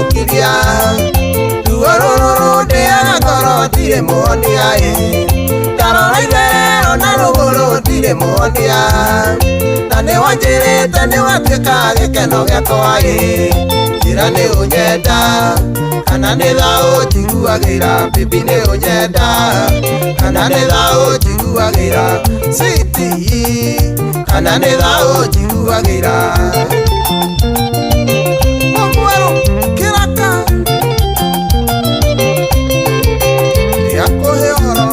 Gũkiria ruo rũrũ rũndĩaga ngoro ndirĩ muonia ĩ. Ndarora itherero na rũgũrũ ndirĩ muonia. Na nĩwanjĩrĩte nĩwatuĩka gĩkeno gĩakwa ĩ. Njĩra nĩ ũnyenda kana nĩ thaũ njiguagĩra, baby nĩ ũnyenda kana nĩ thaũ njiguagĩra, sweetie kana nĩ thaũ njiguagĩra. Mũmwerũ kĩraka nĩakũhe ũhoro.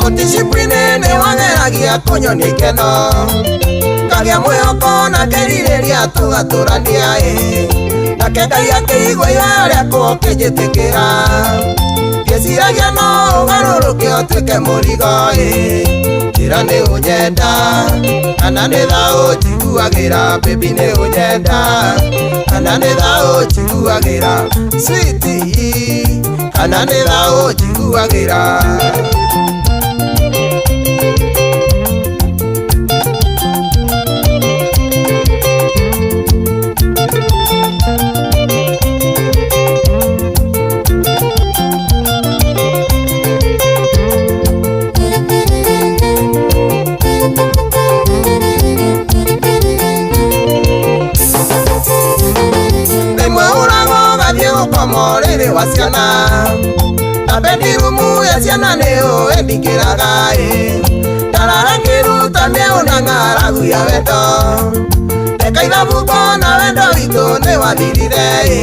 Kũticipwinĩ nĩwageragia kũnyonia ikeno, ngagĩa mwĩhoko na ngerirĩria tũgatũrania ĩ. Nake Ngai akĩigua ihoya rĩakwa ũkĩnjĩtĩkĩra, ngĩciragia no ũgarũrũke ũtuĩke mũrigo ĩ. Njĩra nĩ ũnyenda kana nĩ thaũ njiguagĩra, baby nĩ ũnyenda kana nĩ thaũ njiguagĩra, sweetie kana nĩ thaũ njiguagĩra. Rĩmwe ũragwo ũgathiĩ gũkoma ũrĩrĩ wa ciana, na bendirumu ya ciana nĩyo ĩndingĩraga ĩ. Ndarara ngĩruta mĩeũ na ng'aragu ya wendo, ndeka ithabu ngona wendo witũ nĩwathirire ĩ.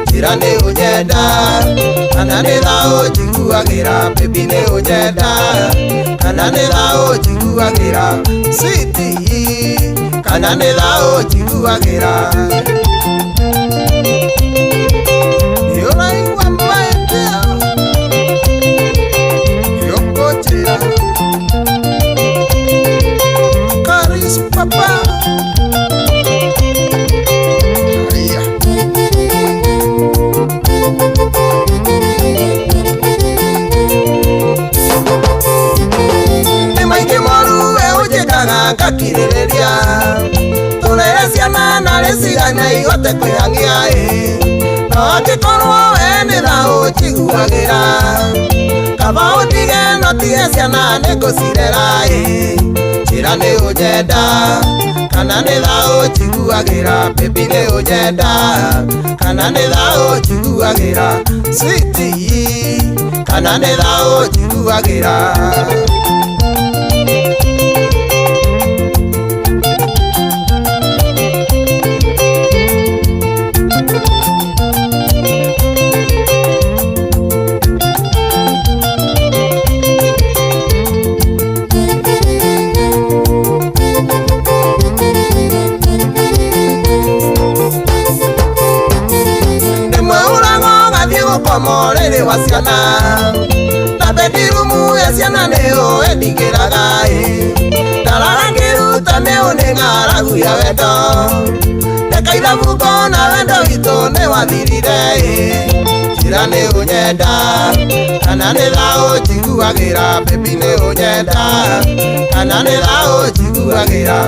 Njĩra nĩ ũnyenda kana nĩ thaũ njiguagĩra, baby nĩ ũnyenda kana nĩ thaũ njiguagĩra, sweetie kana nĩ thaũ njiguagĩra. Nĩũraigua mahĩtia nĩũkũnjĩra Karis papa. Haya. Nĩ maingĩ moru we ũnjĩkaga ngakirĩrĩria, tũrere ciana narĩ cigana ihote kwĩhang'ia ĩ. No angĩkorwo we nĩ thaũ njiguagĩra, kaba ũndige no tige ciana nĩngũcirera ĩ. Njĩra nĩ ũnyenda kana nĩ thaũ njiguagĩra, baby nĩ ũnyenda kana nĩ thaũ njiguagĩra, sweetie kana nĩ thaũ njiguagĩra. Rĩmwe ũragwo ũgathiĩ gũkoma ũrĩrĩ wa ciana, na bendirumu ya ciana nĩyo ĩndingĩraga ĩ. Ndarara ngĩruta mĩeũ nĩ ng'aragu ya wendo, ndeka ithabu ngona wendo witũ nĩwathirire ĩ. Njĩra nĩ ũnyenda kana nĩ thaũ njiguagĩra, baby nĩ ũnyenda kana nĩ thaũ njiguagĩra,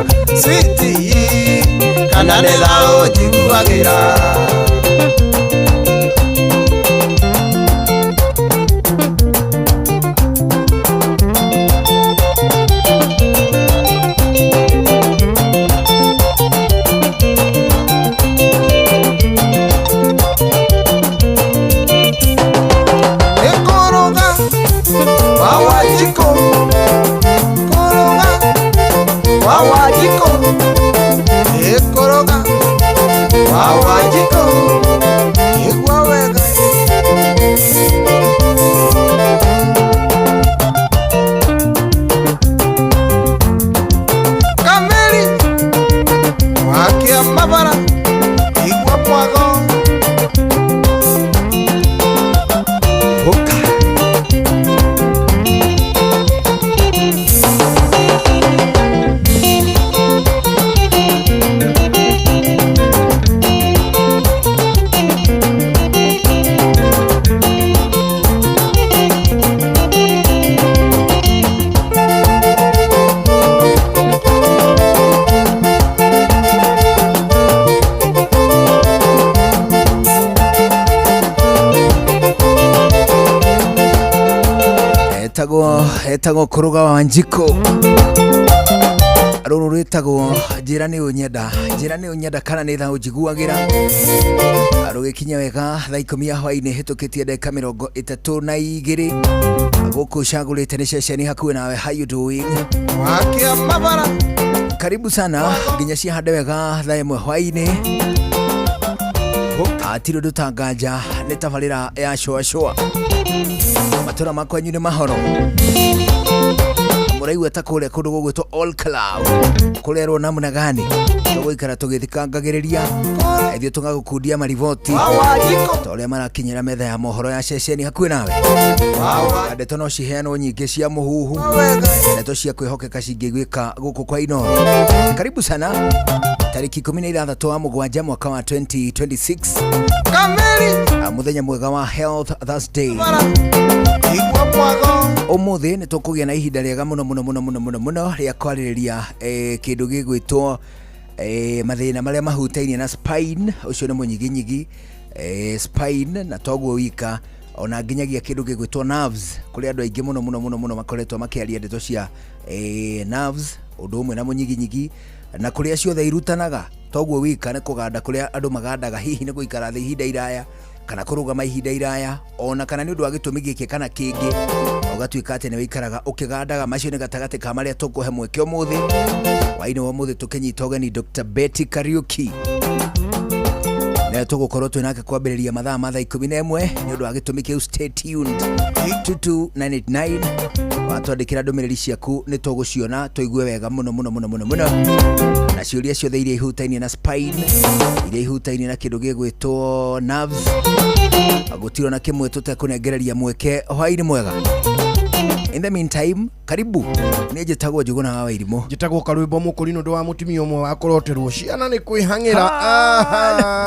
sweetie kana nĩ thaũ njiguagĩra. Ekoroga wawajiko, koroga wawajiko, ekoroga wawajiko. Etagwo Kũrũga wa Njikũ. Rũrũ rwĩtagwo njĩra nĩ ũnyenda, njĩra nĩ ũnyenda kana nĩ tha ũnjiguagĩra. Rũgĩkinya wega thaa 10 ya hwainĩ hĩtũkĩtie ndagĩka 32 gũkũ ũcagũrĩte nĩ ceceni hakuhĩ nawe. How you doing? Wakia mabara. Karibu sana nginya cihande wega thaa 1 hwainĩ. Atirĩ ũndũ tanganja nĩ tabarĩra ya cũa cũa. Matũra makwanyu nĩ mahoro mũraigua ta kũrĩa kũndũ gũgwĩtwo All Club kũrerwo namna gani tũgũikara tũgĩthikangagĩrĩria ithuĩ tũgagũkundia mariboti Wawajiko. ta ũrĩa marakinyĩra metha ya mohoro ya ceceni hakuhĩ nawe. Wawa. Ndeto no ciheanwo nyingĩ cia mũhuhu, Wega. ndeto cia kwĩhokeka cingĩiguĩka gũkũ kwa Inooro. Karibu sana tarĩki 16 wa mũgwanja mwaka wa 2026. Kameri. Mũthenya mwega wa Health Thursday. Bara. Igua mwago. Ũmũthĩ nĩ tũkũgĩa na ihinda rĩega mũno mũno mũno mũno mũno mũno rĩa kwarĩrĩria kĩndũ gĩgwĩtwo mathĩna marĩa mahutainie na spine, ũcio nĩ mũnyiginyigi, spine, na toguo wika ona nginyagia kĩndũ gĩgwĩtwo nerves, kũrĩ andũ aingĩ mũno mũno mũno mũno makoretwo makĩaria ndeto cia nerves ũndũ ũmwe na mũnyiginyigi na kũrĩa ciothe irutanaga. Toguo wika nĩ kũganda kũrĩa andũ magandaga, hihi nĩ gũikara thĩ ihinda iraya kana kũrũgama ihinda iraya, ona kana nĩ ũndũ wa gĩtũmi gĩkĩ kana kĩngĩ ũgatuĩka atĩ nĩ wĩikaraga ũkĩgandaga. Macio nĩ gatagatĩ ka marĩa tũkũhe mweke ũmũthĩ wainĩ wa ũmũthĩ tũkĩnyita ũgeni Dr. Betty Kariuki na tũgũkorwo twĩ nake kwambĩrĩria mathaa ma thaa 11. Nĩ ũndũ wa gĩtũmi kĩu, stay tuned. 22989 watwandĩkĩra ndũmĩrĩri ciaku nĩ tũgũciona tũigue wega mũno mũno mũno mũno mũno, na ciũria ciothe iria ihutainie na spine, iria ihutainie na kĩndũ gĩgwĩtwo nerves, gũtirĩ na kĩmwe tũtekũnengereria mweke. Hwaĩ-inĩ mwega. In the meantime, karibu. Niĩ njĩtagwo Njũgũna wa Wairimũ. Njĩtagwo Karwĩmbo Mũkũri nĩ ũndũ wa mũtumia ũmwe wa kũroterwo ciana nĩ kwĩhang'ĩra.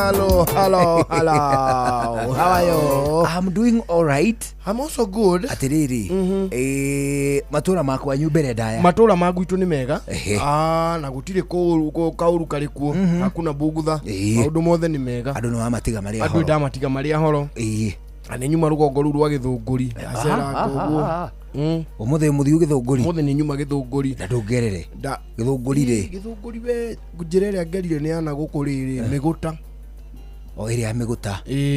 Hello, hello, hello, how are you? I'm doing all right. I'm also good. Atĩrĩrĩ, matũra makwanyu mbere ndaya. Matũra ma gwitũ nĩ mega. Na gũtirĩ kaũru karĩ kuo, hakuna bugutha. Maũndũ mothe nĩ mega. Andũ nĩ wamatiga marĩ andũ ahoro. Ndamatiga marĩ ahoro. Na nĩ nyuma rũgongo rũu rwa Gĩthũngũri aceranga ũguo. Ũmũthĩ mũthiu Gĩthũngũri? Ũmũthĩ nĩ nyuma Gĩthũngũri. Na ndũngerere Gĩthũngũri rĩ? Gĩthũngũri we njĩra ĩrĩa ngerire nĩ yana gũkũ rĩrĩ Mĩgũta. O ĩrĩa ya Mĩgũta?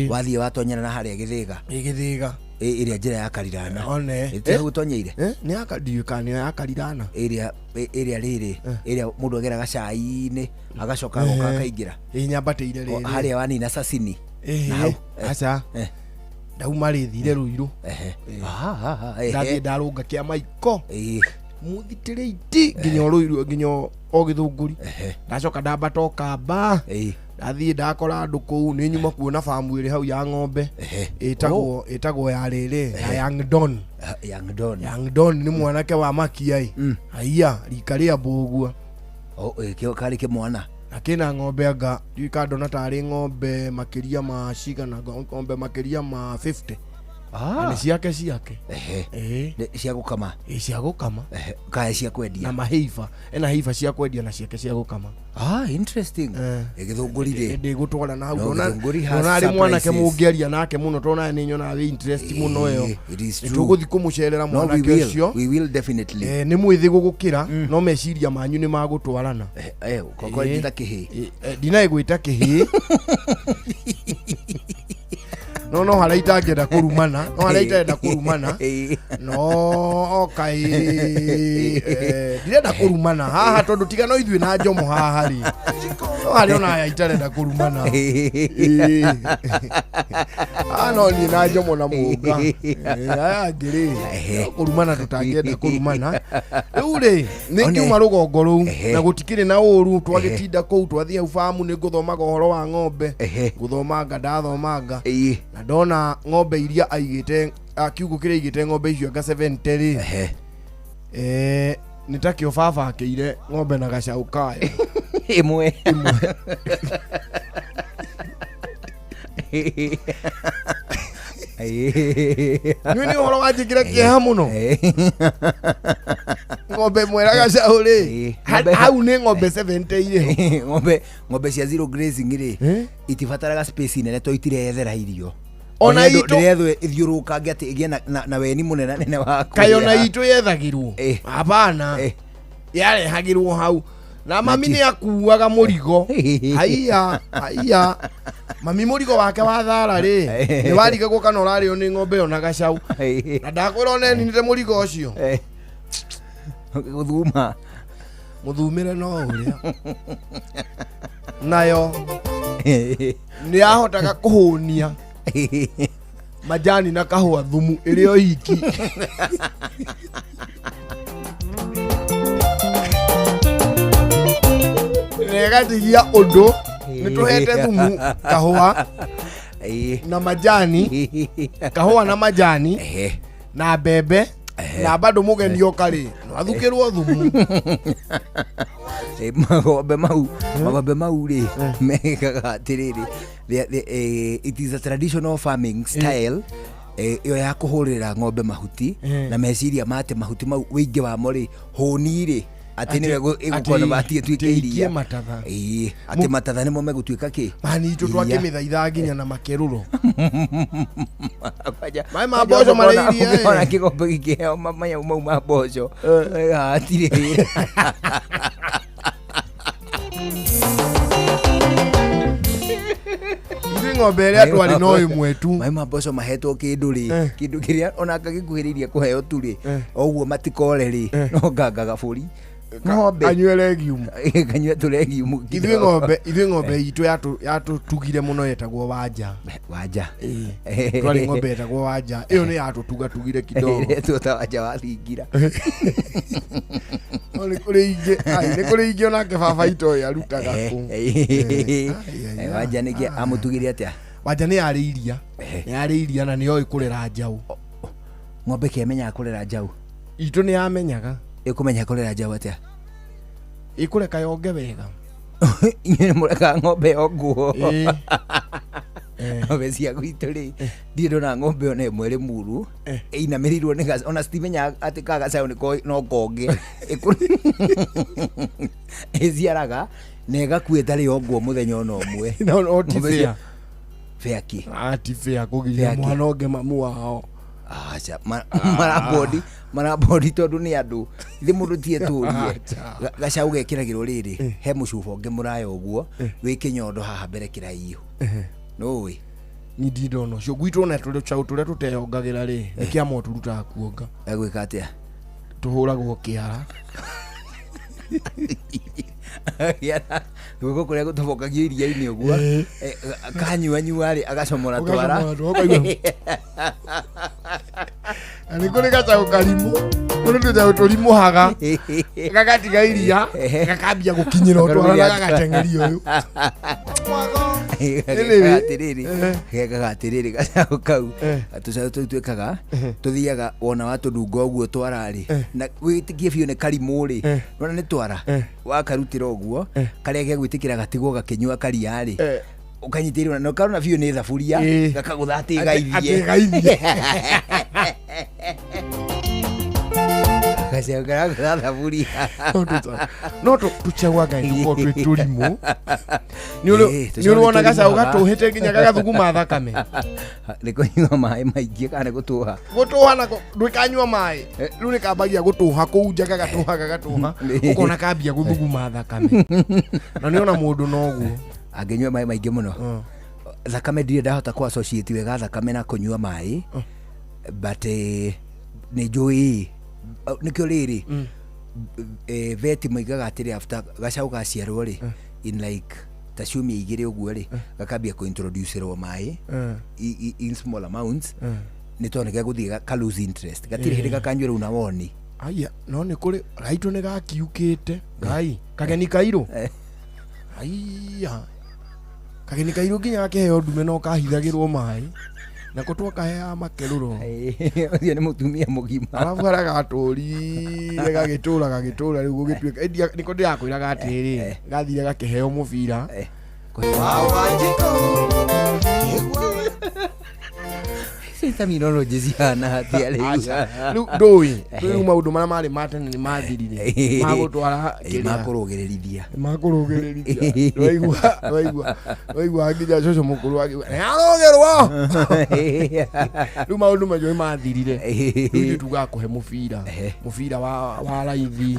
Wathiĩ watonyera na harĩa Gĩthĩga? Ĩ, Gĩthĩga. Ĩrĩa njĩra ya Karirana? One. Ĩtĩ hau ũtonyeire? Nĩ ya ndiũĩ kana nĩ ya Karirana. Ĩrĩa rĩrĩ ĩrĩa mũndũ ageraga cai-inĩ agacoka agoka akaingĩra. Ĩ, nyambatĩire rĩrĩ. Harĩa wanina cacini na hau. Aca. Ndauma rĩ thire Rũirũ. Ndathiĩ ndarũnga kĩa maiko mũthitĩrĩiti nginya o Rũirũ nginya o Gĩthũngũri. Ndacoka ndambata o Kamba. Ndathiĩ ndakora andũ kũu nĩ nyuma kuona bamu ĩrĩ hau ya ng'ombe. Ĩtagwo ya rĩrĩ ya Young Don. Young Don. Young Don nĩ mwanake wa makia ĩ. Haiya rika rĩa mbũgua. Karĩ kĩmwana. Na kĩna ng'ombe anga ndiũĩ kana ndona tarĩ ng'ombe makĩria ma cigana, ng'ombe makĩria ma 50. Na nĩ ciake ciake. Nĩ cia gũkama? Ĩ, cia gũkama. Kaya cia kwendia? Na maheiba, ena heiba cia kwendia na ciake cia gũkama. Interesting. Gĩthũngũri rĩ? Ndĩgũtwara na hau. No, Gĩthũngũri has Ndona arĩ mwanake surprises. mũngĩaria nake mũno tondũ nawe nĩ nyonaga wĩ interest mũno ĩyo. It is Nĩ true. tũgũthiĩ kũmũcerera No, we mwanake will. ũcio. We will definitely. Nĩ mwĩthĩ gũgũkĩra no meciria manyu nĩ magũtwarana. Koko njĩta kĩhĩ. Ndinaĩ gwĩta kĩhĩ no harĩa itangĩenda kũrumana, no harĩa itarenda kũrumana no kaĩ ndirenda kũrumana haha tondũ tiga no ithuĩ na Njomo haha rĩ, no harĩa ona aya itarenda kũrumana. No niĩ na Njomo na Mũnga. Aya angĩ rĩ kũrumana tũtangĩenda kũrumana. Rĩu rĩ nĩ ngiuma rũgongo rũu na gũtikĩrĩ na ũru twagĩtinda kũu twathiĩ hau bamu nĩ ngũthomaga ũhoro wa ng'ombe. Ngũthomanga ndathomanga na ndona ng'ombe iria aigĩte, kiugũ kĩrĩa aigĩte ng'ombe icio anga 70 rĩ. Nĩ takĩo baba akĩire ng'ombe na gacaũ kayo ĩmwe. Nĩ nĩ ũhoro wanjĩkĩra kĩeha mũno, ng'ombe ĩmwe na gacaũ rĩ. Hau nĩ ng'ombe 70 irĩ ho. Ng'ombe cia zero grazing rĩ itibataraga space nene to itirethera irio. Ona Ndĩrethwo- itũ- ndĩrethwo ĩthiũrũrũkange atĩ ĩgĩe na- na- na weni mũnene nene wa kaĩ ona kũrĩa. itũ yethagĩrwo Eh. hapana Eh. yarehagĩrwo hau na mami nĩ akuaga mũrigo haiya haiya mami mũrigo wake wa thara rĩ nĩ warigagwo kana ũrarĩo nĩ ng'ombe ĩyo na gacau na ndakwĩra ona eninire mũrigo ũcio Eh. Gũthuma. Mũthumĩre no ũrĩa nayo nĩ yahotaga kũhũnia majani na kahũa thumu ĩrĩ o iki. Na ĩgatigia ũndũ nĩ tũhete thumu kahũa na majani, kahũa na majani Ehe. na mbembe, na bado mũgeni oka rĩ no athukĩrwo thumu. Eh, magombe mau rĩ mekaga atĩrĩrĩ, it is a traditional farming style, ĩyo ya kũhũrĩra ng'ombe mahuti na meciria ma atĩ mahuti mau wĩingĩ wamo rĩ hũni rĩ atĩ nĩwe ĩgũkonvati ĩtuĩke atĩ ikie iria. Matatha. Ĩĩ, atĩ matatha nĩmo megũtuĩka kĩ? Mani itũ Iria. twakĩmĩthaitha nginya na makerũro. Kwanja- Maĩ ma mboco marĩ iria, eh. Ũngĩona kĩgombe gĩkĩheo manyamũ mau ma mboco hatirĩ wĩra. Ithuĩ ng'ombe ĩrĩa twarĩ no ĩmwe tu. Maĩ ma mboco mahetwo kĩndũ rĩ, kĩndũ kĩrĩa ona kagĩkuhĩrĩirie kũheo tu rĩ, o ũguo matikore rĩ, no ngangaga bũri ng'ombe Anyue legume. Kanyue tũregiumu. Ithuĩ ng'ombe itũ yatũtugire mũno yetagwo Wanja. Wanja. Twarĩ ng'ombe yetagwo Wanja, ĩyo nĩ yatũtugatugire kidogo. Ĩretwo ta Wanja wa thingira. No nĩ kũrĩ ingĩ ai, nĩ kũrĩ ingĩ onake baba itũ ũyũ arutaga kũ. Ai, ai, Wanja nĩkĩ amũtugire atĩa? Wanja nĩ yarĩ iria, nĩ yarĩ iria na nĩ yoĩ kũrera njaũ. Ng'ombe kĩamenyaga kũrera njaũ? Itũ nĩ yamenyaga. Ĩkũmenya kũrera njaũ atĩa? Ĩkũreka yonge wega. Inyuĩ nĩmũrekaga ng'ombe yongwo? Ĩĩ. Ng'ombe cia gwitũ rĩ, ndirĩ ndona ng'ombe ona ĩmwe ĩrĩ muru ĩinamĩrĩirwo nĩ gacaũ, ona citimenyaga atĩ ka gacaũ nĩko no konge. Ĩciaraga na ĩgakua ĩtarĩ yongwo mũthenya ona ũmwe. No ti Ng'ombe cia- fair. Fair kĩ? Ah, ti fair kũgiria Fair kĩ? mwana onge mamu wao. Aca, marabodi marabodi tondũ nĩ andũ ithe mũndũ ti etũrie. Acha. Gacaũ gekĩragĩrwo rĩrĩ he mũcuba ũngĩ mũraya ũguo wĩ kĩnyondo haha mbere kĩraihu, nũĩ? Ni ndirĩ ndona ũcio gwitũ, ona tũcaũ tũrĩa tũteyongagĩra rĩ, nĩ kĩama tũrutaga kuonga. Egwĩka atĩa? Tũhũragwo kĩara. Kĩara, guoko kũrĩa gũtobokagio iria-inĩ ũguo. Eh, kanyuanyua rĩ, agacomora twara. Ũgacomora twara, ũkaigua. Na nĩ kũrĩ gacaũ karimũ, kũrĩ tũcaũ tũrimũhaga gagatiga iria, gakambia gũkinyĩra ũtwara na gagateng'eria ũyũ. Gekaga atĩrĩrĩ, gekaga atĩrĩrĩ gacaũ kau. Tũcaũ tũu twĩkaga tũthiaga wona watũrunga ũguo twararĩ na wĩtĩkie biũ nĩ karimũ rĩ, nona nĩ twara wakarutĩra ũguo karĩa gegwĩtĩkĩra gatigwo gakĩnyua karia rĩ, ũkanyitĩrĩrwo na ũkarona biũ nĩ thaburia, gakagũtha atĩ gaithie. Gaithie. Gacaũ karagũtha thaburia. No tũcaũ anga tũkorwo twĩ tũrimũ. Nĩ Tũcaũ nĩ ũrĩ wona nĩ gacaũ tũrimũhaga. gatũhĩte nginya gagathuguma thakame? Nĩ kũnyua maĩ maingĩ kana nĩ gũtũha? Gũtũha nako ndwĩkanyua maĩ, rĩu nĩ kambagia gũtũha kũu nja, gagatũha gagatũha, ũkona kambia gũthuguma thakame, na nĩ ona mũndũ noguo. Angĩnyua maĩ maingĩ mũno thakame, ndirĩ ndahota kũ associate wega thakame na kũnyua maĩ, but nĩ njũĩ nĩkĩo rĩrĩ, vet moigaga atĩrĩ, after gacaũ gaciarwo rĩ, in like ta ciumia 2 ũguo rĩ, gakambia kũintroducerwo maĩ in small amounts, nĩ tondũ nĩ gegũthiĩ ka lose interest, gatirĩ hĩndĩ gakanyua rĩu na woni. Aya, no nĩ kũrĩ gaitũ nĩ gakiukĩte ngai kageni kairũ. Aiya, kageni kairũ nginya gakĩheo ndume no kahithagĩrwo maĩ nako twakaheaga makerũro. Ũcio nĩ mũtumia mũgima. Arabu harĩa gatũrire gagĩtũra gagĩtũra, rĩu gũgĩtuĩka nĩko ndĩrakwĩraga atĩrĩ, gathire gakĩheo mũbira. Wa Wanjikũ. Terminology cihana atĩa rĩu? Aca. Rĩu ndũĩ rĩu maũndũ marĩa marĩ ma tene nĩ mathirire magũtwara kĩrĩa Makũrũgĩrĩrithia. Makũrũgĩrĩrithia. Ndwaigua nginya cũcũ mũkũrũ akiuga nĩarũgĩrwo. Rĩu maũndũ macio nĩ mathirire. Rĩu ithuĩ tugaga kũhe mũbira mũbira wa raithi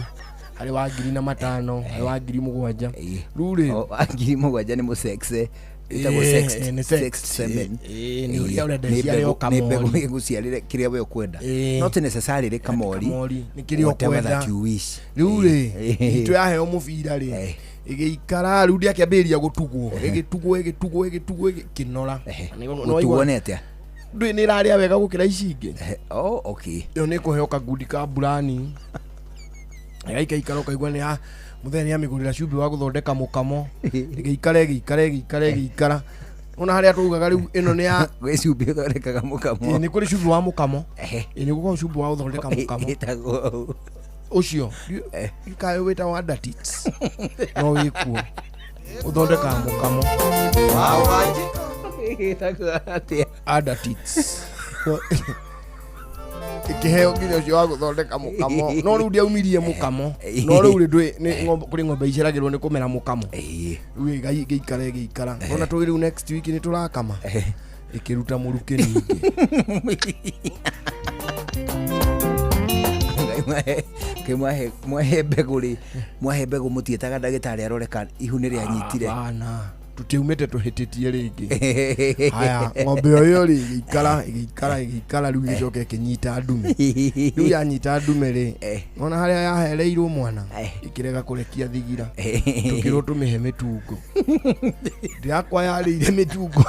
harĩ wa 5,000, harĩ wa 7,000. Rĩu rĩ O, wa 7,000 nĩ mũsexe. Ĩtagwo sext, nĩ sext sext. semen. Nĩ ũrĩa ũrenda Nĩ iciare o mbegũ- nĩ mbegũ kamori. ĩgũciarĩre kĩrĩa we ũkwenda. Ĩĩ. Not necessarily kamori. Kamori, nĩ kĩrĩa Whatever ũkwenda. that you wish. Rĩu rĩ Ĩĩ. itũ yaheo mũbira rĩ ĩgĩikara rĩu ndĩakĩambĩrĩria gũtugwo ĩgĩtugwo ĩgĩtugwo ĩgĩtugwo ĩkĩnora. Gũtugwo nĩ atĩa? Ndũĩ nĩ ĩrarĩa wega gũkĩra ici ingĩ. Oh, okay. Ĩyo nĩ kũheo kagundi ka mburani ĩgaikaikara ũkaigua nĩ ya mũthenya nĩ amĩgũrĩra cumbĩ wa gũthondeka mũkamo ĩgĩikara ĩgĩikara ĩgĩikara ĩgĩikara ona harĩa tũugaga rĩu ĩno nĩ ya Gwĩ cumbĩ ũthondekaga mũkamo. Ĩ, nĩ kũrĩ cumbĩ wa mũkamo. Ehe. Ĩ, nĩ gũkorwo cumbĩ wa gũthondeka mũkamo Ĩtagwo ũcio kaĩ wĩtagwo Adatits no wĩkuo ũthondekaga mũkamo. Ĩtagwo atĩa? Adatits ĩkĩheo nginya ũcio wa gũthondeka mũkamo no rĩu ndiaumirie mũkamo no rĩu rĩ ndũĩ nĩ kũrĩ ng'ombe iceragĩrwo nĩ kũmera mũkamo. Ĩĩ. Rĩu ĩgĩikara ĩgĩikara ona tũĩ rĩu next week nĩ tũrakama ĩkĩruta mũrukĩ ningĩ. Ngai mwahe mwahe mbegũ rĩ, mwahe mbegũ mũtiĩtaga ndagĩtarĩ arore kana ihu nĩ rĩanyitire. Hapana, tũtiaumĩte tũhĩtĩtie rĩngĩ. Haya, ng'ombe o ĩyo rĩ ĩgĩikara ĩgĩikara ĩgĩikara rĩu ĩgĩcoka ĩkĩnyita ndume. Rĩu yanyita ndume rĩ ona harĩa yahereirwo mwana ĩkĩrega kũrekia thigira tũkĩrwo tũmĩhe mĩtungo ndĩrakwa yarĩire mĩtungo.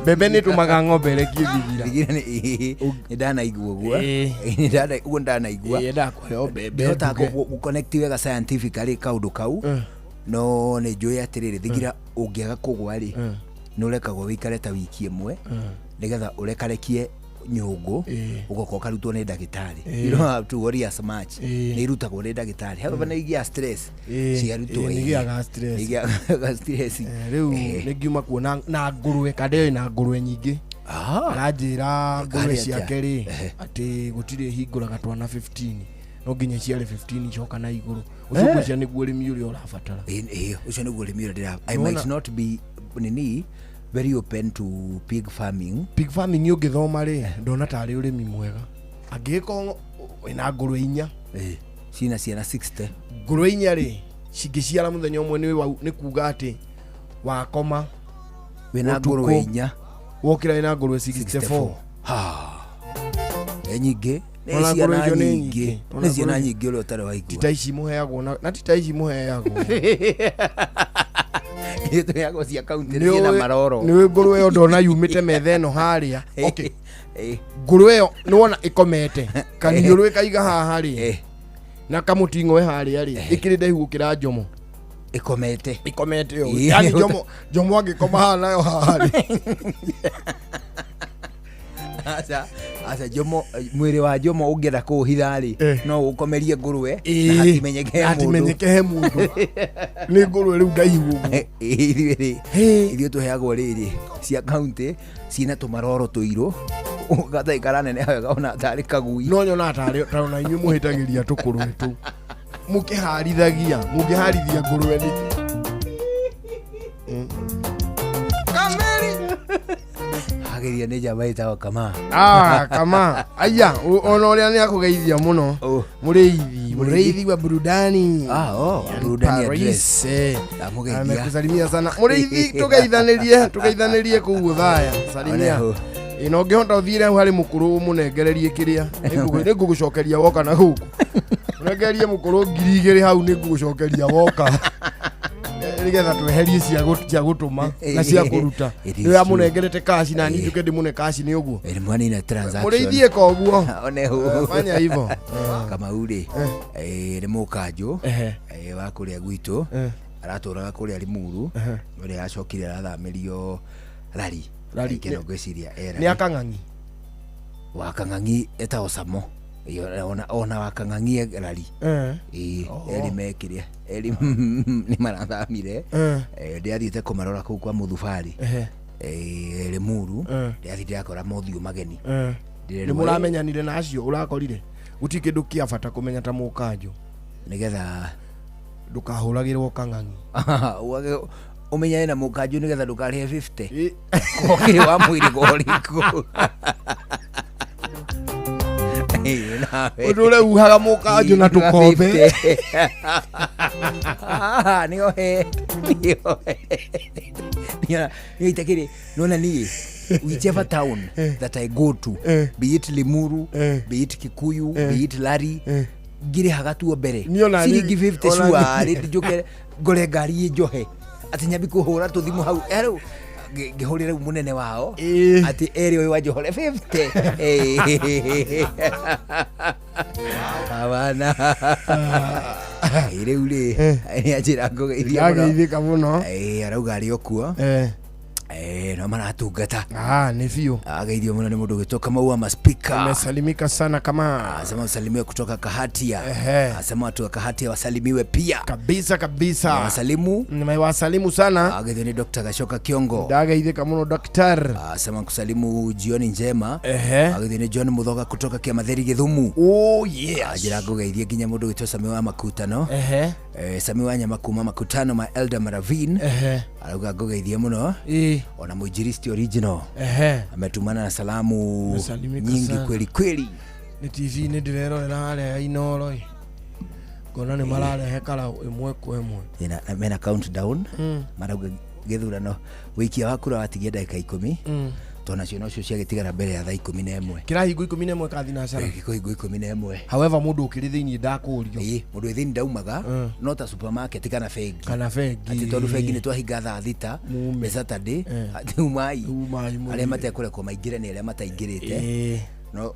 Mbembe nĩ ĩtũmaga ng'ombe ĩrekie thigira. Thigira nĩ nĩ ndanaigua ũguo. Nĩ ũguo ndanaigua. Yendaga kũheo mbembe Ndihotaga nduge. gũconnect wega scientifically kaũndũ kau no nĩ njũĩ atĩrĩrĩ thigira ũngĩaga kũgwa rĩ nĩ ũrekagwo wĩikare ta wiki ĩmwe nĩgetha ũrekarekie nyũngũ ũgoka ũkarutwo nĩ ndagĩtarĩ. You don't have to worry as much. Nĩ irutagwo nĩ ndagĩtarĩ. However, nĩ igĩaga stress ciarutwo. Nĩ igĩaga stress. Nĩ igĩaga stress. Rĩu nĩ ngiuma kuona na ngũrwe kandeo ĩna ngũrwe nyingĩ. Aranjĩra ngũrwe Ĩkarĩa ciake rĩ atĩ gũtirĩ hingũraga twana 15 no nginya ciare 15 icoka na igũrũ ũcio ngwĩciria nĩguo ũrĩmi ũrĩa ũrabatara. Ĩĩ, ũcio nĩguo ũrĩmi ũrĩa ndĩra I might not be nini very open to pig farming. Pig farming ũngĩthoma rĩ ndona tarĩ ũrĩmi mwega angĩgĩkorwo wĩna ngũrwe inya. Cina ciana 60. Ngũrwe inya rĩ cingĩciara mũthenya ũmwe nĩ kuga atĩ wakoma Wĩna ũtukũ, ngũrwe inya wokĩra wĩna ngũrwe 64. Ha. Nĩ nyingĩ nĩ Ona ngũrwe ciana icio nĩ nyingĩ nyingĩ. Ona nĩ ciana ngũrwe- nyingĩ ũrĩa ũtarĩ waigua. Ti ta ici mũheagwo na ti ta ici mũheagwo. Ithuĩ tũheagwo cia kaunti ciĩna maroro. Nĩ ngũrwe ĩyo ndona yumĩte metha ĩno harĩa, okay. Ngũrwe ĩyo nĩwona ĩkomete kaniũrũ ĩkaiga haha rĩ na kamũting'oe harĩa rĩ ĩkĩrĩ ndaihu gũkĩra njomo. Ĩkomete. Ĩkomete ũguo. Yani njomo angĩkoma haha nayo haha rĩ. Aca aca njomo mwĩrĩ wa njomo ũngĩenda kũũhitha rĩ no ũkomerie ngũrwe na hatimenyeke he mũndũ. Hatimenyeke he mũndũ nĩ ngũrwe rĩu ndaihu ũguo. Ithuĩ rĩ ithuĩ tũheagwo rĩrĩ cia kaunti ciĩna tũmaroro tũirũ gatarĩ karaneneha wega ona tarĩ kagui. No nyonaga tarĩ ta ona inyuĩ mũhĩtagĩria tũkũrwe tũu mũkĩharithagia mũngĩharithia ngũrwe nĩkĩ? Hageria nĩ njamba ĩtagwo kama. Ah, kama aya ona ũrĩa nĩ akũgeithia mũno mũrĩithi mũrĩithi wa burudani. Ah, oh, burudani Paris, address. Ndamũgeithia. Amekusalimia sana mũrĩithi tũgeithanĩrie tũgeithanĩrie kũu Othaya salimia. Oneho. Ĩ, na ũngĩhota ũthiĩre hau harĩ mũkũrũ ũmũnengererie kĩrĩa nĩ ngũgũcokeria woka na gũkũ ũnengererie mũkũrũ 2,000 hau nĩ ngũgũcokeria woka nĩgetha tweherie cia gũtũma na cia kũruta. It is Nĩ wamũnengerete kaci na niĩ njũke ndĩmũne kaci nĩ ũguo. Ĩ, mwanina transaction. Mũrĩithi ĩka ũguo. Oneho. Fanya hivyo. Kamau rĩ nĩ mũkanjũ wa kũrĩa gwitũ aratũraga kũrĩa Limuru ũrĩa acokire arathamĩrio Rari. Rari, Kĩno ngwĩciria e nĩ Rari. akang'ang'i Wa Kang'ang'i etagwo Samo. Ona wa Kang'ang'i e Rari. Ĩĩ, erĩ mekire erĩ nĩ marathamire. Ndĩrathiĩte kũmarora kũu kwa Mũthubarĩ. Limuru. Eh. Ndĩrathiĩ ndĩrakora mothiũ mageni. Eh. Ndĩrerwo, Nĩ mũramenyanire na acio ũrakorire? Gũtirĩ kĩndũ kĩa bata kũmenya ta mũkanjũ. Nĩgetha Ndũkahũragĩrwo kang'ang'i. Ũmenyane na mũkanjũ nĩgetha ndũkarĩhe 50. Ĩ, Kokĩrĩ wa mwĩrĩ korĩkũ? Ũndũ ũrĩa uhaga mũkanjũ na tũkombe. Nĩohe nĩohe nĩitakĩrĩ nona niĩ whichever town that I go to, Eh. be it Limuru, Eh. be it Kikuyu, Eh. be it Lari, Eh. ngĩrĩhaga tuo mbere Niĩ ona niĩ- ciringi 50 ona cua niĩ- rĩ njũke ngore ngari ĩnjohe atĩ nyambi kũhũra tũthimũ hau. Rĩu ngĩhũrĩra rĩu mũnene wao Ĩ. atĩ ere ũyũ wanjohore 50. Eh. Abana rĩu rĩ nĩ anjĩra ngũgeithia mũno. Ndageithĩka mũno. Eh, arauga arĩ o kuo. Eh. Eh, no maratungata. Ah, nĩ biũ. Ageithio mũno nĩ mũndũ ũgĩtwo Kamau wa maspika. Umesalimika sana kama. Asema usalimiwe kutoka Kahatia. Ehe. Asema watu wa Kahatia wasalimiwe pia. Kabisa kabisa. Wasalimu. Nimewasalimu sana. Ageithio ni Dr. Gashoka Kiongo. Ndageithĩka mũno daktari. Asema kusalimu jioni njema. Ehe. Ageithio ni John Muthoga kutoka Kiamatheri Githumu. Oh yes. Anjĩra ngũgeithie nginya mũndũ ũgĩtwo Sami wa Makutano. Ehe. Eh, Sami wa nyama kuma Makutano ma Elder Maravin. Ehe. Arauga ngũgeithie mũno. Ĩ. Ona mwinjilisti original Ehe. ametumana na salamu Amesalimika nyingi sana. kweli kweli. Nĩ TV nĩ ndĩrerorera harĩa Inoro ĩ. Ngona nĩ mararehe karau ĩmwe kwa ĩmwe. Mena countdown marauga gĩthurano wĩikia wa kura watigia ndagĩka 10 tondũ nacio nocio ciagĩtigara mbere ya thaa 11. Kĩrahingwo 11 ka thinacara. Gĩkũhingwo 11. However, mũndũ ũkĩrĩ thĩiniĩ ndakũrio. Ĩĩ, mũndũ wĩ thĩinĩ ndaumaga no ta supermarket kana bengi. Kana bengi. Atĩ tondũ bengi nĩ twahinga thaa 6 Mume. nĩ Saturday Eh. atĩ umai. Umai mũthiĩ. Arĩa matekũrekwo maingĩre nĩ arĩa mataingĩrĩte. Ĩ. No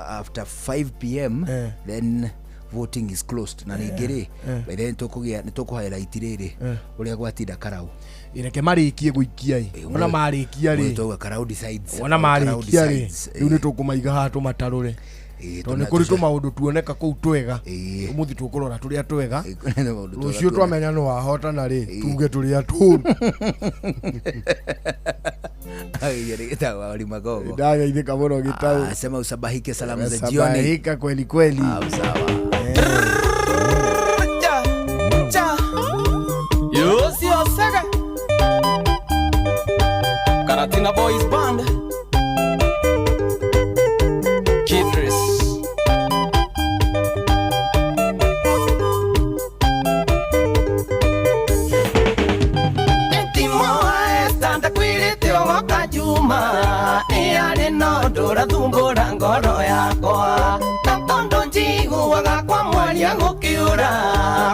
after 5 pm Eh. then voting is closed na ningĩ rĩ by then tũkũgĩa nĩ tũkũ highlight rĩrĩ ũrĩa gwatinda karau. Reke marĩkie gũikia ĩ. Ona marĩkia rĩ. Twauga karau decides. Ona Karau marĩkia rĩ. decides. Rĩu nĩ tũkũmaiga haha tũmatarũre. Ĩ, Tondũ nĩ kũrĩ tũmaũndũ tuoneka kũu twega. Ĩ. Ũmũthĩ tũkũrora tũrĩa twega. Ĩ, kũrĩ tũmaũndũ twega Rũciũ tuoneka. twamenya nĩ wahotana rĩ tuge tũrĩa tũru. Ai, nĩ gĩtau wa Oli Magogo. Ndageithĩka mũno gĩtau. Ah, sema usabahike salamu za jioni. Sabahika kweli kweli. Ah, sawa. Cha, cha. Yosi Osega. Karatina Boys Band. Kidris. Ndakwĩrĩte ũgoka Juma ĩ arĩ no ũndũ ũrathumbũra ngoro yakwa na tondũ njiguaga kwa mwaria gũkĩũra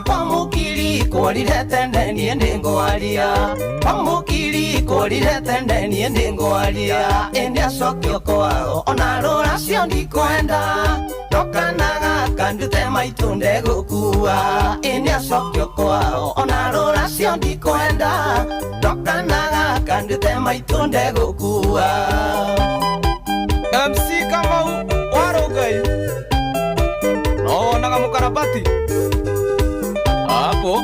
kwa mũkiri kũrire tene niĩ nĩngwaria kwa mũkiri kũrire tene niĩ nĩngwaria ĩndĩ acokio kwao ona rũracio ndikwenda ndokanaga kandute maitũ ndegũkua ĩndĩ acokio kwao ona rũracio ndikwenda ndokanaga kandute maitũ ndegũkua. MC Kamau Warugai no wonaga mũkarabati hapo.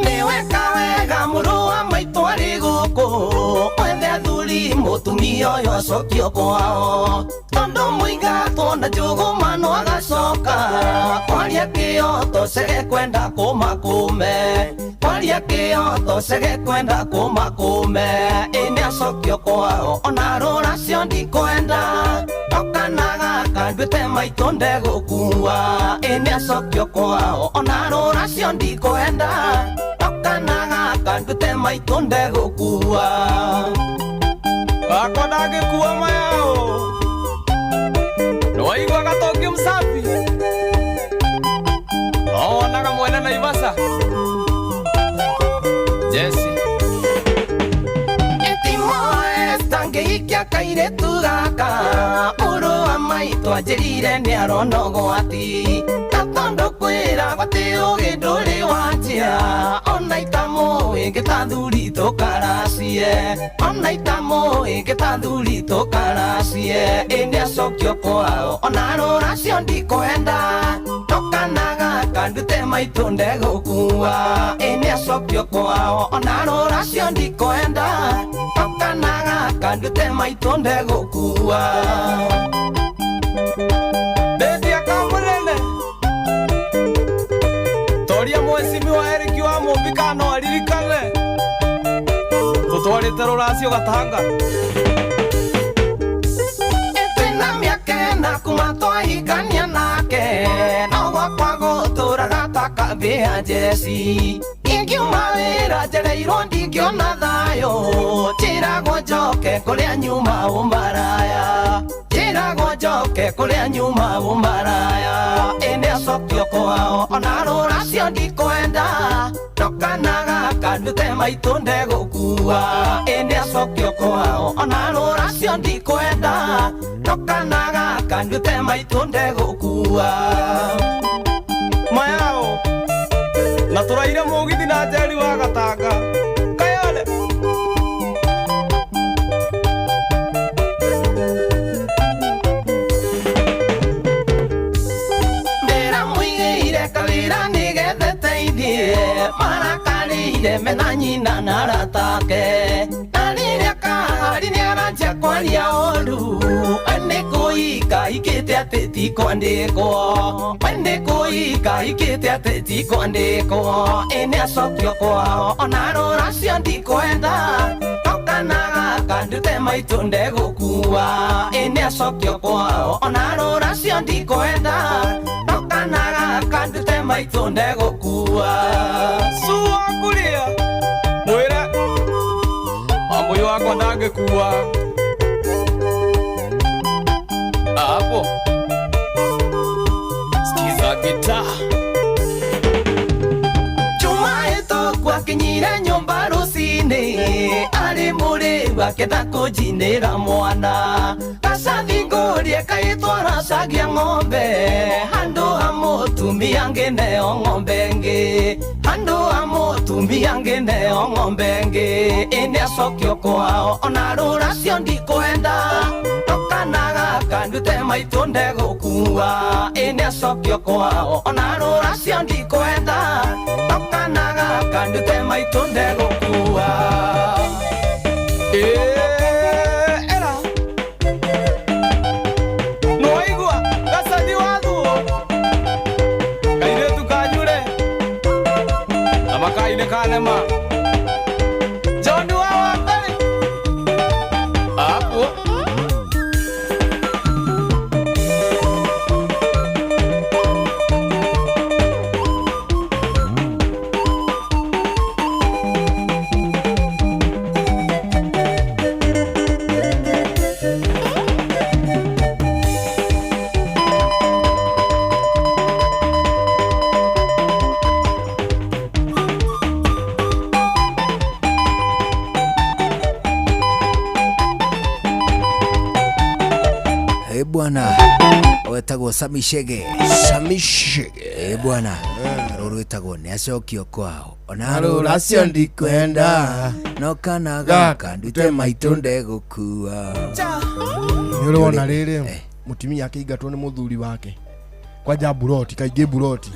Nĩweka wega mũrũ wa maitũ arĩ gũkũ wethe athuri mũtumia ũyũ acokio kwao tondũ mũingatwo na njũgũma no agacoka kwaria kĩo tocege kwenda kũma kũme kwaria kĩo tocege kwenda kũma kũme ĩ nĩ acokio kwao ona rũracio ndikwenda ndokanaga kanduĩte maitũ ndegũkua ĩ nĩ acokio kwao ona rũracio ndikwenda ndokanaga kanduĩte maitũ ndegũkua. Akwa ndangĩkua mayao nĩwaigua gatongi msafi no wonaga mwene Naivasha Jesse. Tangĩhikia kairĩtu gaka mũrũ wa maitũ anjĩrire nĩ arona ũgwati na tondũ kwĩra gwatĩ ũgĩ ndũrĩ wanjia ona itamũĩ ngĩtathuri tũkaracie ona itamũĩ ngĩtathuri tũkaracie ĩ nĩ acokio kwao ona rũracio ndikwenda ndokanaga kandute Maitũ ndegũkua. Ĩ nĩ acokio kwao ona rũracio ndikwenda, no kana gaka ndute maitũ ndegũkua. Ndetia kamũnene toria mwecimiwa Eric wa Mũmbi kana no aririkane tũtwarĩte rũracio Gatanga. Twĩna mĩaka ĩna kuma twahikania nake, no gwakwa gũtũraga ta kambĩ ya njeci. Ingiuma wĩra njereirwo ndingĩona thayũ, njĩragwo njoke kũrĩa nyuma ũmaraya, njĩragwo njoke kũrĩa nyuma ũmaraya. Ĩ nĩ acokio kwao ona rũracio ndikwenda, no kana gaka ndute maitũ ndegũkua. Ĩ nĩ acokio kwao ona rũracio ndikwenda, no kana gaka ndute maitũ ndegũkua. Mayao na tũraire mũgithi na Njeri wa Gatanga Kayole. Ndĩramũigĩire kawĩra nĩgetha teithie, marakarĩire mena nyina na arata ake. Na rĩrĩa kahari nĩaranjia kwaria ũru, we nĩ kũika ikĩte atĩ ti kwandĩkwo, we nĩ kũika ikĩte atĩ ti kwandĩkwo. Ĩ nĩ acokio kwao ona rũracio ndikwenda, no kana gaka ndute maitũ ndegũkua. Ĩ nĩ acokio kwao ona rũracio ndikwenda, no kana gaka ndute maitũ ndegũkua. Suwa kuria mwĩre Wambũi wakwa ndangĩkua. Hapo sikiza gitaa. Juma ĩtũku akinyire nyũmba rũcinĩ, arĩ mũrĩu akĩenda kũnjinĩra mwana. Gacathi ngũrie kaĩ twaracagia ng'ombe, handũ ha mũtumia ngĩneo ng'ombe ĩngĩ, handũ ha mũtumia ngĩneo ng'ombe ĩngĩ. Ĩ nĩ acokio kwao ona rũracio ndikwenda, no kana gaka ndute maitũ ndegũkua. Ĩ nĩ acokio kwao ona rũracio ndikwenda, no kana gaka ndute maitũ ndegũkua. Era nĩwaigua gacathi wa thuo kairĩtu kanyure na makainĩ kanema John wa Wangari hapo. Bwana wetagwo Sami Shege. Sami Shege. Bwana rũrũ rwĩtagwo nĩ acokio kwao ona Rũracio ndikwenda, no kana gaka ndute maitũ ndegũkua. Nĩ ũrona rĩrĩ mũtumia akĩingatwo nĩ mũthuri wake kwanja buroti kaingĩ buroti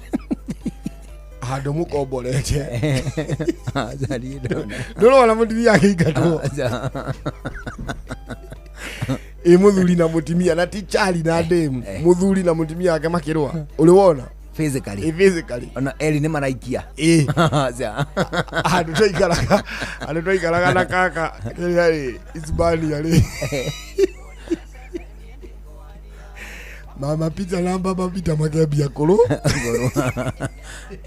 handũ mũkomborete. Ndũrona mũtumia akĩingatwo ĩ mũthuri na mũtumia na ti Charlie na Dame, mũthuri na mũtumia wake makĩrũa ũrĩ wona? Physically. Ĩ physically. Ona eri nĩ maraikia. Ĩ handũ twaikaraga na kaka kĩrĩa rĩ Hispania rĩ Mama Peter na Baba Peter makĩambia kũrũ.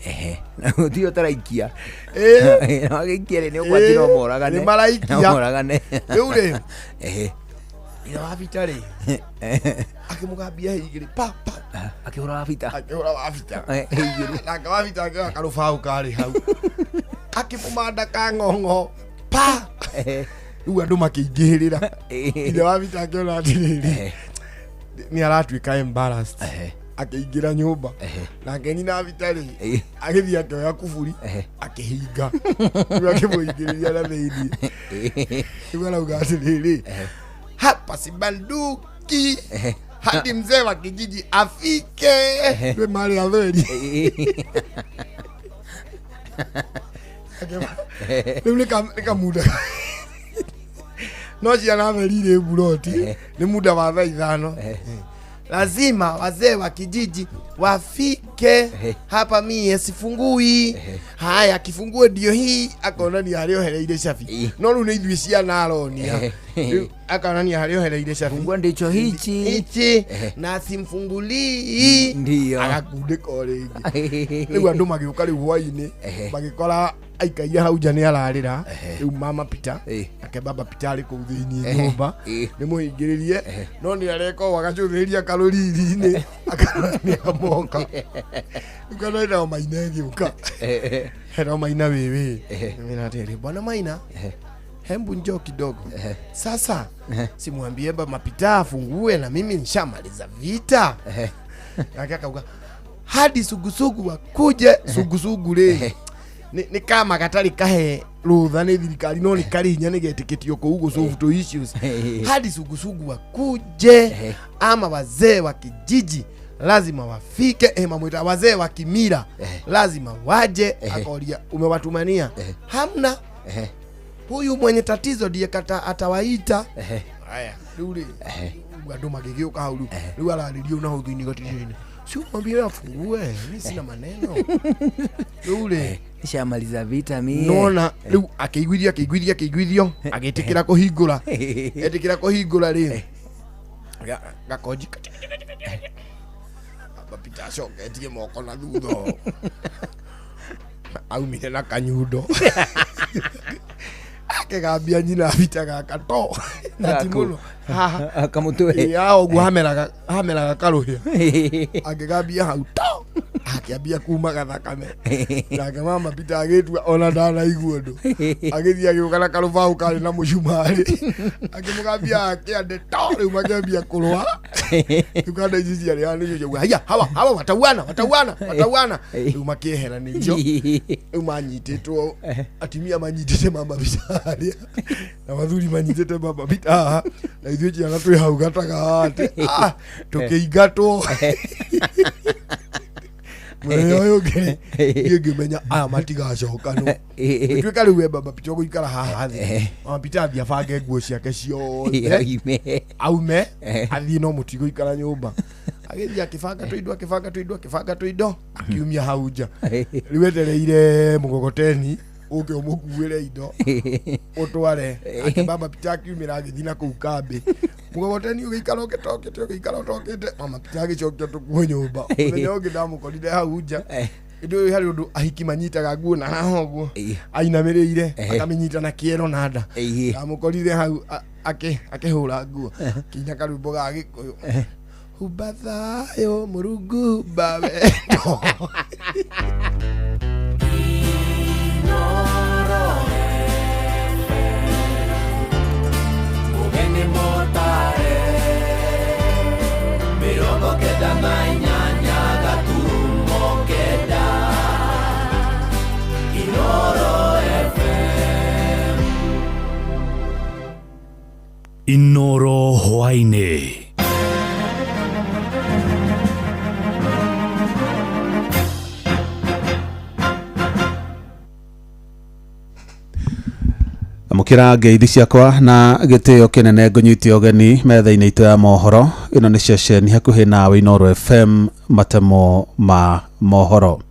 Ehe, na gũtirĩ ũtaraikia. Ĩ. Na wagĩikia rĩ nĩ ũgwati no moragane. Nĩ maraikia. No moragane. Rĩu rĩ Ehe. Ira wa Peter rĩ akĩmũgambia igĩrĩ pa pa. Akĩhũra wa Peter. Akĩhũra wa Peter. Igĩrĩ. Nake wa Peter akĩoya karũbaũ karĩ hau akĩmũmanda kang'ong'o pa. Rĩu andũ makĩingĩhĩrĩra. Ithe wa Peter akĩona atĩrĩrĩ nĩ aratuĩka embarrassed. Akĩingĩra nyũmba. Nake nyina Peter rĩ agĩthiĩ akĩoya kuburi akĩhinga. Rĩu akĩmũingĩrĩria na thĩiniĩ. Rĩu arauga atĩrĩrĩ hapa sibanduki. Hadi mzee wa kijiji afike. Rĩ marĩ atheri. Rĩu nĩ kamuda no ciana theri irĩ mburoti nĩ muda wa thaa 5. Lazima wazee wa kijiji wafike hapa, mie sifungui. Haya, kifungue ndio hii, akonania harĩa ohereire cabi. No rĩu nĩ ithuĩ ciana aronia. Rĩu akonania harĩa ohereire cabi. Fungua ndicho hichi. Hichi na simfungulii. Ndio. Agakundĩka o rĩngĩ. Rĩu andũ magĩũka rĩu hwainĩ magĩkora aikaire hau nja nĩ ararĩra. Rĩu mama Peter nake baba Peter arĩ kũu thĩinĩ nyũmba nĩ mũhingĩrĩrie, no nĩ areka ũũ agacũthĩrĩria karũriri-inĩ akarora nĩ amoka. Rĩu kana nao Maina ĩgĩũka, hero Maina wewe, mimi atĩrĩ, bwana Maina, hembu njoo kidogo. Sasa simwambie baba Peter afungue na mimi nishamaliza vita. Nake akauga hadi sugusugu wakuje. Sugusugu rĩ nĩ kama gatarĩ kahe rũtha nĩ thirikari, no nĩ karĩ hinya, nĩ getĩkĩtio kũu gũsolve to issues. Hadi sugusugu wakuje ama wazee wa kijiji lazima wafike, mamwita wazee wa kimila lazima waje. Akoria umewatumania? Hamna. Huyu mwenye tatizo ndiye kata atawaita. Haya, rĩu rĩ andũ magĩgĩũka hau rĩu rĩu ararĩrio na hau thĩinĩ gatiria-inĩ, si umwambie afungue, mi sina maneno. Rĩu rĩ Nishamaliza vita mie. Nona rĩu akĩiguithio akĩiguithio akĩiguithio agĩtĩkĩra kũhingũra. Etĩkĩra kũhingũra rĩ, gakonji Baba Peter acoketie moko na thutha, aumire na kanyundo akĩgambia nyina Peter gaka to na ti Gaku. mũno haha. Kamutwe. Ĩ, haha ũguo hameraga karũhĩa, akĩgambia hau to akĩambia kumaga thakame. Nake mama Peter agĩtua ona ndanaigua ũndũ, agĩthiĩ agĩũka na karũbaũ karĩ na mũcumarĩ akĩmũgambia akĩande to. Rĩu makĩambia kũrũa. Rĩu kanda ici ciarĩ haha nĩcio ciauga haiya, hawa hawa watauana watauana watauana. Rĩu makĩeheranĩrio. Rĩu manyitĩtwo, atumia manyitĩte mama Peter harĩa na mathuri manyitĩte baba Peter haha, na ithuĩ ciana twĩ hau gatagatĩ. Ah, tũkĩingatwo. Mũthenya ũyũ ũngĩ niĩ ngĩmenya aya matigacokanwo. Gũtuĩka rĩu we baba Peter ũgũikara haha thĩ, mama Peter athiĩ abange nguo ciake ciothe Oime. Aume athiĩ, no mũtigũikara nyũmba. Agĩthiĩ akĩbanga tũindo akĩbanga tũindo akĩbanga tũindo akiumia hau nja. Rĩu etereire mũgogoteni ũke ũmũkuĩre indo ũtware. Ake baba Peter akiumĩra agĩthiĩ na kũu kambĩ, mũgogoteni ũgĩikara ũgĩtokĩte ũgĩikara ũtokĩte, mama Peter agĩcokia tũkuo nyũmba. Mũthenya ũngĩ ndamũkorire hau nja, ĩndĩ ũyũ harĩ ũndũ ahiki manyitaga nguo na haha ũguo ainamĩrĩire, akamĩnyita na kĩero na nda. Ndamũkorire hau akĩhũra nguo kinya karwĩmbo ga Gĩkũyũ, humba thayũ Mũrungu humba wendo. Ũgeni mũtare 98.9 Inoro FM. Inoro hwainĩ. Amũkĩra ngeithi ciakwa na gĩtĩo kĩnene, ngũnyite ũgeni metha-inĩ itũ ya mohoro. Ĩno nĩ ceceni hakuhĩ nawe, Inoro FM, matemo ma mohoro.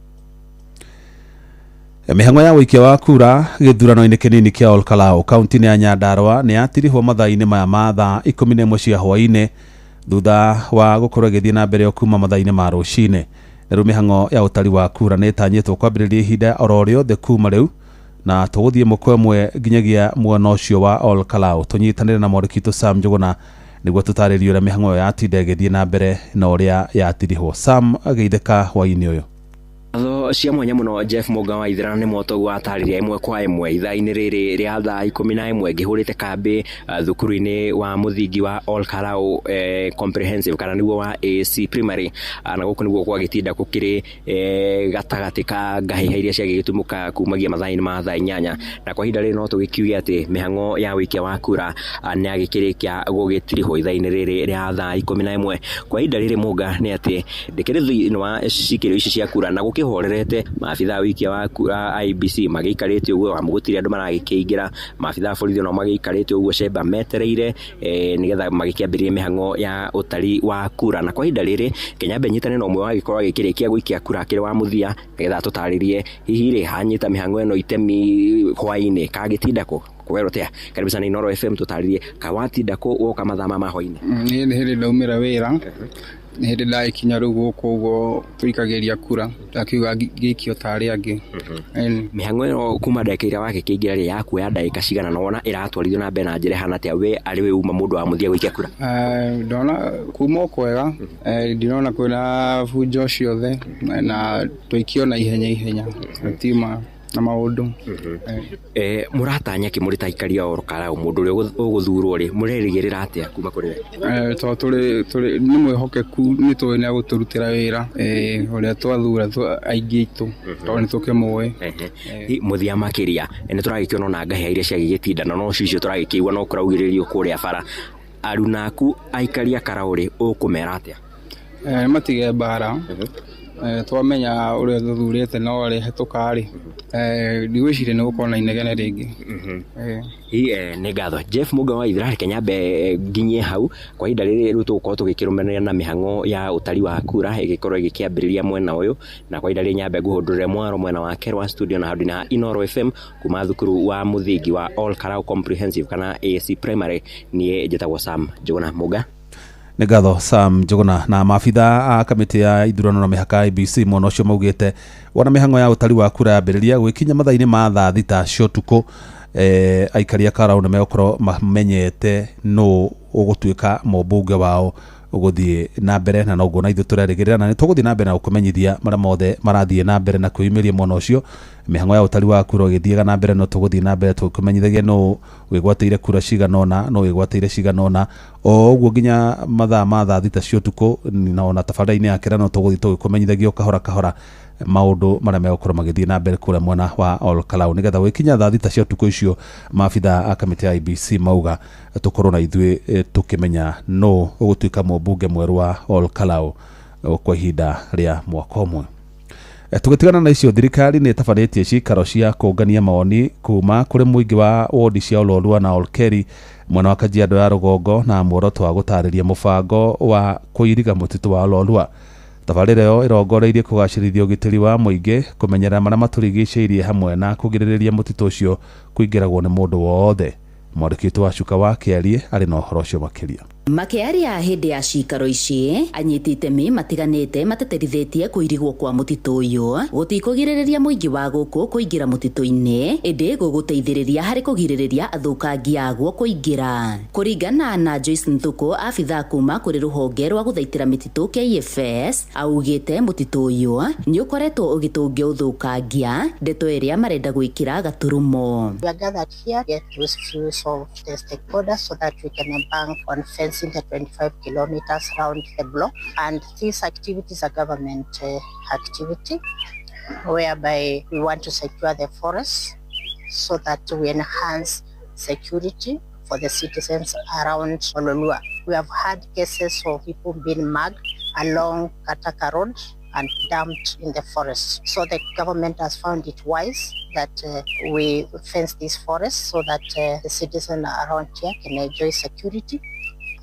Mĩhang'o ya ũikia wa kura gĩthurano-inĩ kĩnini kĩa Olkalau kaunti-inĩ ya Nyandarua nĩ yatirihwo mathaa-inĩ maya ma thaa 11 cia hwaĩ-inĩ, thutha wa gũkorwo ĩgĩthiĩ na mbere o kuma mathaa-inĩ ma rũcinĩ. Na rĩu mĩhang'o ya ũtari wa kura nĩ ĩtanyĩtwo kwambĩrĩria ihinda oro rĩothe kuma rĩu, na tũgũthiĩ mũkwa ĩmwe nginyagia mwena ũcio wa Olkalau tũnyitanĩre na mwandĩki witũ Sam Njũgũna nĩguo tũtarĩrie ũrĩa mĩhang'o ĩyo yatinda ĩgĩthiĩ na mbere na ũrĩa yatirihwo. Sam, geithĩka hwaĩ-inĩ ũyũ. Watho Ndeto cia mwanya mũno Jeff Mũga wa Ithira nĩ motoguo atarĩria ĩmwe kwa ĩmwe ithaa-inĩ rĩrĩ rĩa thaa 11 ngĩhũrĩte kambĩ thukuru-inĩ wa mũthingi wa Ol Kalou Comprehensive kana nĩguo wa AC Primary, na gũkũ nĩguo gwagĩtinda gũkĩrĩ gatagatĩ ka ngahĩha iria ciagĩgĩtumũka kumagia mathaa-inĩ ma thaa 8, na kwa ihinda rĩrĩ no tũgĩkiuge atĩ mĩhang'o ya wĩikia wa kura nĩ yagĩkĩrĩkia gũgĩtirihwo ithaa-inĩ rĩrĩ rĩa thaa 11. Kwa ihinda rĩrĩ Mũga nĩ atĩ ndĩkĩrĩ thĩinĩ wa cikĩro ici cia kura na gũkĩhorerete maabitha a wĩikia wa kura IEBC magĩikarĩte ũguo, amu gũtirĩ andũ maragĩkĩingĩra, maabitha a borithi onao magĩikarĩte ũguo cemba metereire nĩgetha magĩkĩambĩrĩrie mĩhang'o ya ũtari wa kura. Na kwa ihinda rĩrĩ Kenya nyitane na ũmwe wagĩkorwo agĩkĩrĩkia gũikia kura akĩrĩ wa mũthia nĩgetha atũtarĩrie hihi rĩ hanyita mĩhang'o ĩno itemi hwaĩ-inĩ kagĩtinda kũ kwerwo tia. Karibu sana Inooro FM, tũtarĩrie kawatinda kũ woka mathaa ma hwaĩ-inĩ. Niĩ nĩ hĩndĩ ndaumĩra wĩra, nĩ hĩndĩ ndagĩkinya rĩu gũkũ ũguo tũikagĩria kura, ndakiuga ngĩikio ta arĩa angĩ. Mĩhang'o ĩno kuma ndagĩka ĩrĩa wagĩkĩingĩra rĩ yakuoya ndagĩka cigana na wona ĩratwarithio na mbere na njĩra ĩhana atĩa we arĩ we uma mũndũ wa mũthia gũikia kura? Ndona kuma o kwega, ndinona kwĩna bunjo ciothe na tũikio na ihenya ihenya, gũtiuma na maũndũ. Mũratanya kĩ mũrĩ ta aikari a Ol Kalou, mũndũ ũrĩa ũgũthurwo rĩ mũrerĩgĩrĩra atĩa kuma kũrĩ we? Tondũ tũrĩ nĩ mwĩhokeku, nĩ tũĩ nĩ egũtũrutĩra wĩra ũrĩa twathura aingĩ aitũ, tondũ nĩ tũkĩmũĩ. Mũthia makĩria nĩ tũragĩkĩona ona ngahĩha iria ciagĩgĩtinda na no cicio tũragĩkĩigua no kũraugĩrĩrio kũrĩa bara, aruna aku aikari a Karau rĩ ũkũmera atĩa? Matige mbara, twamenya ũrĩa tũthurĩte no arĩhetũka rĩ, ndigwĩciria nĩ gũkorwo na inegene rĩngĩ. Nĩ ngatho Jeff Mũga wa Ithira, reke nyambe nginyie hau. Kwa ihinda rĩrĩ rĩu tũgũkorwo tũgĩkĩrũmanĩrĩra na mĩhang'o ya ũtari wa kura ĩgĩkorwo ĩgĩkĩambĩrĩria mwena ũyũ, na kwa ihinda rĩrĩ nyambe ngũhũndũrĩre mwaro mwena wa Kerwa studio na handũ na Inooro FM kuma thukuru wa mũthingi wa Ol Kalou Comprehensive kana AC Primary. Niĩ njĩtagwo Sam Njũgũna Mũga. Nĩ ngatho Sam Njũgũna. Na maabitha a kamĩtĩ ya ithurano na mĩhaka IEBC mwena ũcio maugĩte wona mĩhang'o ya ũtari wa kura yambĩrĩria gwĩkinya mathaa-inĩ ma thaa 6 cia ũtukũ, aikari a Karau nĩ megũkorwo mamenyete nũ ũgũtuĩka mũmbunge wao ũgũthiĩ na mbere, na noguo na ithuĩ tũrerĩgĩrĩra, na nĩ tũgũthiĩ na mbere na gũkũmenyithia marĩa mothe marathiĩ na mbere na kwĩyumĩria mwena ũcio. Mĩhang'o ya ũtari wa kura ũgĩthiaga na mbere, no tũgũthiĩ na mbere tũkũmenyithagia nũ wĩgwatĩire kura cigana ũna, nũ wĩgwatĩire cigana ũna, o ũguo nginya mathaa ma thaa 6 cia ũtukũ, na ona tabarĩra-inĩ ya kĩrano tũgũthiĩ tũgĩkũmenyithagia o kahora kahora maũndũ marĩa megũkorwo magĩthiĩ na mbere kũrĩa mwena wa Ol Kalou, nĩgetha gwĩkinya thaa 6 cia ũtukũ icio maabitha a kamĩtĩ ya IEBC mauga tũkorwo na ithuĩ tũkĩmenya nũ ũgũtuĩka mũmbunge mwerũ wa Ol Kalou kwa ihinda rĩa mwaka ũmwe. Tũgĩtigana na icio, thirikari nĩ ĩtabarĩtie cikaro cia kũngania mawoni kuma kũrĩ mũingĩ wa wodi cia Ololua na Olkeri mwena wa Kajiado ya rũgongo na muoroto wa gũtarĩria mũbango wa kũiriga mũtitũ wa Ololua. Tabarĩra ĩyo ĩrongoreirie kũgacĩrithia ũgitĩri wa mũingĩ, kũmenyerera marĩa matũrigicĩirie hamwe na kũgirĩrĩria mũtitũ ũcio kũingĩragwo nĩ mũndũ wothe. Mwandĩki witũ wa Cuka wa Kĩarie arĩ na ũhoro ũcio makĩria. Makĩaria hĩndĩ ya cikaro ici, anyiti itemi matiganĩte mateterithĩtie kũirigwo kwa mũtitũ ũyũ gũtikũgirĩrĩria mũingĩ wa gũkũ kũingĩra mũtitũ-inĩ, ĩndĩ gũgũteithĩrĩria harĩ kũgirĩrĩria athũkangia aguo kũingĩra. Kũringana na Joyce Nthuku, abithaa kuma kũrĩ rũhonge rwa gũthaitĩra mĩtitũ KFS, augĩte mũtitũ ũyũ nĩ ũkoretwo ũgĩtũngio ũthũkangia, ndeto ĩrĩa marenda gwĩkĩra gaturumo. We are gathered here get those views of the stakeholders so that we can embark on fencing the 25 kilometers round the block. And this activity is a government activity whereby we want to secure the forest so that we enhance security for the citizens around Ololua. We have had cases of people being mugged along Kataka Road and dumped in the forest. So the government has found it wise that we fence this forest so that the citizens around here can enjoy security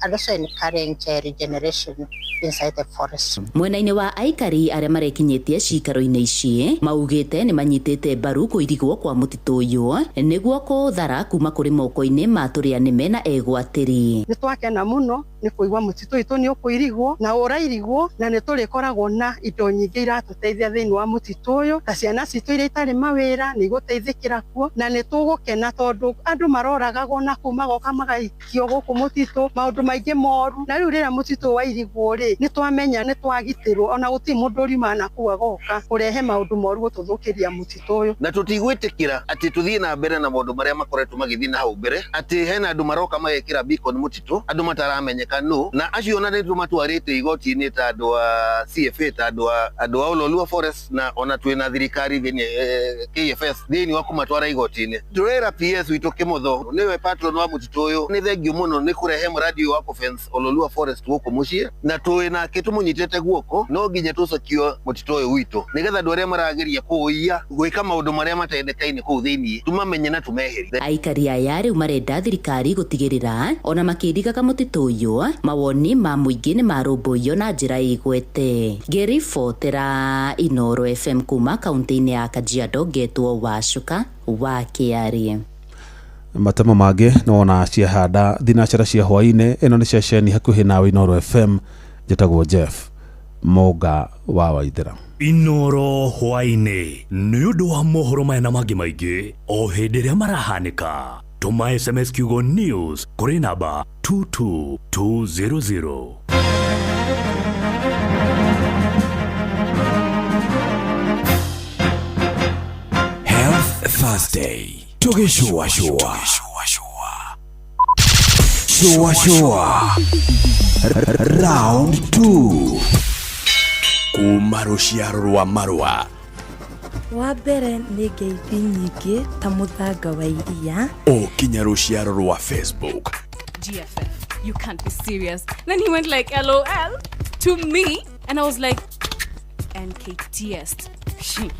and also encourage regeneration inside the forest. Mwena-inĩ wa aikari arĩa marekinyĩtie cikaro-inĩ ici maugĩte nĩ manyitĩte mbaru kũirigwo kwa mũtitũ ũyũ nĩguo kũũthara kuma kũrĩ moko-inĩ ma tũrĩa nĩme na egwatĩri. Nĩ twakena mũno nĩ kũigua mũtitũ witũ nĩ ũkũirigwo na ũrairigwo, na nĩ tũrĩkoragwo na indo nyingĩ iratũteithia thĩinĩ wa mũtitũ ũyũ, ta ciana citũ iria itarĩ mawĩra nĩ igũteithĩkĩra kuo, na nĩ tũgũkena tondũ andũ maroragagwo na kũu magoka magaikio gũkũ mũtitũ, maũndũ maingĩ moru na rĩu rĩrĩa mũtitũ wairigwo rĩ nĩ twamenya nĩ twagitĩrwo ona gũtirĩ mũndũ ũriuma na kũu agoka kũrehe maũndũ moru gũtũthũkĩria mũtitũ ũyũ. Na tũtigwĩtĩkĩra atĩ tũthiĩ na mbere na maũndũ marĩa makoretwo magĩthiĩ na hau mbere, atĩ hena andũ maroka magekĩra beacon mũtitũ, andũ mataramenyeka nũ, na acio ona nĩ tũmatwarĩte igoti-inĩ ta andũ a CFA, ta andũ a andũ a Ololua Forest, na ona twĩna thirikari thĩinĩ KFS thĩinĩ wa kũmatwara igoti-inĩ. Tũrera PS witũ Kĩmotho nĩwe patron wa mũtitũ ũyũ, nĩ thengiũ mũno nĩ kũrehe mũradi ũyũ wa kũfence Ololua Forest gũkũ mũciĩ, na twĩ nake tũmũnyitĩte guoko, no nginya tũcokie mũtitũ ũyũ witũ nĩgetha andũ arĩa marageria kũũiya gwĩka maũndũ marĩa matendekaine kũu thĩinĩ tũmamenye na tũmeherie. Aikari aya rĩu marenda thirikari gũtigĩrĩra ona makĩirigaga mũtitũ ũyũ mawoni ma mũingĩ nĩ marũmbũiyo na njĩra ĩgwete. Ngĩribotera Inooro FM kuma kaunti-inĩ ya Kajiado ngetwo Wacuka wa Kĩarĩ. Matemo mangĩ nĩ wona ciahanda thinacara cia hwainĩ. Ĩno nĩ ceceni hakuhĩ nawe Inooro FM. Njĩtagwo Jeff Mũnga wa Waithĩra. Inooro hwainĩ nĩ ũndũ wa mohoro maya na mangĩ maingĩ o hĩndĩ ĩrĩa marahanĩka. Tũma SMS kiugo news kũrĩ namba 22200. Health Thursday tũgĩcũacũa cũacũa round 2 kuma rũciaro rwa marũa. Wa mbere nĩ ngeithi nyingĩ ta mũthanga wa iria. O kinya rũciaro rwa Facebook. GFF, you can't be serious. Then he went like LOL to me, and I was like, NKTS.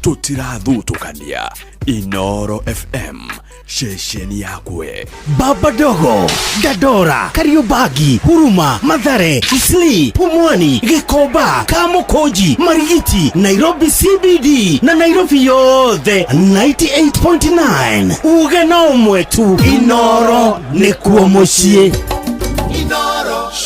Tũtirathutũkania. Inooro FM, ceceni yakwe. Baba Dogo, Dandora, Kariobangi, Huruma, Mathare, Isli, Pumwani, Gikomba, Kamukunji, Marigiti, Nairobi CBD na Nairobi yothe 98.9. Uge no ũmwe tu, Inooro nĩkuo mũciĩ.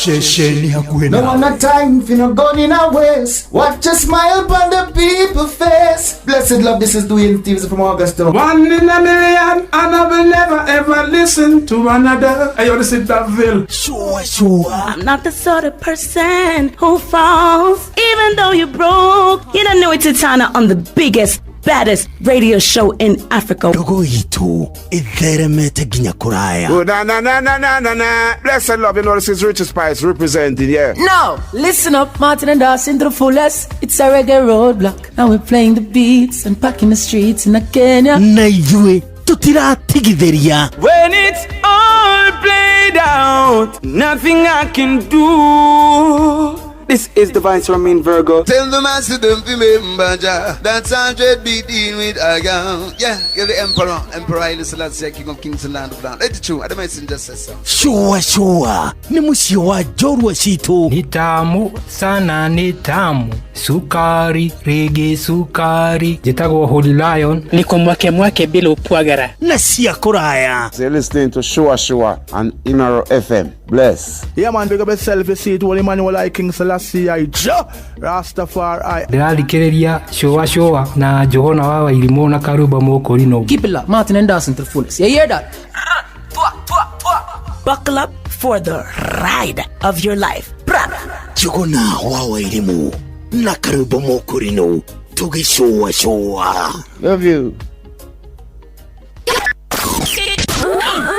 Ceceni hakuhĩ No nawe. one a time for no gun in a waste. Watch a smile upon the people face. Blessed love, this is Dwayne Stevens from Augusta. One in a million, and I will never ever listen to another. Hey, yo, this is Daville. Sure, sure. I'm not the sort of person who falls, even though you're broke. You don't know it's Titana on the biggest, baddest radio show in Africa. Ndogo itũ ĩtheremete nginya kũraya. Oh, na na na na na na na. Blessed love, you know this is Richard Spice representing, yeah. Now, listen up, Martin and Dawson to the fullest. It's a reggae roadblock. Now we're playing the beats and packing the streets in Kenya. Na ithuĩ tũtiratigithĩria. When it's all played out, nothing I can do. This is the Vice Ramin Virgo. Tell the master don't remember Jah. That's 100 be dealing with I am. Yeah, you're the emperor. Emperor Haile Selassie, King of Kings and Land of Land. Let it true. I don't just say so. Shua shua nĩ mũciĩ wa njorua citũ. Ni tamu sana, ni tamu sukari rigi sukari. Njĩtagwo Holy Lion. Niko mwake mwake bila upwagara na cia kũraya. So you're listening to Shua Shua on Inooro FM. Bless. Yeah, man, big up yourself. You see it, Holy Emmanuel, I King Selassie, I Jah Rastafari. Ndĩrathikĩrĩria cũa cũa na Njũgũna wa Wairimũ na Karumba Mũkũrinũ. Keep it locked, Martin and Dawson to the fullest. You hear that? Buckle up for the ride of your life. Bra. Njũgũna wa Wairimũ na Karumba Mũkũrinũ tũgĩcũa cũa. Love you.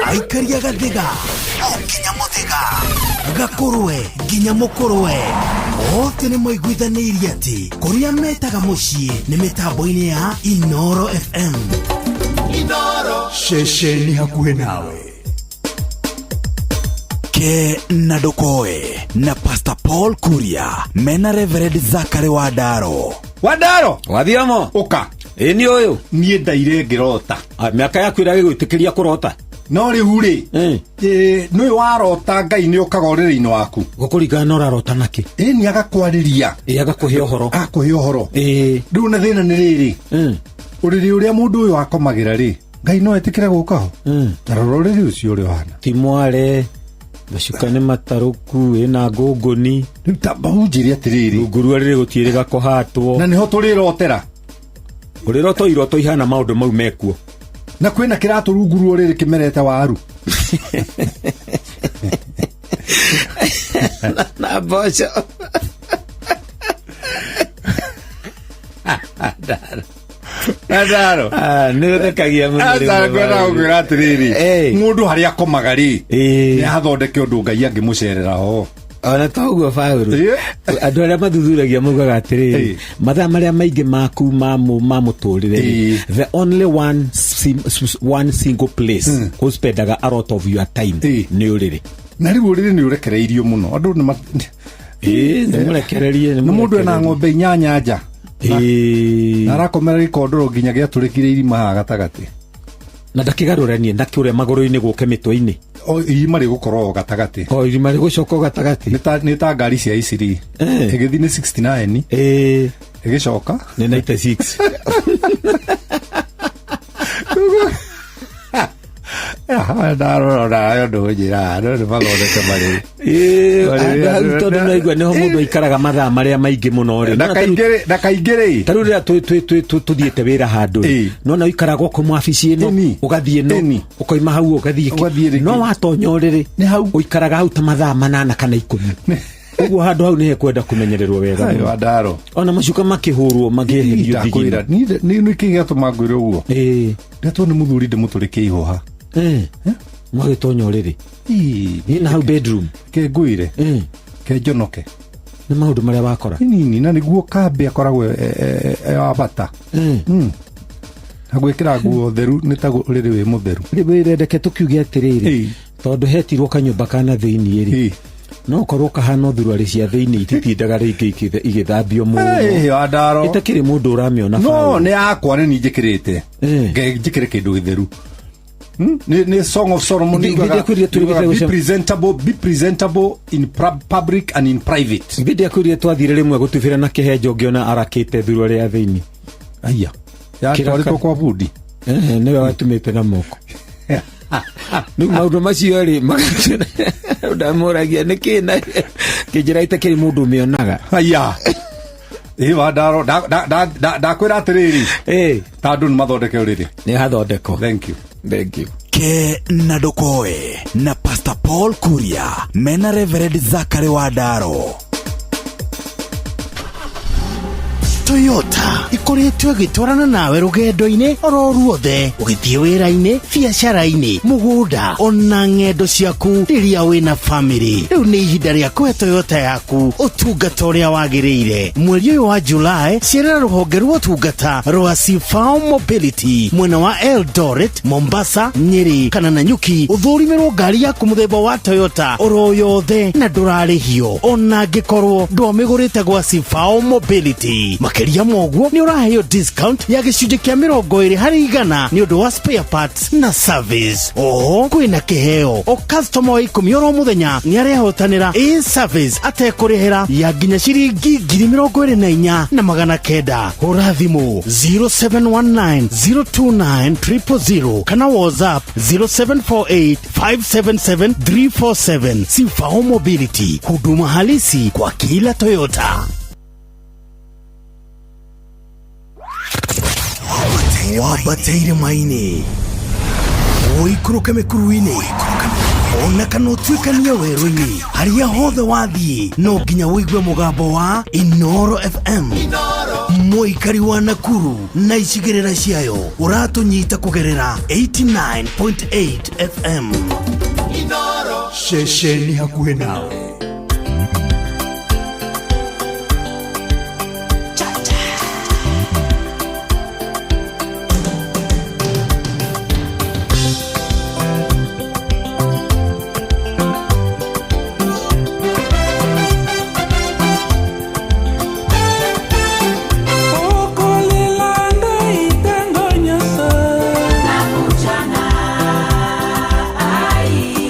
Aikaria gathiga o nginya mũthĩga gakũrwe nginya mũkũrwe othe nĩ maiguithanĩirie atĩ kũrĩa metaga mũciĩ nĩ mĩtambo-inĩ ya Inooro FM. Ceceni hakuhĩ nawe. Ke na ndũkoe na Pastor Paul Kuria mena Reverend Zakary Wandaro. Wandaro Wathiomo. Ũka. Ĩ nĩ ũyũ. Niĩ ndaire ngĩrota. Mĩaka yaku ĩragĩgwĩtĩkĩria kũrota. No rĩu rĩ, nĩũĩ warota Ngai nĩ ũkaga ũrĩrĩ-inĩ waku. Gũkũringana na ũrarota nakĩ? Ĩ nĩ agakwarĩria. Ĩ agakũhe ũhoro. Agakũhe ũhoro. Ĩ. Rĩu na thĩna nĩ rĩrĩ. Ũrĩrĩ ũrĩa mũndũ ũyũ akomagĩra rĩ, Ngai no etĩkĩre gũka ho? Ta rora ũrĩrĩ ũcio ũrĩa ũhana. Ti mware macuka nĩ matarũku ĩna ngũngũni. Rĩu ta mahunjĩre atĩrĩrĩ. Rungurua rĩrĩ gũtiĩrĩga kũhatwo. Na nĩho tũrĩrotera. Ũrĩroto iroto ihana maũndũ mau mekuo. Na kwĩna kĩratũ rungu ruo rĩrĩ kĩmerete waru. Na mboco. Ndaro. Nĩ ũthekagia mũno rĩmwe. Aca ngwenda gũkwĩra atĩrĩrĩ, mũndũ harĩa akomaga rĩ, nĩ athondeke ũndũ Ngai angĩmũcerera ho. Ona toguo Paũlũ, andũ arĩa mathuthuragia maugaga atĩrĩrĩ, mathaa marĩa maingĩ maku ma mũtũrĩre rĩ, the only one single place ũspendaga a lot of your time nĩ ũrĩrĩ. Na rĩu ũrĩrĩ nĩ ũrekereirio mũno andũ nĩ nĩ mũrekererie. Nĩ mũndũ ena ng'ombe 8 nja na arakomera gĩkondoro nginya gĩatũrĩkire irima haha gatagatĩ, na ndakĩgarũranie ndakĩũre magũrũ-inĩ gũke mĩtwe-inĩ. O irima rĩgũkorwo o gatagatĩ. O irima rĩgũcoka o gatagatĩ. Nĩ ta ngari cia Iciri ĩgĩthiĩ nĩ 69, ĩgĩcoka nĩ 96. Ndarora nayo ndũnjĩra no nĩ mathondeke marĩrĩ. Tondũ naigua nĩho mũndũ aikaraga mathaa marĩa maingĩ mũno rĩ. Na kaingĩ rĩ, ta rĩu rĩrĩa tũthiĩte wĩra handũ rĩ, nona ũikaraga ũkauma wabici ĩno ũgathiĩ ĩno, ũkoima hau ũgathiĩ, no watonya ũrĩrĩ ũikaraga hau ta mathaa 8 kana 10. Ũguo handũ hau nĩ hekwenda kũmenyererwo wega mũno. Ndaro. Ona macuka makĩhũrwo makĩeherio thigino. Nĩ kĩ gĩatũma ngwĩre ũguo? Ndetwo nĩ mũthuri ndĩmũtũrĩkie ihũha. Mwagĩtonya ũrĩrĩ na hau bedroom ke ngwĩre ke njonoke nĩ maũndũ marĩa wakora nini, na nĩguo kambĩ akoragwo e wa bata. Na gwĩkĩra nguo theru nĩ ta ũrĩrĩ wĩ mũtheru. Rĩu tũkiuge atĩrĩrĩ, tondũ hetirwo kanyũmba kana thĩinĩ rĩ, no korwo kahana thuruarĩ cia thĩinĩ ititindaga rĩngĩ igĩthambio mũno. Ndaro. Itakĩrĩ mũndũ ũramĩona. No nĩ yakwa nĩ niĩ njĩkĩrĩte njĩkĩre kĩndũ gĩtheru. Ni Song of Solomon yugaga, be presentable in public and in private. Ngĩndĩ akwĩrire twathire rĩmwe gũtubĩra na kĩhenjo ngĩona arakĩte thuruarĩ ya thĩinĩ. Aya yatwarĩtwo kwa bundi. Nĩwe watumĩte na moko. Rĩu maũndũ macio rĩ ndamũragia nĩkĩ na kĩnjĩra itakĩrĩ mũndũ ũmĩonaga. Aya ĩ ndaro ndakwĩra atĩrĩrĩ, ta andũ nĩ mathondeke ũrĩrĩ. Nĩ hathondekwo. Thank you. Thank you. Ke na Ndokoe na Pastor Paul Kuria mena Reverend Zachary Wandaro. Toyota ikoretwo ĩgĩtwarana nawe rũgendo-inĩ oro ruothe, ũgĩthiĩ wĩra-inĩ, biacara-inĩ, mũgũnda ona ng'endo ciaku rĩrĩa wĩna family. Rĩu nĩ ihinda rĩa kũhe Toyota yaku ũtungata ũrĩa wagĩrĩire. Mweri ũyũ wa July, cerera rũhonge rwa ũtungata rwa Sifao Mobility mwena wa Eldoret, Mombasa, Nyeri kana Nanyuki, ũthũrimĩrwo ngari yaku mũthemba wa Toyota oro yothe na ndũrarĩhio ona angĩkorwo ndwamĩgũrĩte gwa Sifao Mobility. Makĩria moguo nĩ ũraheo discount ya gĩcunjĩ kĩa 20 harĩ igana nĩ ũndũ wa spare parts na service. Oho kwĩna kĩheo o customer wa 10 oro mũthenya nĩ arehotanĩra a service atekũrĩhĩra ya nginya ciringi 24,900. Hũra thimũ 0719 029 000 kana WhatsApp 0748 577 347. Sifao Mobility, huduma halisi kwa kila Toyota. Wambateire maini, ũikũrũke mĩkuru-inĩ, ona kana ũtuĩkanie werũ-inĩ, harĩa hothe wathiĩ no nginya ũigue mũgambo wa Inoro FM. Mũikari wa Nakuru na icigĩrĩra ciayo ũratũnyita kũgerera 89.8 FM. Ceceni hakuhĩ nawe. Ai,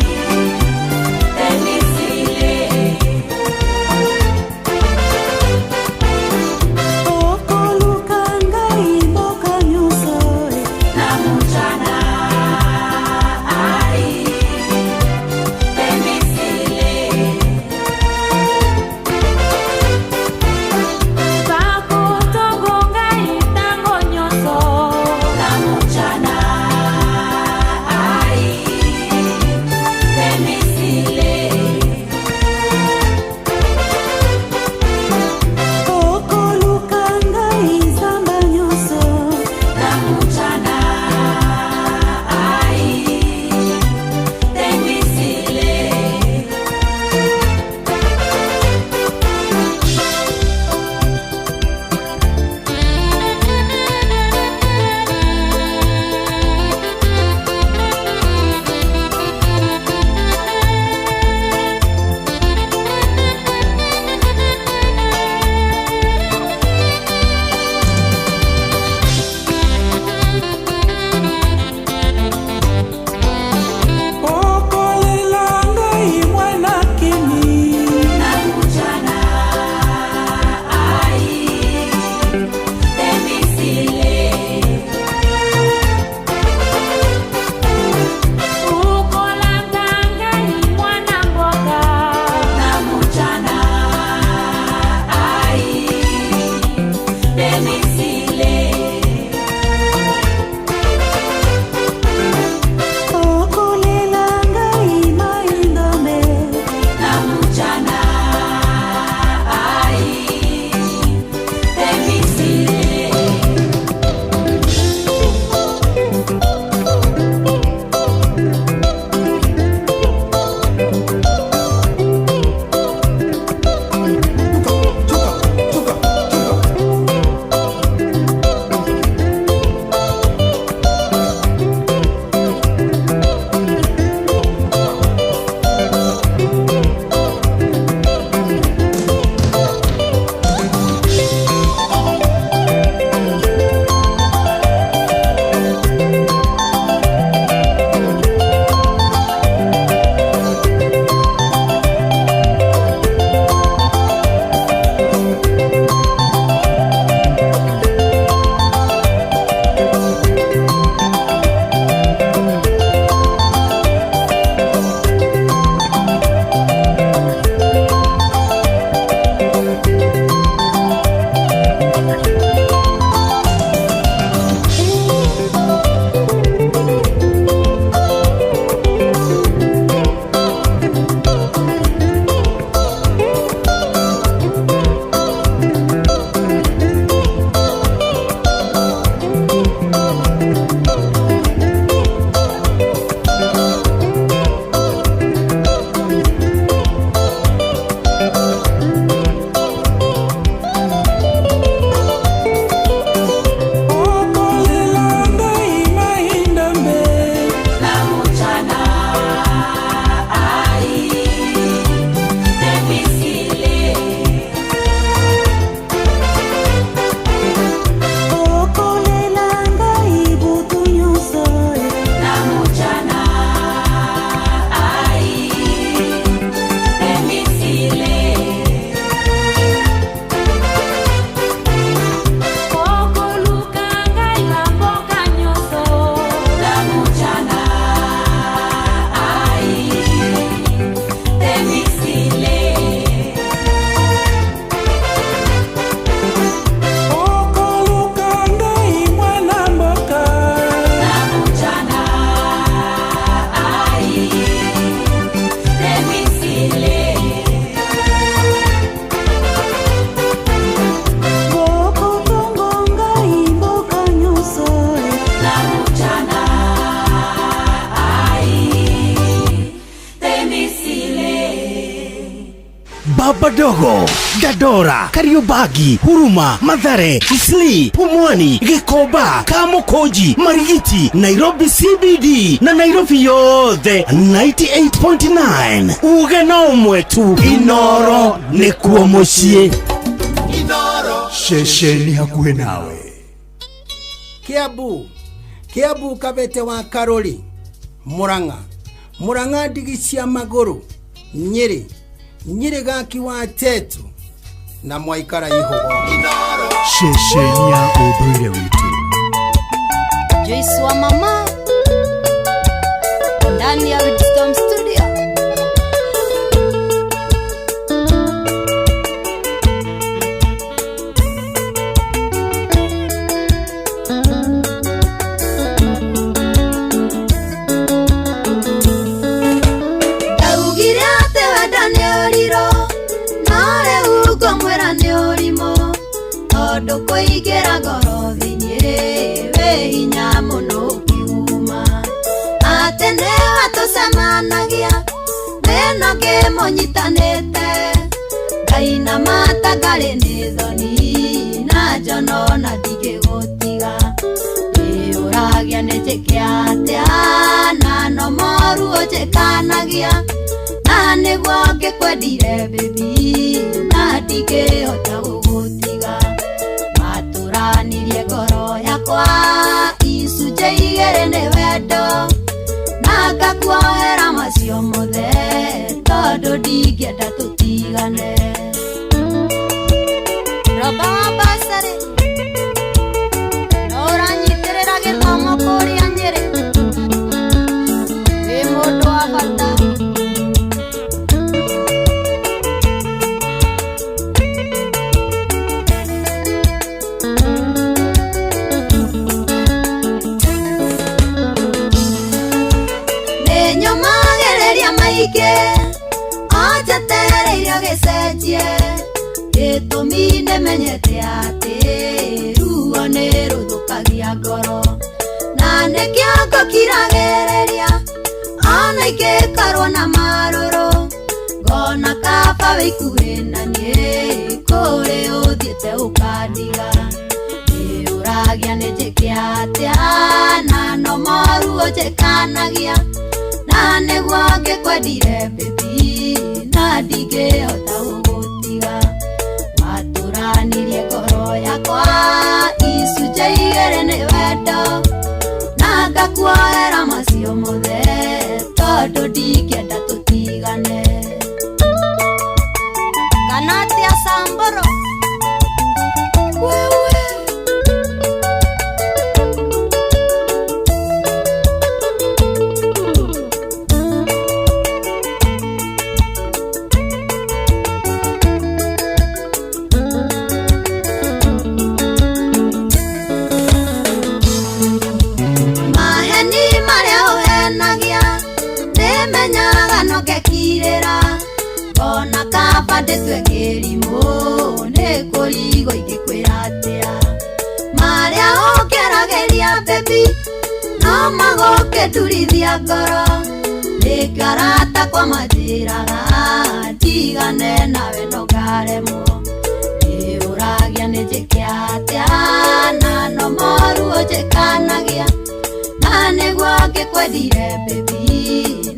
Babadogo, Dandora, Kariobangi, Huruma, Mathare, Isli, Pumwani, Gikomba, Kamukunji, Marigiti, Nairobi CBD na Nairobi yothe 98.9. Uge no ũmwe tu, Inoro nĩkuo mũciĩ. Ceceni hakuhĩ nawe. Kiambu, Kiambu Kabete wa Karori, Murang'a, Murang'a ndigi cia magũrũ, Nyĩrĩ, Nyĩrĩ gaki wa Tetu na mwaikara ihogo. Ceceni ya ũndũire witũ. Joyce wa mama ndani ya Wisdom Studio. Ndaugire atĩ wendo nĩ ũrirũ, no rĩu ngũmwĩra nĩ ũrimũ, tondũ kũingĩra ngoro thĩinĩ wĩ hinya mũno ũkiuma. Atĩ nĩwe tũcemanagia, wĩna ngĩmũnyitanĩte, ngainama ta ngarĩ nĩ thoni, na njono na ndingĩgũtiga. Ndĩũragia nĩ njĩke atĩa, na no moru ũnjĩkanagia, na nĩguo ngĩkwendire baby, na ndingĩhota gũgũtiga. Matũranirie ngoro yakwa icunjĩ igĩrĩ nĩ wendo, na ngakuohera macio mothe, tondũ ndingĩenda tũtigane. Roba wa basarĩ, no ũranyitĩrĩra gĩthomo kũrĩa Nyĩrĩ, wĩ mũndũ wa bata. Nĩnyũmagĩrĩria maingĩ, anjetereirio gĩcenjie, gĩtũmi nĩmenyete atĩ ruo nĩ rũthũkagia ngoro, na nĩkĩo ngũkiragĩrĩria ona ingĩkorwo na marũrũ, ngona kaba wĩikuhĩ na niĩ kũrĩ ũthiĩte ũkandiga. Ndĩũragia nĩ njĩke atĩa, na no moru ũnjĩkanagia, na nĩguo ngĩkwendire baby, na ndingĩhota gũgũtiga. Watũranirie ngoro yakwa icunjĩ igĩrĩ nĩ wendo, na ngakuohera macio mothe, tondũ ndingĩenda tũtigane. Kana atĩa Samburu? Wewe maheni marĩa ũhenagia, nĩmenyaga no ngekirĩra, ona kaba ndĩtue kĩrimũ, nĩ kũrigwo ingĩkwĩra atĩa. Marĩa ũngeragĩria baby, no magũkĩndurithia ngoro, nĩkĩo arata kwa manjĩraga ndigane nawe no ngaremwo. Ndĩũragia nĩ njĩke atĩa, na no moru ũnjĩkanagia, na nĩguo ngĩkwendire baby,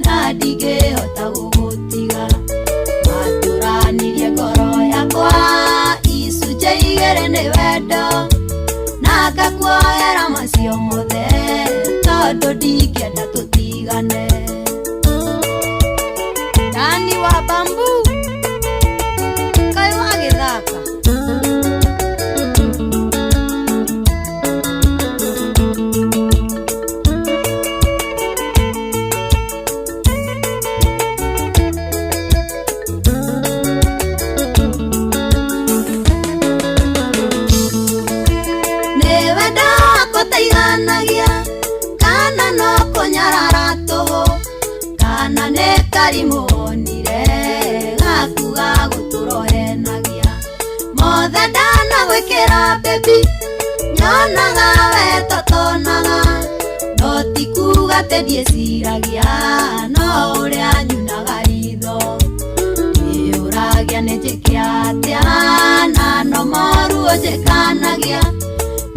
na ndingĩhota gũgũtiga. Watũranirie ngoro yakwa icunjĩ igĩrĩ nĩ wendo, na ngakuohera macio mothe, tondũ ndingĩenda tũtigane. Dani wa bambu, kaĩ wagĩthaka. Nĩwe ndakũteithanagia, kana no kũnyarara tũhũ, kana nĩ karimũ wonire gaku ga gũtũrohenagia. Mothe ndanagwĩkĩra baby, nyonaga we totonaga, no ti kuga atĩ ndiĩciragia, no ũrĩa nyunaga ritho. Ndĩũragia nĩ njĩke moru ũnjĩkanagia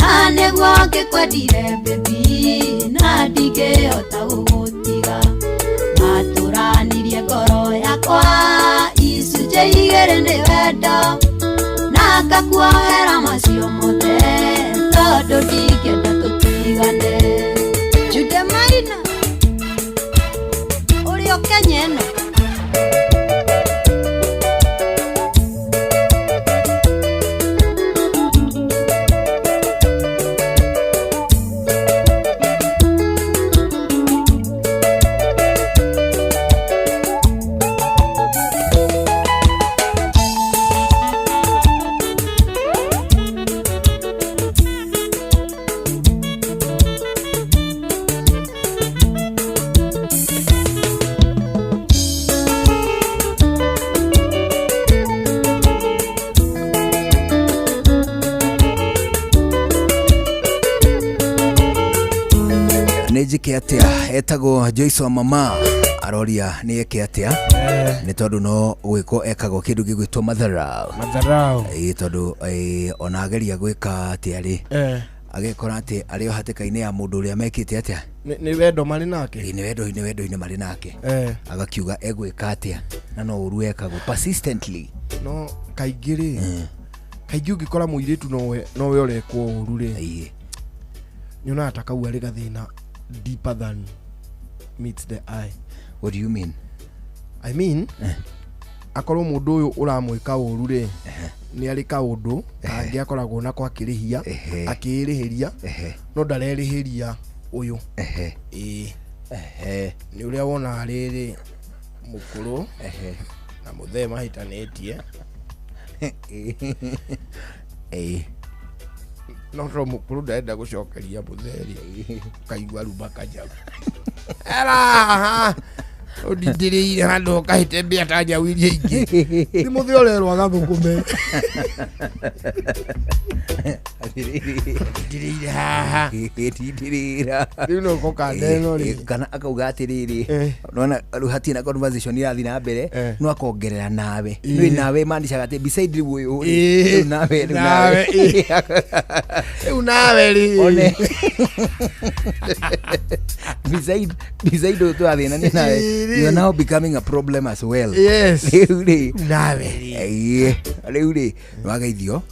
na nĩguo ngĩkwendire baby na ndingĩhota gũgũtiga matũranirie ngoro yakwa icunjĩ igĩrĩ nĩ wendo na ngakuohera macio mothe tondũ ndingĩenda tũtigane. Jude Maina ũrĩ o Kenya ĩno. Nä njä atä a etagwo Joyce wa mama aroria nä eke atä a nä tondå no gwä ko ekagwo kä ndå gä gwä two matharau. Matharau. Ä tondå ona ageria gwä ka atä a rä Eh. agekora atä arä o hatä ka-inä ya må ndå å rä a mekä te atä a. Nĩ wendo marĩ nake. Nä wendo-inä marä nake. Eh. Agakiuga egwä ka atä a na no å ru ekagwo persistently. No kaingĩ rĩ, kaingĩ ũngĩkora mũirĩtu nowe ũrekwo ũru rĩ, nyonaga ta kau arĩ gathĩna deeper than meets the eye. What do you mean? I mean, akorwo mũndũ ũyũ ũramwĩka ũru rĩ, nĩ arĩ kaũndũ kangĩ akoragwo nako akĩrĩhia, akĩĩrĩhĩria, no ndarerĩhĩria ũyũ. Ĩĩ. Nĩ ũrĩa wonaga rĩrĩ mũkũrũ na mũthee mahĩtanĩtie. Ĩĩ. No to mũkũrũ ndarenda gũcokeria mũthee rĩ, ũkaigua rumba kanjabu. Era ũndindĩrĩire handũ ũkahĩte mbĩa ta nyau iria ingĩ. Nĩ mũthee ũrerwo agathũkũme. Ndindĩrĩire haha. Ndindĩrĩra. Rĩu no ũkoka neno rĩ. Kana akauga atĩrĩrĩ, nona rĩu hatirĩ na conversation irathiĩ na mbere, no akongerera nawe. Nĩ nawe maanishaga atĩ beside rĩu ũyũ rĩ, rĩu nawe, rĩu nawe. Rĩu nawe rĩ. One. Beside ũyũ tũrathĩnania nawe, you are now becoming a problem as well. Yes. Rĩu rĩ. Nawe rĩ. Rĩu rĩ, nĩwageithio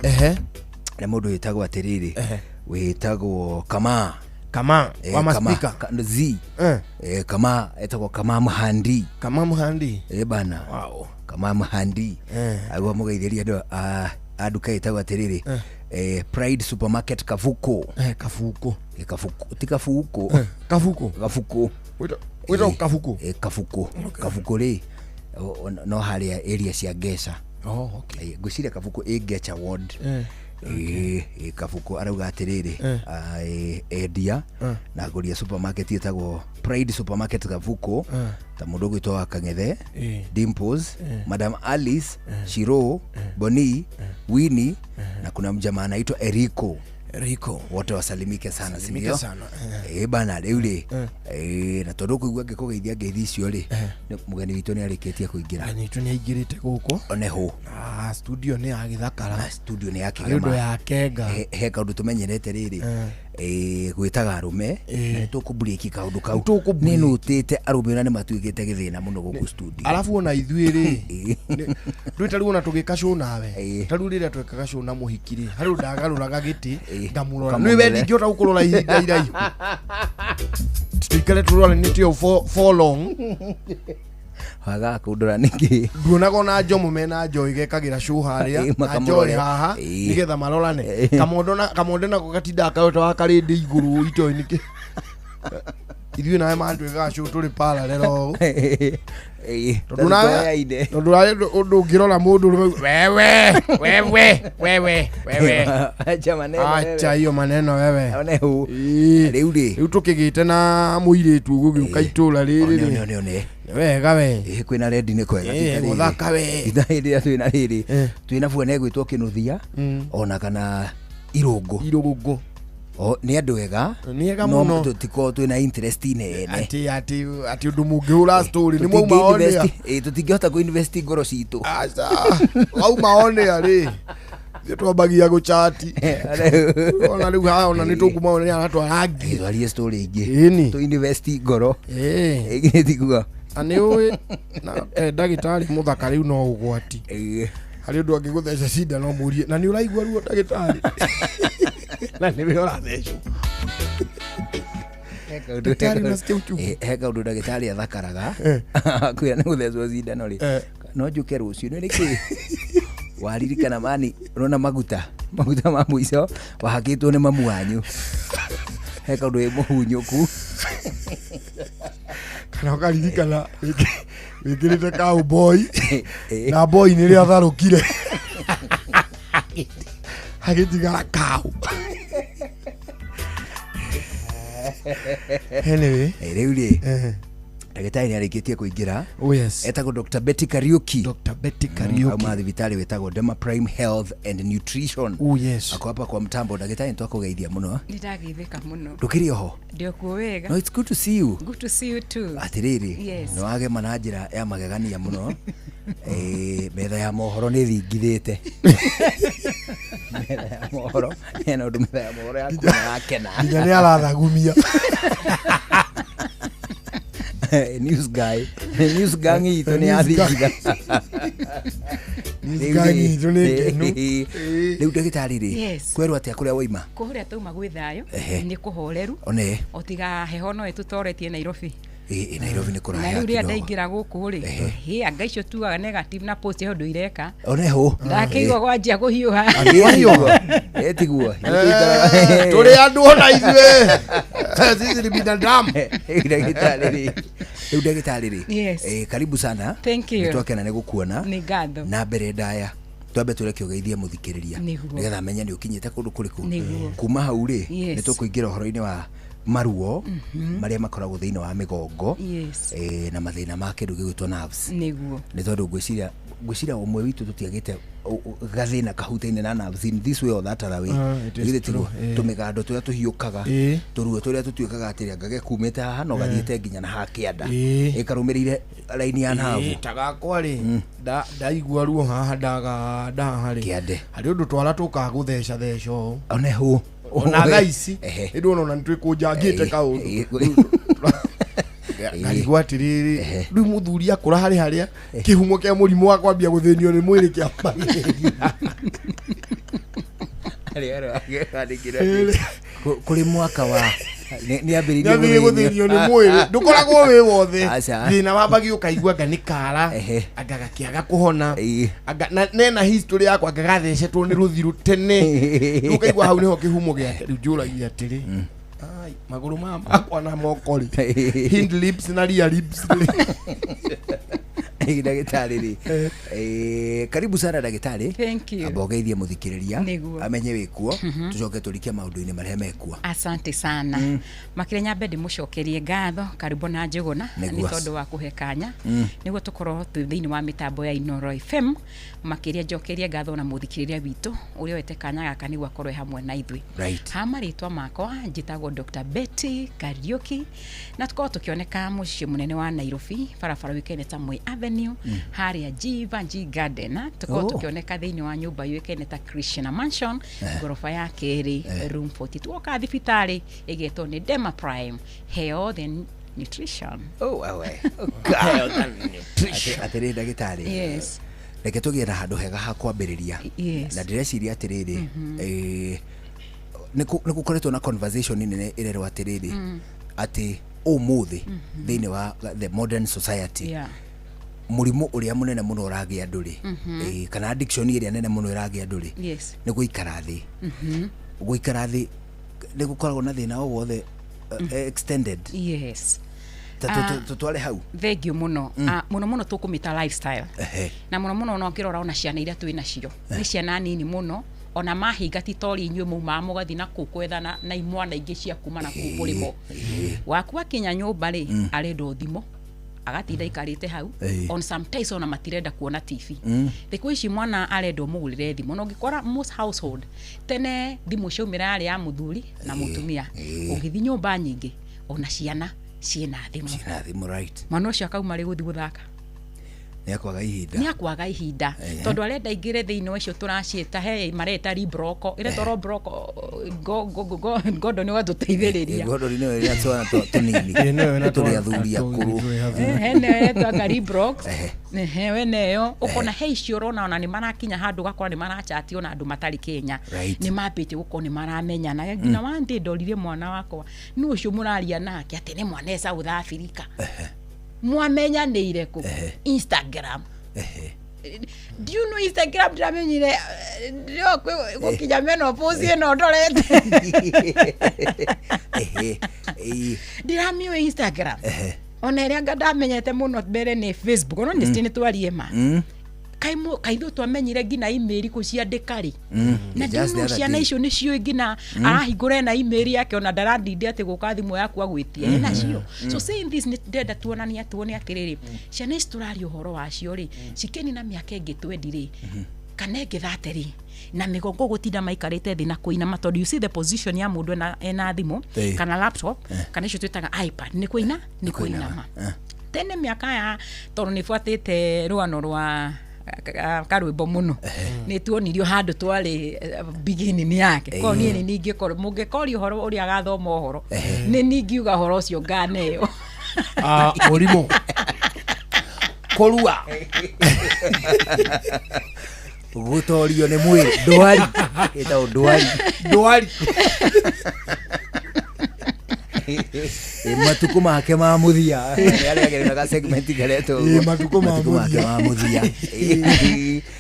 nĩ mũndũ wĩtagwo atĩrĩrĩ, wĩtagwo Kama. Kama, wa Kama, maspika. Z. Kama etagwo Kama Muhandi. Kama Muhandi. Bana. Wow. Kama Muhandi. Aguo mũgeithĩria andũ a nduka ĩtagwo atĩrĩrĩ, Pride Supermarket Kabuko. Kabuko. Kabuko. Ti Kabuko. Kabuko. Kabuko. Wĩtagwo Kabuko. Kabuko. Kabuko rĩ, no harĩa area cia Ngeca. Oh, okay. Ngwĩciria Kabuko ĩ Ngeca ward. Kabuko arauga atĩrĩrĩ, endia na agũri a supermarket ĩtagwo Pride Supermarket Kabuko, ta mũndũ ũgwĩtwo wa Kang'ethe, Dimples, Madam Alice, Shiro, Boni, Winnie, na kuna mjamaa anaitwa Eriko. Eriko. Wote wasalimike sana, si Salimike ndio? sana. Bana rĩu rĩ, na tondũ kũigua ngĩkũgeithia ngeithi icio rĩ, mũgeni witũ nĩ arĩkĩtie kũingĩra. Mũgeni witũ nĩ aingĩrĩte gũkũ. One hũ. Studio nĩ ya gĩthakara. Studio nĩ ya Harĩ ũndũ kĩgema. ya kenga. He kaũndũ tũmenyerete rĩrĩ, gwĩtaga arũme, na nĩ tũkũmburĩki kaũndũ kau. Nĩ nũtĩte arũme ona nĩ matuĩkĩte gĩthĩna mũno gũkũ studio. Arabu ona ithuĩ rĩ, ndũĩ ta rĩu ona tũgĩka show nawe, ta rĩu rĩrĩa twekaga show na mũhiki rĩ, harĩ ũndũ ndagarũraga gĩtĩ ngamũrora. Nĩ we ndingĩhota gũkũrora ihinda iraihu. Tũikare tũroranĩte ũũ for long. Wagaga kũndora nĩkĩ? Nduonaga ona Njomo mena Joy gekagĩra show harĩa, na Joy makamũrore. haha, nĩgetha marorane. Kamondo nako gatindaga karote wa karĩndĩ igũrũ itoĩ nĩkĩ. Ithuĩ nawe matwĩkaga show tũrĩ parallel ũũ. Tondũ nawe, tondũ nawe ũndũ ũngĩrora mũndũ ũrũme, wewe, wewe, wewe, wewe. Acha maneno wewe. Acha hiyo maneno wewe. One hũ. Rĩu rĩ. Rĩu tũkĩgĩte na mũirĩtu ũgũgĩũka itũra rĩrĩ One, rĩ. one, one. Nĩ wega we. Kwĩna rendi nĩ kwega. Ti ta rĩrĩ. Gũthaka we. Ti ta hĩndĩ ĩrĩa twĩna rĩrĩ. Twĩna buona ĩgwĩtwo kĩnũthia, ona kana irũngũ. Irũngũ. O, nĩ andũ ega. Nĩ ega No mũno. tũtikoragwo twĩna interest nene. Atĩ, atĩ, atĩ ũndũ mũngĩhũra story nĩ mwauma Tũtingĩ on air. invest, tũtingĩhota kũ invest ngoro citũ. Aca. Wauma on air rĩ. Ithuĩ twambagia gũchati ona rĩu haha ona nĩ tũkuma ona nĩ aratwarangi twarie story ingĩ Ĩni. tũ invest ngoro ĩĩ ĩĩ tiguo na nĩ ũĩ na ndagĩtarĩ mũthaka rĩu no ũgwati harĩ ũndũ angĩgũtheca cindano mũrie na nĩ ũraigua ruo ndagĩtarĩ na nĩwe ũrathecwo Ndagĩtarĩ unasikia uchungu. He kaũndũ ndagĩtarĩ athakaraga kwĩra nĩ gũthecwo cindano rĩ no njũke rũciũ nĩ nĩkĩ waririkana mani ũrona maguta maguta ma mũico wahakĩtwo nĩ mamu wanyu he kaũndũ wĩ mũhunyũku kana ũkaririkana wĩkĩrĩte cowboy na boy nĩ rĩa tharũkire hagĩtigara cow anyway rĩu rĩ ndagĩtarĩ nĩ arĩkĩtie kũingĩra oh yes etagwo Dr. Betty Kariuki Dr. Betty Kariuki auma thibitarĩ wĩtagwo Dema Prime Health and Nutrition oh yes ako hapa kwa mtambo ndagĩtarĩ nĩ twakũgeithia mũno Nĩndageithĩka mũno. ndũkĩrĩ oho Ndĩ okuo wega. no it's good to see you Good to see you too. atĩrĩrĩ Yes. nĩ wagema na njĩra ya magegania mũno metha ya mohoro nĩ thingithĩte metha ya mohoro hena ũndũ metha ya mohoro yakuona yakena nginya nĩ arathagumia news guy news gang itũ nĩ yathingitha News gang itũ nĩ ngenu. rĩu ndagĩtarĩ rĩ Yes. kwerwo atĩa kũrĩa waima Kũrĩa tauma gwĩ thayũ Ehe. nĩ kũhoreru one o tiga heho no ĩtũtoretie Nairobi. ĩ Nairobi nĩ Na kũraya rĩu rĩrĩa kidogo ndaingĩra gũkũ rĩ hĩ anga icio tugaga negative na positive ũndũ ireka one hũ ndakĩigua gwanjia kũhiũha tiguo tũrĩ andũ ona ithuĩ sisi ni binadamu ndagĩtarĩ rĩ rĩu ndagĩtarĩ rĩ Yes. karibu sana Thank you. nĩ twakena nĩ gũkuona nĩ ngatho na mbere ndaya twambe tũreke ũgeithie mũthikĩrĩria Nĩguo. nĩgetha amenye nĩ ũkinyĩte kũndũ kũrĩkũ Nĩguo. kuma hau rĩ Yes. nĩ tũkũingĩra ũhoro-inĩ wa maruo Mhm. marĩa makoragwo thĩinĩ wa mĩgongo Yes. na mathĩna ma kĩndũ gĩgwĩtwo nerves nĩguo nĩ tondũ ngwĩciria ngwĩciria ũmwe witũ tũtiagĩte gathĩna kahutaine na nerves in this way or that other way Ah, it is Githĩ tiguo true, eh. tũmĩgando tũrĩa tũhiũkaga Eh. tũruo tũrĩa tũtuĩkaga atĩrĩ anga gekumĩte haha no Eh. gathiĩte nginya na haha kĩanda Eh. ĩkarũmĩrĩire raini ya nerve ta gakwa rĩ ndaigua ruo haha ndaganda haha rĩ Kĩande. harĩ ũndũ twara tũkaga gũtheca theca ũũ one hũ ona thaa ici Ehe. nĩ ndona ona nĩ twĩkũnjangĩte kaũndũ ngarigwo atĩrĩrĩ rĩu mũthuri akũra harĩ harĩa kĩhumo kĩa mũrimũ wa kwambia gũthĩnio nĩ mwĩrĩ kĩambagĩrĩria kũrĩ mwaka wa nĩ nĩambĩrĩrie gũthĩnio nĩ mwĩrĩ ndũkoragwo wĩ wothe Aca. thĩna wambagia ũkaigua anga nĩ kara anga gakĩaga kũhona anga nena history yakwa anga gathecetwo nĩ rũthiru tene Rĩu ũkaigua hau nĩho kĩhumo gĩake rĩu njũragia atĩrĩ ai magũrũ maya makwa na moko rĩ hind lips na rear lips rĩ ndagĩtarĩ rĩ karibu sana ndagĩtarĩ Thank you. amba ũgeithie mũthikĩrĩria Nĩguo. amenye wĩkuo Mhm. tũcoke tũrikie maũndũ-inĩ marĩa mekuo asante sana makĩria nyambe ndĩmũcokerie ngatho karibu na njũgũna nĩ Nĩguo. tondũ wa kũhe kanya Mm. nĩguo tũkorwo twĩ thĩinĩ wa mĩtambo ya Inoro FM makĩria njokerie ngatho na mũthikĩrĩria witũ ũrĩa wete kanya gaka nĩguo akorwo e hamwe na ithuĩ Right. ha marĩtwa makwa njĩtagwo Dr. Betty Kariuki na tũkorwo tũkĩoneka mũciĩ mũnene wa Nairobi barabara yũĩkaine ta Moi Avenue harĩa Jivanjee Garden tũkorwo Oh. tũkĩoneka thĩinĩ wa nyũmba yũĩkaine ta Krishna Mansion ngoroba ya kerĩ room 42 woka thibitarĩ ĩgetwo nĩ Dema Prime Health and Nutrition oh, wewe. Atĩrĩ ndagĩtarĩ Yes. reke tũgĩe na handũ hega ha kwambĩrĩria Yes. na ndĩreciria atĩrĩrĩ Mhm. nĩ gũkoretwo na conversation nene ĩrerwo atĩrĩrĩ atĩ ũmũthĩ thĩinĩ wa the modern society Yeah. mũrimũ ũrĩa mũnene mũno ũragĩa andũ rĩ Mhm. kana addiction ĩrĩa nene mũno ĩragĩa andũ rĩ Yes. nĩ gũikara thĩ Mhm. gũikara thĩ nĩ gũkoragwo na thĩna o wothe extended Yes. Ta tũtware hau Thank you mũno. Mũno mũno tũkũmĩta lifestyle. Ehe. Na mũno mũno ona ũngĩrora ona ciana iria twĩ nacio nĩ ciana nini mũno ona mahinga ti tori inyuĩ maumaga mũgathiĩ na kũu kwethana na imwana ingĩ cia kuma na kũu mũrĩmo waku akinya nyũmba rĩ arenda o thimũ agatinda aikarĩte hau Ĩĩ. on sometimes ona matirenda kuona TV Mm. thikũ ici mwana arenda ũmũgũrĩre thimũ na ũngĩkora most household tene thimũ ciaumĩra yarĩ ya mũthuri na mũtumia ũngĩthiĩ nyũmba nyingĩ ona ciana ciĩna thimũ na thimũ right mwana ũcio akauma rĩ gũthiĩ gũthaka Nĩ akwaga ihinda. Nĩ akwaga ihinda. Tondũ arenda aingĩre thĩinĩ wa icio tũraciĩta, he mareta ribroko, ĩretwo robroko. Ngondo nĩ ũgatũteithĩrĩria. Gordon nĩwe wĩna twana tũnini. Ĩĩ, nĩwe wĩna tũrĩ twana athuri akũrũ. Hene ĩretwo ribrox. Ehe, weneyo ũkona he icio ũrona ona nĩ marakinya handũ ũgakora nĩ marachatio na andũ matarĩ Kenya. Nĩ mambĩtie gũkorwo nĩ maramenyana nginya one day ndorire mwana wakwa nĩ ũcio mũraria nake atĩ nĩ mwana e South Africa, mwamenyanĩire kũ? Instagram. Do you know Instagram? Ndĩramenyire no gũkinya menopause ĩno ndorete. Ndiramĩũĩ Instagram, ona ĩrĩa anga ndamenyete mũno mbere nĩ Facebook, ona nĩ twarie ma. Kaithuĩ twamenyire nginya email kũciandĩka rĩ? Na Just the ndiũ other ciana day. icio nĩciũĩ nginya arahingũra ena email yake, ona ndarandinde atĩ gũka thimũ yaku agwĩtie enacio. So saying this, nĩ ndĩrenda tuonania tuone atĩrĩrĩ, ciana ici tũraria ũhoro wacio rĩ, cikĩni na mĩaka ĩngĩ 20 rĩ, kana ĩngĩ 30 rĩ, na mĩgongo gũtinda maikarĩte thĩ na kũinama, tondũ you see the position ya mũndũ ena thimũ kana laptop kana icio twĩtaga iPad, nĩ kũina, nĩ kũinama. Tene mĩaka ya, tondũ nĩ buatĩte rũgano rwa karwĩmbo mũno, nĩ tuonirio handũ twarĩ beginning yake. Koguo niĩ nĩ ningĩkorwo mũngĩkoria ũhoro ũrĩa agathoma ũhoro, nĩ ningiuga ũhoro ũcio nganeo. Ah, mũrimũ kũrua. Gũtorio nĩ mwĩrĩ, ndwari ĩtagwo ndwari. Ndwari. Ĩ, matukũ make ma mũthia arĩa agĩrĩ ga segment karetwo Ĩ, matukũ ma matukũ make mũthia. ma mũthia.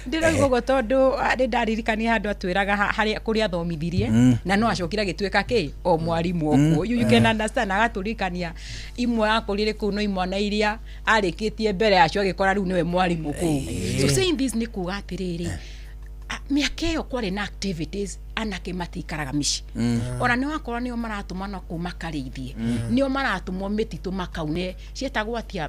Ndĩrauga ũguo tondũ nĩ ndaririkania handũ atwĩraga harĩa kũrĩa athomithirie na no acokire agĩtuĩka kĩ o mwarimũ okuo. You can understand, agatũririkania imwe akũrire kũu, no imwana iria arĩkĩtie mbere yacio agĩkora rĩu nĩwe mwarimũ kũu. So saying this nĩ kuga atĩrĩrĩ, mĩaka ĩyo kwarĩ na activities, anake matikaraga mĩciĩ. Ona nĩ wakorwo nĩo maratũmana kũu makarĩithie, nĩo maratũmwo mĩtitũ makaune, ciĩtagwo atĩa,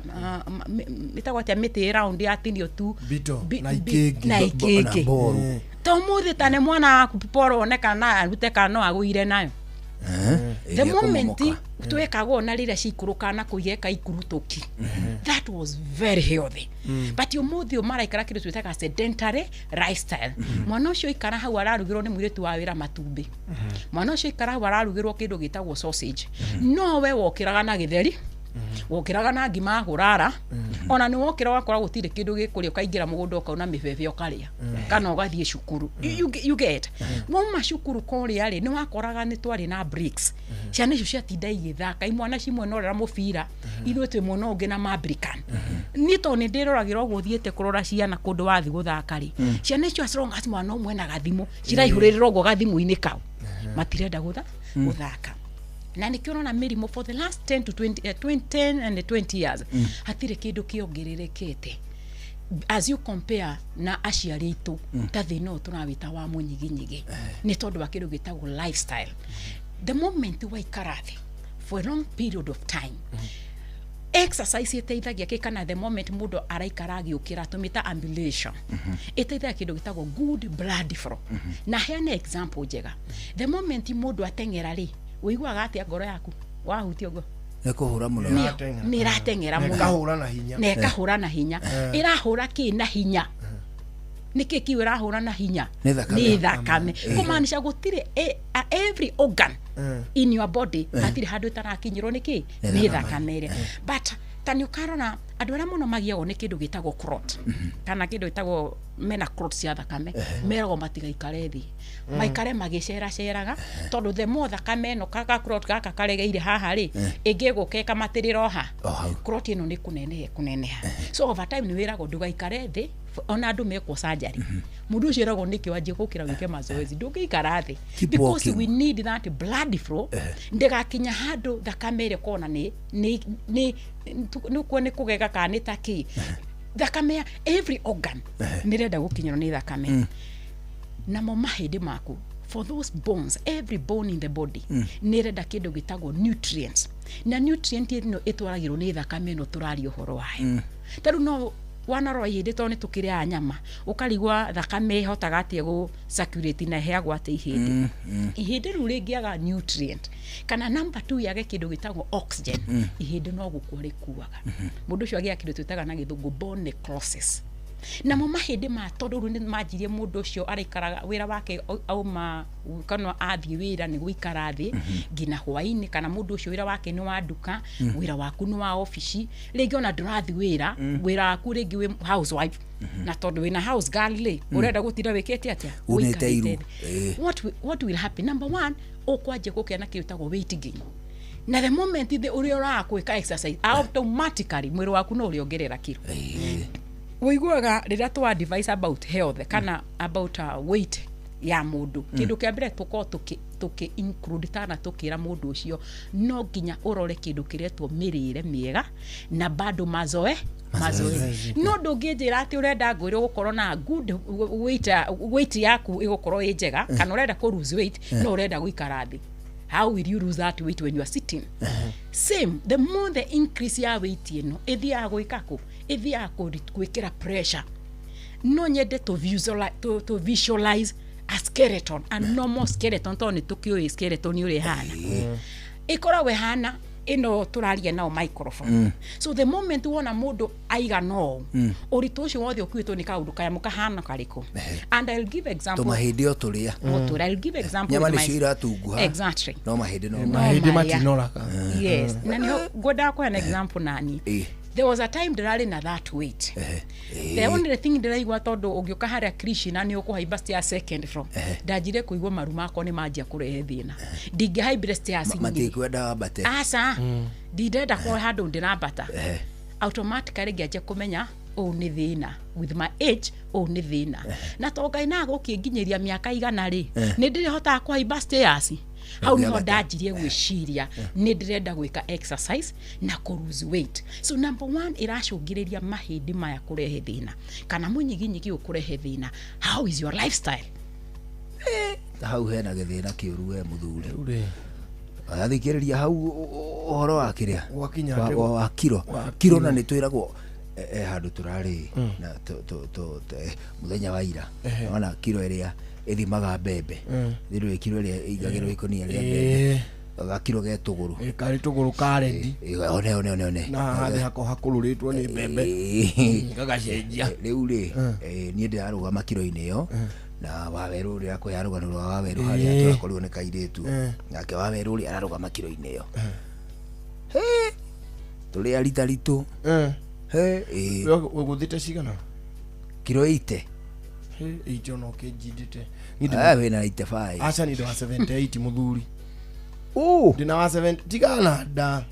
ĩtagwo atĩa mĩtĩ round yatinio tu? Bito, na ikĩngĩ. Na Na ikĩngĩ. mboru. To mũthĩ ta nĩ mwana waku poro one kana no arute kana no agũire nayo. The Ĩrĩa moment kũmomoka. twekagwo na rĩrĩa ciikũrũkaga na kũigeka ikurutũki, that was very healthy. But ũmũthĩ ũyũ maraikara kĩndũ twĩtaga sedentary lifestyle. Mwana ũcio aikara hau ararugĩrwo nĩ mũirĩtu wa wĩra matumbĩ, mwana ũcio aikara hau ararugĩrwo kĩndũ gĩtagwo sausage. No we wokĩraga na gĩtheri, wokĩraga na ngima ya kũrara, ona nĩ wokĩra wakora gũtirĩ kĩndũ gĩkũrĩa, ũkaingĩra mũgũnda ũkauna mĩbebe ũkarĩa kana ũgathiĩ cukuru. You get wauma cukuru kũrĩa rĩ, nĩ wakoraga nĩ twarĩ na breaks, ciana icio ciatinda igĩthaka, imwana cimwe norera mũbira, ithuĩ twĩ mwena ũngĩ na mabrikan. Niĩ tondũ nĩ ndĩroragĩra ũguo thiĩte kũrora ciana kũndũ wathiĩ gũthaka rĩ, ciana icio as long as mwana ũmwe na gathimũ ciraihũrĩrĩra ũguo gathimũ-inĩ kau, matirenda gũthaka. Na nĩkĩo ũrona mĩrimũ for the last 10 to 20, 20, 10 and 20 years hatirĩ kĩndũ kĩongererekete as you compare na aciari aitũ. Ta thĩna ũyũ tũrawĩta wa mũnyiginyigi nĩ tondũ wa kĩndũ gĩtagwo lifestyle. The moment waikara thĩ for a long period of time, exercise ĩteithagia kĩ? Kana the moment mũndũ araikara agĩũkĩra, tũmĩta ambulation, ĩteithagia kĩndũ gĩtagwo good blood flow. Na heane example njega, the moment mũndũ ateng'era rĩ, ũiguaga atĩa ngoro yaku wahutia ũguo? Nĩ kũhũra mũno. Nĩ ĩrateng'era Na mũno. ĩkahũra na hinya. Na ĩkahũra na hinya. Ĩrahũra kĩ na hinya? Nĩ kĩ kiu ĩrahũra na hinya? Nĩ thakame. Nĩ thakame. Kũmaanisha gũtirĩ every organ in your body hatirĩ handũ ĩtarakinyĩrwo nĩ kĩ? Nĩ Nĩ thakame. thakame ĩrĩa. But ta nĩ ũkarora andũ arĩa mũno magiagwo nĩ kĩndũ gĩtagwo clot, kana kĩndũ gĩtagwo mena clot cia thakame, meragwo matigaikare thĩ, maikare magĩceraceraga, tondũ the more thakame ĩno ka clot gaka karegeire haha rĩ, ĩngĩgũka ĩkamatĩrĩra oha. O hau. Clot ĩno nĩ kũneneha kũneneha. So over time nĩ wĩragwo ndũgaikare thĩ. Ona andũ mekwo surgery, mũndũ ũcio eragwo nĩkĩ wanjie gũkĩra wĩke mazoezi, ndũngĩikara thĩ. Keep Because walking. we need that blood flow ndĩgakinya handũ thakame ĩrĩa kona nĩ kuo nĩ kũgega kana nĩ ta kĩ, thakame ya every organ nĩ ĩrenda gũkinyĩrwo nĩ thakame. Namo mahĩndĩ maku, for those bones, every bone in the body nĩ ĩrenda kĩndũ gĩtagwo nutrients, na nutrient ĩno ĩtwaragĩrwo nĩ thakame ĩno tũraria ũhoro wayo. Ta rĩu no Wanarora ihĩndĩ tondũ nĩ tũkĩrĩaga nyama, ũkarigwa thakame ĩhotaga atĩa gũ circulate na ĩheagwo atĩa ihĩndĩ. Ihĩndĩ rĩu rĩngĩaga nutrient kana number two yage kĩndũ gĩtagwo oxygen, ihĩndĩ no gũkua rĩkuaga. Mũndũ ũcio agĩaga kĩndũ twĩtaga na gĩthũngũ bone necrosis. Namo mahĩndĩ ma, tondũ rĩu nĩ manjirie, mũndũ ũcio araikaraga wĩra wake auma kana athiĩ wĩra nĩ gũikara thĩ nginya hwainĩ, kana mũndũ ũcio wĩra wake nĩ wa nduka, wĩra waku nĩ wa obici, rĩngĩ ona ndũrathiĩ wĩra, wĩra waku rĩngĩ wĩ housewife, na tondũ wĩna house girl rĩ, ũrenda gũtinda wĩkĩte atĩa? Unĩte iru. Ũikarĩte thĩ. What will happen, number one, ũkwanjia kũgĩa na kĩndũ gĩtagwo weight gain, na the moment the ũrĩa ũraga exercise, automatically mwĩrĩ waku no ũrĩongerera kiro. Ũiguaga rĩrĩa twa advise about health kana about weight ya mũndũ, kĩndũ kĩa mbere tũkorwo tũkĩ include tana tũkĩra mũndũ ũcio no nginya ũrore kĩndũ kĩretwo mĩrĩre mĩega na bado mazoezi. No ndũngĩnjĩra atĩ ũrenda ngwĩre ũgũkorwo na good weight yaku ĩgũkorwo ĩ njega, kana ũrenda kũ lose weight, no ũrenda gũikara thĩ. How will you lose that weight when you are sitting? Same, the more the increase ya weight ĩno ĩthiaga gwĩka kũ, ĩthiaga gwĩkĩra pressure. No nyende to visualize a skeleton, a normal skeleton, tondũ nĩ tũkĩũĩ skeleton ũrĩa ĩhana. Ĩkoragwo ĩhana ĩno tũraria nao microphone. So the moment wona mũndũ aigana ũũ, ũritũ ũcio wothe ũkuĩtwo nĩ kaũndũ kanyamũ kahana karĩkũ? And I'll give example. Tũmahĩndĩ o tũrĩa. Mũtũrĩa. I'll give example Nyama with nĩcio iratunguha. Exactly. No mahĩndĩ no No Mahĩndĩ marĩa. matinoraga. Yes, na niho ngwendaga kũheana example nani. There was a time ndĩrarĩ na that weight. The only thing ndĩraigua, tondũ ũngĩũka harĩa Krishna nĩ ũkũhaimba stairs second floor, ndanjire kũigua maru makwa nĩ manjia kũrehe thĩna, ndingĩhaimbire stairs nyingĩ. Matikwenda wambate. Aca, ndindenda kwa handũ ndĩrambata. Automatically ngĩanjia kũmenya ũũ nĩ thĩna with my age, ũũ nĩ thĩna, na to Ngai na gũkĩnginyĩria mĩaka 100 rĩ, nĩ ndĩrĩhotaga kũhaimba stairs. Hau niho Ũngĩambata. Ndanjirie gwĩciria nĩ ndĩrenda gwĩka exercise na kũ lose weight. So number one, ĩracũngĩrĩria mahĩndĩ maya kũrehe thĩna kana mũnyiginyigi ũyũ kũrehe thĩna, how is your lifestyle? Ta hau hena gĩthĩna kĩũru, we mũthuri. Athikĩrĩria hau ũhoro wa kĩrĩa Gwakinya atĩ- wa kiro wa kiro, na nĩ twĩragwo handũ tũrarĩ na mũthenya wa ira, ona kiro ĩrĩa ĩthimaga mbembe, thĩrĩ kiro ĩrĩa ĩigagĩrwo ikũnia rĩa mbembe, gakiro ge tũgũrũ. Karĩ tũgũrũ ka rendi. One one one one. Na haha thĩ hako hakũrũrĩtwo nĩ mbembe. Gagacenjia. Rĩu rĩ, niĩ ndĩrarũgama kiro-inĩ ĩyo, na wawerũ ũrĩa akũhe rũgano rwa wawerũ harĩa tũrakorirwo nĩ kairĩtu, nake wawerũ ũrĩa ararũgama kiro-inĩ ĩyo. Hĩ, tũrĩ arita ritũ. Hĩ, ĩ. Ũgũthĩte cigana? Kiro 80. Hĩ, 80 ona ũkĩnjindĩte. Ah, wĩna 85. Aca, ni ndĩ wa 78, mũthuri. Ũ. Ndĩna wa 70, tigana nda.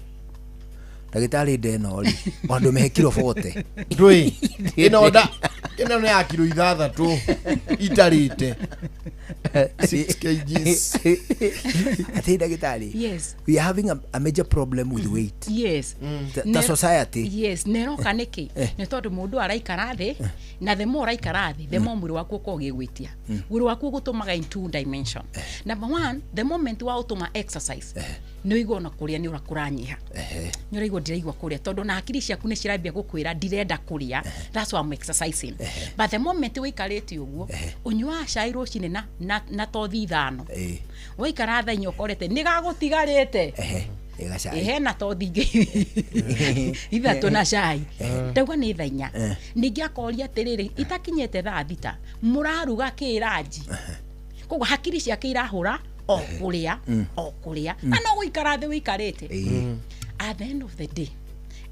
Ndagĩtarĩ, ndeno rĩ, ona ndũmĩhe kiro 40. Ndũĩ ĩno nda ĩno nĩ ya kiro 6 itarĩte 6 kgs. Atĩ ndagĩtarĩ, Yes. we are having a major problem with weight. Yes. Ta society. Yes, neroka nĩkĩ? Nĩ tondũ mũndũ araikara thĩ, na the more ũraikara thĩ, the more mwĩrĩ waku ũkoragwo ũgĩgwĩtia. Mwĩrĩ waku ũgũtũmaga in two dimension. Number one, the moment wa ũtũma exercise, nĩ ũigua ona kũrĩa nĩ ũrakũranyiha, nĩ ũraigua ndiraigua kũrĩa, tondũ na hakiri ciaku nĩ cirambia gũkwĩra ndirenda kũrĩa, that's why I'm exercising. But the moment ũikarĩte ũguo, ũnyuaga cai rũcinĩ na tothi 5, waikara thaa 4 ũkorete nĩ gagũtigarĩte. Ĩgacai. Hena tothi ingĩ 3 na cai, ndauga nĩ thaa 4. Ningĩ akoria atĩrĩrĩ, itakinyĩte thaa 6 mũraruga kĩ ranji? Koguo hakiri ciake irahũra o kũrĩa, o kũrĩa, na no gũikara thĩ ũikarĩte. At the end of the day,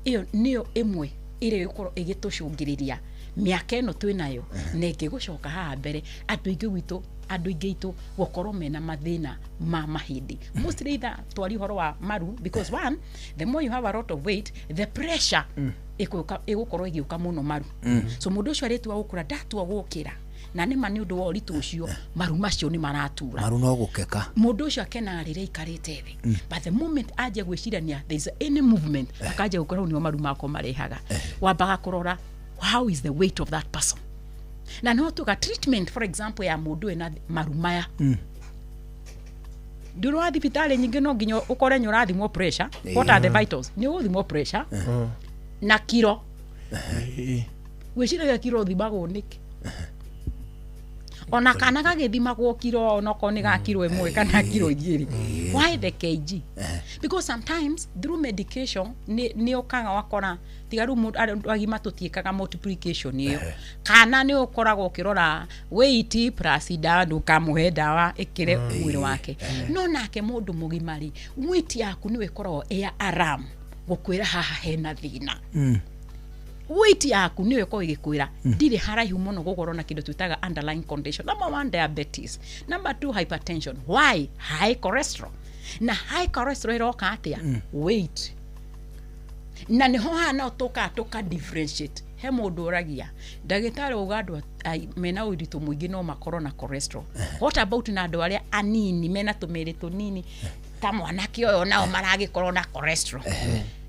ĩyo nĩyo ĩmwe ĩrĩa ĩgũkorwo ĩgĩtũcũngĩrĩria mĩaka ĩno twĩnayo na ĩngĩgũcoka haha mbere, andũ aingĩ gwitũ, andũ aingĩ aitũ gũkorwo mena mathĩna ma mahĩndĩ, mostly either twari ũhoro wa maru, because one, the more you have a lot of weight, the pressure ĩgũka ĩgũkorwo ĩgĩũka mũno maru. So mũndũ ũcio arĩtua gũkũra, ndatua gũkĩra, na nĩma nĩ ũndũ wa ũritũ ũcio maru macio nĩ maratura. Maru no gũkeka. Mũndũ ũcio akenaga rĩrĩa aikarĩte thĩ, but the moment anjia gwĩcirania there is any movement, akanjia gũkora hau nĩho maru makwa marehaga. Wambaga kũrora how is the weight of that person, na no tuga treatment, for example, ya mũndũ wĩna maru maya, ndũrĩ wa thibitarĩ nyingĩ, no nginya ũkore nĩ ũrathimwo pressure. What are the vitals? Nĩ ũgũthimwo pressure na kiro. Gwĩciragia kiro ũthimagwo nĩkĩ? Ona kana gagĩthimagwo kiro onokorwo nĩ ga kiro 1 kana kiro 2. Why the kg? Because sometimes through medication nĩ ũkaga wakora tiga rĩu mũndũ andũ agima tũtiĩkaga multiplication ĩyo, kana nĩ ũkoragwo ũkĩrora weight plus ndawa, ndũkamũhe ndawa ĩkĩre mwĩrĩ wake. No nake mũndũ mũgima rĩ, weight yaku nĩwe ĩkoragwo ĩ alarm gũkwĩra haha hena thĩna. Weight yaku nĩyo ĩkoragwo ĩgĩkwĩra ndirĩ haraihu mũno gũkorwo na kĩndũ twĩtaga underlying condition. Number 1, diabetes. Number 2, hypertension. Why? High cholesterol. Na high cholesterol ĩroka atĩa? Weight. Na nĩho haha no tũkaga tũka differentiate. He mũndũ ũragia ndagĩtarĩ uga andũ mena ũritũ mũingĩ no makorwo na cholesterol. What about na andũ arĩa anini mena tũmĩrĩ tũnini ta mwanake ũyũ nao maragĩkorwo na cholesterol?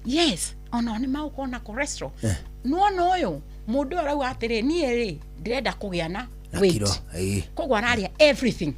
Yes, ona nĩ magũkorwo na cholesterol. Nĩwona ũyũ mũndũ ũyũ arauga atĩrĩ, niĩ rĩ ndĩrenda kũgĩa na weight, koguo ararĩa everything.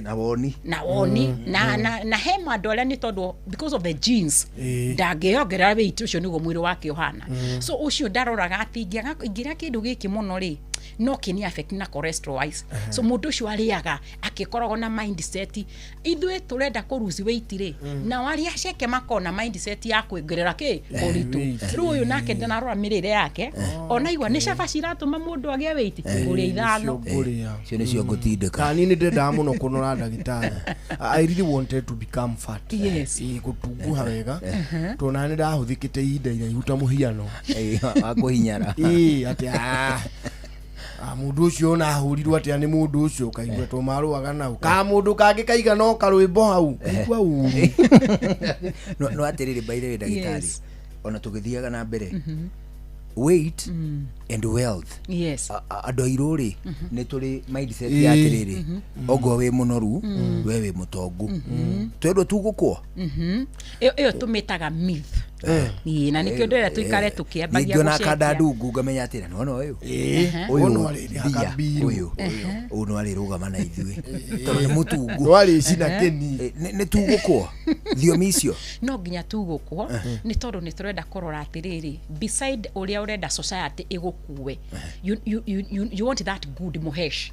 Na woni. Na woni na he andũ arĩa nĩ tondũ because of the genes ndangĩongerera weight, ũcio nĩguo mwĩrĩ wake ũhana. So ũcio ndaroraga atĩ ingĩrĩa kĩndũ gĩkĩ mũno rĩ, no kĩni affect na cholesterol wise. So mũndũ ũcio arĩaga akĩkoragwo na mindset ithuĩ tũrenda kũ lose weight rĩ, nao arĩa aceke makorwo na mindset ya kwongerera kĩ ũritũ. Rĩu ũyũ nake ndanarora mĩrĩre yake, ona igua nĩ cabaci iratũma mũndũ agĩe weight kũrĩa 5. Icio nĩcio ngũtindĩka. Kani nĩ ndendaga mũno kũnora ndagĩtarĩ. I really wanted to become fat. Yes. Gũtunguha wega. Tondũ nĩ ndahũthĩkĩte ihinda iraihu ta mũhiano. Wa kũhinyara. Atĩ mũndũ ũcio ona ahũrirwo atĩa nĩ mũndũ ũcio ũkaigua to marũaga nau. Ka mũndũ kangĩ kaiga no karwĩmbo hau. Kaigua ũru. No atĩrĩrĩ, by the way ndagĩtarĩ, ona tũgĩthiaga na mbere, weight and wealth. Yes. Andũ airũ rĩ, nĩ tũrĩ mindset ya atĩrĩrĩ, ongorwo wĩ mũnoru, we wĩ mũtongu. Twendwo tugũkwo. Ĩyo tũmĩtaga myth. Na nĩkĩo ndĩrenda tũikare tũkĩambagia gũcenjia. Ningĩ ona kanda ndungu ngamenya atĩrĩ, nĩwona ũyũ? Ũyũ ũyũ ũyũ no arĩrũgama na ithuĩ tondũ nĩ mũtungu. No arĩcina kĩni. Nĩ tugũkwo thiomi icio. No nginya tugũkwo nĩ tondũ nĩ tũrenda kũrora atĩrĩrĩ, beside ũrĩa ũrenda society ĩgũkue, you want that good mũhesh.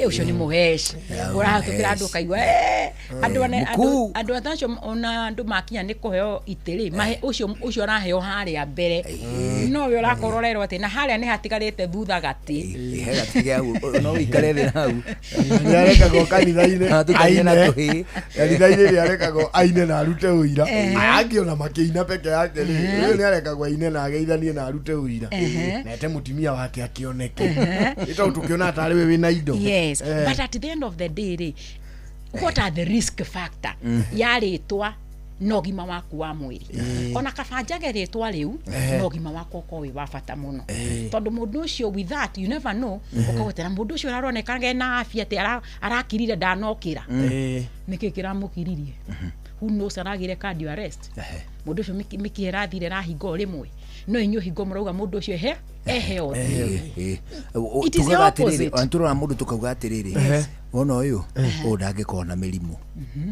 Ũcio nĩ mũhesh. Ũrahatũkĩra andũ ũkaigua andũ acio ona andũ makinya nĩ kũheo itĩ rĩ, ũcio araheo harĩa mbere, no we ũrakorwo ũrerwo atĩ na harĩa nĩ hatigarĩte thutha gatĩ. He gatĩ gĩa no ũikare thĩ hau. Nĩ arekagwo kanitha-inĩ aine. Kanitha-inĩ nĩ arekagwo aine na arute ũira. Angĩ ona makĩina peke yake rĩ, ũyũ nĩ arekagwo aine na ageithanie na arute ũira. Na ete mũtumia wake akĩoneke. Nĩ tondũ tũkĩona tarĩ we wĩna indo. Yes, but at the end of the day, what are the risk factor? Ya rĩtwa na ũgima waku wa mwĩrĩ. Ona kaba njage rĩtwa rĩu, na ũgima waku ũkorwo wĩ wa bata mũno. Tondũ mũndũ ũcio with that, you never know, ũkagwetera mũndũ ũcio ũraroneka ena afya atĩ arakirire ndanokĩra. Nĩkĩ kĩramũkiririe? Who knows aragire cardio arrest? Mũndũ ũcio mĩkiha ĩrathire ĩrahinga o rĩmwe. No inyuĩ hingo mũrauga mũndũ ũcio ehe healthy. It is the opposite. Tũrora mũndũ tũkauga atĩrĩrĩ, wona ũyũ ũyũ ndangĩkorwo na mĩrimũ,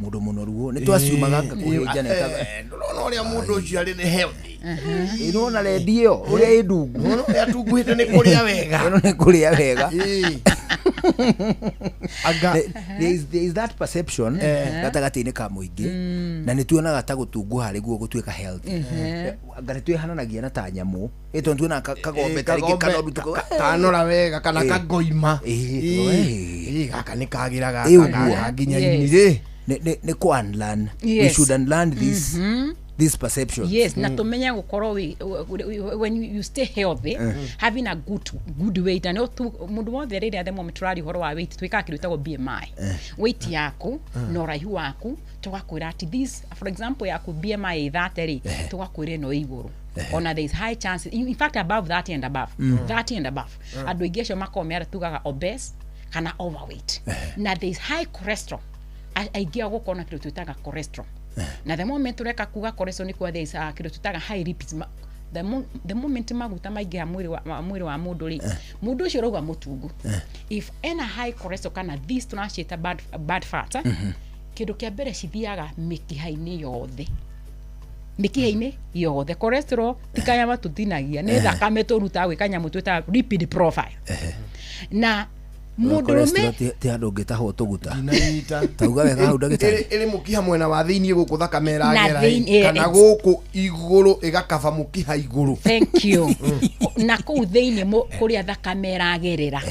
mũndũ mũnoru nĩ twaciumaga kũhĩnjana. Ndũrona ũrĩa mũndũ ũcio arĩ nĩ healthy. Nĩwona rendi ĩyo ũrĩa ĩ ndungu. Nĩwona ũrĩa atunguhĩte nĩ kũrĩa wega. Ĩno nĩ kũrĩa wega. There is that perception gatagatĩ-inĩ ka mũingĩ, na nĩ tuonaga ta gũtunguha rĩguo gũtuĩka healthy. Anga nĩ twĩhananagia na ta nyamũ, tondũ tuonaga kagombe tarĩngĩ kanoru kanora wega kana kagoima. Gaka nĩ kagĩra gaka nginya ini rĩ. Nĩ kũ unlearn. We should unlearn this this perception. Yes, na tumenye gukorwo when you stay healthy, having a good weight, and mundu wothe rĩrĩa the moment tũraria ũhoro wa weight twĩkaga kĩndũ gĩtagwo BMI. Weight yaku na ũraihu waku tũgakwĩra atĩ this, for example, yaku BMI 30 rĩ, tũgakwĩra ĩno ĩ igũrũ. Ona there is high chance, in fact above 30 and above, 30 and above. Andũ aingĩ acio makoragwo me tugaga obese kana overweight. Na there is high cholesterol. Aingĩ ao gũkorwo na kĩndũ twĩtaga cholesterol. Na the moment ureka kuga cholesterol ni kwa there is kĩndũ twĩtaga high lipids. The moment maguta maingĩha mwĩrĩ wa mũndũ rĩ, mũndũ ũcio ũrauga mũtungu. If ena high cholesterol kana this tũraciĩta bad fat, kĩndũ kĩa mbere cithiaga mĩkiha-inĩ yothe. Mĩkiha-inĩ yothe cholesterol ti kanyama tũtinagia, nĩ thakame tũrutaga gwĩ kanyamũ twĩtaga lipid profile. Na mũndũrũme Cholesterol ti handũ ũngĩtahwo tũguta. Ndinanyita. Tauga wega hau, ndagĩtarĩ. Ĩrĩ mũkiha mwena wa thĩiniĩ gũkũ thakame Na ĩragera thĩinĩ, kana gũkũ igũrũ ĩgakaba mũkiha igũrũ? Thank you. Na kũu thĩinĩ kũrĩa thakame ĩragerera.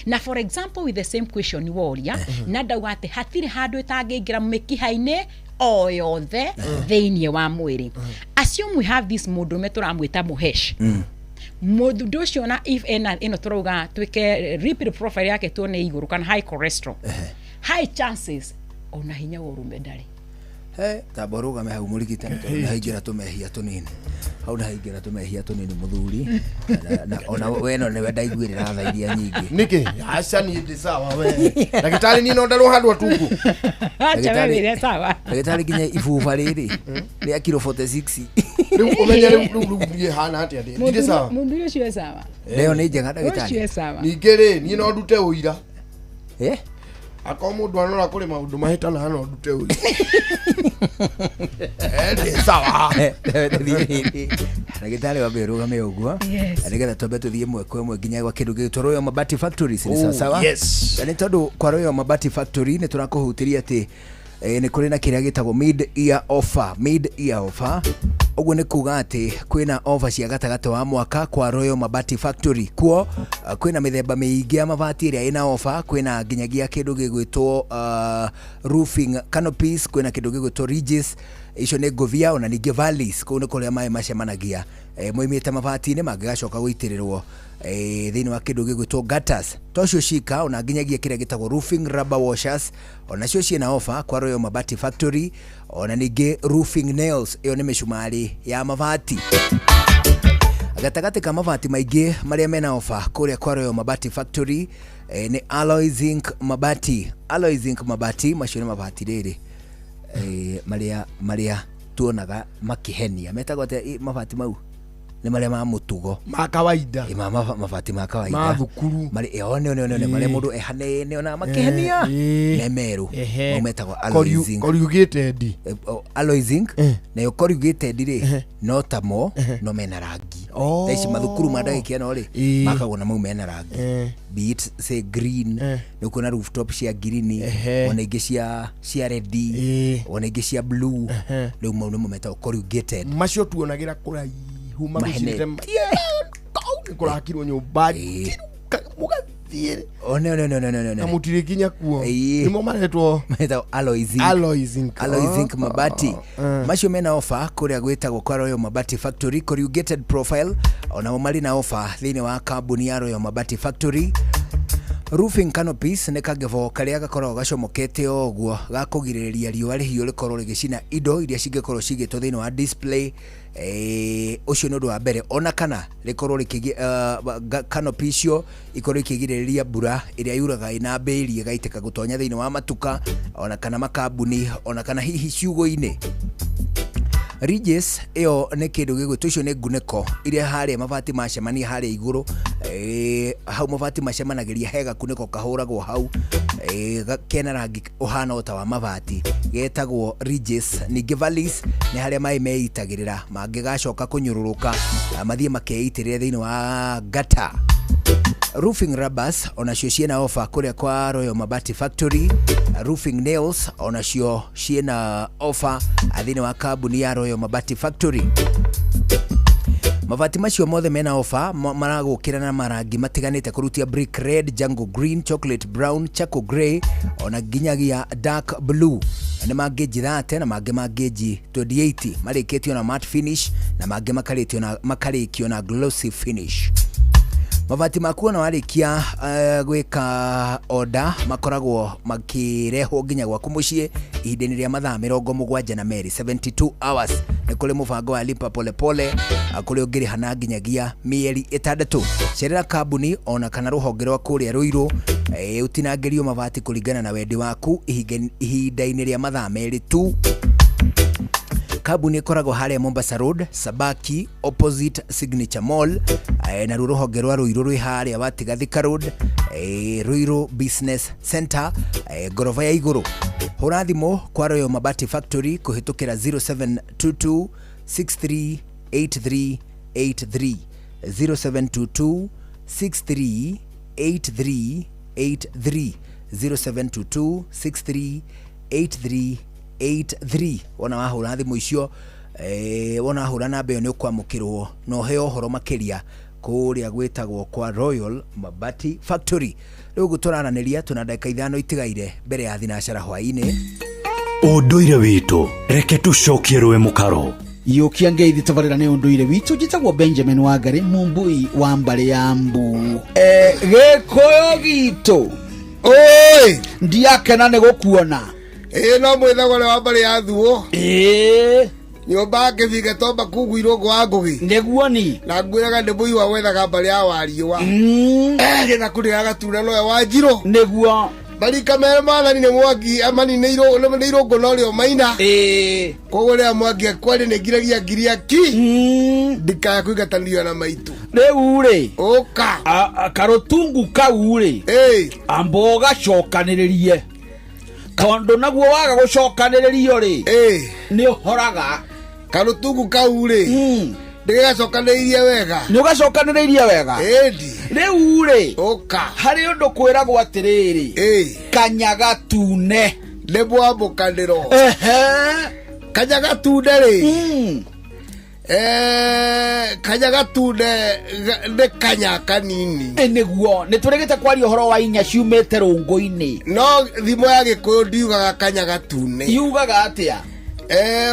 Na for example, with the same question woria, na ndauga atĩ hatirĩ handũ ĩtangĩingĩra mĩkiha-inĩ o yothe thĩinĩ wa mwĩrĩ. Assume we have this mũndũrũme tũramwĩta Mũhesh. Mũndũ ũcio na if ena ĩno tũrauga twĩke lipid profile yake tuone igũrũ kana high cholesterol, high chances ona hinya wa ũrũme ndarĩ. He, tamba ũrũgame hau, mũrigitani, tondũ nĩhaingĩra tũmehia tũnini hau, nĩhaingĩra tũmehia tũnini, mũthuri. Ona we no nĩwe ndaiguĩrĩra tha iria nyingĩ. Nĩkĩ? Aca, niĩ ndĩ sawa. We ndagĩtarĩ, niĩ no ndarwo handũ atungu. Acha, we wĩre sawa. Ndagĩtarĩ, nginya ibuba rĩrĩ rĩa kiro 46. Rĩu ũmenye rĩu niĩ hana atĩa, ndirĩ sawa. Mũndũ ũcio e sawa. Leo nĩ njega, Ũcio ndagĩtarĩ. e sawa. Ningĩ rĩ, niĩ no ndute ũira. Eh? Akorwo mũndũ anora kũrĩ maũndũ mahĩtana, no ndute ũira. Eh, ndĩ sawa. Ndagĩtarĩ, wambe ũrũgame ũguo. Yes. Nĩgetha twambe tũthiĩ ĩmwe kwa ĩmwe nginya gwa kĩndũ gĩgĩtwo Royal Mabati Factories, nĩ Oh, sawa sawa? Yes. Na nĩ tondũ kwa Royal Mabati Factory nĩ tũrakũhutĩria atĩ nĩ kũrĩ na kĩrĩa gĩtagwo mid year offer. Mid year offer, ũguo nĩ kuga atĩ kwĩna offer cia gatagatĩ wa mwaka kwa Royal Mabati Factory. Kuo kwĩna mĩthemba mĩingĩ ya mabati ĩrĩa ĩna offer. Kwĩna nginyagia kĩndũ gĩgwĩtwo roofing canopies, kwĩna kĩndũ gĩgwĩtwo ridges, icio nĩ ngũbia, ona ningĩ valleys, kũu nĩ kũrĩa maĩ macemanagia moimĩte mabati-inĩ mangĩgacoka gũitĩrĩrwo thĩinĩ wa kĩndũ gĩgwĩtwo gutters. To cio cika, ona nginyagia kĩrĩa gĩtagwo roofing rubber washers, onacio ciĩna offer kwa Royal Mabati Factory. Ona ningĩ roofing nails, ĩyo nĩ mĩcumarĩ ya mabati. Gatagatĩ ka mabati maingĩ marĩa mena ofa kũrĩa kwa Royal Mabati Factory nĩ alloy zinc mabati. Alloy zinc mabati macio nĩ mabati rĩrĩ marĩa tuonaga makĩhenia, metagwo atĩa mabati mau nĩ marĩa ma mũtugo. Ma kawaida. Mabati ma kawaida. Ma thukuru. Marĩ one one one one marĩa mũndũ ehanene ona makĩhenia me merũ. Mau metagwo alloy zinc. Corrugated. Alloy zinc nayo corrugated rĩ, no tamo no mena rangi. Oh. Thaa ici mathukuru ma ndagĩka ĩno rĩ, makagwo na mau mena rangi, be it say green, nĩ ũkuona rooftop cia green, ona ingĩ cia red, ona ingĩ cia blue. Rĩu mau nĩmo metagwo corrugated. Macio tuonagĩra kũraihu magucĩte nĩ kũrakirwo nyũmba njiru, mũgathiĩ one one one one one na mũtirĩ nginya kuo. Nĩmo maretwo metagwo alloy zinc. Alloy zinc. Alloy zinc Oh. mabati macio mena ofa kũrĩa gwĩtagwo kwa Royal Mabati Factory. Corrugated profile onao marĩ na ofa thĩinĩ wa kambuni ya Royal Mabati Factory. Roofing canopies nĩ kangebo karĩa gakoragwo gacomokete o ũguo ga kũgirĩrĩria riũa rĩhiũ rĩkorwo rĩgĩcina indo iria cingĩkorwo cigĩtwo thĩinĩ wa display. Ũcio nĩ ũndũ wa mbere, ona kana rĩkorwo rĩkĩgi canopy icio ikorwo ikĩgirĩrĩria mbura ĩrĩa yuraga ĩna mbĩri ĩgaitĩka gũtonya thĩinĩ wa matuka, ona kana makambuni, ona kana hihi ciugũ-inĩ. Ridges ĩyo nĩ kĩndũ gĩgwĩtwo, icio nĩ ngunĩko iria harĩa mabati macemania harĩa igũrũ, hau mabati macemanagĩria he gakunĩko kahũragwo hau, kena rangi ũhana o ta wa mabati, getagwo ridges. Ningĩ valleys nĩ harĩa maĩ meitagĩrĩra mangĩgacoka kũnyũrũrũka na mathiĩ makeitĩrĩre thĩinĩ wa gutter. Roofing rubbers onacio ciĩna ofa kũrĩa kwa Royal Mabati Factory. Roofing nails onacio ciĩna ofa thĩinĩ wa kambuni ya Royal Mabati Factory. Mabati macio mothe mena ofa maragũkĩra na marangi matiganĩte, kũrutia brick red, jungle green, chocolate brown, charcoal grey, ona nginyagia dark blue. Nĩ ma gauge 30 na mangĩ ma gauge 28, marĩkĩtio na matte finish na mangĩ makarĩkio na glossy finish. Mabati maku ona warĩkia gwĩka order makoragwo makĩrehwo nginya gwaku mũciĩ ihinda-inĩ rĩa mathaa 72, 72 hours. Nĩ kũrĩ mũbango wa lipa polepole kũrĩa ũngĩrĩha na nginyagia mĩeri 6. Cerera kambuni ona kana rũhonge rwa kũrĩa Rũirũ, ũtinangĩrio mabati kũringana na wendi waku ihinda-inĩ rĩa mathaa 2 tu. Kambuni ĩkoragwo harĩa Mombasa Road, Sabaki, opposite Signature Mall, naruo rũhonge rwa Rũirũ rwĩ harĩa watiga Thika Road, Rũirũ Business Center, ngoroba ya igũrũ. Hũra thimũ kwa Royal Mabati Factory kũhĩtũkĩra 0722 63 83 83 0722 63 83 83 0722 63 83 83. Wona wahũra thimũ icio, wona wahũra namba ĩyo nĩ ũkwamũkĩrwo na ũheo ũhoro makĩria kũrĩa gwĩtagwo kwa Royal Mabati Factory. Rĩu ũguo tũraranĩria tũna ndagĩka 5 itigaire mbere ya thinacara hwaĩ-inĩ. Ũndũire witũ reke tũcokie rũĩ mũkaro. Yũkia ngeithi tabarĩra nĩ ũndũire witũ. Njĩtagwo Benjamin Wangari, mumbui wa mbarĩ ya mbu. Gĩkũyũ gitũ oi ndiakena nĩ gũkuona. Ĩĩ, no mwĩthogore wa mbarĩ ya thuo. Ĩĩ, nyũmba ngĩbige tomba kungu irũngũ wa ngũgĩ. Nĩguo ni na ngwĩraga nĩ mũi wa wethaga mbarĩ ya wariũa gĩtha kũrĩra gatura nowe wa njirũ. Nĩguo marika mere mathani nĩ mwangi amani nĩ irũngũ no rĩo maina. Koguo rĩrĩa mwangi akwarĩ nĩ ngiragia ngiria ki ndikaya kũingatanĩrio na maitũ. Rĩu rĩ, ũka karũtungu kau rĩ, amba ũgacokanĩrĩrie, tondũ naguo waga gũcokanĩrĩrio rĩ, nĩ ũhoraga. Karũtungu kau rĩ, ndĩgacokanĩrĩirie wega. Nĩ ũgacokanĩrĩirie wega. Ĩndi. Rĩu rĩ, ũka harĩ ũndũ kwĩragwo atĩrĩrĩ, kanya gatune nĩ mwamũkanĩro. Kanya gatune rĩ, kanya gatune nĩ kanya kanini. Nĩguo nĩ tũrĩgĩte kwaria ũhoro wa inya ciumĩte rũngũ-inĩ. No thimo ya gĩkũyũ ndiugaga kanya gatune. Yugaga atĩa?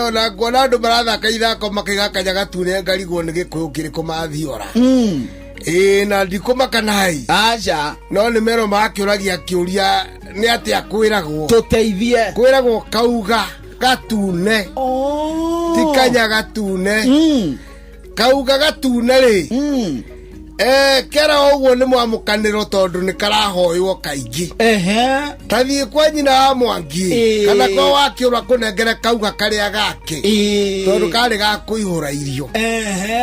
Ona nguona andũ marathaka ithako makĩiga kanya gatune ngarigwo nĩ gĩkũyũ kĩrĩkũ mathiora. Ĩĩ, na ndikũmaka nai. Aca. No nĩ mero makĩũragia kĩũria nĩ atĩa kwĩragwo. Tũteithie. Kwĩragwo kauga gatune. Ti kanya gatune. Kauga gatune rĩ, kera ũguo nĩ mwamũkanĩro tondũ nĩ karahoywo kaingĩ. Tathiĩ kwa nyina wa Mwangi kana kwa wakĩũra kũnengere kauga karĩa gake, tondũ karĩ ga kũihũra irio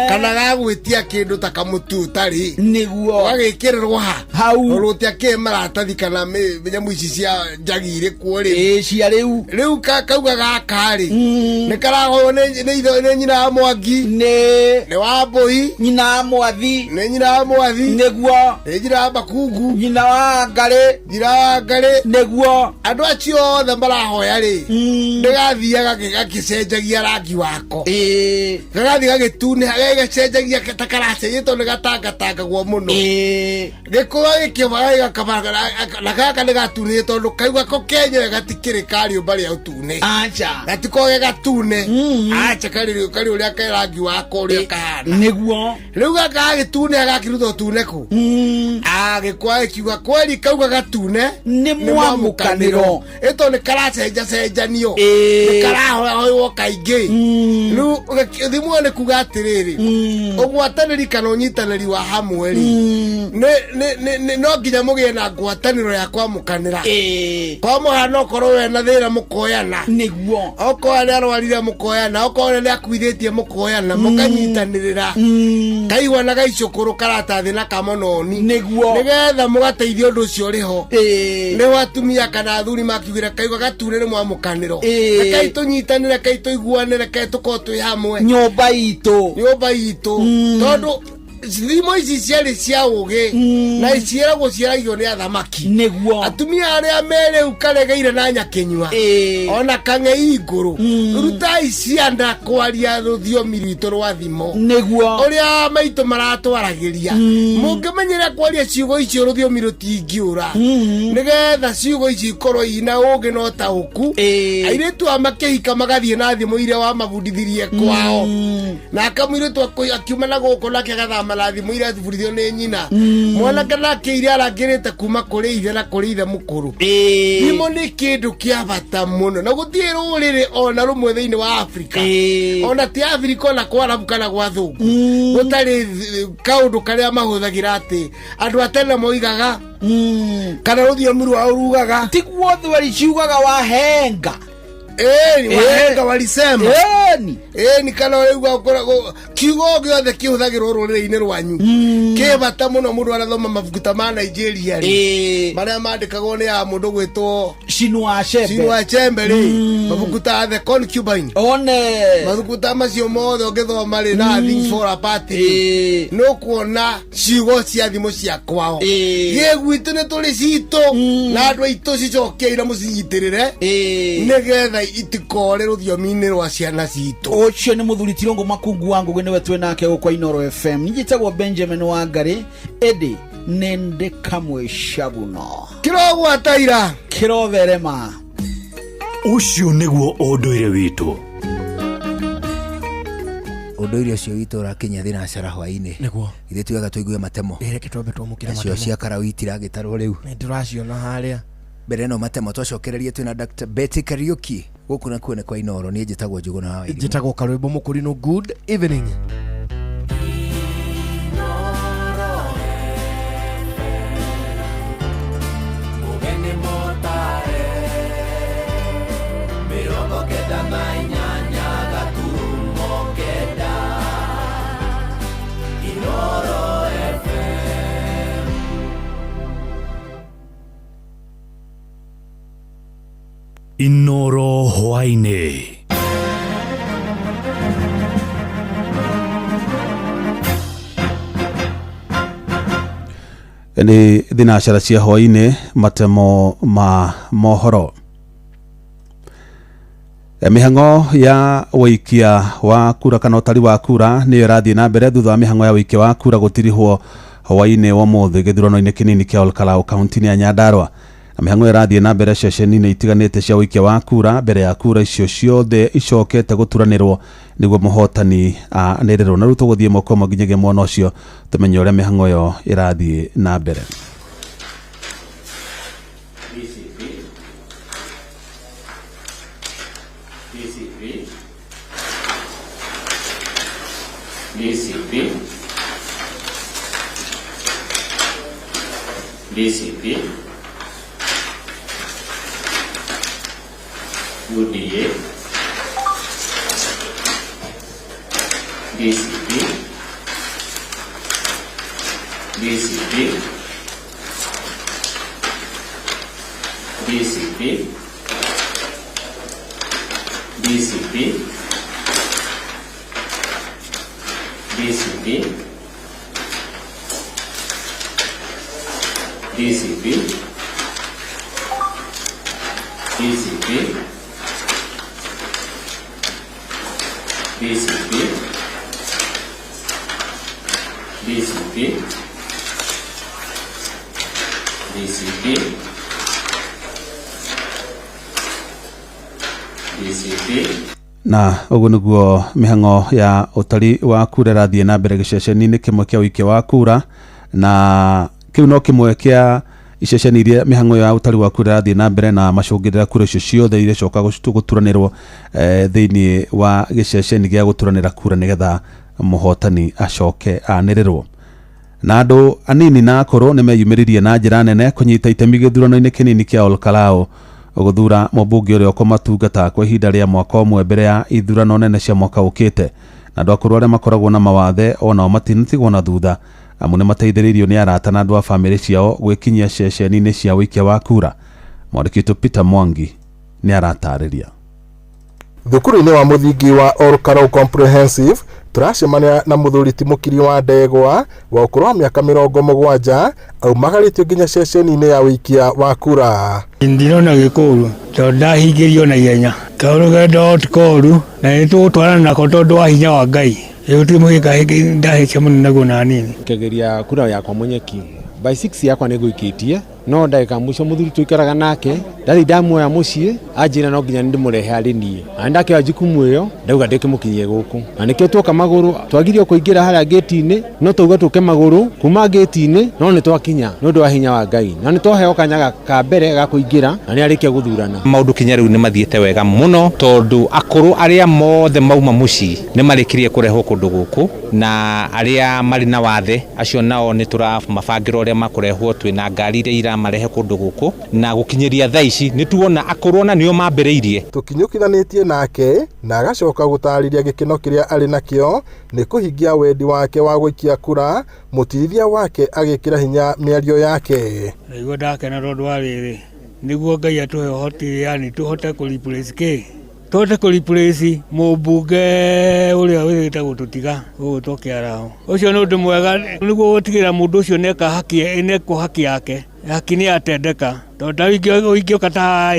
kana ga gwĩtia kĩndũ ta kamũtu ũtarĩ. Nĩguo. Ũgagĩkĩrĩrwo ha hau. Ũrũtia kĩ maratathi kana nyamũ ici cia njagi irĩ kuo rĩ. Ĩĩ, cia rĩu. Rĩu kauga gaka rĩ, nĩ karahoywo nĩ nyina wa Mwangi. Nĩ wa Mbũi. Nyina wa Mwathi. Nĩ nyina wa Mwathi. Nĩguo. Nĩ nyina wa Makungu. Nyina wa Ngarĩ. Nyina wa Ngarĩ. Nĩguo. Andũ acio othe marahoya rĩ, nĩgathiaga gakĩcenjagia rangi wako. Gagathiĩ gagĩtunĩha, gagĩcenjagia ta karacenjia tondũ nĩgatangatangagwo mũno. Gĩkũyũ gĩkĩmaga gĩgakabara na gaka nĩ gatunĩte tondũ kaigua ko kenyewe gatikĩrĩ ka rĩũmba rĩa ũtune. Aca. Gatikoge ge gatune. Aca, karĩ ũrĩa ke rangi wako ũrĩa kahana. Nĩguo. Rĩu gaka gagĩtune gakĩruta ũtune kũ? Agĩkwa gĩkiuga kweri kauga gatune nĩ mwamũkanĩro. Ĩto nĩ karacenjacenjanio. Nĩ karahoywo kaingĩ. Rĩu thimũ ĩyo nĩ kuga atĩrĩrĩ, ũgwatanĩri kana ũnyitanĩri wa hamwe rĩ, no nginya mũgĩe na ngwatanĩro ya kwamũkanĩra. Kwa mũhano, okorwo we na thĩna mũkoyana. Nĩguo. Okorwo nĩ arwarire mũkoyana, okorwo nĩ akuithĩtie mũkoyana, mũkanyitanĩrĩra. Kaigua na gaicũkũrũ karatathi na kamononi. Nĩguo. Nĩgetha mũgateithia ũndũ ũcio ũrĩ ho. Nĩho atumia kana athuri makiugire kaigua gatune nĩ mwamũkanĩro. Rekei tũnyitanĩre, rekei tũiguanĩre, rekei tũkorwo twĩ hamwe. Nyũmba itũ. Nyũmba itũ. Tondũ thimo ici ciarĩ cia ũgĩ na ciĩragwo ciaragio nĩ athamaki. Nĩguo. Atumia arĩa me rĩu karegeire na nyakĩnyua ona kang'ei ngũrũ, rutai ciana kwaria rũthiomi rwitũ rwa thimo. Nĩguo. Ũrĩa maitũ maratwaragĩria. Mũngĩmenyera kwaria ciugo icio rũthiomi rũtingĩũra. Nĩgetha ciugo ici ikorwo ina ũgĩ na ũtaũku. Airĩtu a makĩhika magathiĩ na thimo iria wamabundithirie kwao. Nake mũirĩtu akiuma na gũkũ nake agathama na thimo iria abundithio nĩ nyina. Mwanake nake iria arangĩrĩte kuma kũrĩ ithe na kũrĩ ithe mũkũrũ. Thimo nĩ kĩndũ kĩa bata mũno na gũtirĩ rũrĩrĩ ona rũmwe thĩinĩ wa Afrika, ona ti Afrika, ona kwa Arabu kana gwa Thũngũ, gũtarĩ kaũndũ karĩa mahũthagĩra atĩ andũ a tene moigaga kana rũthiomi rwao rugaga. Tiguo thweri ciugaga wahenga. Ĩni, wahenga walisema. Ĩni. Ĩni, kana ũraigua kiugo gĩothe kĩhũthagĩrwo rũrĩrĩ-inĩ rwanyu kĩ bata mũno. Mũndũ arathoma mabuku ta ma Nigeria rĩ, marĩa mandĩkagwo nĩ ya mũndũ gwĩtwo Chinua Achebe. Chinua Achebe rĩ, mabuku ta The Concubine, one mabuku ta macio mothe ũngĩthoma rĩ, na Things Fall Apart rĩ, nĩ ũkuona ciugo cia thimo cia kwao. Gĩ gwitũ nĩ tũrĩ citũ na andũ aitũ, cicokiei na mũcinyitĩrĩre nĩgetha itikore rũthiomi-inĩ rwa ciana citũ. Ũcio nĩ mũthuri Tirũngũ Makungu wa Ngũgĩ, nĩwe twĩ nake gũkwa Inoro FM. Njĩtagwo Benjamin Wangari, ĩndĩ nĩndĩ kamwe cabuno. Kĩrogwataira. Kĩrotherema. Ũcio nĩguo ũndũire witũ. Ũndũire ũcio witũ ũrakinya thinacara hwainĩ. Nĩguo. Ithuĩ tugaga tũigue matemo. Reke twambe twamũkĩre Nacio matemo. cia karau itiragĩtarwo rĩu. Nĩndĩraciona harĩa. Mbere ĩno matemo twacokererie twĩna Dr. Betty Kariuki gũkũ nakuo nĩ kwa Inoro. Niĩ njĩtagwo Njũgũna wa Wairimu. Njĩtagwo Karwĩmbo Mũkũrinũ. Good evening. Mũgeni mũtare 98.9 Inoro FM. Inoro hwainĩ. Nĩ thinacara cia hwainĩ, matemo ma mohoro. Mĩhang'o ya wũikia wa kura kana ũtari wa kura nĩyo ĩrathiĩ na mbere thutha wa mĩhang'o ya wũikia wa kura gũtirihwo hwainĩ wa ũmũthĩ gĩthurano-inĩ kĩnini kĩa Olkalau kaunti-inĩ ya Nyandarua. Na mĩhang'o ĩrathiĩ na mbere ceceni-inĩ itiganĩte cia ũikia wa kura mbere ya kura icio ciothe icokete gũturanĩrwo nĩguo mũhotani anĩrĩrwo. Na rĩu tũgũthiĩ ĩmwe kwa ĩmwe nginyagia mwena ũcio tũmenye ũrĩa mĩhang'o ĩyo ĩrathiĩ na mbere. DCP, DCP, DCP, DCP, UDA, DCP, DCP, DCP, DCP, DCP, DCP, DCP, DCP, DCP, DCP, DCP. Na ũguo nĩguo mĩhang'o ya ũtari wa kura ĩrathiĩ na mbere gĩceceni-inĩ kĩmwe kĩa ũikia wa kura, na kĩu no kĩmwe kĩa iceceni iria mĩhang'o ya ũtari wa kura ĩrathiĩ na mbere na macũngĩrĩra kura icio ciothe iria coka gũturanĩrwo thĩinĩ wa gĩceceni gĩa gũturanĩra kura nĩgetha mũhotani acoke anĩrĩrwo. Na andũ anini na akũrũ nĩ meyumĩririe na njĩra nene kũnyita itemi gĩthurano-inĩ kĩnini kĩa Olkalau gũthura mũmbunge ũrĩa ũkũmatungata kwa ihinda rĩa mwaka ũmwe mbere ya ithurano nene cia mwaka ũkĩte. Na andũ akũrũ arĩa makoragwo na mawathe onao matinatigwo na thutha, amu nĩ mateithĩrĩirio nĩ arata na andũ a bamĩrĩ ciao gwĩkinyia ceceni-inĩ cia ũikia wa kura. Mwandĩki witũ Peter Mwangi nĩ aratarĩria. Thukuru-inĩ wa mũthingi wa Olkalau Comprehensive tũracemania na mũthuri ti Mũkiri wa Ndegwa wa ũkũrũ wa mĩaka 70, aumagarĩtio nginya ceceni-inĩ ya ũikia wa kura. Ndirona gĩkũru tondũ ndahingĩrio na ihenya, tondũ rũgendo ti koru na nĩ tũgũtwarana nako tondũ wa hinya wa Ngai. Gũtirĩ mũhĩnga ndahĩtia mũno naguo na hanini. Ngegeria kura yakwa mũnyeki by 6 yakwa nĩ ngũikĩtie, no ndagĩka mũico mũthuri tũikaraga nake ndathi ndamuoya mũciĩ anjĩra no nginya ndĩmũrehe arĩ niĩ, na ndakĩoya jukumu ĩyo ndauga ndĩkĩmũkinyie gũkũ, na nĩkĩo tuoka magũrũ. Twagirio kũingĩra harĩa ngĩti-inĩ, no tauga tũke magũrũ kuma ngĩti-inĩ, no nĩ twakinya nĩ ũndũ wa hinya wa Ngai, na nĩ twaheo kanya ka mbere ga kũingĩra na nĩ arĩkia gũthurana. Maũndũ kinya rĩu nĩ mathiĩte wega mũno tondũ akũrũ arĩa mothe mauma mũciĩ nĩ marĩkirie kũrehwo kũndũ gũkũ, na arĩa marĩ na wathe acio nao nĩ tũramabangĩra ũrĩa makũrehwo, twĩna ngari iria marehe kũndũ gũkũ na gũkinyĩria thaa ici nĩ tuona akũrũ ona nĩo mambĩrĩirie. Tũkinyũkithanĩtie nake na agacoka gũtarĩria gĩkeno kĩrĩa arĩ nakĩo nĩ kũhingia wendi wake wa gũikia kura, mũtirithia wake agĩkĩra hinya mĩario yake. Ndaigua ndakena tondũ wa rĩrĩ, nĩguo Ngai atũhe ũhoti, yani tũhote kũ replace kĩ, tũhote kũ replace mũmbunge ũrĩa wĩrĩgĩte gũtũtiga gũgũtwo Kĩaraho. Ũcio nĩ ũndũ mwega nĩguo gũtigĩrĩra mũndũ ũcio nĩeka haki, nĩekwo haki yake, haki nĩ yatendeka. Tondũ ta rĩu ingĩũka ta haha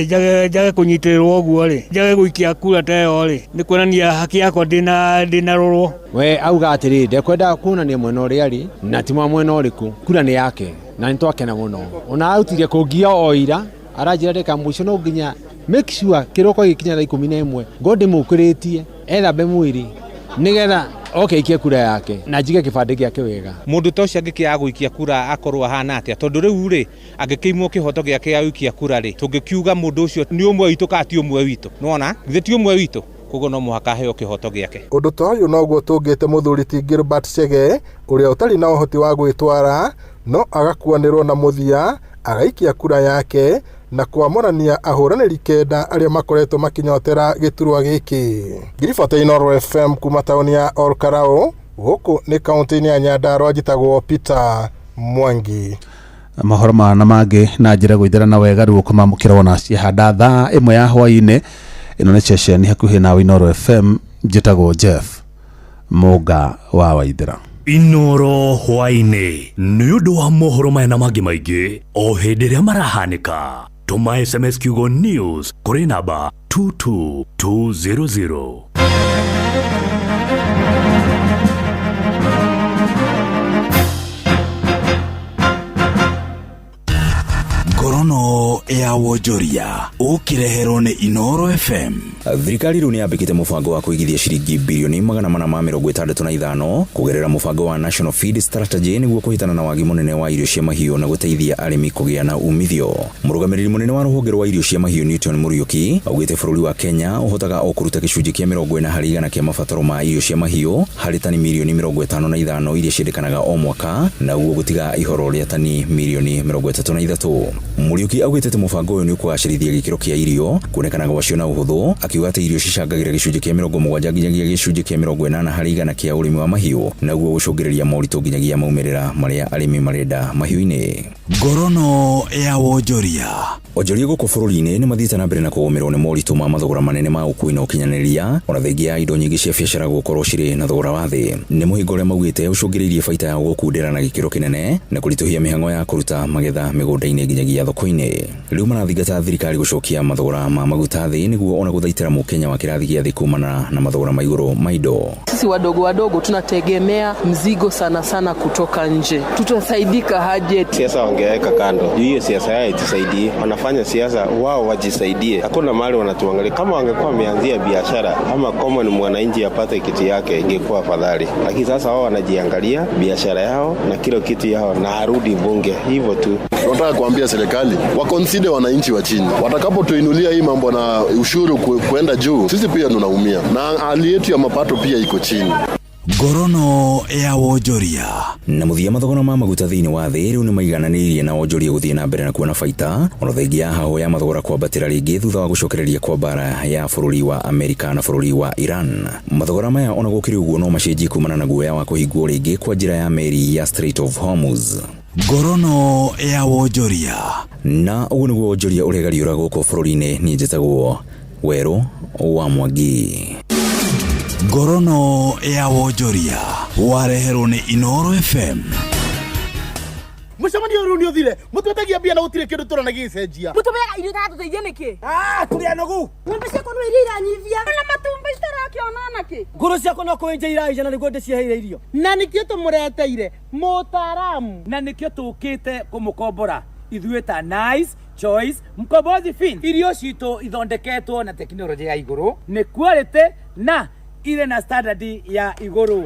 njage kũnyitĩrĩrwo ũguo rĩ, njage gũikia kura ta ĩyo rĩ, nĩ kuonania haki yakwa ndĩnarorwo. We auga atĩrĩrĩ, ndekwendaga kuonania mwena ũrĩa arĩ na ti mwena ũrĩkũ, kura nĩ yake na nĩ twakena mũno. Ona arutire kũngia o ira, aranjĩra ndagĩka mũico no nginya make sure kĩroko gĩkinya thaa 11 ngo ndĩmũkĩrĩtie ethambe mwĩrĩ nĩgetha oke aikie kura yake na njige kĩbandĩ gĩake wega. Mũndũ ta ũcio angĩkĩaga gũikia kura akorwo ahana atĩa? Tondũ rĩu rĩ, angĩkĩimwo kĩhoto gĩake gĩa gũikia kura rĩ, tũngĩkiuga mũndũ ũcio nĩ ũmwe witũ kana ti ũmwe witũ? Nĩwona? Githĩ ti ũmwe witũ? Koguo no mũhaka aheo kĩhoto gĩake. Ũndũ ta ũyũ noguo tũngĩte mũthuri ti Gilbert Chege ũrĩa ũtarĩ na ũhoti wa gwĩtwara no agakuanĩrwo na mũthia agaikia kura yake na kwamũrania ahũranĩri kenda arĩa makoretwo makinyotera gĩturwa gĩkĩ. Ngiribota Inooro FM kuma taũni ya Olkalau, gũkũ nĩ kaũntĩ-inĩ ya Nyandarua, njĩtagwo Peter Mwangi. Mohoro ma na mangĩ na njĩra gũitherana wega rĩu ũkũmamũkĩra ona ciahanda thaa 1 ya hwaĩ-inĩ. Ĩno nĩ ceceni hakuhĩ nawe Inooro FM, njĩtagwo Jeff Mũnga wa Waithera. Inooro hwaĩ-inĩ nĩ ũndũ wa mohoro maya na mangĩ maingĩ o hĩndĩ ĩrĩa marahanĩka. Tũma SMS kiugo news kũrĩ namba 22200. Ngorono ya wonjoria ũkĩreherwo nĩ Inooro FM. Thirikari rĩu nĩ yambĩkĩte mũbango wa kũigithia ciringi birioni 465 kũgerera mũbango wa National Feed Strategy nĩguo kũhĩtana na wagi mũnene wa irio cia mahiũ na gũteithia arĩmi kũgĩa na umithio. Mũrũgamĩrĩri mũnene wa rũhonge rwa irio cia mahiũ Newton Mũriũki augĩte bũrũri wa Kenya ũhotaga o kũruta gĩcunjĩ kĩa 40% kĩa mabataro ma irio cia mahiũ harĩ tani mirioni 55 iria ciendekanaga o mwaka, na ũguo gũtiga ihoro rĩa tani mirioni 33. Mũriũki augĩte atĩ mũbango ũyũ nĩ ũkũgacĩrithia gĩkĩro kĩa irio kuonekana gwacio na ũhũthũ, akiuga atĩ irio cicangagĩra gĩcunjĩ kĩa 70 nginyagia gĩcunjĩ kĩa 80% kĩa ũrĩmi wa mahiũ, naguo gũcũngĩrĩria moritũ nginyagia maumĩrĩra marĩa arĩmi marenda mahiũ-inĩ. Ngorono ya wonjoria. Onjoria gũkũ bũrũri-inĩ nĩ mathiĩte na mbere na kũgũmĩrwo nĩ moritũ ma mathogora manene ma ũkui na ũkinyanĩria, ona thengia ya indo nyingĩ cia biacara gũkorwo cirĩ na thogora wa thĩ. Nĩ mũhingo ũrĩa maugĩte ũcũngĩrĩirie baita yao gũkundera na gĩkĩro kĩnene na kũritũhia mĩhang'o ya kũruta magetha mĩgũnda-inĩ nginyagia thoko-inĩ. Rĩu marathingata thirikari gũcokia mathogora ma maguta thĩ nĩguo ona gũthaitĩra mũkenya wa kĩrathi gĩa thĩ kumana na mathogora ma igũrũ ma indo. Sisi wadogo wadogo tunategemea mzigo sana sana kutoka nje, tutasaidika haje? Siasa wangeweka kando, hiyo siasa yao itusaidie. Wanafanya siasa wao wajisaidie, hakuna mahali wanatuangalia. Kama wangekuwa wameanzia biashara ama common mwananchi apate kitu yake ingekuwa afadhali, lakini sasa wao wanajiangalia biashara yao na kila kitu yao na arudi bunge hivyo tu. Tunataka kuambia serikali waconsider wananchi wa chini, watakapotuinulia hii mambo na ushuru kuenda juu, sisi pia tunaumia na hali yetu ya mapato pia iko chini. Ngorono ya wonjoria. Na mũthia mathogora ma maguta thĩinĩ wa thĩ rĩu nĩ maigananĩirie na wonjoria gũthiĩ na mbere na kuona baita, ona thengia ya hahũ ya mathogora kwambatĩra rĩngĩ thutha wa gũcokereria kwa mbara ya bũrũri wa Amerika na bũrũri wa Iran. Mathogora maya ona gũkĩrĩ ũguo no macenjie kumana na guoya wa kũhingwo rĩngĩ kwa njĩra ya meri ya Strait of Hormuz. Ngorono ya wonjoria. Na ũguo nĩguo wonjoria ũregariũra gũkũ bũrũri-inĩ. Niĩ njĩtagwo Werũ wa Mwangi. Ngorono ya wonjoria wareherwo nĩ Inooro FM. Mũcemanio ũyũ nĩ ũthire, mũtwetagia mbia na gũtirĩ kĩndũ tũrona gĩgĩcenjia. Mũtũmeaga irio itatũteithia nĩkĩ? Tũrĩ anogu. Ng'ombe ciakwa no iria iranyivia. Na matumbĩ citarakĩona nakĩ? Ngũrũ ciakwa no kũenja iraenja na nĩguo ndĩciheire irio. Na nĩkĩo tũmũreteire mũtaaramu. Na nĩkĩo tũkĩte kũmũkombora ithuĩ ta Nice Choice Mkombozi Feeds. Irio citũ ithondeketwo na tekinoronjĩ ya igũrũ, nĩ quality na irĩ na standard ya igũrũ.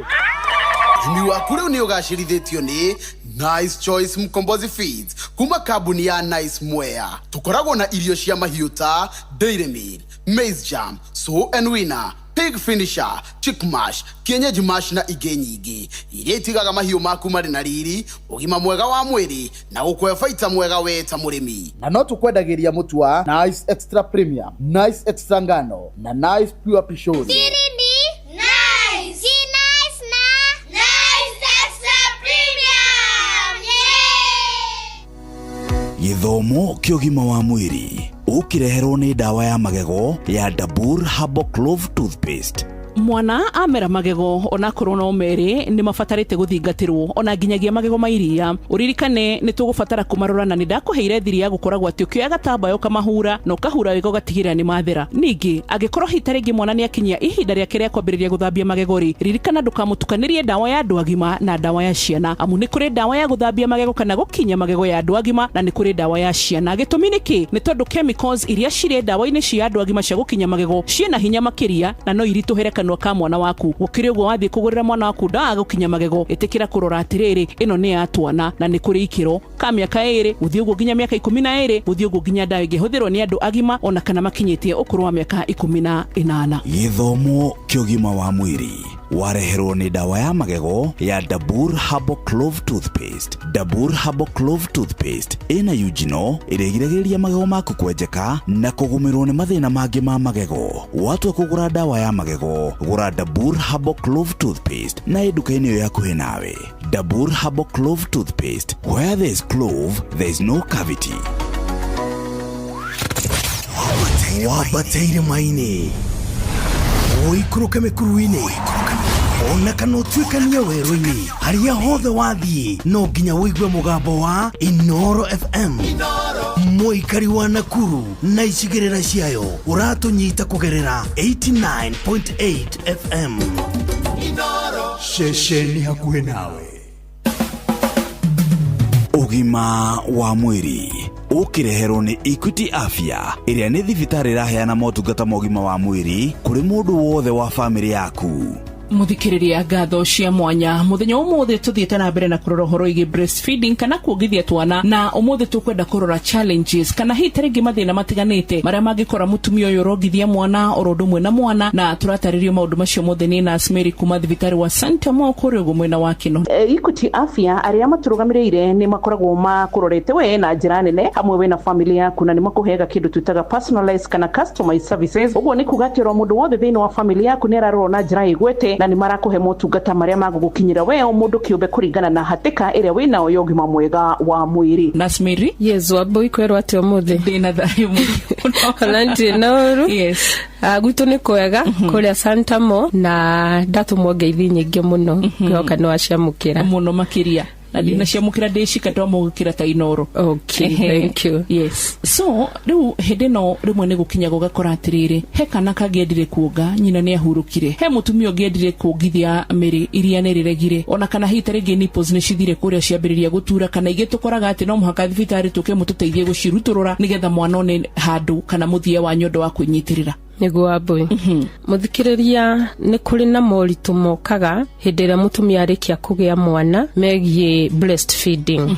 Ũrĩmi waku rĩu nĩ ũgacĩrithĩtio nĩ Nice Choice Mkombozi Feeds kuma kambuni ya Nice Mwea. Tũkoragwo na irio cia mahiũ ta Dairy Meal, Maize Jam, Sow and Winner, Pig Finisher, Chick Mash, Kienyeji Mash na ingĩ nyingĩ iria itigaga mahiũ maku marĩ na riri, ũgima mwega wa mwĩrĩ na gũkũhe baita mwega we ta mũrĩmi. Na no tũkwendagĩria mũtu wa Nice Extra Premium, Nice Extra Ngano na Nice Pure Pishori. Siri ni nice. Si nice na nice extra premium. Yeah. Gĩthomo kĩa ũgima wa mwĩrĩ ũkĩreherwo nĩ ndawa ya magego ya Dabur Herbal Clove Toothpaste. Mwana amera magego onakorwo no merĩ nĩ mabatarĩte gũthingatĩrwo ona nginyagia magego ma iria. Ũririkane nĩ tũgũbatara kũmarora na nĩ ndakũheire thiri ya gũkoragwo atĩ ũkĩoya gatambaya ũkamahura na ũkahura wega ũgatigĩrĩra nĩ mathera. Ningĩ angĩkorwo hita rĩngĩ mwana nĩ akinyia ihinda rĩake rĩa kwambĩrĩria gũthambia magego rĩ, ririkana ndũkamũtukanĩrie ndawa ya andũ agima na ndawa ya ciana, amu nĩ kũrĩ ndawa ya gũthambia magego kana gũkinya magego ya andũ agima na nĩ kũrĩ ndawa ya ciana. Gĩtũmi nĩ kĩ? Nĩ tondũ chemicals iria cirĩ ndawa-inĩ cia andũ agima cia gũkinya magego ciĩna hinya makĩria na no iritũhĩre kanua ka mwana waku. Gũkĩrĩ ũguo wathiĩ kũgũrĩra mwana waku ndawa ya gũkinya magego, ĩtĩkĩra kũrora atĩrĩrĩ, ĩno nĩ ya twana na nĩ kũrĩ ikĩro ka mĩaka 2 gũthiĩ ũguo nginya mĩaka 12 gũthiĩ ũguo nginya ndawa ĩngĩhũthĩrwo nĩ andũ agima ona kana makinyĩtie ũkũrũ wa mĩaka 18. Gĩthomo kĩa ũgima wa mwĩrĩ wareherwo nĩ ndawa ya magego ya Dabur Herbal Clove Toothpaste. Dabur Herbal Clove Toothpaste ĩna eugenol ĩrĩa ĩgiragĩrĩria magego maku kwenjeka na kũgũmĩrwo nĩ mathĩna mangĩ ma magego. Watua kũgũra ndawa ya magego, gũra Dabur Herbal Clove Toothpaste na ĩ nduka-inĩ ĩyo hakuhĩ nawe. Dabur Herbal Clove Toothpaste, where there is clove, there is no cavity. Wambateire maini ũikũrũke mĩkuru-inĩ ona kana ũtuĩkanie werũ-inĩ, harĩa hothe wathiĩ no nginya ũigue mũgambo wa Inoro FM. Mũikari wa Nakuru na icigĩrĩra ciayo ũratũnyita kũgerera 89.8 FM. Ceceni hakuhĩ nawe. Ũgima wa mwĩrĩ ũkĩreherwo nĩ Equity Afya ĩrĩa nĩ thibitarĩ ĩraheana motungata ma ũgima wa mwĩrĩ kũrĩ mũndũ wothe wa bamĩrĩ yaku. Muthikiriria ngatho cia mwanya muthenya umuthi tuthiite na mbere na kurora uhoro wĩgiĩ breastfeeding kana kuongithia twana, na umuthi tukwenda kurora challenges kana hihi ta rĩngĩ mathĩna matiganĩte marĩa mangĩkora mũtumia ũyũ ũrongithia mwana oro ũndũ ũmwe na mwana, na tũratarĩrio maũndũ macio mothe nĩ Nurse Mary kuma thibitarĩ wa Santa Mo kũrĩa ũguo mwena wa Kĩno. Equity Afya arĩa matũrũgamĩrĩire nĩ makoragwo makũrorete we na njĩra nene hamwe we na family yaku, na nĩ makũheaga kĩndũ twĩtaga personalized kana customized services. Ũguo nĩ kuga atĩ oro mũndũ wothe thĩinĩ wa family yaku nĩ ararorwo na njĩra ĩgwete, na nĩ marakũhe motungata marĩa magũgũkinyĩra we o mũndũ kĩũmbe kũringana na hatĩka ĩrĩa wĩnayo ya ũgima mwega wa mwĩrĩ. Nurse Mary. Yes, Wambui kwĩrwo atĩ ũmũthĩ ndĩna thayũ mũingĩ. Ona ndirĩ na ũru. Yes. Gwitũ nĩ kwega kũrĩa Santa Mo, na ndatũmwo ngeithi nyingĩ mũno, ngĩhoka nĩ waciamũkĩra mũno makĩria. Na ndinaciamũkĩra ndĩcika ndwamũkĩra ta Inoro. Okay, thank you. Yes. So rĩu hĩndĩ ĩno rĩmwe nĩ gũkinya gũgakora atĩrĩrĩ, he kana kangĩendire kuonga nyina nĩ ahurũkire, he mũtumia ũngĩendire kuongithia mĩrĩ iria nĩ rĩregire, ona kana hihi ta rĩngĩ nipples nĩ cithire kũrĩa ciambĩrĩria gũtura, kana ingĩ tũkoraga atĩ no mũhaka thibitarĩ tũke mũtũteithie gũcirutũrũra nĩgetha mwana one handũ kana mũthia wa nyondo wa kwĩnyitĩrĩra. Nĩguo Wambui. Mũthikĩrĩria, nĩ kũrĩ na moritũ mokaga hĩndĩ ĩrĩa mũtumia arĩkia kũgĩa mwana megiĩ breastfeeding.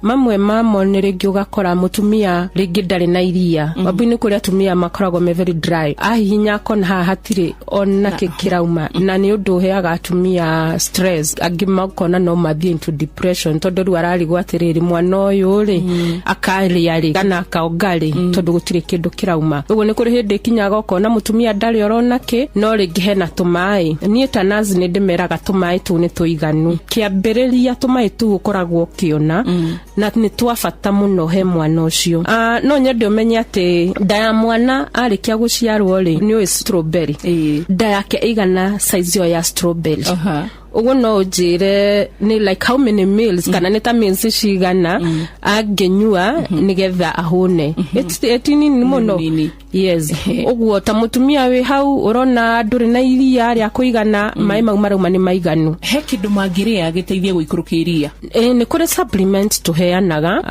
Mamwe mamo nĩ rĩngĩ ũgakora mũtumia rĩngĩ ndarĩ na iria. Wambui nĩ kũrĩ atumia makoragwo me very dry, ahihinya akona haha hatirĩ ona kĩ kĩrauma, na nĩ ũndũ ũheaga atumia stress. Angĩ makona no mathiĩ into depression tondũ rĩu ararigwo atĩrĩrĩ, mwana ũyũ rĩ akarĩa rĩ kana akaonga rĩ, tondũ gũtirĩ kĩndũ kĩrauma. Ũguo nĩ kũrĩ hĩndĩ ĩkinyaga ũkona mũtumia ndarĩ orona kĩ, no rĩngĩ hena tũmaĩ. Niĩ ta nurse nĩ ndĩmeraga tũmaĩ tũu nĩ tũiganu. Kĩambĩrĩria tũmaĩ tũu ũkoragwo ũkĩona na nĩ twa bata mũno he mwana ũcio. No nyende ũmenye atĩ nda ya mwana arĩkia gũciarwo rĩ, nĩ ũĩ strawberry. Nda yake ĩigana size ĩyo ya strawberry. Ũguo no ũnjĩre nĩ like how many meals kana nĩ ta meals cigana angĩnyua nĩgetha ahũne. Ĩti nini mũno. Yes. Ũguo ta mũtumia wĩ hau ũrona ndũrĩ na iria rĩa kũigana, maĩ mau marauma nĩ maiganu. He kĩndũ mangĩrĩa gĩteithie gũikũrũkia iria? Nĩ kũrĩ supplement tũheanaga,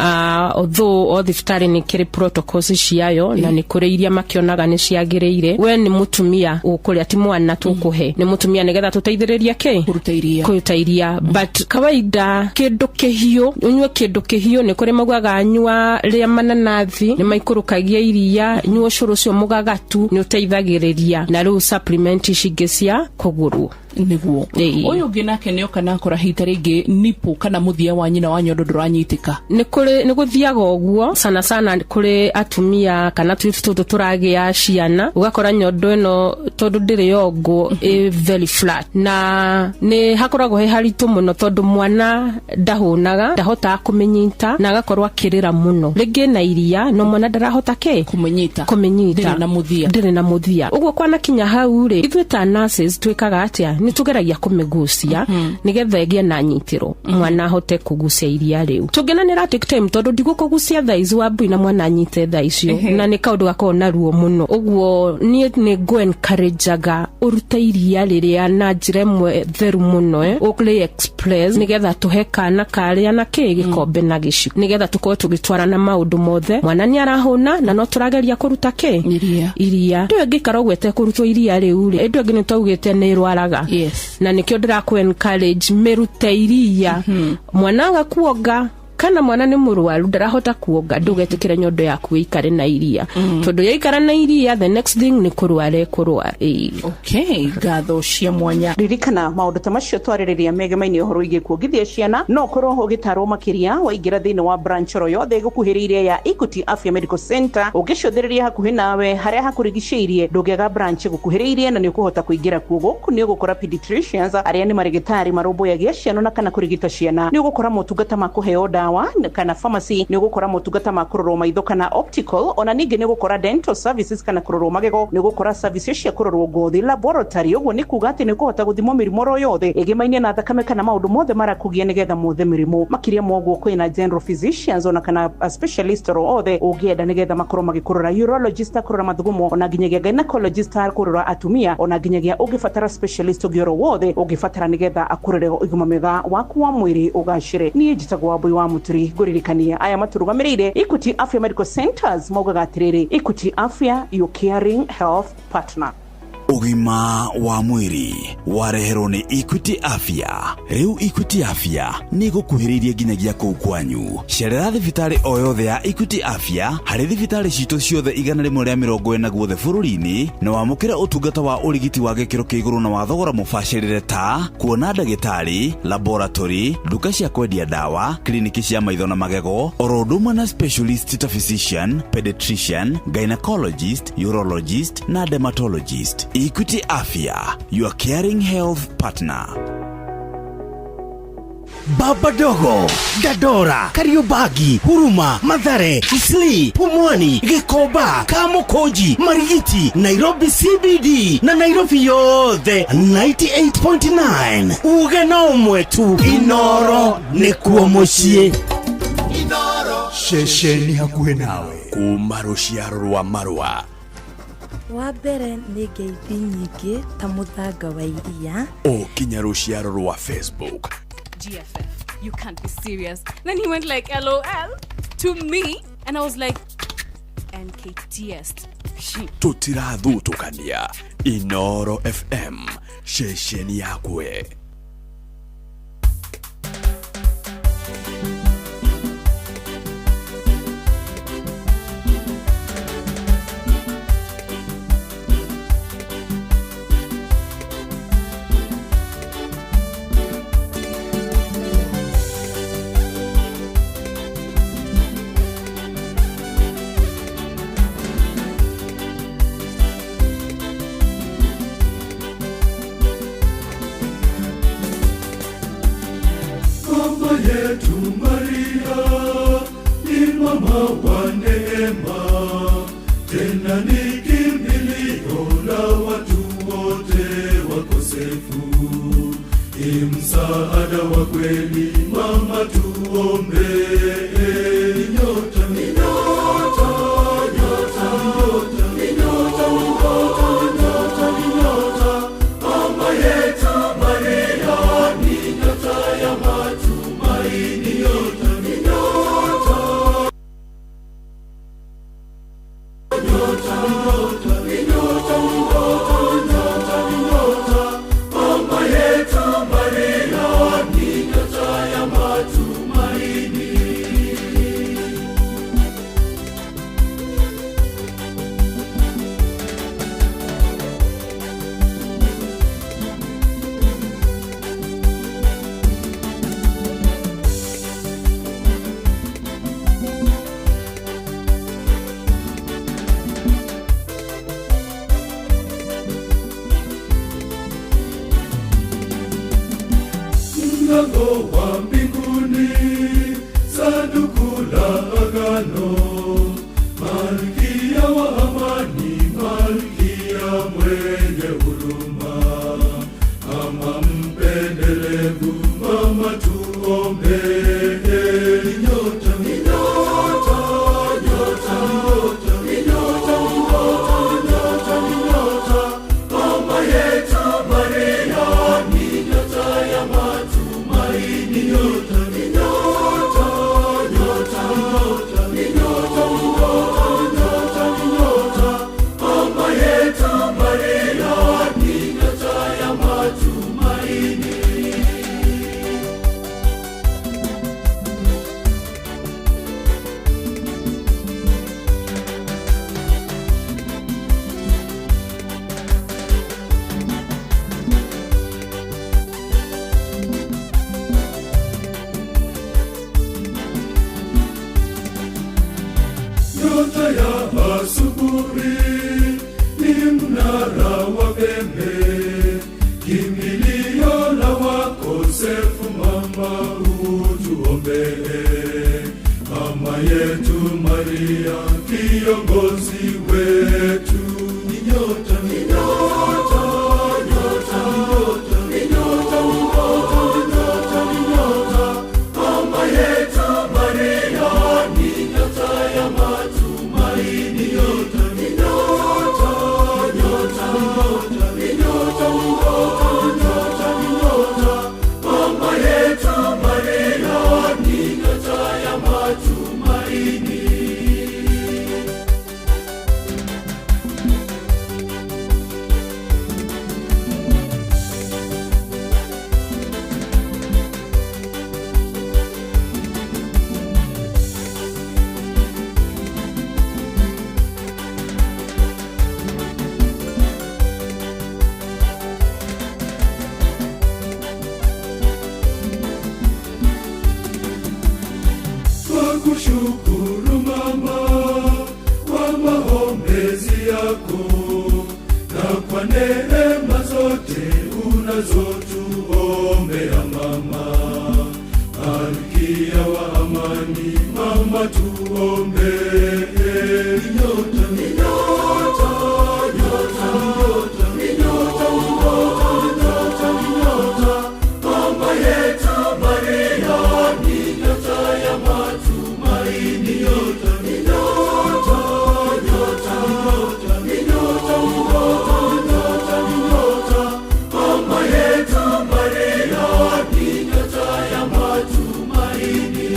although o thibitarĩ nĩ kĩrĩ protocols ciayo, na nĩ kũrĩ iria makĩonaga nĩ ciagĩrĩire. We nĩ mũtumia ũkũrĩa, ti mwana tũkũhe, nĩ mũtumia nĩgetha tũteithĩrĩrie kĩ? Kũruta iria. Kũruta iria. But kawaida kĩndũ kĩhiũ, ũnyue kĩndũ kĩhiũ, nĩ kũrĩ maugaga nyua rĩa mananathi, nĩ maikũrũkagia iria, nyua ũcũrũ Cũrũ ũcio mũgagatu nĩ ũteithagĩrĩria na rĩu supplement ici ingĩ cia kũgũrwo. Nĩguo ũyũ ũngĩ nake nĩ oka na akora hita rĩngĩ nipo kana mũthia wa nyina wa nyondo ndũranyitika. Nĩ kũrĩ nĩ gũthiaga ũguo sana sana kũrĩ atumia kana tũtũ tũragĩa ciana, ũgakora nyondo ĩno tondũ ndĩrĩ yongwo ĩ very flat, na nĩ hakoragwo he haritũ mũno tondũ mwana ndahũnaga, ndahotaga kũmĩnyita na agakorwo akĩrĩra mũno, rĩngĩ na iria no mwana ndarahota kĩ kũmĩnyita, kũmĩnyita ndĩrĩ na mũthia, ndĩrĩ na mũthia. Ũguo kwanakinya hau rĩ, ithuĩ ta nurses twĩkaga atĩa? Nĩ tũgeragia kũmĩgucia nĩgetha ĩgĩe na nyitĩro, mwana ahote kũgucia iria rĩu. Tũngĩona nĩ take time tondũ ndigũkũgucia thaa ici wambui na mwana anyite thaa icio, na nĩ kaũndũ gakoragwo na ruo mũno. Ũguo niĩ nĩ ngũ encourageaga ũrute iria rĩrĩa na njĩra ĩmwe theru mũno, ũrĩ express, nĩgetha tũhe kana karĩa na kĩ gĩkombe na gĩciko, nĩgetha tũkorwo tũgĩtwarana maũndũ mothe. Mwana nĩ arahũna na no tũrageria kũruta kĩ iria. Ndũ ĩngĩikara ũguo ĩtekũrutwo iria rĩu rĩ, ĩndũ ĩngĩ nĩ twaugĩte nĩ ĩrwaraga. Na nĩkĩo ndĩrakũ encourage mĩrute iria. Mwana aga kuonga kana mwana nĩ mũrwaru ndarahota kuonga, ndũgetĩkĩre nyondo yaku ĩikare na iria, tondũ yaikara na iria the next thing nĩ kũrwara ĩkũrwara. Okay, ngatho cia mwanya. Ririkana maũndũ ta macio twarĩrĩria megemainie ũhoro wĩgiĩ kuongithia ciana, no ũkorwo ũgĩtarwo makĩria waingĩra thĩinĩ wa branch oro yothe ĩgũkuhĩrĩirie ya Equity Afya Medical Center. Ũngĩcũthĩrĩria hakuhĩ nawe harĩa hakũrigicĩirie, ndũngĩaga branch ĩgũkuhĩrĩirie na nĩ ũkũhota kũingĩra kuo. Gũkũ nĩ ũgũkora pediatricians arĩa nĩ marĩgĩtarĩ marũmbũyagia ciana na kana kũrigita ciana, nĩ ũgũkora motungata ma kũheo ndawa kana pharmacy, nĩ ũgũkora motungata ma kũrorwo maitho kana optical, ona ningĩ nĩ ũgũkora dental services kana kũrorwo magego, nĩ ũgũkora services cia kũrorwo ngothi laboratory. Ũguo nĩ kuga atĩ nĩ ũkũhota gũthimwo mĩrimũ oro yothe ĩgĩmainie na thakame kana maũndũ mothe marakũgia nĩgetha mothe mĩrimũ. Makĩria ma ũguo kwĩna general physicians ona kana specialist oro othe ũngĩenda nĩgetha makorwo magĩkũrora, urologist akũrora mathugumo, ona nginyagia gynecologist akũrora atumia, ona nginyagia ũngĩbatara specialist ũngĩ oro wothe ũngĩbatara nĩgetha akũrore ũgima mwega waku wa mwĩrĩ ũgacĩre. Niĩ njĩtagwo Wambui wa Mũturi, ngũririkania aya matũrũgamĩrĩire Equity Afya Medical Centers maugaga atĩrĩrĩ, Equity Afya, your caring health partner. Ũgima wa mwĩrĩ wareherwo nĩ Equity Afya. Rĩu Equity Afya nĩ ĩgũkuhĩrĩirie nginyagia kũu kwanyu. Cerera thibitarĩ o yothe ya Equity Afya harĩ thibitarĩ citũ ciothe 140 guothe bũrũri-inĩ, na wamũkĩre ũtungata wa ũrigiti wa gĩkĩro kĩa igũrũ na wa thogora mũbacĩrĩre ta kuona ndagĩtarĩ, laboratory, nduka cia kwendia ndawa, kliniki cia maitho na magego, oro ũndũ ũmwe na specialist ta physician, pediatrician, gynecologist, urologist na dermatologist. Equity Afya, your caring health partner. Baba Dogo, Dandora, Kariobangi, Huruma, Mathare, Isli, Pumwani, Gikomba, Kamukunji, Marigiti, Nairobi CBD na Nairobi yothe 98.9. Uge no ũmwe tu, Inoro nĩkuo mũciĩ. Ceceni hakuhĩ nawe kuma rũciaro rwa marũa. Wa mbere nĩ ngeithi nyingĩ ta mũthanga wa iria. O kinya rũciaro rwa Facebook. GFF, you can't be serious. Then he went like LOL to me, and I was like, NKTS. Tũtirathutũkania. Inoro FM, ceceni yakwe. Mama yetu Maria ni mama wa neema, tena ni kimbilio la watu wote wakosefu. Ni msaada wa kweli, mama tuombe. Ni nyota, ni nyota, nyota, ni nyota, ni nyota, ni nyota, ni nyota. Mama yetu Maria ni nyota ya matumaini, nyota, ni nyota, nyota, nyota, ni nyota, ni nyota, ni nyota, ni nyota. Mama yetu Maria ni nyota ya matumaini. Mlango wa mbinguni, sanduku la agano, malkia wa amani, malkia mwenye huruma, mama mpendelevu, mama tuombee. Ni nyota, ni nyota, nyota, ni nyota, ni nyota, nyota, ni nyota, mama yetu Maria, ni nyota ya matumaini, nyota, ni nyota, nyota, ni nyota, ni nyota, nyota, ni nyota, mama yetu Maria, ni nyota ya matumaini. Nyota ya asubuhi ni mnara wa pembe, kimbilio la wakosefu, mama utuombee. Mama yetu Maria, kiongozi wetu, ni nyota, ni nyota, nyota, ni nyota, ni nyota, nyota, ni nyota, mama yetu Maria, ni nyota ya matumaini, nyota, ni nyota, nyota, ni nyota, ni nyota, nyota, ni nyota, mama yetu Maria, ni nyota ya matumaini. Twakushukuru mama kwa maombezi yako na kwa neema zote unazotuombea mama, malkia wa amani, mama tuombee. Ni nyota, ni nyota, nyota, ni nyota, ni nyota, nyota, ni nyota, mama yetu Maria, ni nyota ya matumaini, nyota, ni nyota, nyota, ni nyota, ni nyota, nyota, ni nyota, mama yetu Maria, ni nyota ya matumaini.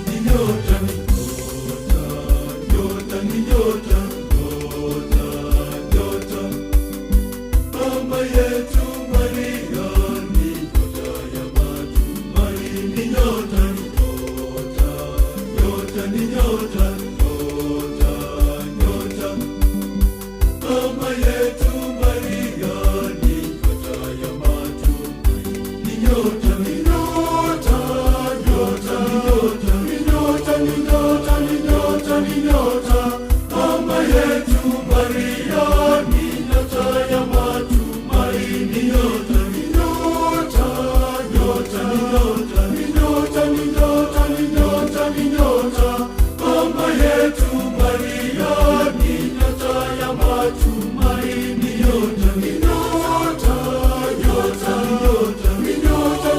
Ni nyota, nyota, ni nyota, nyota, nyota, mama yetu Maria, ni nyota ya matumaini, nyota, nyota, nyota, ni nyota, nyota, nyota, mama yetu Maria, ni nyota ya matumaini, nyota, ni nyota, nyota, ni nyota, ni nyota, ni nyota, ni nyota, mama yetu Maria, ni nyota ya matumaini, nyota, ni nyota, nyota, ni nyota, ni nyota, ni nyota, ni nyota, mama yetu Maria, ni nyota ya matumaini, nyota, ni nyota, nyota, ni nyota, ni nyota,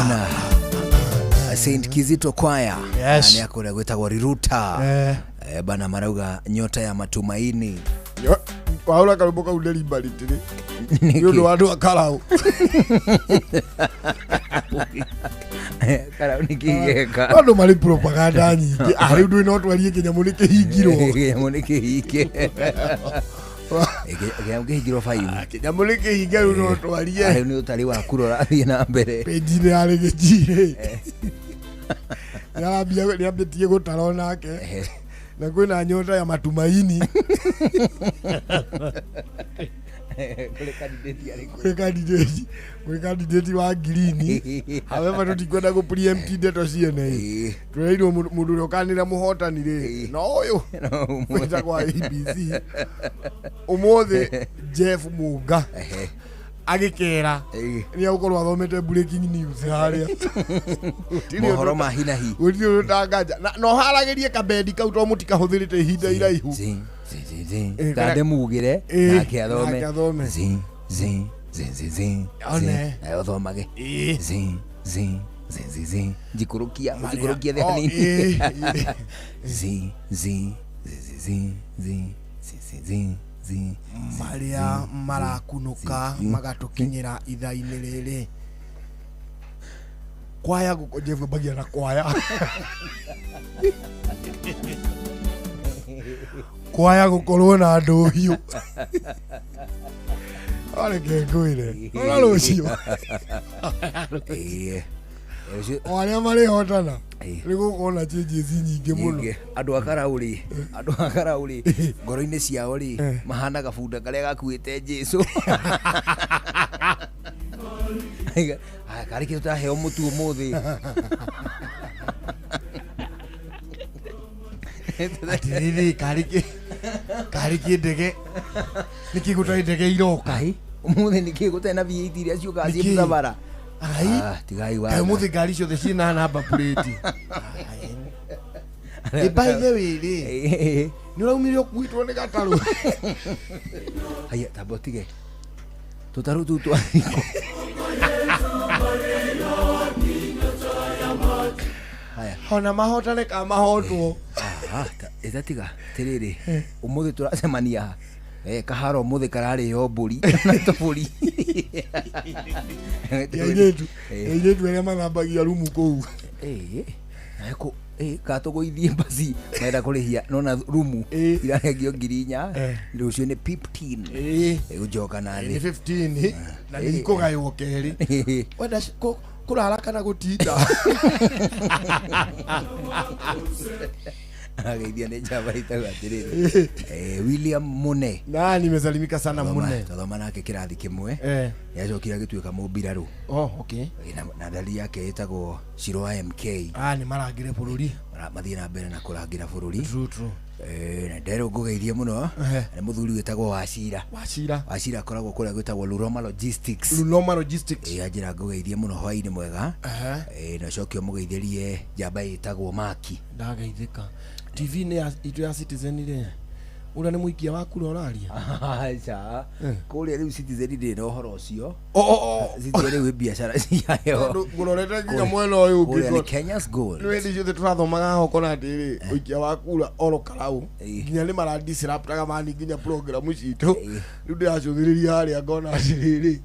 Bana Saint Kizito Choir. Yes. Nä akå rä a gwä tagwo Riruta. Eh. Eh, bana marauga nyota ya matumaini. Wahå karå mbo kau deliberately nä å ndå wa andå a karau. Karau nä kä geka. Andå marä propaganda nyingä arä u ndå no twarie kä nyamå nä kä hingirwo. Kĩnyamũ nĩ kĩhinge. Kĩnyamũ kĩhingirwo baiu. Kĩnyamũ nĩ kĩhinge rĩu no twarie. Rĩu nĩ ũtari wa kura ũrathiĩ na mbere. Page-inĩ ya rĩgĩji rĩ nĩ ambĩtie gũtara onake na kwĩna nyota ya matumaini. Kũrĩ candidate arĩkũ? Kwĩ candidate wa ngirini, however tũtikwenda gũ preempt ndeto ciene. Tũreirwo mũndũ ũrĩa ũkanĩra mũhotani rĩ no ũyũ wĩtagwo ABC ũmũthĩ Jeff Munga agĩkera nĩ agũkorwo athomete breaking news harĩa. Mohoro ma hi na hi. Gũtirĩ ũndũ ũtanganja na ũharagĩrie kambendi kau to mũtikahũthĩrĩte ihinda iraihu. Eh, Tande mugire Eh, nake athome. Nake athome. Zi, zi, zi, zi, zi, One. zi. Nawe ũthomage. Zi, zi, zi, zi, zi. Njikũrũkia njikũrũkia thĩ Oh, hanini. eh, eh. Zi, zi, zi, zi, zi, zi, zi, zi, zi, zi. Marĩa marakunũka magatũkinyĩra ithaa-inĩ rĩrĩ kwaya gũkũ Jeff ambagia na kwaya kwaya gũkorwo na ndũhiũ. Areke ngwĩre ona rũciũ Eh, rũciũ- o arĩa marĩhotana nĩ gũkorwo na changes nyingĩ mũno. Nyingĩ. Andå a karau rĩ, andå a karau rĩ, ngoro-inĩ ciao rĩ mahana gabunda karĩa gakuĩte Jesu. Karĩ kĩ tũtaheo mũtu ũmũthĩ. Atĩrĩrĩ, karĩ kĩ ndege nĩkĩ gũtarĩ ndege iroka? Ũmũthĩ nĩkĩ gũtarĩ na V8 iria ciũkaga ciĩ Nĩkĩ? mũthabara? Ai. Ah, tigai Kaĩ waga. ũmũthĩ ngari ciothe ciĩna namba plate? Ĩ, by the way rĩ, nĩ ũraumire ũkuĩtwo nĩ gatarũ? Haya, tamba ũtige tũtarũ tũu twathikwo. Haya. Ona mahotane ka mahotwo. Ĩtatiga tirĩrĩ, ũmũthĩ tũracemania ha? Eh, kaharo ũmũthĩ kararĩo mbũri na tũbũri. Airĩtu, airĩtu arĩa mathambagia rumu kũu. Katũgũithie mbaci marenda kũrĩhia nona rumu irarengio 4,000. Rũciũ nĩ 15 ĩgũnjoka na Nĩ thĩ. 15 na nĩ ikũgaywo kerĩ. Wenda kũrara kana gũtinda. Ageithia nĩ njamba ĩtagwo atĩrĩrĩ, eh, William Mune. Na nimesalimika sana Mune. Twathoma nake kĩrathi kĩmwe. Eh. Nĩacokire agĩtuĩka mũmbirarũ. Oh, okay. Na ndari yake ĩtagwo Shirwa MK. Ah, nĩ marangĩre bũrũri. Mathiĩ na mbere na kũrangĩra bũrũri. True, true. Eh, na nderwo ngũgeithie mũno nĩ mũthuri wĩtagwo Wacira. Wacira. Wacira akoragwo kũrĩa gwĩtagwo Luroma Logistics. Luloma Logistics. Eh, anjĩra ngũgeithie mũno hwainĩ mwega. Ehe. Eh, na ũcoke ũmũgeithĩrie njamba ĩtagwo Maki. Ndageithĩka. TV nĩ ya itũ ya Citizen rĩ, ũrĩa nĩ mũikia wa kura ũraria? Aca, kũrĩa rĩu Citizen ndĩrĩ na ũhoro ũcio. Oh, oh, oh. Citizen rĩu ĩ biacara ciayo. Tondũ ngũrorete nginya mwena ũyũ ũngĩ. Kũrĩa nĩ Kenya's Gold. Nĩ hĩndĩ ciothe tũrathomaga hokona atĩrĩ ũikia wa kura oro karau nginya nĩ maradisruptaga mani nginya programu citũ. Rĩu ndĩracũthĩrĩria harĩa ngona atĩrĩrĩ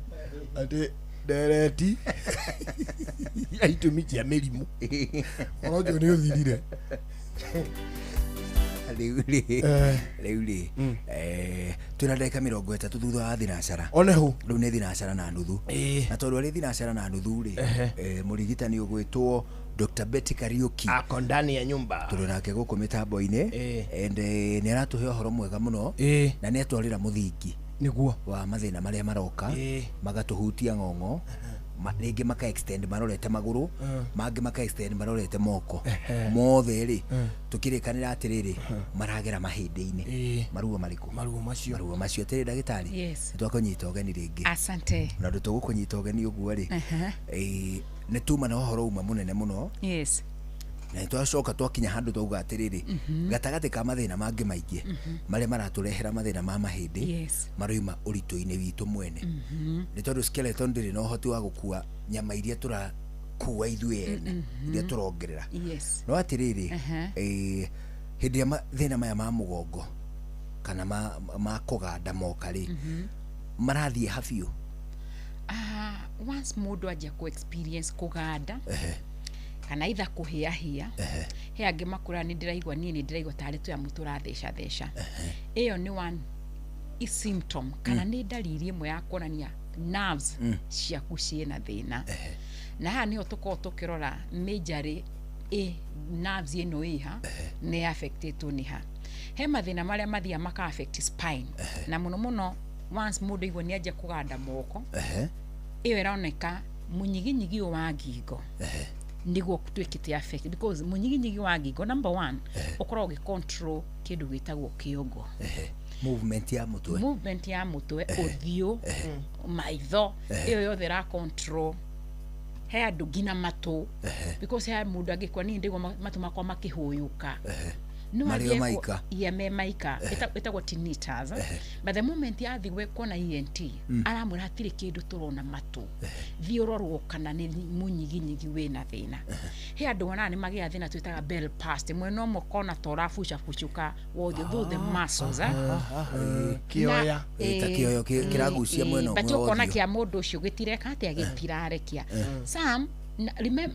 atĩ ndereti ya itũmi cia mĩrimũ ũhoro ũcio nĩ ũthirire. Rĩu rĩ, Eh. rĩu rĩ, eh, twĩna ndagĩka 30 thutha wa thinacara. Onehu. Rĩu nĩ thinacara na nuthu. Na tondũ arĩ thinacara na nuthu rĩ, Ehe. eh, mũrigitani ũgwĩtwo Dr. Betty Kariuki ako ndani ya nyumba tũrĩ nake gũkũ mĩtambo-inĩ and eh, nĩ aratũhe ũhoro mwega mũno na nĩ atwarĩra mũthingi nĩguo wa mathĩna marĩa maroka magatũhutia ng'ong'o rĩngĩ maka extend marorete magũrũ, mangĩ maka extend marorete moko. Mothe rĩ, tũkĩrĩkanĩra atĩrĩrĩ maragera mahĩndĩ-inĩ. Maruo marĩkũ? Maruo macio. Maruo macio. Atĩrĩ ndagĩtarĩ, Yes. nĩ twakũnyita ũgeni rĩngĩ. Asante. Na ũndũ tũgũkũnyita ũgeni ũguo rĩ, eh, nĩ tuma na ũhoro uma mũnene mũno. Yes. Na nĩ twacoka twakinya handũ twauga atĩrĩrĩ, gatagatĩ ka mathĩna mangĩ maingĩ marĩa maratũrehera mathĩna ma mahĩndĩ Yes. maroima ũritũ-inĩ witũ mwene, nĩ tondũ skeleton ndĩrĩ na ũhoti wa gũkua nyama iria tũra Tũgĩkua ithuĩ ene iria tũrongerera. No atĩrĩrĩ, hĩndĩ ĩrĩa mathĩna maya ma mũgongo kana ma kũganda moka rĩ, marathiĩ ha biũ? Ah, once mũndũ anjia kũ experience kũganda kana itha kũhĩahĩa, he angĩ makũra nĩ ndĩraigua, niĩ nĩ ndĩraigua tarĩ tũyamũ tũratheca theca. Ĩyo nĩ one symptom kana nĩ ndariri ĩmwe ya kuonania nerves ciaku ciĩna thĩna. Na haha nĩho tũkoragwo tũkĩrora majorly ĩ nerves ĩno ĩha nĩ affectĩtwo nĩ ha. He mathĩna marĩa mathiaga maka affect spine, na mũno mũno once mũndũ aigua nĩ anjia kũganda moko, ĩyo ĩroneka mũnyiginyigi ũyũ wa ngingo nĩguo twĩkĩte affect, because mũnyiginyigi wa ngingo, number one, ũkoragwo ũgĩ control kĩndũ gĩtagwo kĩongo. Movement ya mũtwe. Movement ya mũtwe, ũthiũ, maitho, ĩyo yothe ĩra control. He andũ nginya matũ, because he mũndũ angĩkua, niĩ ndĩgua matũ makwa makĩhũyũka. No Marĩ o athiĩ maika. Yeah, me maika. Ĩtagwo tinnitus. But the moment yathiĩ kuona ENT, aramwĩra hatirĩ kĩndũ tũrona matũ, thiĩ ũrorwo kana nĩ mũnyiginyigi wĩna thĩna. He andũ wonaga nĩ magĩa thĩna twĩtaga Bell palsy, mwena ũmwe ũkona ta ũrabucabucũka wothe, though the muscles, eh? Kĩoya. Ta kĩoyo kĩragucia mwena but ũmwe wa ũkona ũthiũ. Kĩa mũndũ ũcio gĩtireka atĩa, gĩtirarekia. Some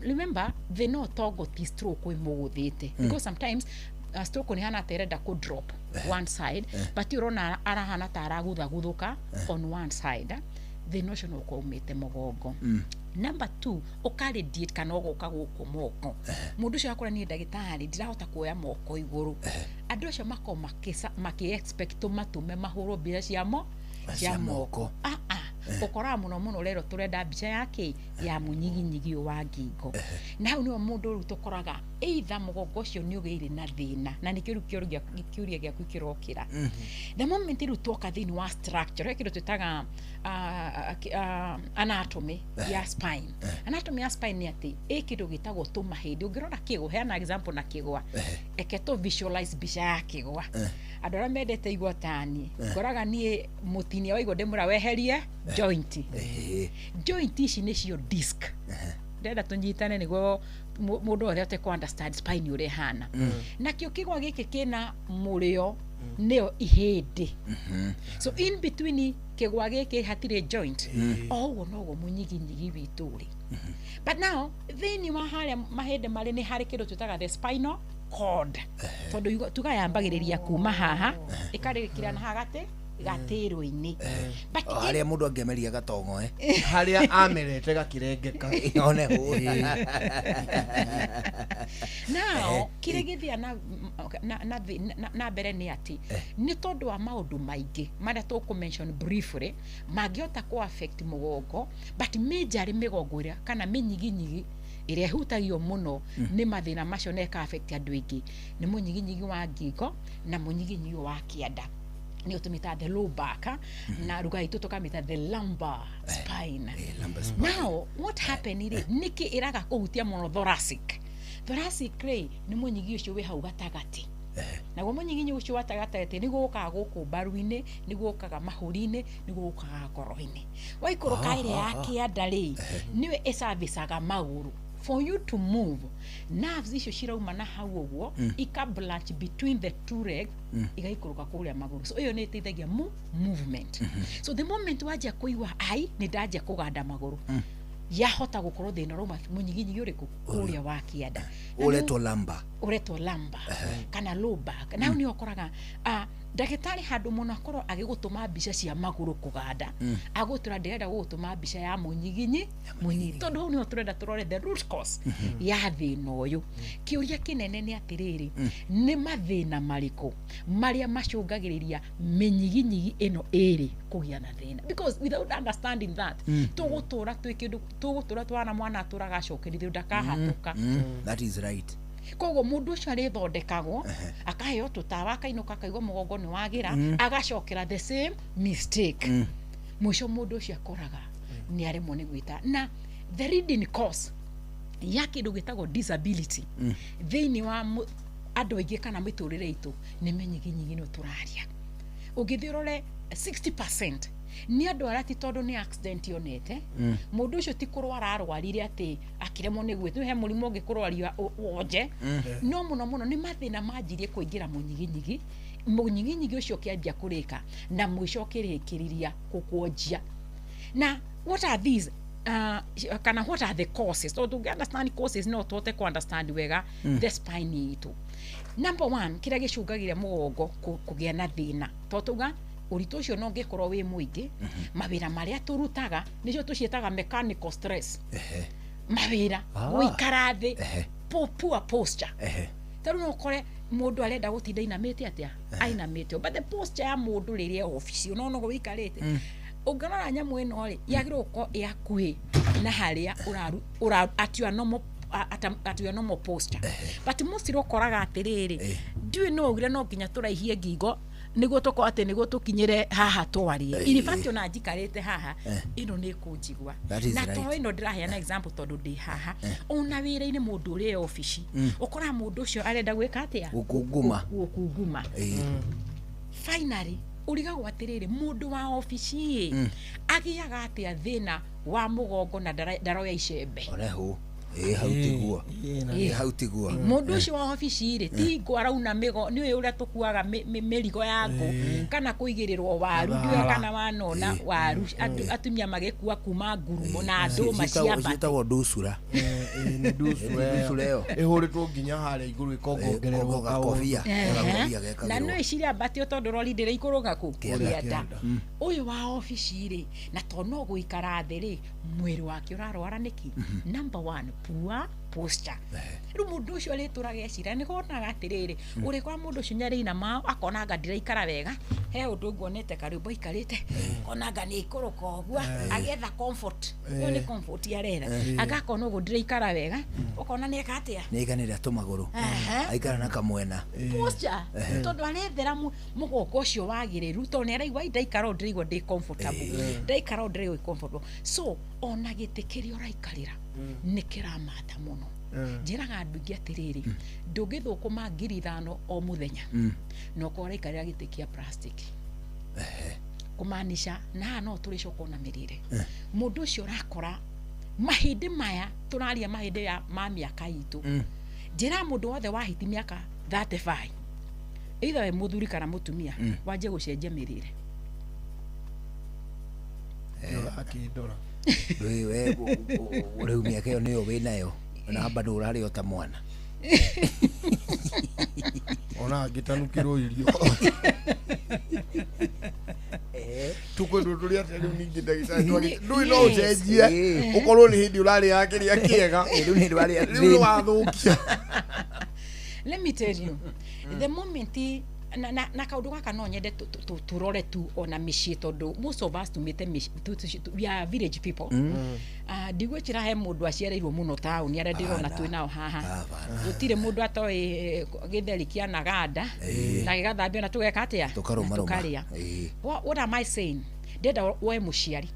remember thĩna ũtongo ti stroke ĩmũgũthĩte, because sometimes stroke nĩ hana ta ĩrenda kũ drop one side, but ũrona arahana ta araguthaguthũka on one side. Thĩna ũcio no ũkorwo umĩte mũgongo. Number two, ũkaradiate kana ũgoka gũkũ moko. Mũndũ ũcio akora, niĩ ndagĩtarĩ ndirahota kuoya moko igũrũ. Andũ acio makorwo makĩ expect tũmatũme mahũrwo mbica cia mo cia Cia moko. Moko. Ah, ah. Ũkoraga mũno mũno rero tũrenda mbica ya kĩ ya mũnyiginyigi ũyũ wa ngingo, na hau nĩho mũndũ rĩu tũkoraga either mũgongo ũcio nĩ ũgĩire na thĩna, na nĩkĩo rĩu kĩũria gĩaku kĩrokĩra. The moment rĩu twoka thĩinĩ wa structure, he kĩndũ twĩtaga anatomy ya spine. Anatomy ya spine nĩ atĩ ĩ kĩndũ gĩtagwo tũmahĩndĩ. Ũngĩrora kĩgwa, heana example na kĩgwa, eke tũ visualize mbica ya kĩgwa. Andũ arĩa mendete igwa tani, ngoraga niĩ mũtinia wa igwa ndĩmũra weherie joint. Joint ici nĩcio disc. Ndĩrenda tũnyitane nĩguo mũndũ wothe ahote kũ understand spine ũrĩa ĩhana. Nakĩo kĩgwa gĩkĩ kĩna mũrĩo, nĩyo ihĩndĩ. So in between kĩgwa gĩkĩ hatirĩ joint. O ũguo noguo mũnyiginyigi witũ ũrĩ. But now thĩinĩ wa harĩa mahĩndĩ marĩ nĩ harĩ kĩndũ twĩtaga the spinal cord, tondũ tuga yambagĩrĩria kuma haha ĩkarĩkĩra na haha gatĩ gatĩrũ-inĩ. But O, harĩa mũndũ angĩameria gatongo, eh? Harĩa amerete gakĩrengeka. One hũ. Now kĩrĩa gĩthia na mbere nĩ atĩ nĩ tondũ wa maũndũ maingĩ marĩa tũkũ mention briefly mangĩhota kũ affect mũgongo, but majorly mĩgongo ĩrĩa kana mĩnyiginyigi ĩrĩa ĩhutagio mũno nĩ mathĩna macio na ĩka affect andũ aingĩ nĩ mũnyiginyigi wa ngingo na mũnyiginyigi wa kĩanda, nĩyo tũmĩtaga the low back, na ruga itũ tũkamĩta the lumbar spine. Now what happen rĩ, nĩkĩ ĩraga kũhutia mũno thoracic? Thoracic rĩ, nĩ mũnyigi ũcio wĩ hau gatagatĩ. Naguo mũnyiginyi ũcio wa gatagatĩ nĩguo ũkaga gũkũ mbaru-inĩ, nĩguo ũkaga mahũri-inĩ, nĩguo ũkaga ngoro-inĩ. Waikũrũka ĩrĩa ya kĩanda rĩ, nĩyo ĩcabicaga magũrũ for you to move. Nerves icio cirauma na hau ũguo, ika branch between the two legs, igaikũrũka kũrĩa magũrũ. So ĩyo nĩ ĩteithagia movement. So the moment wanjia kũigua ai nĩ ndanjia kũganda magũrũ, yahota gũkorwo thĩna ũrauma mũnyiginyigi ũrĩkũ? Kũrĩa wa kĩanda. Na ũretwo lamba. Ũretwo lumbar kana low back. Na hau nĩho ũkoraga ndagĩtarĩ handũ mũno akorwo agĩgũtũma mbica cia magũrũ kũganda, agũtũra ndĩrenda gũgũtũma mbica ya mũnyiginyi mũnyinyi, tondũ hau nĩho tũrenda tũrore the root cause ya thĩna ũyũ. Kĩũria kĩnene nĩ atĩrĩrĩ, nĩ mathĩna marĩkũ marĩa macũngagĩrĩria mĩnyiginyigi ĩno ĩrĩ kũgĩa na thĩna? Because without understanding that, tũgũtũra twĩ kĩndũ tũgũtũra twana mwana atũraga acokerithio ndakahatũka. That is right. Koguo mũndũ ũcio arĩthondekagwo, akaheo tũtawa, akainũka, akaigua mũgongo nĩ wagĩra, agacokera the same mistake. Mũico mũndũ ũcio akoraga nĩ aremwo nĩ gwĩta. Na the leading cause ya kĩndũ gĩtagwo disability thĩinĩ wa andũ aingĩ kana mĩtũrĩre itũ nĩ mĩnyiginyigi. Nĩ tũraria ũngĩthiĩ ũrore 60% Nĩ andũ arĩa ti tondũ nĩ accident yonete. Mũndũ ũcio ti kũrwara arwarire atĩ akĩremwo nĩ gwĩtu he mũrimũ ũngĩkũrwaria wonje. No mũno mũno nĩ mathĩna manjirie kũingĩra mũnyiginyigi, mũnyiginyigi ũcio ũkĩanjia kũrĩka na mũico ũkĩrĩkĩrĩria gũkũonjia. Na what are these, kana what are the causes? Tondũ tũngĩ understand causes no tũhote kũ understand wega. The spine itũ, number one, kĩrĩa gĩcũngagĩria mũgongo kũgĩa na thĩna, tondũ tauga ũritũ ũcio no ũngĩkorwo wĩ mũingĩ, mawĩra marĩa tũrutaga nĩcio tũciĩtaga mechanical stress, mawĩra gũikara thĩ, poor posture. Ta rĩu no ũkore mũndũ arenda gũtinda inamĩte atĩa, ainamĩte, but the posture ya mũndũ rĩrĩa obici ũnona ũguo wĩikarĩte, ũngĩrora nyamũ ĩno rĩ, yagĩrĩirwo gũkorwo ĩ hakuhĩ na harĩa ũraru ũra at your normal posture, but mostly ũkoraga atĩrĩrĩ, ndiũĩ no ugire no nginya tũraihie ngingo nĩguo tũkorwo atĩ nĩguo tũkinyĩre haha twarie. In fact, ona njikarĩte haha, ĩno nĩ ĩkũnjigua. That is Na right. to ĩno ndĩraheana example tondũ ndĩ haha, ona wĩra-inĩ mũndũ ũrĩa obici, ũkoraga mũndũ ũcio arenda gwĩka atĩa? Gũkunguma. Gũkunguma. Finally, ũrigagwo atĩrĩrĩ, mũndũ wa obici ĩ, agĩaga atĩa thĩna wa mũgongo na ndaroya icembe? Onehu ĩ hau tiguo, ĩ hau tiguo. Mũndũ ũcio wa obici rĩ, ti ngũ arauna mĩgo, nĩ ũĩ ũrĩa tũkuaga mĩrigo ya ngũ kana kũigĩrĩrwo waru, ndiũĩ kana wanona waru atumia magĩkua kuma ngurumo na ndũma cia Ciĩtagwo ndũcura. Nĩ Ndũcura ĩyo. Ĩhũrĩtwo nginya harĩa igũrũ ĩkongongererwo. Gakobia. Gakobia Na gekagĩrwo. no ĩciria mbatio tondũ rori ndĩrĩ ikũrũga kũ Kĩanda. kĩanda. Ũyũ wa obici rĩ, na to no gũikara thĩ rĩ, mwĩrĩ wake ũrarwara nĩkĩ? Number one, poor posture. Rĩu mũndũ ũcio arĩtũraga ecira nĩ wonaga atĩrĩrĩ, ũrĩkora mũndũ ũcio nĩarĩinama akona anga ndiraikara wega, he ũndũ nguonete karwĩmbo aikarĩte akona anga nĩ aikũrũka ũguo agĩetha comfort. Ĩyo nĩ comfort aretha. Agakona ũguo ndiraikara wega, ũkona nĩeka atĩa? Nĩ aiganĩra tũmagũrũ. Aikara na kamwena. Posture, tondũ arethera mũgongo ũcio wagĩrĩru, tondũ nĩ araigua, "Ai, ndaikara ũũ ndĩraigua ndĩ comfortable, ndaikara ũũ ndĩraigua ndĩ comfortable." So ona gĩtĩ kĩrĩa ũraikarĩra nĩ kĩramata mũno. Njĩraga andũ aingĩ atĩrĩrĩ, ndũngĩthũkũma 5,000 o mũthenya na ũkorwo ũraikarĩra gĩtĩ kĩa plastic, kũmaanisha na haha no tũrĩcoka ona mĩrĩre. Mũndũ ũcio ũrakora mahĩndĩ maya tũraria, mahĩndĩ ya ma mĩaka itũ. Njĩra mũndũ wothe wahiti mĩaka 35, either we mũthuri kana mũtumia, wanjie gũcenjia mĩrĩre. Akĩndora. Rĩu we rĩu mĩaka ĩyo nĩyo wĩnayo na bado ũrarĩ o ta mwana. Ona angĩtanukĩrwo irio tukwendwo tũrĩ atĩa rĩu ningĩ ndagĩtarĩ ndũĩ no ũcenjie ũkorwo nĩ hĩndĩ ũrarĩaga kĩrĩa kĩega. Rĩu nĩ hĩndĩ ũrarĩa. Rĩu nĩ wathũkia. Let me tell you, the moment na kaũndũ gaka no nyende tũrore tu ona mĩciĩ, tondũ most of us tumĩte mĩciĩ, we are village people. Ah, ndigwĩkĩra he mũndũ aciarĩirwo mũno taũni, arĩa ndĩrona twĩ nao haha, gũtirĩ mũndũ atoĩ gĩtheri kĩa naganda na gĩgathambio na tũgeka atĩa? Na Tũkarũmarũma. tũkarĩa. What am I saying? Ndĩrenda woe mũciari,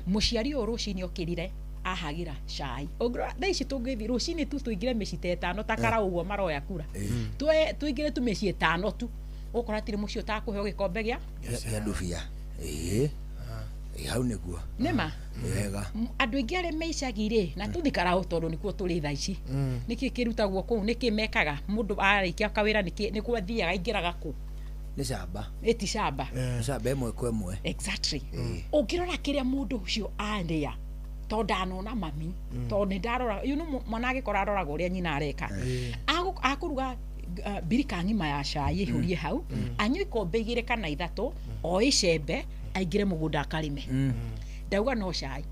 mũciari ũyũ rũcinĩ okĩrire ahagĩra cai. Ũngĩrora thaa ici tũngĩthiĩ rũcinĩ tu tũingĩre mĩciĩ ta ĩtano ta karau ũguo maroya kura, tũingĩre tu mĩciĩ ĩtano tu, ũkora hatirĩ mũciĩ ũtakũheo gĩkombe gĩa Gĩa ndubia. Ĩ Ĩ, hau nĩguo. Nĩma. Nĩ wega. Andũ aingĩ arĩa me icagi rĩ, na tũthikarago tondũ nĩkuo tũrĩ thaa ici, nĩkĩ kĩrutagwo kũu? Nĩkĩ mekaga mũndũ arĩkia kawĩra? Nĩkĩ nĩkuo athiaga aingĩraga kũ? Nĩ camba. Ĩti camba. Nĩ camba ĩmwe kwa ĩmwe. Exactly. Ũngĩrora kĩrĩa mũndũ ũcio arĩa, tondũ ndanona mami, tondũ nĩ ndarora, you know, mwana agĩkora aroraga ũrĩa nyina areka. Akũruga mbirika ng'ima ya cai, ĩihũrie hau, anyue ikombe igĩrĩ kana ithatũ, o icembe aingĩre mũgũnda akarĩme. Ndauga no cai,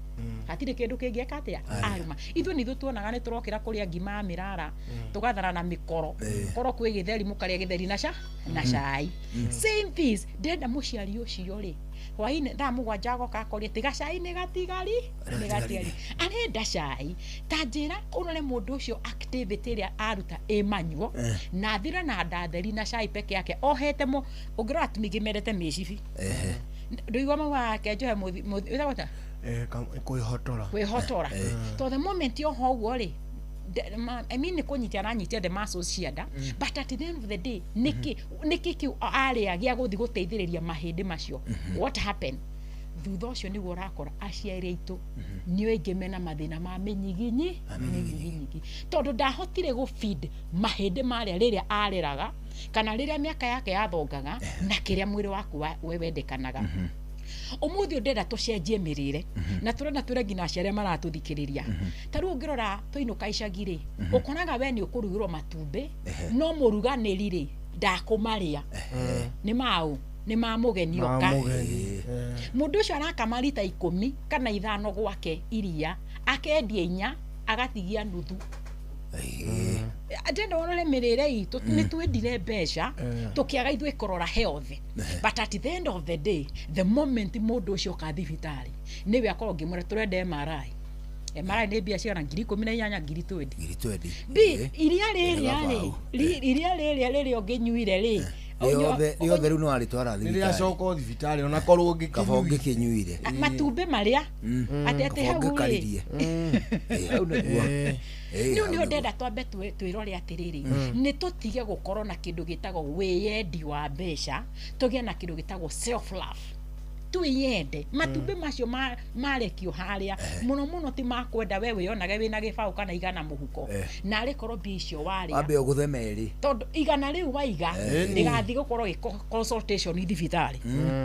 hatirĩ kĩndũ kĩngĩ eka atĩa arũma. Ithuĩ nĩ ithuĩ tuonaga nĩ tũrokĩra kũrĩa ngima ya mĩrara, tũgathara na mĩkoro, korwo kwĩ gĩtheri mũkarĩa gĩtheri na na cai. Same things, ndĩrenda mũciari ũcio rĩ, hwainĩ thaa 7 agoka akoria tiga cai nĩ gatigari, nĩ gatigari, arenda cai. Ta njĩra ũrore mũndũ ũcio activity ĩrĩa aruta ĩ manyuo na athire na ndatheri na cai peke yake ohete mo. Ũngĩrora atumia aingĩ mendete mĩcibi, ndũigua maugaga ke njohe wĩtagwo atĩa? Kwĩhotora. Kwĩhotora. To the moment yoha ũguo rĩ, I mean, nĩ kũnyitia aranyitia the muscles cia nda, but at the end of the day, nĩkĩ kĩu arĩa gĩa gũthiĩ gũteithĩrĩria mahĩndĩ macio? What happened? Thutha ũcio nĩguo ũrakora aciari aitũ nĩo aingĩ mena mathĩna ma mĩnyiginyi mĩnyiginyigi tondũ ndahotire gũ feed mahĩndĩ marĩa rĩrĩa areraga kana rĩrĩa mĩaka yake yathongaga na kĩrĩa mwĩrĩ waku we wendekanaga. Ũmũthĩ ũndĩrenda tũcenjie mĩrĩre na tũrenda twĩre nginya aciari arĩa maratũthikĩrĩria. Ta rĩu ũngĩrora twainũka icagi rĩ, ũkoraga we nĩ ũkũrugĩrwo matumbĩ no mũruganĩri rĩ ndakũmarĩa nĩ maũ nĩ ma mũgeni oka. Mũndũ ũcio arakama rita 10 kana 5 gwake iria akendia 4 agatigia nuthu. Ndĩrenda ũrore mĩrĩre itũ nĩ twendire mbeca tũkĩaga ithuĩ kũrora health, but at the end of the day the moment mũndũ ũcio oka thibitarĩ nĩwe akorwo ngĩmwĩra tũrenda MRI. MRI nĩ mbia cigana? 18,000 20,000. 20,000. Bi iria rĩrĩa rĩ iria rĩrĩa rĩrĩa ũngĩnyuire rĩ rĩothe rĩu no arĩtwara thibitarĩ. Rĩrĩacoka thibitarĩ ona korwo ũngĩkĩnyuire matumbĩ marĩa atĩ hau rĩ hau nĩguo. Rĩu nĩho ndĩrenda twambe twĩrore atĩrĩrĩ, nĩ tũtige gũkorwo na kĩndũ gĩtagwo wĩyendi wa mbeca, tũgĩe na kĩndũ gĩtagwo self love. Twĩyende. Matumbĩ macio marekio harĩa mũno mũno ti makwenda we wĩyonage wĩna gĩbaũ kana igana mũhuko, na arĩ korwo mbia icio warĩa wambe ũgũthe merĩ tondũ igana rĩu waiga rĩgathiĩ gũkorwo gĩ consultation thibitarĩ,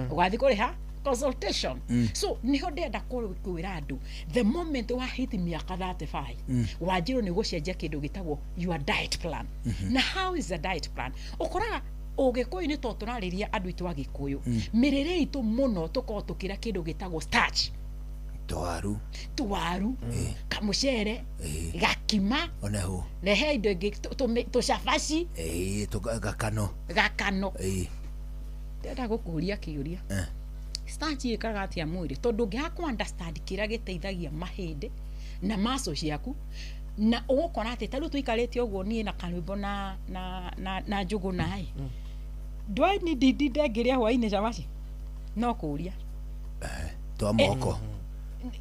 ũgathiĩ kũrĩha consultation. So niho ndĩrenda kwĩra andũ the moment wa hit mĩaka 35 wanjirwo nĩ gũcenjia kĩndũ gĩtagwo your diet plan. Na how is the diet plan? Ũkoraga Ũgĩkũyũ nĩ tondũ tũrarĩria andũ aitũ a Gĩkũyũ mĩrĩre itũ mũno tũkoragwo tũkĩrĩa kĩndũ gĩtagwo starch, twaru, kamũcere, gakima, onaho rehe indo ingĩ tũcabaci, gakano. Ndĩrenda gũkũria kĩũria, starch ĩkaga atĩa mwĩrĩ? Tondũ ũngĩaga kũ understand kĩrĩa gĩteithagia mahĩndĩ na muscle ciaku na ũgũkora atĩ ta rĩu tũikarĩte ũguo niĩ na karwĩmbo na njũgũ naĩ ndwani ndindinde ngĩrĩa hwainĩ cabaci no kũria twa moko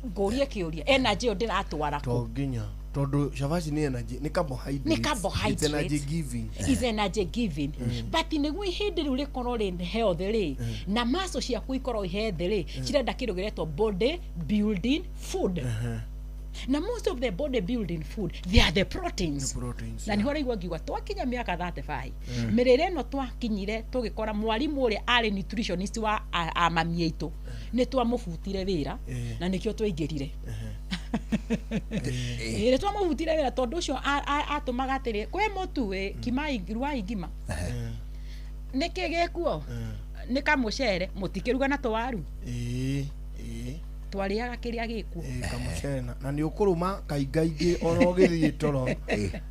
ngũrie kĩũria energy ĩyo ndĩratwara kũ? Nginya tondũ cabaci nĩ energy, nĩ carbohydrate, nĩ carbohydrate, it's energy giving, is energy giving. But nĩguo ihĩndĩ rĩu rĩkorwo rĩ healthy rĩ na muscle ciaku ikorwo healthy rĩ cirenda kĩndũ gĩretwo body building food. Na most of the body building food they are the proteins. Na niho raigua ngiuga twakinya mĩaka 35 mĩrĩre ĩno twakinyire tũgĩkora mwarimũ ũrĩa arĩ nutritionist wa mami aitũ nĩ twamũbutire wĩra na nĩkĩo twaingĩrire. Nĩ twamũbutire wĩra tondũ ũcio atũmaga atĩrĩ kwĩ mũtu ĩ kimai ruai ngima nĩkĩ gĩkuo nĩ kamũcere mũtikĩruga na tũwaru twarĩaga kĩrĩa gĩkuo kamũcere na nĩ ũkũrũma kaingaingĩ ona ũgĩthiĩ toro.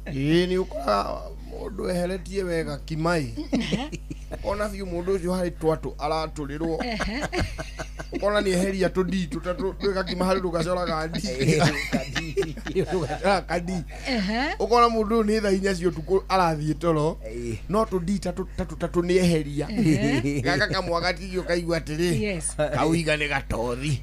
Nĩ ũkoraga mũndũ eheretie wega kimai ona biũ mũndũ ũcio harĩ twatũ aratũrĩrwo ũkona nĩ eheria tũndii tũtatũ twĩ gakima harĩ rũgacoraga kandi ũkona mũndũ ũyũ nĩ thaa 4 cia ũtukũ arathiĩ toro no tũndii tatũ nĩ eheria gaka kamwe gatigio kaigua atĩrĩ kauiga nĩ gatothi.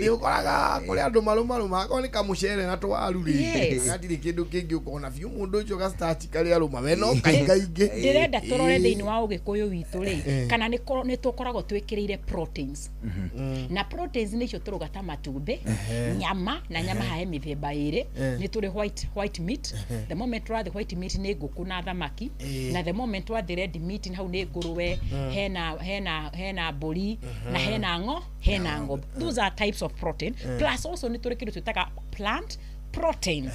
Nĩ ũkoraga kũrĩ andũ marũmarũma akorwo nĩ kamũcere na twaru rĩ gatirĩ kĩndũ kĩngĩ ũkona biũ mũndũ ũcio ga starch karĩa arũma we no kaingaingĩ. Ndĩrenda tũrore thĩinĩ wa Ũgĩkũyũ witũ rĩ kana nĩ tũkoragwo twĩkĩrĩire proteins na proteins nĩcio tũruga ta matumbĩ, nyama na nyama hahe mĩthemba ĩrĩ nĩ tũrĩ white meat. The moment twathiĩ white meat nĩ ngũkũ na thamaki, na the moment twathiĩ red meat hau nĩ ngũrũwe, hena mbũri na hena ng'ombe. Those are types of protein. Plus also nĩ tũrĩ kĩndũ twĩtaga plant protein.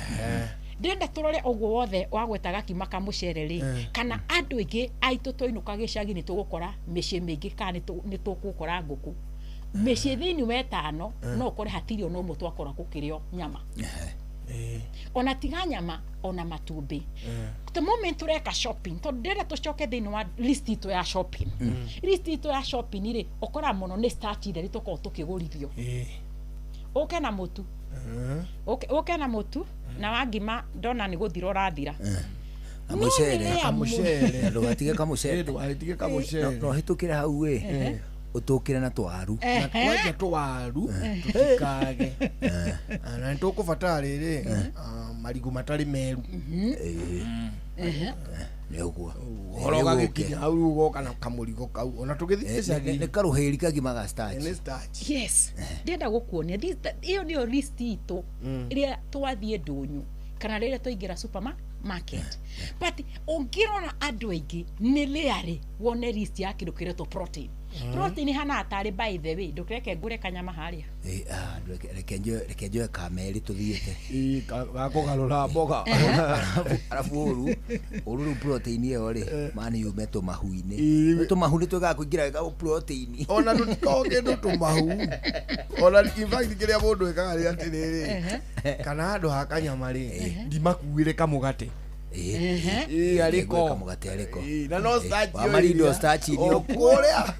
Ndĩrenda tũrore ũguo wothe wagweta gakima kamũcere rĩ kana andũ aingĩ aitũ twainũka gĩcagi nĩ tũgũkora mĩciĩ mĩingĩ kana nĩ tũgũkora ngũkũ mĩciĩ thĩinĩ wa ĩtano no ũkore hatirĩ ona ũmwe twakora gũkĩrĩo nyama ona tiga nyama ona matumbĩ. The moment tũreka shopping tondũ ndĩrenda tũcoke thĩinĩ wa list itũ ya shopping, list itũ ya shopping rĩ ũkora mũno nĩ starch itheri tũkoragwo tũkĩgũrithio. Ũke na mũtu, ũke na mũtu na wangima ndona nĩ gũthira ũrathira kamũcere ndũgatige kamũcere no hĩtũkĩre hau ĩ Ũtũkĩre na twaru. Na kwanja twaru tutikage. Na nĩ tũkũbatara rĩrĩ marigũ matarĩ meru. Nĩ ũguo. Ũhoro ũgagĩkinya hau rĩu ũgoka na kamũrigo kau ona tũgĩthiĩ gĩcagi. Nĩ karũhĩri kagima ga starch. Nĩ starch. Yes. Ndĩrenda gũkuonia ĩyo nĩyo list itũ ĩrĩa twathiĩ ndũnyũ kana rĩrĩa twaingĩra supermarket. But ũngĩrora andũ aingĩ nĩ rĩarĩ wone list ya kĩndũ kĩretwo protein. Protein hana tarĩ by the way ndũkĩreke ngũre kanyama harĩa. Reke njoe kameri tũthiĩte. Gakũgarũra mboga. Arabu ũru rĩu protein ĩyo rĩ mani yume tũmahu-inĩ. Tũmahu nĩ twĩkaga kũingĩra wega protein. Ona tũtikoragwo kĩndũ tũmahu. Ona in fact kĩrĩa mũndũ ekaga nĩ atĩrĩrĩ kana handũ ha kanyama rĩ ndimakuĩre kamũgate. Ariko kamũgate ariko. Na no starch wa marindo starch ni kũrĩa.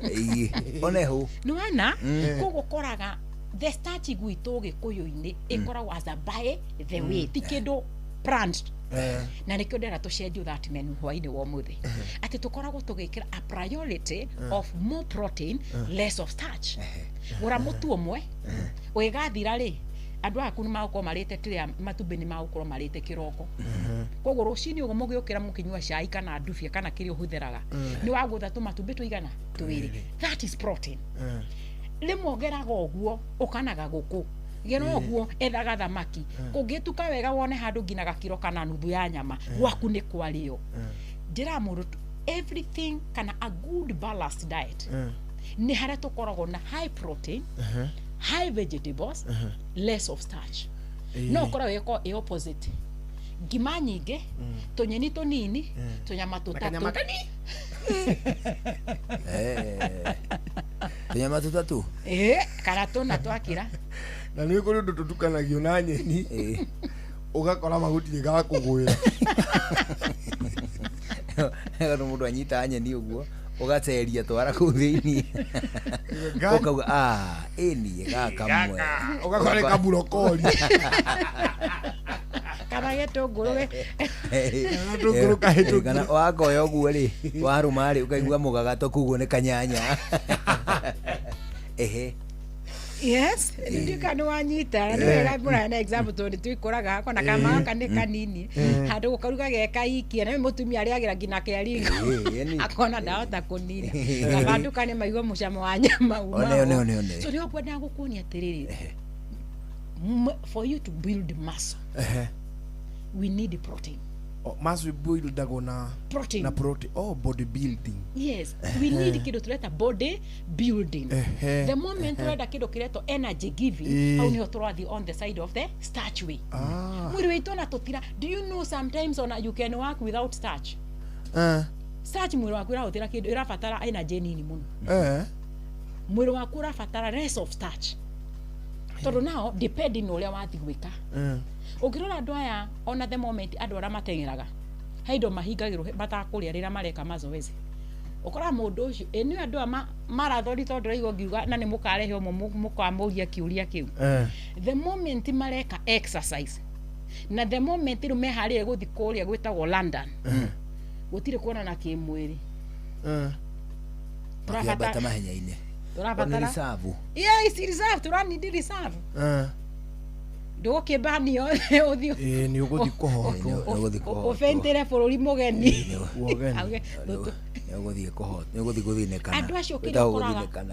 Oneho. Nĩ wona koguo ũkoraga the starch gwitũ gĩkũyũ-inĩ ĩkoragwo as a by the way ti kĩndũ planned. Na nĩkĩo ndĩrenda tũcenjio that menu hwainĩ wa ũmũthĩ atĩ tũkoragwo tũgĩkĩra a priority of more protein less of starch. Gũra mũtu ũmwe ũgĩgathira rĩ andũ aku nĩ magũkorwo marĩte tĩrĩa matumbĩ nĩ magũkorwo marĩte kĩroko. Koguo rũcinĩ ũguo mũgĩũkĩra mũkĩnyua cai kana ndubia kana kĩrĩa ũhũthĩraga nĩ wagũtha tũmatumbĩ tũigana twĩrĩ. That is protein. Rĩmwe ũgeraga ũguo ũkanaga gũkũ gera ũguo ethaga thamaki kũngĩtuka wega wone handũ nginya gakiro kana nuthu ya nyama gwaku nĩ kwarĩo. Njĩra mũndũ everything kana a good balanced diet nĩ harĩa tũkoragwo na high protein, high vegetables, less of starch. No ũkoragwo ĩko ĩ opposite. Ngima nyingĩ, tũnyeni tũnini, tũnyama tũtatũ. Tũnyama tũtatũ? Kana tũna twakĩra. Na nĩ kũrĩ ũndũ tũtukanagio na nyeni ũgakora mahuti gakũgwĩra. Kana mũndũ anyita nyeni ũguo ũgaceria twara kũu thĩinĩ ũkauga ĩni gaka mwe ũgakora nĩ kaburokori kana gĩtũngũrũ gĩtũngũrũ kahĩtũku kana wakoya ũguo rĩ warũma rĩ ũkaigua mũgagato koguo nĩ kanyanya. Ehe. Yes, ndika nĩ wanyita nĩ wega mũrana example tondũ twikũraga hako na kama gaka nĩ kanini handũ gũkaruga ge kaikia na mũtumia arĩagĩra nginya kĩaringo akona ndahota kũnina kaba ndukane maigua mũcamo wa nyama uma. One. So rĩo ngwendaga gũkuonia atĩrĩrĩ for you to build muscle we need protein. Muscle buildagwo na protein. Na protein. Oh, body building. Yes, we need kĩndũ tũreta body building. The moment tũrenda kĩndũ kĩretwo energy giving, hau nĩho tũrathiĩ on the side of the starch way. Mwĩrĩ witũ ona tũtira. Do you know sometimes ona you can work without starch? Starch mwĩrĩ waku ũrahũthĩra kĩndũ ĩrabatara energy nini mũno. Mwĩrĩ waku ũrabatara less of starch. Tondũ nao depending na ũrĩa wathiĩ gwĩka. Ũngĩrora andũ aya ona the moment andũ arĩa mateng'eraga he indo mahingagĩrwo matakũrĩa rĩrĩa mareka mazoezi. Ũkoraga mũndũ ũcio ĩ nĩ andũ aya marathoni tondũ ndĩraigua ngiuga na nĩ mũkarehe ũmwe mũkamũria kĩũria kĩu. The moment mareka exercise na the moment rĩu meharĩrie gũthiĩ kũrĩa gwĩtagwo London gũtirĩ kuonana kĩmwĩrĩ. Tũrabatara mahenya-inĩ. Tũrabatara reserve. Yeah, it's reserve. Tũranidi reserve. Ndũgũkĩmbanio ũthiĩ nĩ ũgũthiĩ kũhotwo ũbentĩre bũrũri mũgeni. Nĩ ũgũthiĩ kũhotwo nĩ ũgũthiĩ gũthinĩkana. Andũ acio kĩrĩa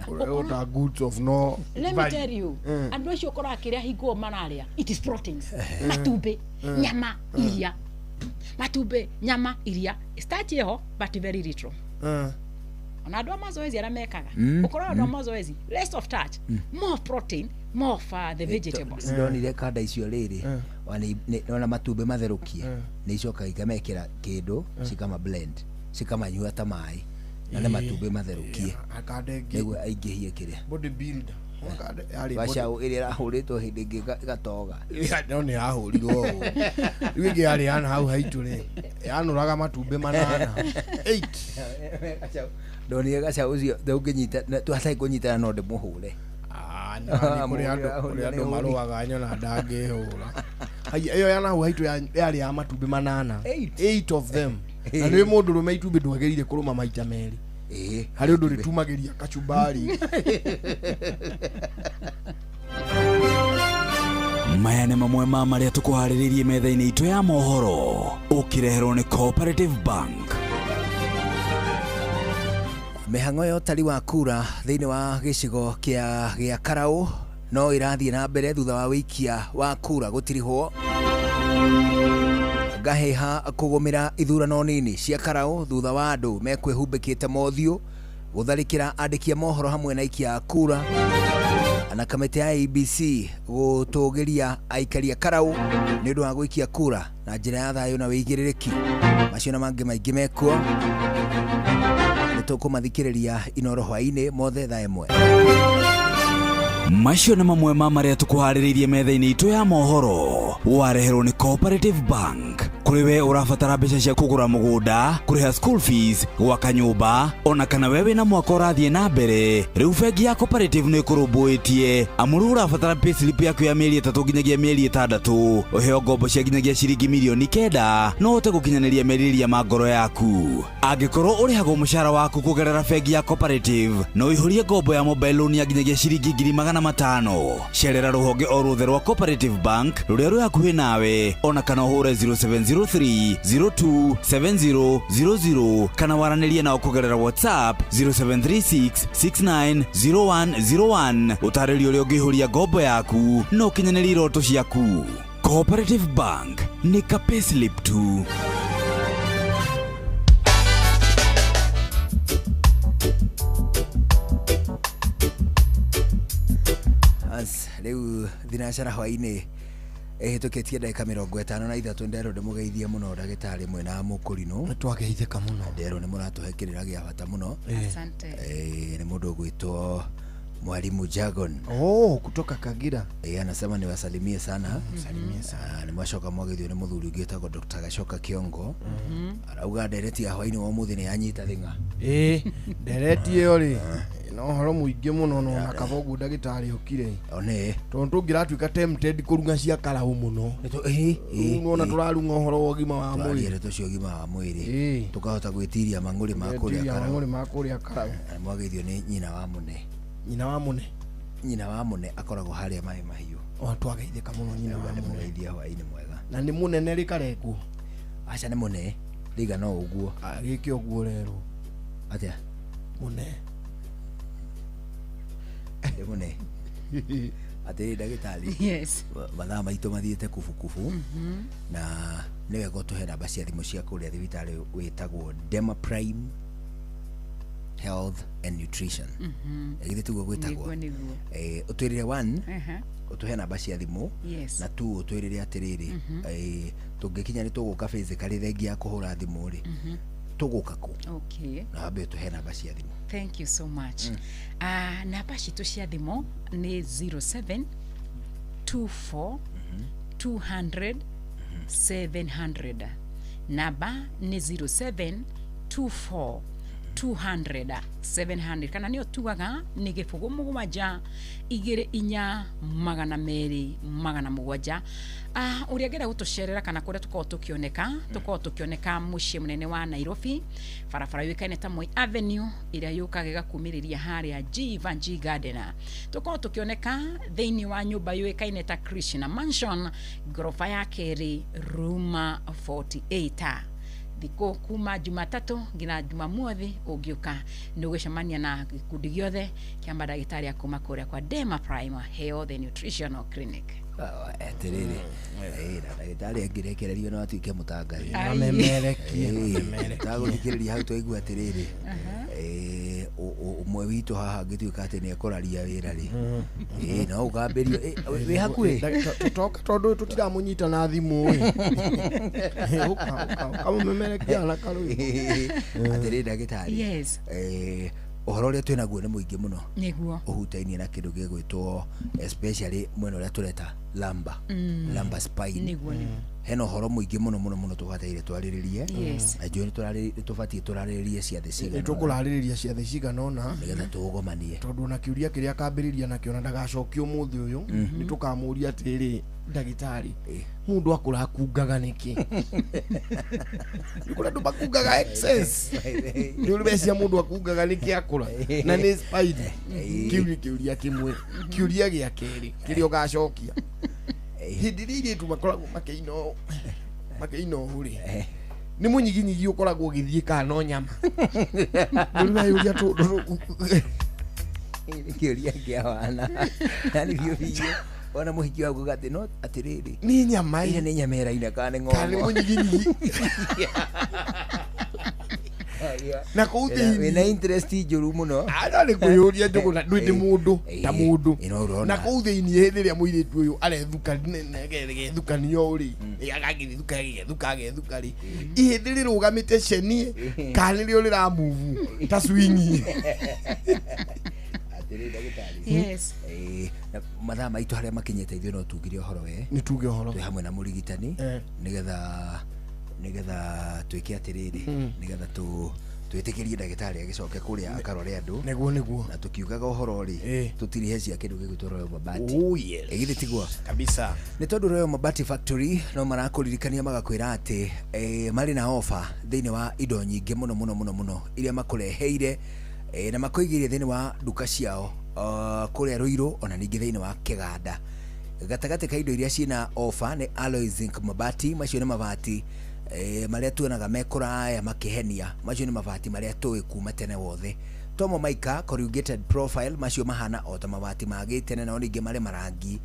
ũkoraga goods of no let me tell you andũ acio ũkoraga kĩrĩa hingo mararĩa it is proteins. Matumbĩ, nyama, iria. Matumbĩ, nyama, iria. Starch ĩho but very little. Ona andũ a mazoezi arĩa mekaga ũkoraga andũ a mazoezi less of starch, more protein, more of the vegetables. Ndonire kanda icio rĩrĩ ona matumbĩ matherũkie nĩ icokaga ikamekĩra kĩndũ cikama blend cikamanyua ta maĩ na nĩ matumbĩ matherũkie nĩguo aingĩhie kĩrĩa body builder gacaũ ĩrĩa ĩrahũrĩtwo hĩndĩ ĩngĩ ĩgatoga. No nĩ yahũrirwo ũũ rĩu ĩngĩ yarĩ yana hau haitũ rĩ yanũraga matumbĩ manana 8. Ndonire gacaũ ũcio ndũngĩnyita twatarĩ kũnyitana no ndĩmũhũre. Kũrĩ andũ marũaga nyona ndangĩhũra. Ĩyo yana hau haitũ yarĩ ya matumbĩ manana 8 of them. Na nĩ mũndũ rũme itumbĩ ndwagĩrĩire kũrũma maita merĩ. Ĩĩ. Harĩ ũndũ rĩtumagĩria kachumbari. Maya nĩ mamwe ma marĩa tũkũharĩrĩirie metha-inĩ itũ ya mohoro, ũkĩreherwo nĩ Cooperative Bank. Mĩhang'o ya ũtari wa kura thĩinĩ wa gĩcigo kĩa Karau no ĩrathiĩ na mbere thutha wa wĩikia wa kura gũtirihwo. Ngahĩha kũgũmĩra ithurano nini cia Karau thutha wa andũ mekwĩhumbĩkĩte mothiũ gũtharĩkĩra andĩki a mohoro hamwe na aikia a kura, na kamĩtĩ ya IEBC gũtũgĩria aikari a Karau nĩ ũndũ wa gũikia kura na njĩra ya thayũ na wĩigĩrĩrĩki. Macio na mangĩ maingĩ mekuo nĩ tũkũmathikĩrĩria Inoro hwaĩ-inĩ mothe thaa 1. Macio nĩ mamwe ma marĩa tũkũharĩrĩirie metha-inĩ itũ ya mohoro, wareherwo nĩ Cooperative Bank. Kũrĩ we ũrabatara mbeca cia kũgũra mũgũnda, kũrĩha school fees, gwaka nyũmba, ona kana we wĩna mwaka ũrathiĩ na mbere, rĩu bengi ya Cooperative nĩ ĩkũrũmbũĩtie. Amu rĩu ũrabatara payslip yaku ya mĩeri 3 nginyagia mĩeri 6, ũheo ngombo cia nginyagia ciringi mirioni 9, no ũhote gũkinyanĩria merirĩria ma ngoro yaku. Angĩkorwo ũrĩhagwo mũcara waku kũgerera bengi ya Cooperative, no ũihũrie ngombo ya mobile loan ya nginyagia ciringi 500,000. Cerera rũhonge o ruothe rwa Cooperative Bank rũrĩa rwĩ hakuhĩ nawe, ona kana ũhũre 0703 02 7000 kana waranĩrie nao kũgerera WhatsApp 0736 690101. Ũtarĩrio ũrĩa ũngĩihũria ngombo yaku na ũkinyanĩrie iroto ciaku. Cooperative Bank nĩ ka payslip tu. As rĩu thinacara hwaĩ-inĩ ĩhĩtũkĩtie ndagĩka 53, nderwo ndĩmũgeithie mũno ndagĩtarĩ mwena mũkũrinũ. Nĩtwageithĩka mũno. Nderwo nĩ mũratũhe kĩrĩra gĩa bata mũno. Asante. Nĩ mũndũ ũgwĩtwo Mwalimu Jagon. Oh, kutoka Kagira. Anasema niwasalimie sana. Salimie sana. Nĩ mwacoka mwageithio nĩ mũthuri ũngĩ wĩtagwo Dr. Gacoka Kiongo. Arauga ndereti ya hwaĩ-inĩ wa ũmũthĩ nĩ yanyita thing'a. Ndereti ĩyo rĩ na ũhoro mũingĩ mũno no na kaba ũguo ndagĩtarĩ okire. One. Tondũ tũngĩratuĩka tempted kũrung'a cia Karau mũno. Rĩu nĩwona tũrarung'a ũhoro wa ũgima wa Tũraria mwĩrĩ. ndeto cia ũgima wa mwĩrĩ. Tũkahota gwĩtiria mang'ũrĩ ma kũrĩa Gwĩtiria Karau. mang'ũrĩ ma kũrĩa Karau. Na mwageithio nĩ nyina wa mũne. Nyina wa mũne. Nyina wa mũne akoragwo harĩa maĩ mahiũ. O twageithĩka mũno nyina wa mũne. Mũgeithia hwaĩ-inĩ mwega. Na nĩ mũnene rĩkarengwo. Aca nĩ mũne. Rĩigana o ũguo. Gĩke ũguo rerwo. Atĩa? Mũne. Nĩ mũne. Atĩrĩ ndagĩtarĩ. Yes. Mathaa maitũ mathiĩte kubukubu. Na nĩ wega ũtũhe namba cia thimũ cia kũrĩa thibitarĩ wĩtagwo Dema Prime Health and Nutrition. Githĩ tiguo gwĩtagwo? Nĩguo, nĩguo. Ũtwĩrĩre 1, Aha. ũtũhe namba cia thimũ. Yes. Na tu ũtwĩrĩre atĩrĩrĩ, tũngĩkinya nĩ tũgũka physically thengia ya kũhũra thimũ rĩ, tũgũka kũ? Okay. Na wambe ũtũhe namba cia thimũ. Thank you so much. Namba citũ cia thimũ nĩ 07 24 200 700. Namba nĩ 07 24 200 700, kana nĩyo tugaga nĩ 0 7 2 4 200 700. Ũrĩa angĩenda gũtũcerera kana kũrĩa tũkoragwo tũkĩoneka, tũkoragwo tũkĩoneka mũciĩ mũnene wa Nairobi, barabara yũĩkaine ta Moi Avenue ĩrĩa yũkaga ĩgakumĩrĩria harĩa Givenchy Garden. Tũkoragwo tũkĩoneka thĩinĩ wa nyũmba yũĩkaine ta Krishna Mansion, ngoroba ya kerĩ, room 48. Thikũ kuma Jumatatũ nginya Jumamothi ũngĩũka nĩ ũgũcemania na gĩkundi gĩothe kĩa mandagĩtarĩ a kuma kũrĩa kwa Dema Prime Health and Nutritional Clinic. Atĩrĩrĩ, na ndagĩtarĩ angĩrekererio no atuĩke mũtangathi. Mamemerekie, mamemerekie. Tagũthikĩrĩria hau twaigua atĩrĩrĩ, ũmwe witũ haha angĩtuĩka atĩ nĩ ekũraria wĩra rĩ, no ũkambĩrio, wĩ hakuhĩ? Tũtoka tondũ tũtiramũnyita na thimũ ĩ. Ũka, ũka, ũkamũmemerekia na karũĩ. Atĩrĩrĩ ndagĩtarĩ. Yes. Ũhoro ũrĩa twĩnaguo nĩ mũingĩ mũno. Nĩguo. Ũhutainie na kĩndũ gĩgwĩtwo especially mwena ũrĩa tũreta lumbar. Lumbar spine. Nĩguo, nĩguo. Hena ũhoro mũingĩ mũno mũno mũno tũbataire twarĩrĩrie. Yes. Na njũĩ nĩ tũbatiĩ tũrarĩrĩrie ciathĩ cigana Nĩ tũkũrarĩrĩria ciathĩ cigana ũna. Nĩgetha tũũgomanie. Tondũ ona kĩũria kĩrĩa akambĩrĩria nakĩo na ndagacokia ũmũthĩ ũyũ, nĩ tũkamũria atĩrĩrĩ, Ndagĩtarĩ, mũndũ akũra akungaga nĩkĩ? Nĩ kũrĩ andũ makungaga excess. Nĩ ũrĩ wecia mũndũ akungaga nĩkĩ akũra na nĩ spine? Kĩu nĩ kĩũria kĩmwe. Kĩũria gĩa kerĩ kĩrĩa ũgacokia, hĩndĩ ĩrĩa airĩtu makoragwo makĩina ũũ, makĩina ũũ rĩ, nĩ mũnyiginyigi ũkoragwo ũgĩthiĩ kana no nyama? Nĩ ũrĩ weyũria tũndũ? Nĩ kĩũria kĩa wana na nĩ biũ biũ, ona mũhiki waku gatĩ no atĩrĩrĩ, nĩ nyama ĩrĩa, nĩ nyama ĩraina kana nĩ kana nĩ ng'ongo? Mũnyiginyigi na kũu thĩinĩ. Wĩna interest njũru mũno. Ana nĩ kwĩyũria njũgũna ndwĩ ndĩ mũndũ ta mũndũ. Ũrona. Na kũu thĩinĩ hĩndĩ ĩrĩa mũirĩtu ũyũ arethuka gethukania ũũ rĩ, agagĩthuka, agethuka, agethuka rĩ, ihĩndĩ rĩrũgamĩte cenie kana nĩrĩo rĩramuvu ta swingi? Atĩrĩ ndagĩtarĩ. Yes. Na mathaa maitũ harĩa makinyĩte, ithuĩ no tugire ũhoro we. Nĩ tuge ũhoro. Twĩ hamwe na mũrigitani nĩgetha twĩke atĩrĩrĩ, nĩgetha twĩtĩkĩrie ndagĩtarĩ agĩcoke kũrĩa akarore andũ. Nĩguo. Na tũkiugaga ũhoro rĩ, tũtirihe cia kĩndũ gĩgwĩtwo Royal Mabati. Oh, yes. Ĩ githĩ tiguo? Kabisa. Nĩ tondũ Royal Mabati Factory no marakũririkania magakwĩra atĩ marĩ na ofa thĩinĩ wa indo nyingĩ mũno mũno mũno mũno iria makũreheire na makũigĩire thĩinĩ wa nduka ciao kũrĩa Ruiru, ona ningĩ thĩinĩ wa Kĩganda. Gatagatĩ ka indo iria ciĩna ofa nĩ alloy zinc mabati. Macio nĩ mabati marĩa tuonaga me kũraya makĩhenia. Macio nĩ mabati marĩa tũĩ kuma tene wothe. Tomo Maika corrugated profile, macio mahana o ta mabati ma gĩtene, no ningĩ marĩ marangi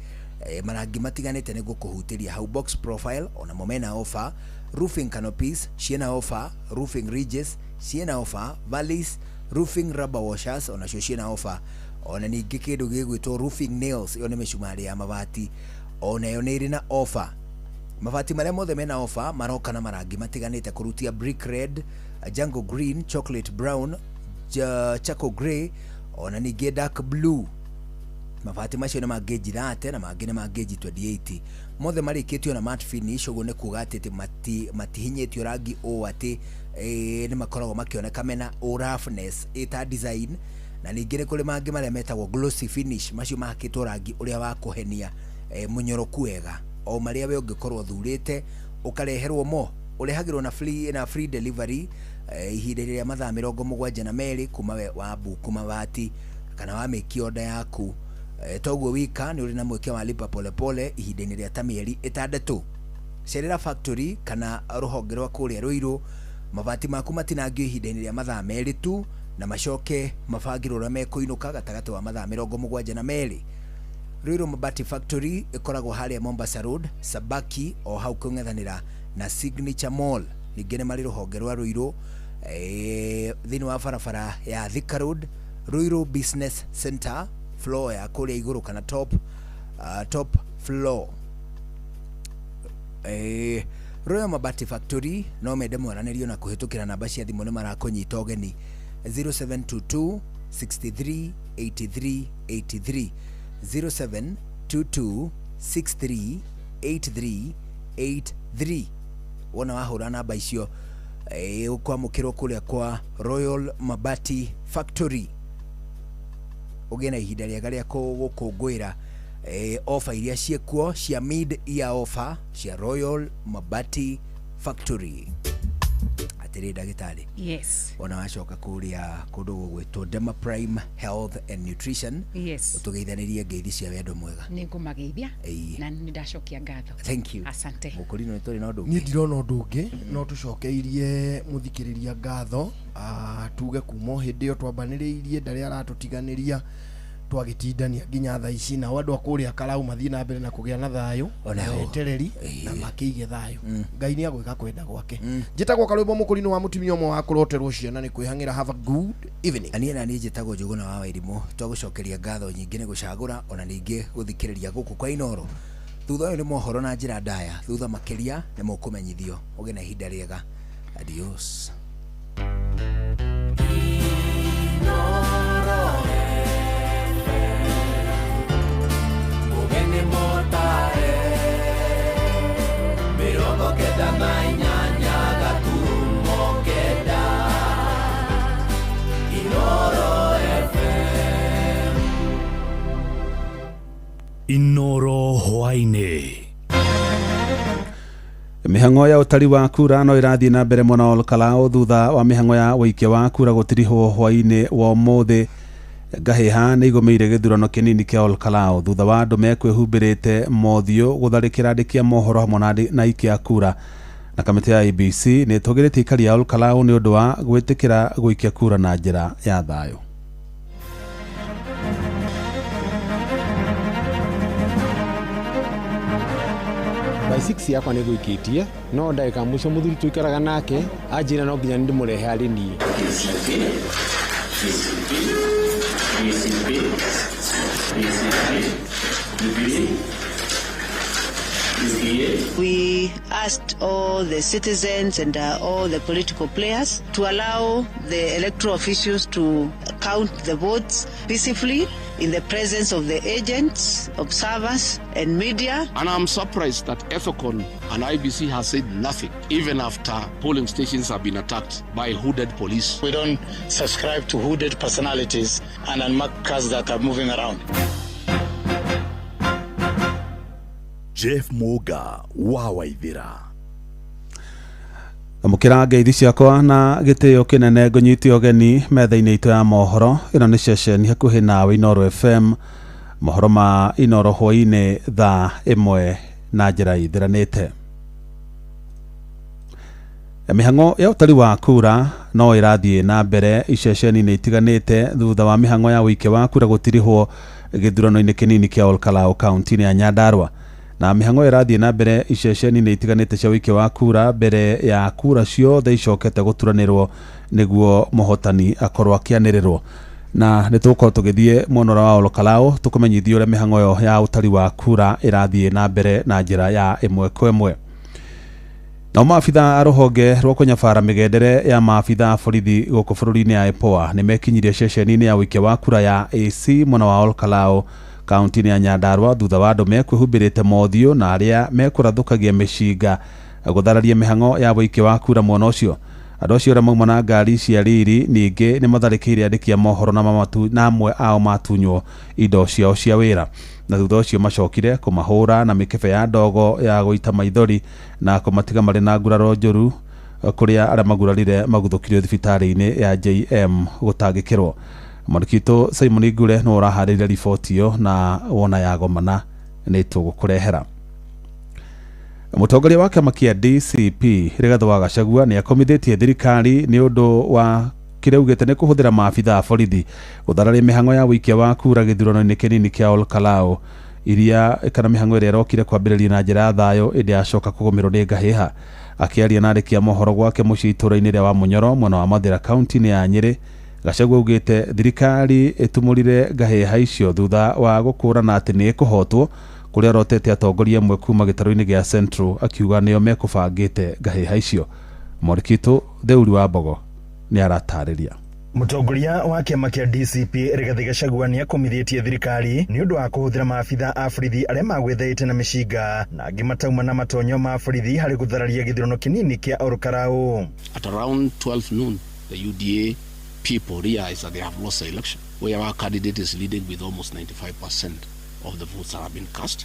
matiganĩte nĩguo kũhutĩria hau. Box profile onamo mena offer, roofing canopies ciĩna offer, roofing ridges ciĩna offer, valleys, roofing rubber washers onacio ciĩna offer, ona ningĩ kĩndũ gĩgwĩtwo roofing nails, ĩyo nĩ mĩcumarĩ ya mabati, onayo nĩ ĩrĩ na offer. Mabati marĩa mothe mena offer maroka na marangi matiganĩte, kũrutia brick red, jungle green, chocolate brown, charcoal grey, ona ningĩ dark blue. Mabati macio nĩ ma gauge 30 na mangĩ nĩ ma gauge 28. Mothe marĩkĩtio na matte finish. Ũguo nĩ kuga atĩ matihinyĩtio rangi ũũ atĩ nĩ makoragwo makĩoneka mena ũ roughness ĩta design. Na ningĩ nĩ kũrĩ mangĩ marĩa metagwo glossy finish, macio mahakĩtwo rangi ũrĩa wa kũhenia, mũnyoroku wega. O marĩa we ũngĩkorwo ũthurĩte ũkareherwo mo, ũrehagĩrwo na free delivery ihinda rĩrĩa mathaa 72 kuma we wa buku mabati kana wa mĩki order yaku. Toguo wika, nĩ ũrĩ na mweke wa lipa polepole ihinda-inĩ rĩa ta mĩeri 6. Cerera factory kana rũhonge rwa kũrĩa Ruiru. Mabati maku matinangio ihinda-inĩ rĩa mathaa 2 tu, na macoke mabangĩrwo ũrĩa mekũinũka gatagatĩ wa mathaa 72. Ruiru Mabati Factory ĩkoragwo harĩa Mombasa Road, Sabaki, o hau kũng'ethanĩra na Signature Mall. Ningĩ nĩ marĩ rũhonge rwa Ruiru thĩinĩ wa barabara ya Thika Road, Ruiru Business Center, floor ya kũrĩa igũrũ kana top floor. Royal Mabati Factory no mende mwaranĩrio na kũhĩtũkĩra namba cia thimũ, nĩ marakũnyita ũgeni 0722 63 83 83, 0722 63 83 83. Wona wahũra namba icio, ũkwamũkĩrwo kũrĩa kwa Royal Mabati Factory, ũgĩe na ihinda rĩega rĩa gũkũngũĩra offer iria ciĩkuo cia mid year offer cia Royal Mabati Factory. Atĩrĩ ndagĩtarĩ. Yes. Ona wacoka kũrĩa kũndũ gũgwĩtwo Dema Prime Health and Nutrition, ũtũgeithanĩrie ngeithi cia wendo mwega. Nĩ ngũmageithia. Na nĩ ndacokia ngatho. Thank you. Asante. Mũkũrinũ, nĩ tũrĩ na ũndũ? Niĩ ndirona ũndũ ũngĩ, no tũcokeirie mũthikĩrĩria ngatho, tuge kuma o hĩndĩ ĩyo twambanĩrĩirie ndarĩ aratũtiganĩria, twagĩtindania nginya thaa ici. Nao andũ a kũrĩa Karau mathiĩ na mbere na kũgĩa na thayũ na Onao. wetereri na makĩige thayũ. Ngai nĩ agwĩka kwenda gwake. Njĩtagwo Karwĩmbo Mũkũrinũ wa mũtumia ũmwe wa kũroterwo ciana nĩ kwĩhang'ĩra. Have a good evening. Niĩ na niĩ njĩtagwo Njũgũna wa Wairimũ. Twagũcokeria ngatho nyingĩ nĩ gũcagũra ona ningĩ gũthikĩrĩria gũkũ kwa Inoro. Thutha ũyũ nĩ mohoro na njĩra ndaya. Thutha makĩria nĩ mũkũmenyithio. Ũgĩe na ihinda rĩega. Adios. Ugeni motare 98.9 Inoro FM. Inoro hwaĩ-inĩ. Mĩhang'o ya ũtari wa kura no ĩrathiĩ na mbere mwena wa Olkalau thutha wa mĩhang'o ya ũikia wa kura gũtirihwo hwaĩ-inĩ wa ũmũthĩ. Ngahĩha nĩ igũmĩire gĩthurano kĩnini kĩa Olkalau thutha wa andũ mekwĩhumbĩrĩte mothiũ gũtharĩkĩra andĩki a mohoro hamwe na aikia a kura. Na kamĩtĩ ya IEBC nĩ ĩtũgĩrĩtie aikari a Olkalau nĩ ũndũ wa gwĩtĩkĩra gũikia kura na njĩra ya thayũ. By 6 yakwa nĩ ngũikĩtie no ndagĩka mũico mũthuri tũikaraga nake anjĩra no nginya ndĩmũrehe arĩ niĩ. DCP, DCP, DCP, DCP, Jubilee, UDA. We asked all the citizens and all the political players to allow the electoral officials to count the votes peacefully in the presence of the agents, observers, and media. And I'm surprised that Ethicon and IBC has said nothing, even after polling stations have been attacked by hooded police. We don't subscribe to hooded personalities and unmarked cars that are moving around. Jeff Muga wa Waithira. Amũkĩra ngeithi ciakwa na gĩtĩo kĩnene ngũnyite ũgeni metha-inĩ itũ ya mohoro. Ĩno nĩ ceceni hakuhĩ nawe Inooro FM. Mohoro ma Inooro hwaĩ-inĩ thaa 1 na njĩra ithiranĩte. Mĩhang'o ya ũtari wa kura no ĩrathiĩ na mbere iceceni-inĩ itiganĩte thutha wa mĩhang'o ya ũikia wa kura gũtirihwo gĩthurano-inĩ kĩnini kĩa Olkalau kaunti-inĩ ya Nyandarua. Na mĩhang'o ĩrathiĩ na mbere iceceni-inĩ itiganĩte cia ũikia wa kura mbere ya kura ciothe icokete gũturanĩrwo nĩguo mũhotani akorwo akĩanĩrĩrwo. Na nĩ tũgũkorwo tũgĩthiĩ mwena wa Olkalau tũkũmenyithie ũrĩa mĩhang'o ĩyo ya ũtari wa kura ĩrathiĩ na mbere na njĩra ya ĩmwe kwa ĩmwe. Nao maabitha a rũhonge rwa kũnyabara mĩgendere ya maabitha a borithi gũkũ bũrũri-inĩ ya IPOA nĩ mekinyirie ceceni-inĩ ya ũikia wa kura ya AC mwena wa Olkalau kaunti-inĩ ya Nyandarua thutha wa andũ mekwĩhumbĩrĩte mothiũ na arĩa mekũrathũkagia mĩcinga gũthararia mĩhang'o ya ũikia wa kura mwena ũcio. Andũ acio arĩa mauma na ngari cia riri ningĩ nĩ matharĩkĩire andĩki a mohoro na amwe ao matunywo indo ciao cia wĩra, na thutha ũcio macokire kũmahũra na mĩkebe ya ndogo ya gũita maithori na kũmatiga marĩ na nguraro njũru kũrĩa arĩa magurarire maguthũkirio thibitarĩ-inĩ ya JM gũtangĩkĩrwo. Mwandĩki witũ Simon Ngure nĩwe ũraharĩria riboti ĩyo na wona yagomana nĩ tũgũkũrehera. Mũtongoria wa kĩama kĩa DCP Rigathĩ wa Gachagua nĩ akomithĩtie thirikari nĩ ũndũ wa kĩrĩa augĩte nĩ kũhũthĩra maabitha a borithi gũthararia mĩhang'o ya ũikia wa kura gĩthurano-inĩ kĩnini kĩa Olkalau iria kana mĩhang'o ĩrĩa ĩrokire kwambĩrĩria na njĩra ya thayũ ĩndĩ yacoka kũgũmĩrwo nĩ ngahĩha. Akĩaria na andĩki a mohoro gwake mũciĩ itũũra-inĩ rĩa Wamunyoro mwena wa Mathĩra kaunti-inĩ ya Nyĩrĩ, Gachagua augĩte thirikari ĩtumũrire ngahĩha icio thutha wa gũkũrana atĩ nĩ ĩkũhotwo kũrĩa arotete atongoria amwe kuma gĩtarũ-inĩ gĩa Central akiuga nĩo mekũbangĩte ngahĩha icio. Mwandĩki witũ Theuri wa Mbogo nĩ aratarĩria. Mũtongoria wa kĩama kĩa DCP Rigathĩ Gachagua nĩ akomithĩtie thirikari nĩ ũndũ wa kũhũthĩra maabitha a borithi arĩa magwĩtheete na mĩcinga na angĩ matauma na matonyo ma borithi harĩ gũthararia gĩthurano kĩnini kĩa Olkalau. At around 12 noon, the UDA people realize that they have lost the election, where our candidate is leading with almost 95% of the votes that have been cast.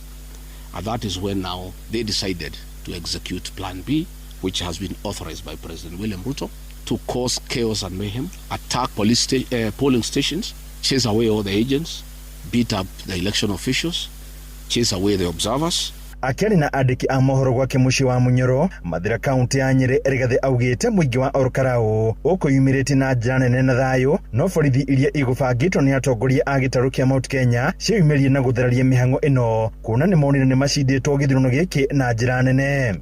And that is when now they decided to execute Plan B, which has been authorized by President William Ruto, to cause chaos and mayhem, attack police polling stations, chase away all the agents, beat up the election officials, chase away the observers. Akĩaria na andĩki a mohoro gwake mũciĩ wa Munyoro Mathĩra kaunti ya Nyĩrĩ, Rigathĩ augĩte mũingĩ wa Olkalau ũkwĩyumĩrĩtie na njĩra nene na thayũ, no borithi iria igũbangĩtwo nĩ atongoria a gĩtarũ kĩa Mount Kenya ciĩyumĩririe na gũthararia mĩhang'o ĩno kuona nĩ monire nĩ macindĩtwo gĩthurano gĩkĩ na njĩra nene.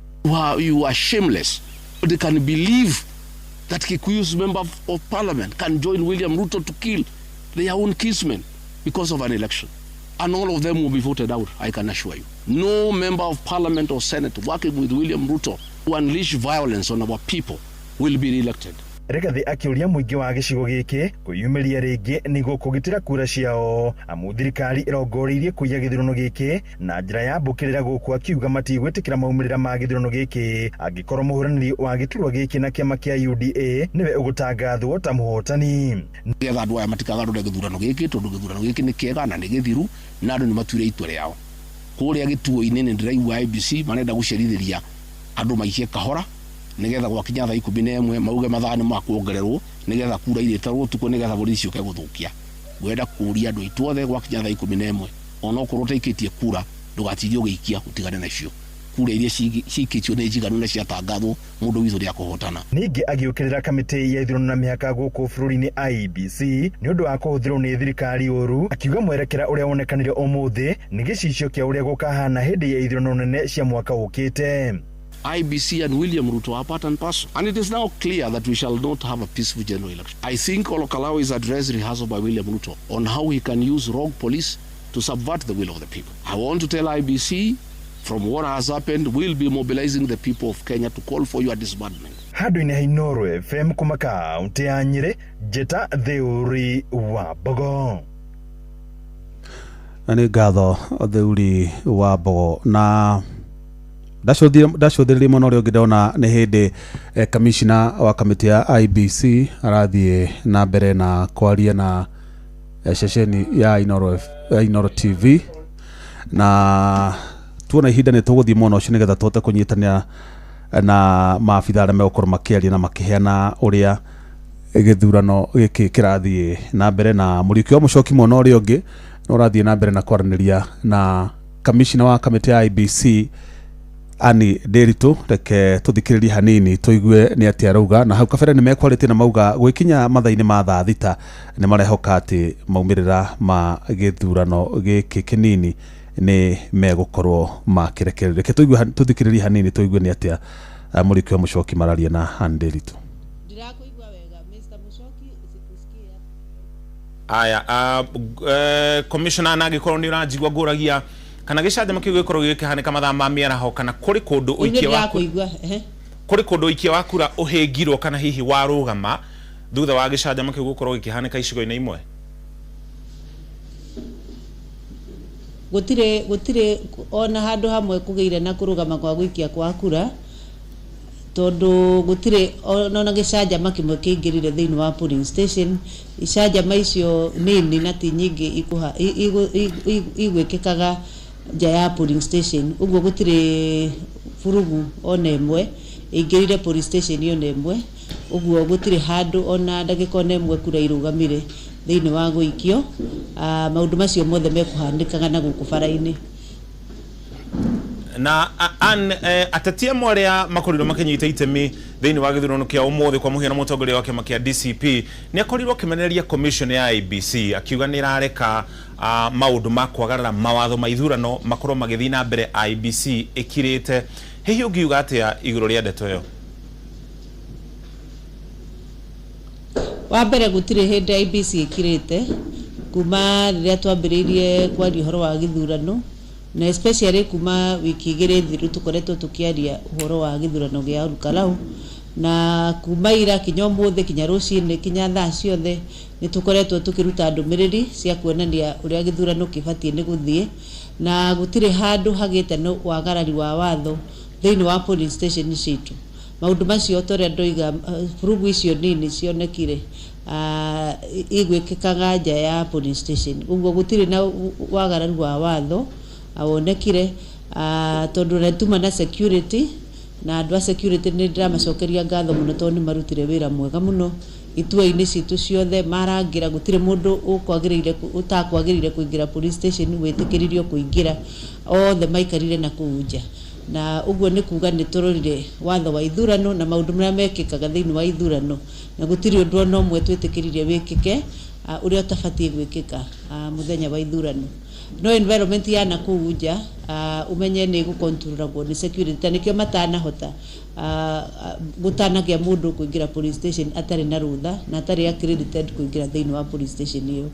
You are shameless. They can believe that Kikuyu's member of parliament can join William Ruto to kill their own kinsmen because of an election. And all of them will be voted out, I can assure you. No member of parliament or senate working with William Ruto to unleash violence on our people will be re-elected. Rigathĩ akĩũria mũingĩ wa gĩcigo gĩkĩ kwĩyumĩria rĩngĩ nĩguo kũgitĩra kura ciao, amu thirikari ĩrongoreirie kũiya gĩthurano gĩkĩ na njĩra ya mbũkĩrĩra gũkũ, akiuga matigwĩtĩkĩra maumĩrĩra ma gĩthurano gĩkĩ angĩkorwo mũhũranĩri wa gĩturwa gĩkĩ na kĩama kĩa UDA nĩwe ũgũtangathwo ta mũhotani. Nĩgetha andũ aya matikagarũre gĩthurano gĩkĩ tondũ gĩthurano gĩkĩ nĩ kĩega na nĩ gĩthiru na andũ nĩ matuire itua rĩao. Kũrĩa gĩtuo-inĩ nĩ ndĩraigua IEBC marenda gũcerithĩria Andũ maikie kahora nĩgetha gwakinya thaa 11 mauge mathaa nĩ makuongererwo nĩgetha kura irĩtarwo ũtukũ nĩgetha borithi ciũke gũthũkia. Ngwenda kũria andũ aitũ othe gwakinya thaa 11 onokorwo ũtaikĩtie kura ndũgatinde ũgĩikia ũtigane nacio. Kura iria ciikĩtio nĩ njiganu na ciatangathwo mũndũ witũ nĩakũhotana. Ningĩ agĩũkĩrĩra kamĩtĩ ya ithurano na mĩhaka gũkũ bũrũri-inĩ IEBC nĩ ũndũ wa kũhũthĩrwo nĩ thirikari ũru, akiuga mwerekera ũrĩa wonekanire ũmũthĩ nĩ gĩcicio kĩa ũrĩa gũkahana hĩndĩ ya ithurano nene cia mwaka ũkĩte. IEBC and William Ruto are part and parcel. And it is now clear that we shall not have a peaceful general election. I think Ol Kalou is a dress rehearsal by William Ruto on how he can use rogue police to subvert the will of the people. I want to tell IEBC, from what has happened, we'll be mobilizing the people of Kenya to call for your disbandment. Handũ-inĩ ha Inooro FM kuma kaunti ya Nyĩrĩ, njĩta Theuri wa Mbogo. Na nĩ ngatho Theuri wa Mbogo. Na ndacũthĩrĩria mwena ũrĩa ũngĩ, ndona nĩ hĩndĩ kamishina wa kamĩtĩ ya IEBC arathiĩ na mbere na kwaria na ceceni ya Inooro, ya Inooro TV, na tuona ihinda nĩ tũgũthiĩ mwena ũcio nĩgetha tũhote kũnyitanĩra na maabitha arĩa megũkorwo makĩaria na makĩheana ũrĩa gĩthurano gĩkĩ kĩrathiĩ na mbere. Na Mũriũki wa Mũcoki mwena ũrĩa ũngĩ nĩ ũrathiĩ na mbere na kwaranĩria na kamishina wa kamĩtĩ ya IEBC Anne Nderitu. Reke tũthikĩrĩrie hanini tũigue nĩ atĩa arauga. Na hau kabere nĩ mekwarĩtie na mauga gwĩkinya mathaa-inĩ ma thaa 6 nĩ marehoka atĩ maumĩrĩra ma gĩthurano gĩkĩ kĩnini nĩ megũkorwo makĩrekererio. Reke tũigue, tũthikĩrĩrie hanini tũigue nĩ atĩa Mũriũki wa Mũcoki mararia na Anne Nderitu. Ndirakuigua wega, Mr. Muchoki, sikusikia. Aya, commissioner, na angĩkorwo nĩ ũranjigua, ngũragia kana gĩcanjama kĩu gĩkorwo gĩkĩhanĩka mathaa ma mĩaraho, kana kũrĩ kũndũ Rĩu nĩ ũikia wa ndĩrakũigua, ehe. Kũrĩ kũndũ ũikia wa kura ũhĩngirwo kana hihi warũgama thutha wa gĩcanjama kĩu gũkorwo gĩkĩhanĩka icigo-inĩ imwe? Gũtirĩ ona handũ hamwe kũgĩire na kũrũgama kwa gũikia kwa kura, tondũ gũtirĩ ona gĩcanjama kĩmwe kĩingĩrire thĩinĩ wa polling station. Icanjama icio nini na ti nyingĩ, igwĩkĩkaga nja ya polling station. Ũguo gũtirĩ burugu ona ĩmwe ĩingĩrire polling station ona ĩmwe. Ũguo gũtirĩ handũ ona ndagĩka ona ĩmwe kura irũgamire thĩinĩ wa gũikio. Maũndũ macio mothe mekũhanĩkaga na gũkũ bara-inĩ. Na ateti amwe arĩa makorirwo makĩnyita itemi thĩinĩ wa gĩthurano kĩa ũmũthĩ, kwa mũhiano mũtongoria wa kĩama kĩa DCP, nĩ akorirwo akĩmenereria commission ya IEBC akiuga nĩ ĩrareka maũndũ ma kwagarara mawatho ma ithurano makorwo magĩthiĩ na mbere IEBC ĩkirĩte. Hihi ũngiuga atĩa igũrũ rĩa ndeto ĩyo? Wa mbere, gũtirĩ hĩndĩ IEBC ĩkirĩte kuma rĩrĩa twambĩrĩirie kwaria ũhoro wa gĩthurano, na especially kuma wiki 2 thiru tũkoretwo tũkĩaria ũhoro wa gĩthurano gĩa Olkalau. Na kuma ira kinya ũmũthĩ, kinya rũcinĩ, kinya thaa ciothe, nĩ tũkoretwo tũkĩruta ndũmĩrĩri cia kuonania ũrĩa gĩthurano kĩbatiĩ nĩ gũthiĩ, na gũtirĩ handũ hagĩte na wagarari wa watho thĩinĩ wa polling station citũ. Maũndũ macio, ta ũrĩa ndoiga, burugu icio nini cionekire igwĩkĩkaga nja ya polling station. Ũguo gũtirĩ na wagararu wa watho wonekire, tondũ na tuma na security, na andũ a security nĩ ndĩramacokeria ngatho mũno tondũ nĩ marutire wĩra mwega mũno itua-inĩ citũ ciothe marangĩra. Gũtirĩ mũndũ ũkwagĩrĩire ũtakwagĩrĩire kũingĩra police station wĩtĩkĩririo kũingĩra, othe maikarire na kũu nja. Na ũguo nĩ kuga nĩ tũrorire watho wa ithurano na maũndũ marĩa mekĩkaga thĩinĩ wa ithurano, na gũtirĩ ũndũ ona ũmwe twĩtĩkĩririe wĩkĩke ũrĩa ũtabatiĩ gwĩkĩka mũthenya wa ithurano. No environment ya na kũu nja, ũmenye nĩ ĩgũkontrolagwo nĩ security, ta nĩkĩo matanahota gũtanagĩa mũndũ kũingĩra police station atarĩ na rũtha na atarĩ accredited kũingĩra thĩinĩ wa police station ĩyo.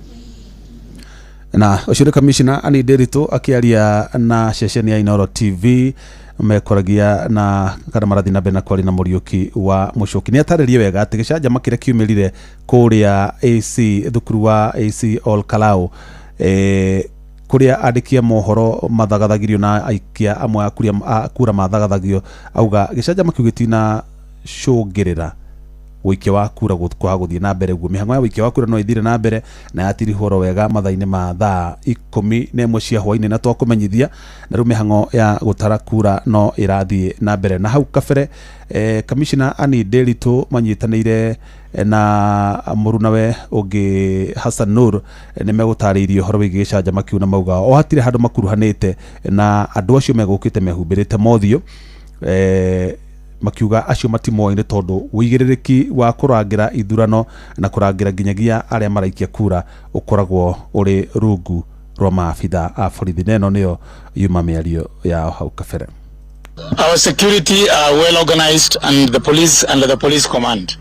Na ũcio nĩ kamishina Anne Nderitu akĩaria na ceceni ya Inooro TV mekoragia na kana marathiĩ na mbere na kwaria na Mũriũki wa Mũcoki. Nĩ atarĩrie wega atĩ gĩcanjama kĩrĩa kiumĩrire kũrĩa AC, thukuru wa AC Ol Kalou, kũrĩa andĩki a mohoro mathagathagĩrio na aikia amwe a kura mathagathagio, auga gĩcanjama kĩu gĩtina cũngĩrĩra Ũikia wa kura kwaga gũthiĩ na mbere guo mĩhang'o ya ũikia wa kura no ĩthire na mbere na yatirihwo oro wega mathaa-inĩ ma thaa 11 cia hwaĩ-inĩ, na twakũmenyithia na rĩu mĩhang'o ya gũtara kura no ĩrathiĩ na mbere. Na hau kabere kamishna Annie Nderitu manyitanĩire na mũrunawe ũngĩ Hassan Nur nĩ megũtarĩirie ũhoro wĩgiĩ gĩcanjama kĩu, na mauga o hatirĩ handũ makuruhanĩte na andũ acio megũkĩte mehumbĩrĩte mothiũ, makiuga acio matimoĩ nĩ tondũ ũigĩrĩrĩki wa kũrangĩra ithurano na kũrangĩra nginyagia arĩa maraikia kura ũkoragwo ũrĩ rungu rwa maabitha a borithi. Na ĩno nĩyo yuma mĩario yao hau kabere. Our security are well organized and the police under the police command.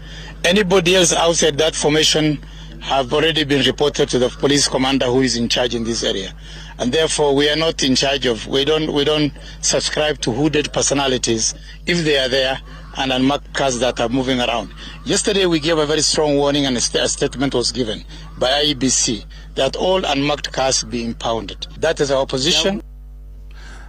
Anybody else outside that formation have already been reported to the police commander who is in charge in this area. And therefore we are not in charge of, we don't subscribe to hooded personalities if they are there and unmarked cars that are moving around. Yesterday we gave a very strong warning and a statement was given by IEBC that all unmarked cars be impounded. That is our position.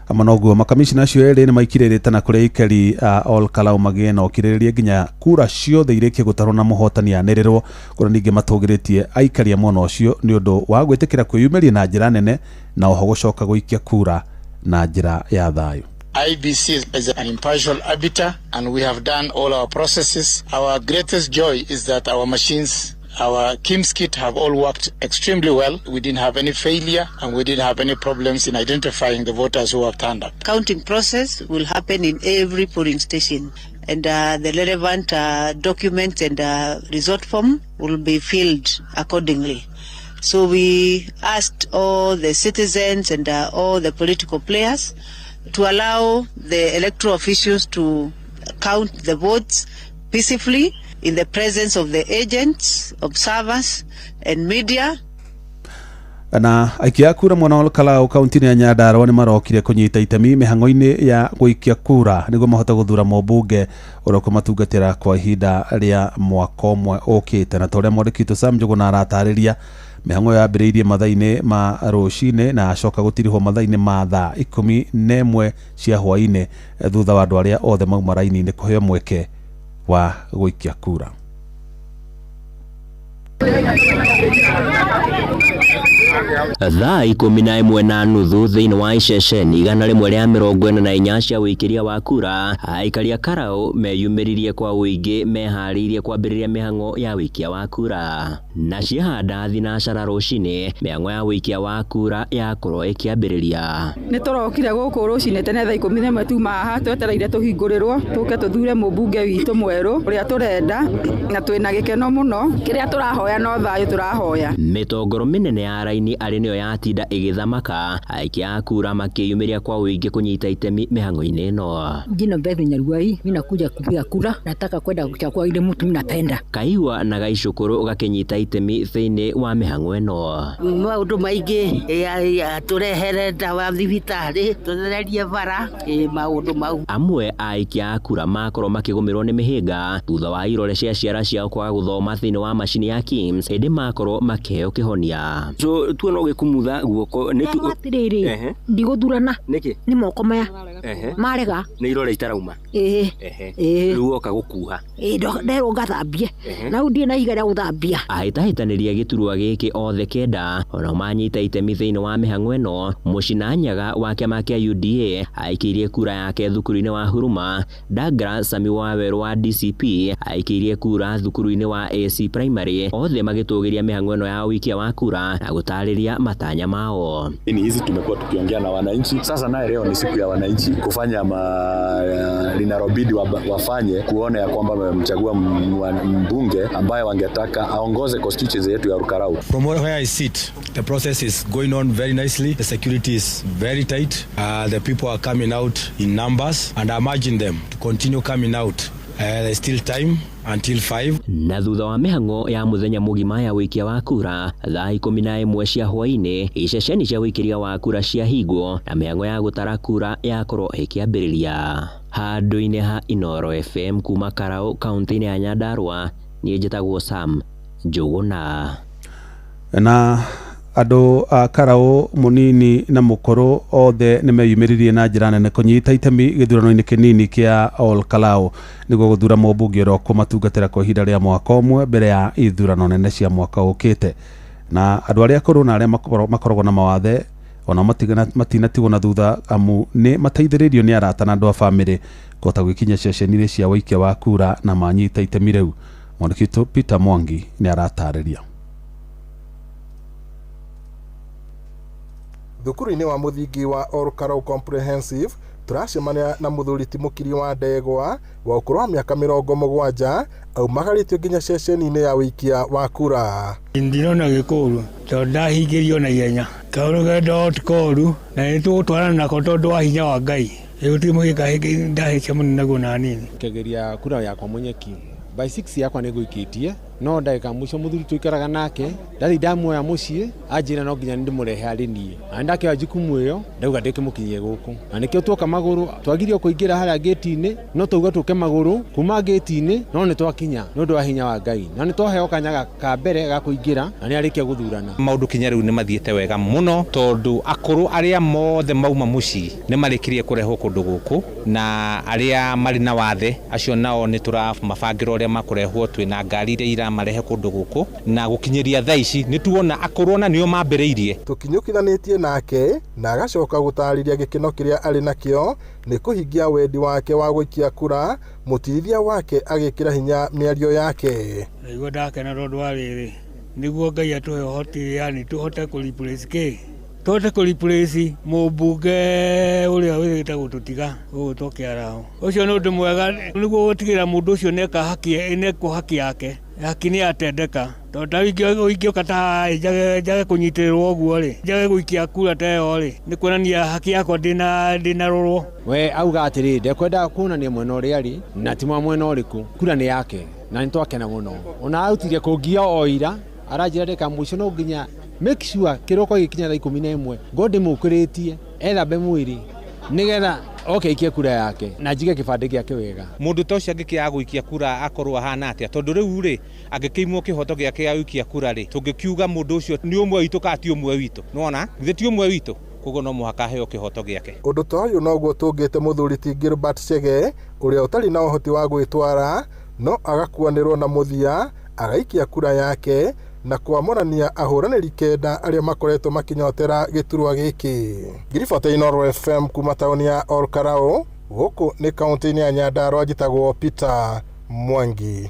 Hamwe na ũguo, makamishna acio erĩ nĩ maikire rĩtana kũrĩ aikari a Ol Kalou magĩe na ũkirĩrĩria nginya kura ciothe irĩkie gũtarwo na mũhotani anĩrĩrwo, kũrĩa ningĩ matũgĩrĩtie aikari a mwena ũcio nĩ ũndũ wa gwĩtĩkĩra kwĩyumĩria na njĩra nene na oho gũcoka gũikia kura na njĩra ya thayũ. IEBC is an impartial arbiter and we have done all our processes. Our greatest joy is that our machines, our KIEMS kit have all worked extremely well. We didn't have any failure and we didn't have any problems in identifying the voters who have turned up. Counting process will happen in every polling station, and the relevant documents and result form will be filled accordingly. So we asked all the citizens and all the political players to allow the electoral officials to count the votes peacefully in the presence of the agents, observers, and media. Na aikia a kura mwena wa Olkalau kaunti-inĩ ya Nyandarua nĩ marokire kũnyita itemi mĩhang'o-inĩ ya gũikia kura nĩguo mahote gũthura mũmbunge ũrĩa ũkũmatungatĩra kwa ihinda rĩa mwaka ũmwe ũkĩte. Na ta ũrĩa mwandĩki witũ Sam Njũgũna aratarĩria, mĩhang'o ĩyo yambĩrĩirie mathaa-inĩ ma rũcinĩ na acoka gũtirihwo mathaa-inĩ ma thaa 11 cia hwaĩ-inĩ, thutha wa andũ arĩa othe mauma raini-inĩ kũheo mweke wa gũikia kura. Thaa 11:30 thĩinĩ wa iceceni 144 cia ũikĩria wa kura, aikari a Karau meyumĩririe kwa ũingĩ meharĩirie kwambĩrĩria mĩhang'o ya ũikia wa kura. Na ciahanda thinacara rũcinĩ, mĩhang'o ya ũikia wa kura yakorwo ĩkĩambĩrĩria. Nĩ tũrokire gũkũ rũcinĩ tene thaa 11, tuma haha twetereire tũhingũrĩrwo tũke tũthure mũmbunge witũ mwerũ ũrĩa tũrenda, na twĩna gĩkeno mũno. Kĩrĩa tũrahoya no thayũ tũrahoya. Mĩtongoro mĩnene ya raini arĩ nĩyo yatinda ĩgĩthamaka, aikia a kura makĩyumĩria kwa ũingĩ kũnyita itemi mĩhang'o-inĩ ĩno. Jina Beth Nyaruai, mimi nakuja kupiga kura, nataka kwenda kuchagua ile mtu mimi napenda. Kaigua na gaicũkũrũ gakĩnyita itemi thĩinĩ wa mĩhang'o ĩno. Maũndũ maingĩ, tũrehere ndawa thibitarĩ, tũthererie bara, maũndũ mau. Amwe a aikia a kura makorwo makĩgũmĩrwo nĩ mĩhĩnga thutha wa irore cia ciara ciao kwaga gũthoma thĩinĩ wa macini ya KIEMS hĩndĩ makorwo makĩheo kĩhonia. So tuona ũgĩkumutha guoko nĩ tu Atĩrĩrĩ, ndigũthurana. Nĩkĩ? Nĩ moko maya marega. Nĩ irore itarauma? Ĩĩ. Ĩĩ. Rĩu woka gũkuha? Ĩĩ, nderwo ngathambie na rĩu ndirĩ na ihiga rĩa gũthambia. Ahĩtahĩtanĩria gĩturwa gĩkĩ othe kenda onao manyita itemi thĩinĩ wa mĩhang'o ĩno. Mũcina Nyaga wa kĩama kĩa UDA aikĩirie kura yake thukuru-inĩ wa Huruma. Douglas Sami Wawerũ wa DCP aikĩirie kura thukuru-inĩ wa AC Primary, othe magĩtũgĩria mĩhang'o ĩno ya ũikia wa kura na gũtarĩria matanya mao. Ni hizi tumekuwa tukiongea na wananchi. Sasa naye leo ni siku ya wananchi kufanya linalobidi wafanye kuona ya kwamba wamemchagua mbunge ambaye wangetaka aongoze constituency yetu ya Olkalou. From where I sit, the process is going on very nicely. The security is very tight. The people are coming out in numbers, and I'm urging them to continue coming out. There's still time until 5. Na thutha wa mĩhang'o ya mũthenya mũgima ya ũikia wa kura, thaa 11 cia hwaĩ-inĩ iceceni cia ũikĩria wa kura ciahingwo na mĩhang'o ya gũtara kura yakorwo ĩkĩambĩrĩria. Handũ-inĩ ha Inooro FM kuma Karau, kaunti-inĩ ya Nyandarua, niĩ njĩtagwo Sam Njũgũna. Na Andũ a Karaũ mũnini na mũkũrũ othe nĩ meyumĩririe na njĩra nene kũnyita itemi gĩthurano-inĩ kĩnini kĩa Ol Kalou nĩguo gũthura mũmbunge ũrĩa ũkũmatungatĩra kwa ihinda rĩa mwaka ũmwe mbere ya ithurano nene cia mwaka ũkĩte. Na andũ arĩa akũrũ na arĩa makoragwo na mawathe ona matinatigwo na thutha amu nĩ mateithĩrĩirio nĩ arata na andũ a bamĩrĩ kũhota gwĩkinyia ceceni-inĩ cia wũikia wa kura na manyita itemi rĩu. Mwandĩki witũ Peter Mwangi nĩ aratarĩria. Thukuru-inĩ wa mũthingi wa Ol Kalou Comprehensive tũracemania na mũthuri ti Mũkiri wa Ndegwa wa ũkũrũ wa mĩaka 70 aumagarĩtio nginya ceceni-inĩ ya wũikia wa kura. Ndirona gĩkũru tondũ ndahingĩrio na ihenya karũgendo ti koru na nĩ tũgũtwarana nako tondũ wa hinya wa Ngai. Gũtirĩ mũhĩnga ndahĩtia mũno naguo na hanini. Ngĩgeria kura yakwa mũnyeki by 6 yakwa nĩ ngũikĩtie no ndagĩka mũico mũthuri tũikaraga nake ndathi ndamuoya mũciĩ anjĩra no nginya ndĩmũrehe harĩ niĩ na ndakĩoya jukumu ĩyo ndauga ndĩkĩmũkinyie gũkũ na nĩkĩo tuoka magũrũ twagirio kũingĩra harĩa ngĩti-inĩ no twauga tũke magũrũ kuma ngĩti-inĩ no nĩ twakinya nĩ ũndũ wa hinya wa Ngai na nĩ twaheo kanya ka mbere ga kũingĩra na nĩ arĩkia gũthurana. Maũndũ kinya rĩu nĩ mathiĩte wega mũno tondũ akũrũ arĩa mothe mauma mũciĩ nĩ marĩkirie kũrehwo kũndũ gũkũ na arĩa marĩ na wathe acio nao nĩ tũramabangĩra ũrĩa makũrehwo twĩna ngari iria iramarehe kũndũ gũkũ na gũkinyĩria thaa ici nĩ tuona akũrũ ona nĩo mambĩrĩirie. Tũkinyũkithanĩtie nake na agacoka gũtarĩria gĩkeno kĩrĩa arĩ nakĩo nĩ kũhingia wendi wake wa gũikia kura, mũtirithia wake agĩkĩra hinya mĩario yake. Ndaigua ndakena tondũ wa rĩrĩ nĩguo Ngai atũhe ũhoti yani tũhote kũ replace kĩ tũhote kũ replace mũmbunge ũrĩa wĩrĩgĩte gũtũtiga ũgũtwo Kĩaraho. Ũcio nĩ ũndũ mwega nĩguo gũtigĩrĩra mũndũ ũcio nĩeka haki nĩekwo haki yake haki nĩ yatendeka tondũ ta rĩu ingĩũka ta haha njage kũnyitĩrĩrwo ũguo rĩ njage gũikia kura ta ĩyo rĩ nĩ kuonania haki yakwa ndĩnarorwo. We auga atĩrĩ ndekwenda kuonania mwena ũrĩa arĩ na ti mwena ũrĩkũ kura nĩ yake na nĩ twakena mũno ona arutire kũngia o ira aranjĩra ndagĩka mũico no nginya make sure kĩroko gĩkinya thaa 11 ngo ndĩmũkĩrĩtie ethambe mwĩrĩ nĩgetha oke aikie kura yake na njige kĩbandĩ gĩake wega. Mũndũ ta ũcio angĩkĩaga gũikia kura akorwo ahana atĩa tondũ rĩu rĩ angĩkĩimwo kĩhoto gĩake gĩa gũikia kura rĩ tũngĩkiuga mũndũ ũcio nĩ ũmwe witũ kana ti ũmwe witũ nĩwona githĩ ti ũmwe witũ koguo no mũhaka aheo kĩhoto gĩake. Ũndũ ta ũyũ noguo tũngĩte mũthuri ti Gilbert Chege ũrĩa ũtarĩ na ũhoti wa gwĩtwara no agakuanĩrwo na mũthia agaikia kura yake na kwamũrania ahũranĩri kenda arĩa makoretwo makinyotera gĩturwa gĩkĩ. Ngiribota Inooro FM kuma taũni ya Ol Kalou gũkũ nĩ kaũntĩ-inĩ ya Nyandarua njĩtagwo Peter Mwangi.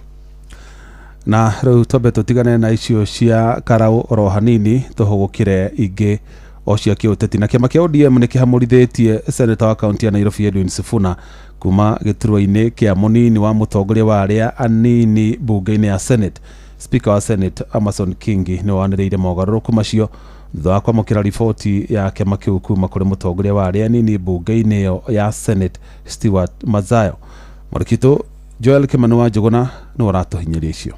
Na rĩu twambe tũtigane na icio cia Karau oro hanini tũhũgũkĩre ingĩ o cia kĩũteti. Na kĩama kĩa ODM nĩ kĩhamũrithĩtie seneta wa kaũntĩ ya Nairobi Edwin Sifuna kuma gĩturwa-inĩ kĩa mũnini wa mũtongoria wa arĩa anini mbunge-inĩ ya Senate. Speaker wa Senate Amason Kingi nĩ wanĩrĩire mogarũrũku macio thutha wa kwamũkĩra riboti ya kĩama kĩu kuma kũrĩ mũtongoria wa arĩa anini mbunge-inĩ ĩyo ya Senate Stewart Mazayo. Mwandĩki Joel Kimani wa Njũgũna nĩwe ũratũhinyĩria icio.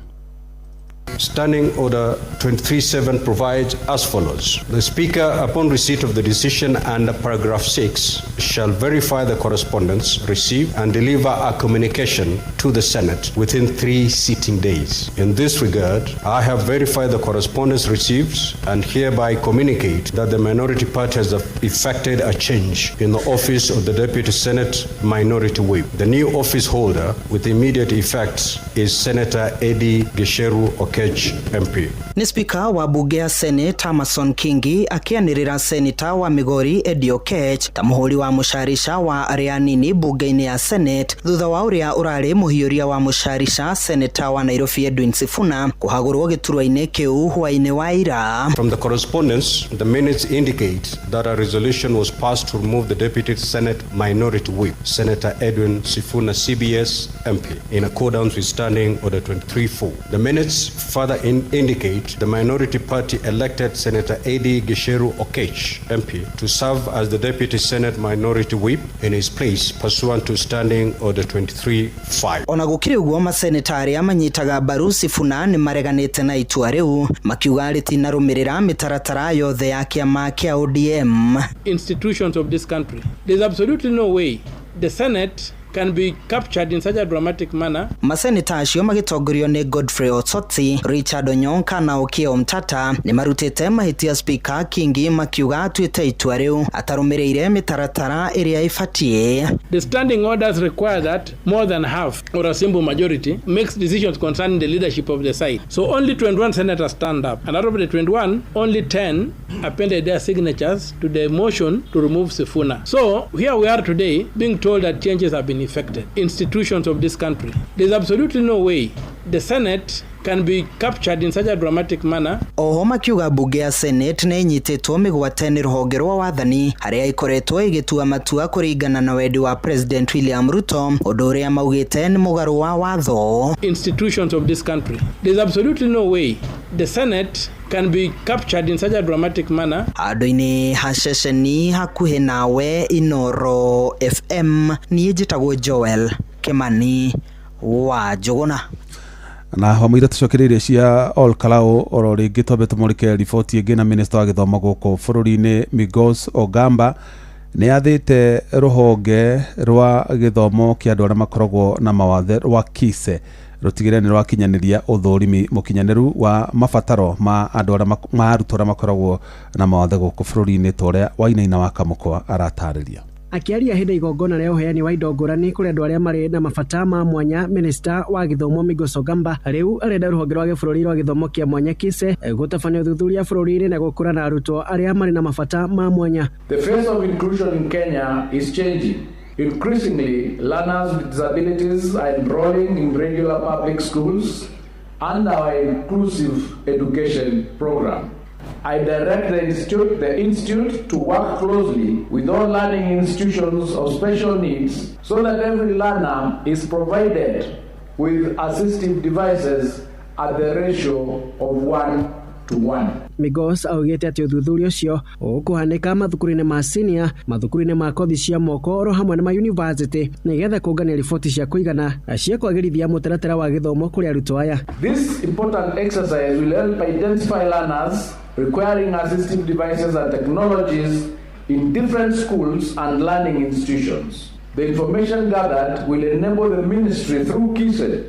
Standing Order 23.7 provides as follows. The Speaker, upon receipt of the decision under paragraph 6, shall verify the correspondence received and deliver a communication to the Senate within 3 sitting days. In this regard, I have verified the correspondence received and hereby communicate that the minority party has effected a change in the office of the Deputy Senate Minority Whip. The new office holder with immediate effect is Senator Eddie Gicheru Oketch MP. Nĩ Speaker wa bunge ya Senate Amason Kingi akĩanĩrĩra Seneta wa Migori Eddie Oketch ta mũhũri wa mũcarica wa arĩa anini bunge-inĩ ya Senate thutha wa ũrĩa ũrarĩ mũhiũria wa mũcarica Seneta wa Nairobi Edwin Sifuna kũhagũrwo gĩturwa-inĩ kĩu hwaĩ-inĩ wa ira. From the correspondence, the minutes indicate that a resolution was passed to remove the Deputy Senate Minority Whip, Senator Edwin Sifuna CBS MP, in accordance with Standing Order 23.4. The minutes further indicate the minority party elected Senator Eddie Gicheru Oketch MP to serve as the Deputy Senate Minority Whip in his place pursuant to Standing Order 23.5. Ona gũkĩrĩ ũguo maseneta arĩa manyitaga mbaru Sifuna nĩ mareganĩte na itua rĩu makiuga rĩtinarũmĩrĩra mĩtaratara yothe ya kĩama kĩa ODM. Institutions of this country. There's absolutely no way the Senate can be captured in such a dramatic manner. Maseneta acio magĩtongorio nĩ Godfrey Osotsi, Richard Onyonka na Okiya Omtatah nĩ marutĩte mahĩtia Speaker Kingi makiuga atuĩte itua rĩu atarũmĩrĩire mĩtaratara ĩrĩa ĩbatiĩ. The standing orders require that more than half or a simple majority makes decisions concerning the leadership of the side. So only 21 senators stand up, and out of the 21, only 10 appended their signatures to the motion to remove Sifuna. So here we are today being told that changes have been effected. Institutions of this country. There's absolutely no way the Senate can be captured in such a dramatic manner. Oho makiuga mbunge ya Senate nĩ ĩnyitĩtwo mĩgwate nĩ rũhonge rwa wathani harĩa ĩkoretwo ĩgĩtua matua kũringana na wendi wa President William Ruto, ũndũ ũrĩa maugĩte nĩ mũgarũ wa watho. Institutions of this country. There's absolutely no way the Senate can be captured in such a dramatic manner. Handũ-inĩ ha ceceni hakuhĩ nawe Inoro FM, niĩ njĩtagwo Joel Kimani wa Njũgũna. Na wamũira tũcokereirie cia Ol Kalou oro rĩngĩ twambe tũmũrĩke riboti ĩngĩ na minista wa gĩthomo gũkũ bũrũri-inĩ Migos Ogamba nĩ athĩte rũhonge rwa gĩthomo kĩa andũ arĩa makoragwo na mawathe rwa KISE rũtigĩrĩre nĩ rwakinyanĩria ũthũrimi mũkinyanĩru wa mabataro ma andũ arĩa ma arutwo arĩa makoragwo na mawathe gũkũ bũrũri-inĩ ta ũrĩa Wainaina wa Kamũkwa aratarĩria. Akiaria hĩndĩ igongona rĩa ũheani wa indo ngũrani kũrĩ andũ arĩa marĩ na mabata ma mwanya, minista wa gĩthomo Migos Ogamba rĩu arenda rũhonge rwa gĩbũrũri rwa gĩthomo kĩa mwanya KISE gũtabania ũthuthuria bũrũri-inĩ na gũkũrana arutwo arĩa marĩ na mabata ma mwanya. The face of inclusion in Kenya is changing. Increasingly, learners with disabilities are enrolling in regular public schools under our inclusive education program. I direct the institute to work closely with all learning institutions of special needs so that every learner is provided with assistive devices at the ratio of 1 to 1. Migos augĩte atĩ ũthuthuria ũcio ũkũhanĩka mathukuru-inĩ ma senior, mathukuru-inĩ ma kothi cia moko oro hamwe na mayunivasĩtĩ nĩgetha kũngania riboti cia kũigana cia kwagĩrithia mũtaratara wa gĩthomo kũrĩ arutwo aya. This important exercise will help identify learners requiring assistive devices and technologies in different schools and learning institutions. The information gathered will enable the ministry through KISE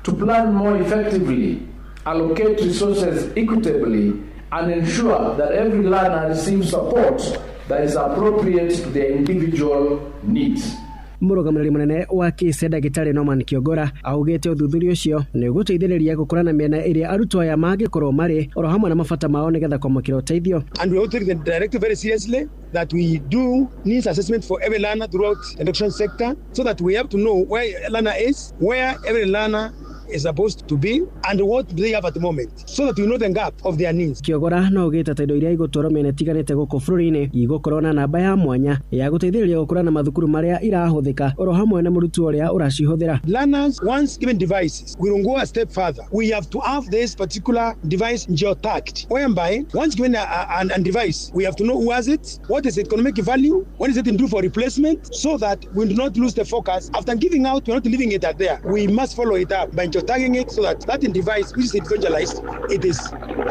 to plan more effectively, allocate resources equitably, and ensure that every learner receives support that is appropriate to their individual needs. Mũrũgamĩrĩri mũnene wa KISE ndagĩtarĩ Norman Kĩongora augĩte ũthuthuria ũcio nĩ ũgũteithĩrĩria gũkũrana mĩena ĩrĩa arutwo aya mangĩkorwo marĩ oro hamwe na mabata mao nĩgetha kwamũkĩra ũteithio. And we also take the directive very seriously that we do needs assessment for every learner throughout the education sector so that we have to know where a learner is, where every learner is supposed to be, and what they have at the moment, so that we know the gap of their needs. Kĩogora no augĩte atĩ indo iria igũtwarwo mĩena ĩtiganĩte gũkũ bũrũri-inĩ igũkorwo na namba ya mwanya ya gũteithĩrĩria gũkũrana mathukuru marĩa irahũthĩka oro hamwe na mũrutwo ũrĩa ũracihũthĩra. Learners, once given devices, we will go a step further. We have to have this particular device geotagged, whereby once given a device, we have to know who has it, what is economic value, when is it due for replacement, so that we do not lose the focus. After giving out, we're not leaving it out there. We must follow it up by geotagging it so that that device, which is individualized, it is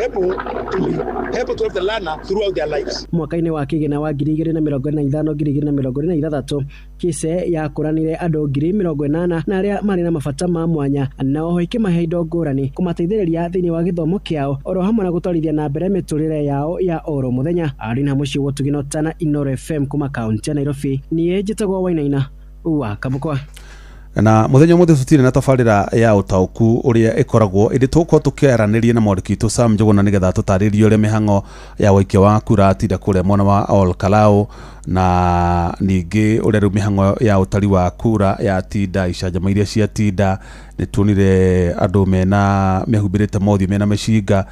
able to be able to help the learner throughout their lives. Mwaka-inĩ wa kĩgĩna wa 2025 2026, KISE yakũranire andũ 80,000 na arĩa marĩ na mabata ma mwanya na oho ĩkĩmahe indo ngũrani kũmateithĩrĩria thĩinĩ wa gĩthomo kĩao oro hamwe na gũtwarithia na mbere mĩtũrĩre yao ya oro mũthenya. Arĩ na mũciĩ wa Ũtugi na Inoro FM kuma kaunti ya Nairobi, niĩ njĩtagwo Wainaina wa Kamũkwa. Na muthenya ũmũthĩ tũtirĩ na tabarĩra ya ũtaũku ũrĩa ĩkoragwo ĩndĩ tũgũkorwo tũkĩaranĩria na mwandĩki witũ Sam Njũgũna nĩgetha tũtarĩrie ũrĩa mĩhang'o ya waikia wa kura atinda kũrĩa mwena wa Ol Kalou na ningĩ ũrĩa rĩu mĩhang'o ya ũtari wa kura yatinda icanjama iria ciatinda. Nĩ tuonire andũ mena mehumbĩrĩte mothiũ mena mĩcinga,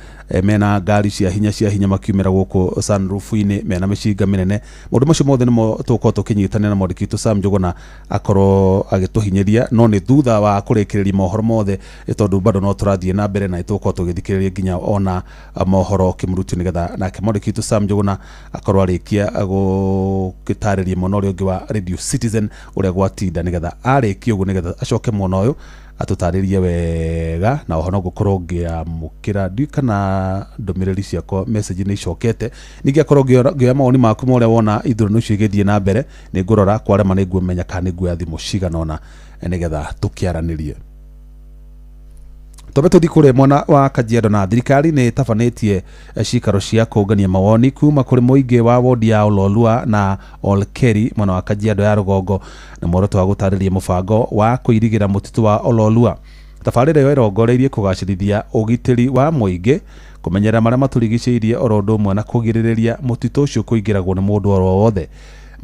mena ngari cia hinya makiumĩra gũkũ sunroof-inĩ mena mĩcinga mĩnene. Maũndũ macio mothe nĩmo tũgũkorwo tũkĩnyitanĩra na mwandĩki witũ Sam Njũgũna akorwo agĩtũhinyĩria, no nĩ thutha wa kũrĩkĩrĩria mohoro mothe, tondũ bado no tũrathiĩ na mbere na nĩtũgũkorwo tũgĩthikĩrĩria nginya ona mohoro kĩmũrutio nĩgetha nake mwandĩki witũ Sam Njũgũna akorwo arĩkia gũgĩtarĩria mwena ũrĩa ũngĩ wa Radio Citizen ũrĩa gwatinda, nĩgetha arĩkia ũguo nĩgetha acoke mwena ũyũ. Atũtarĩrie wega na oho no ngũkorwo ngĩamũkĩra, ndiũĩ kana ndũmĩrĩri ciakwa message nĩ icokete. Ningĩ akorwo ngĩoya mawoni maku ma ũrĩa wona ithurano icio igĩthiĩ na mbere. Nĩ ngũrora kwarema, nĩ nguomenya kana nĩ nguoya thimũ cigana ũna nĩgetha tũkĩaranĩrie. Twambe tũthiĩ kũrĩa mwena wa Kajiado, na thirikari nĩ ĩtabanĩtie cikaro cia kũngania mawoni kuma kũrĩ mũingĩ wa wodi ya Ololua na Olkeri mwena wa Kajiado ya rũgongo, na muoroto wa gũtarĩria mũbango wa kũirigĩra mũtitũ wa Ololua. Tabarĩra ĩyo ĩrongoreirie kũgacĩrithia ũgitĩri wa mũingĩ, kũmenyerera marĩa matũrigicĩirie, oro ũndũ ũmwe na kũgirĩrĩria mũtitũ ũcio kũingĩragwo nĩ mũndũ oro wothe.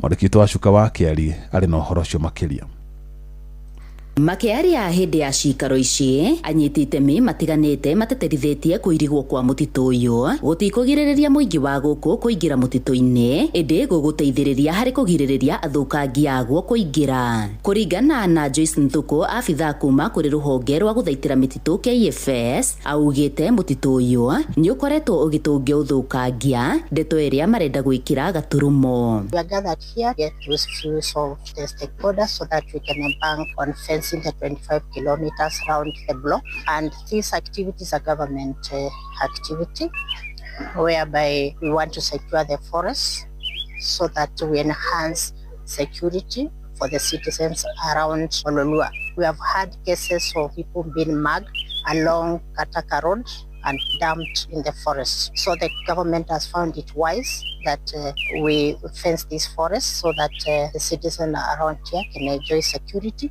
Mwandĩki witũ wa Cuka wa Kĩari arĩ na ũhoro ũcio makĩria. Makĩaria hĩndĩ ya cikaro ici, anyiti itemi matiganĩte mateterithĩtie kũirigwo kwa mũtitũ ũyũ gũtikũgirĩrĩria mũingĩ wa gũkũ kũingĩra mũtitũ-inĩ, ĩndĩ gũgũteithĩrĩria harĩ kũgirĩrĩria athũkangia aguo kũingĩra. Kũringana na Joyce Nthuku, abithaa kuma kũrĩ rũhonge rwa gũthaitĩra mĩtitũ KFS, augĩte mũtitũ ũyũ nĩ ũkoretwo ũgĩtũngio ũthũkangia, ndeto ĩrĩa marenda gwĩkĩra gaturumo. We are gathered here get those views of the stakeholders so that we can embark on fencing the 25 kilometers round the block. And this activity is a government activity whereby we want to secure the forest so that we enhance security for the citizens around Ololua. We have had cases of people being mugged along Kataka Road and dumped in the forest. So the government has found it wise that we fence this forest so that the citizens around here can enjoy security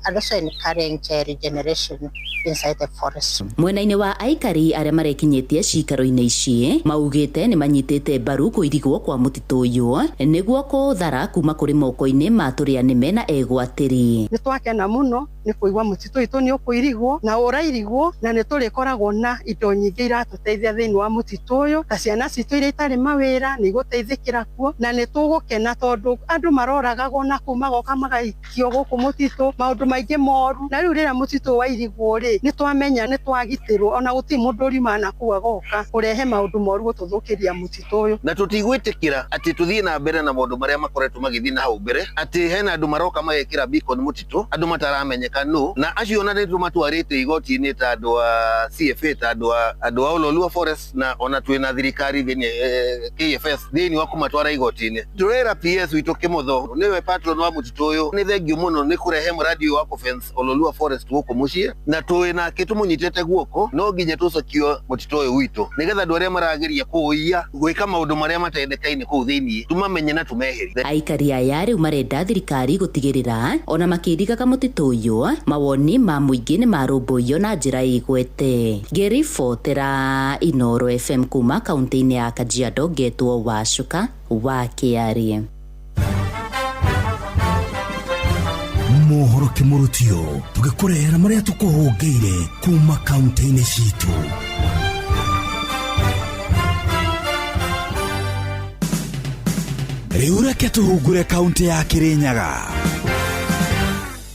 and also encourage regeneration inside the forest. Mwena-inĩ wa aikari arĩa marekinyĩtie cikaro-inĩ ici, maugĩte nĩ manyitĩte mbaru kũirigwo kwa mũtitũ ũyũ nĩguo kũũthara kuma kũrĩ moko-inĩ ma tũrĩa nĩme na egwatĩri. Nĩ twakena mũno nĩ kũigua mũtitũ witũ nĩ ũkũirigwo na ũrairigwo, na nĩ tũrĩkoragwo na indo nyingĩ iratũteithia thĩinĩ wa mũtitũ ũyũ, ta ciana citũ iria itarĩ mawĩra nĩ igũteithĩkĩra kuo, na nĩ tũgũkena tondũ andũ maroragagwo na kũu magoka magaikio gũkũ mũtitũ maũndũ maingĩ moru. Na rĩu rĩrĩa mũtitũ wairigwo rĩ, nĩ twamenya nĩ twagitĩrwo, ona gũtirĩ mũndũ ũriuma na kũu agoka kũrehe maũndũ moru gũtũthũkĩria mũtitũ ũyũ. Na tũtigwĩtĩkĩra atĩ tũthiĩ na mbere na maũndũ marĩa makoretwo magĩthiĩ na hau mbere, atĩ hena andũ maroka magekĩra beacon mũtitũ, andũ mataramenyeka nũ, na acio ona nĩ tũmatwarĩte igoti-inĩ ta andũ a CFA, ta andũ a Ololua Forest, na ona twĩna thirikari thĩinĩ KFS thĩinĩ wa kũmatwara igoti-inĩ. Tũrera PS witũ Kĩmotho nĩwe patron wa mũtitũ ũyũ, nĩ thengiũ mũno nĩ kũrehe mũradi ũyũ wa kũfence Ololua Forest gũkũ mũciĩ, na twĩ nake tũmũnyitĩte guoko, no nginya tũcokie mũtitũ ũyũ witũ nĩgetha andũ arĩa marageria kũũiya gwĩka maũndũ marĩa matendekaine kũu thĩinĩ tũmamenye na tũmeherie. Aikari aya rĩu marenda thirikari gũtigĩrĩra ona makĩirigaga mũtitũ ũyũ mawoni ma mũingĩ nĩ marũmbũiyo na njĩra ĩgwete. Ngĩribotera Inooro FM kuma kaunti-inĩ ya Kajiado, ngetwo Wacuka wa Kĩarĩ. Mohoro kĩmũrutio tũgĩkũrehera marĩa tũkũhũngĩire kuma kaunti-inĩ citũ. Rĩu reke tũhungure kaunti ya Kirinyaga.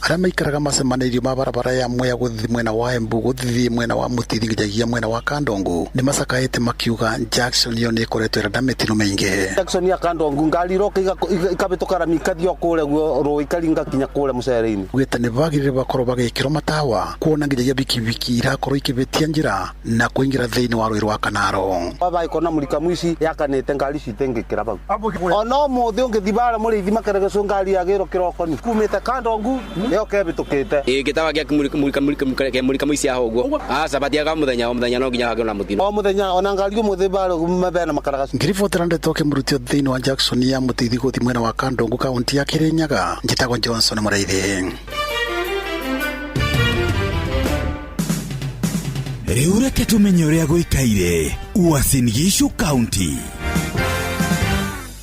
Arĩa maikaraga macemanĩirio ma barabara ya Mwea gũthiĩ mwena wa Embu gũthiĩ mwena wa Mũtithi nginyagia mwena wa Kandongo nĩ macakaĩte makiuga Jackson ĩyo nĩ ĩkoretwo ĩrenda mĩtino mĩingĩ. Jackson ya Kandongo ngari iroka ikabĩtũka rami ikathiĩ o kũrĩa guo rũĩ ikaringa kinya kũrĩa mũcere-inĩ. Ugĩte nĩ bagĩrĩire bakorwo bagĩkĩrwo matawa kuona nginyagia bikibiki irakorwo ikĩbĩtia njĩra na kũingĩra thĩinĩ wa rũĩ rwa Kanaro. Baba ikona mũrika mwici yakanĩte ngari citengĩkĩra bau. Ona ũmũthĩ ũngĩthiĩ bara mũrĩithi makeregeco ngari yagĩrwo kĩroko-inĩ kumĩte Kandongo kebĩtũkĩte. Ĩ gĩtawa gĩa mũrika mũici haha ũguo aca batiaga mũthenya o mũthenya no nginya hagĩe na mũtino o mũthenya ona ngari ũmũthĩ bara mabena makaragacu. Ngĩribotera ndeto kĩmũrutio thĩinĩ wa Jackson ya Mũtithi gũthiĩ mwena wa Kandongo kaunti ya Kirinyaga, njĩtagwo Johnson Mũraithi. Rĩu reke tũmenye ũrĩa gũikaire Uasin Gishu County.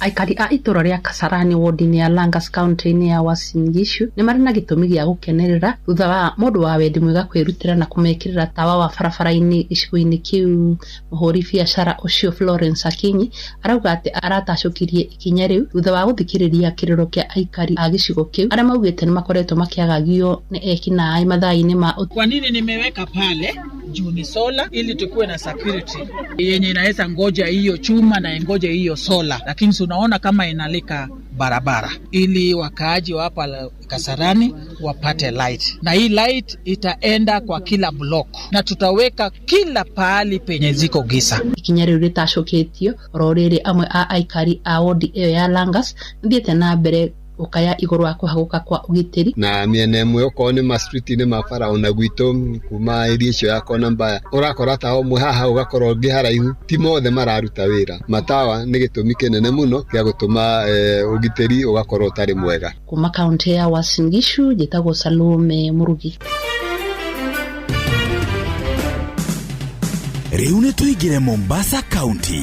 Aikari a itũra rĩa Kasarani ward-inĩ ya Langas kaunti-inĩ ya Uasin Gishu nĩ marĩ na gĩtũmi gĩa gũkenerera thutha wa mũndũ wa wendi mwega kwĩrutĩra na kũmekĩrĩra tawa wa barabara-inĩ gĩcigo-inĩ kĩu. Mũhũri biacara ũcio Florence Akinyi arauga atĩ aratacũkirie ikinya rĩu thutha wa gũthikĩrĩria kĩrĩro kĩa aikari a gĩcigo kĩu arĩa maugĩte nĩ makoretwo makĩagagio nĩ ekinaĩ mathaa-inĩ ma ũtukũ. Kwa nini nimeweka pale? juu ni sola, ili tukuwe na security yenye inaweza ngoja hiyo chuma na ingoje hiyo sola, lakini tunaona kama inalika barabara ili wakaaji wa hapa Kasarani wapate light, na hii light itaenda kwa kila block na tutaweka kila pahali penye ziko gisa. Ikinya rĩu rĩtacũkĩtio oro rĩrĩ amwe a aikari a wodi ĩyo ya Langas mathiĩte na mbere gũkaya igũrũ wa kũhagũka kwa ũgitĩri. Na mĩena ĩmwe okorwo nĩ ma street-inĩ ma bara ona gwitũ kuma area icio ya kona mbaya ũrakora tawa ũmwe haha ũgakora ũngĩ haraihu, ti mothe mararuta wĩra. Matawa nĩ gĩtũmi kĩnene mũno gĩa gũtũma ũgitĩri ũgakorwo ũtarĩ mwega. Kuma kaunti ya Uasin Gishu njĩtagwo Salome Murugi. Rĩu nĩ tũingĩre Mombasa County.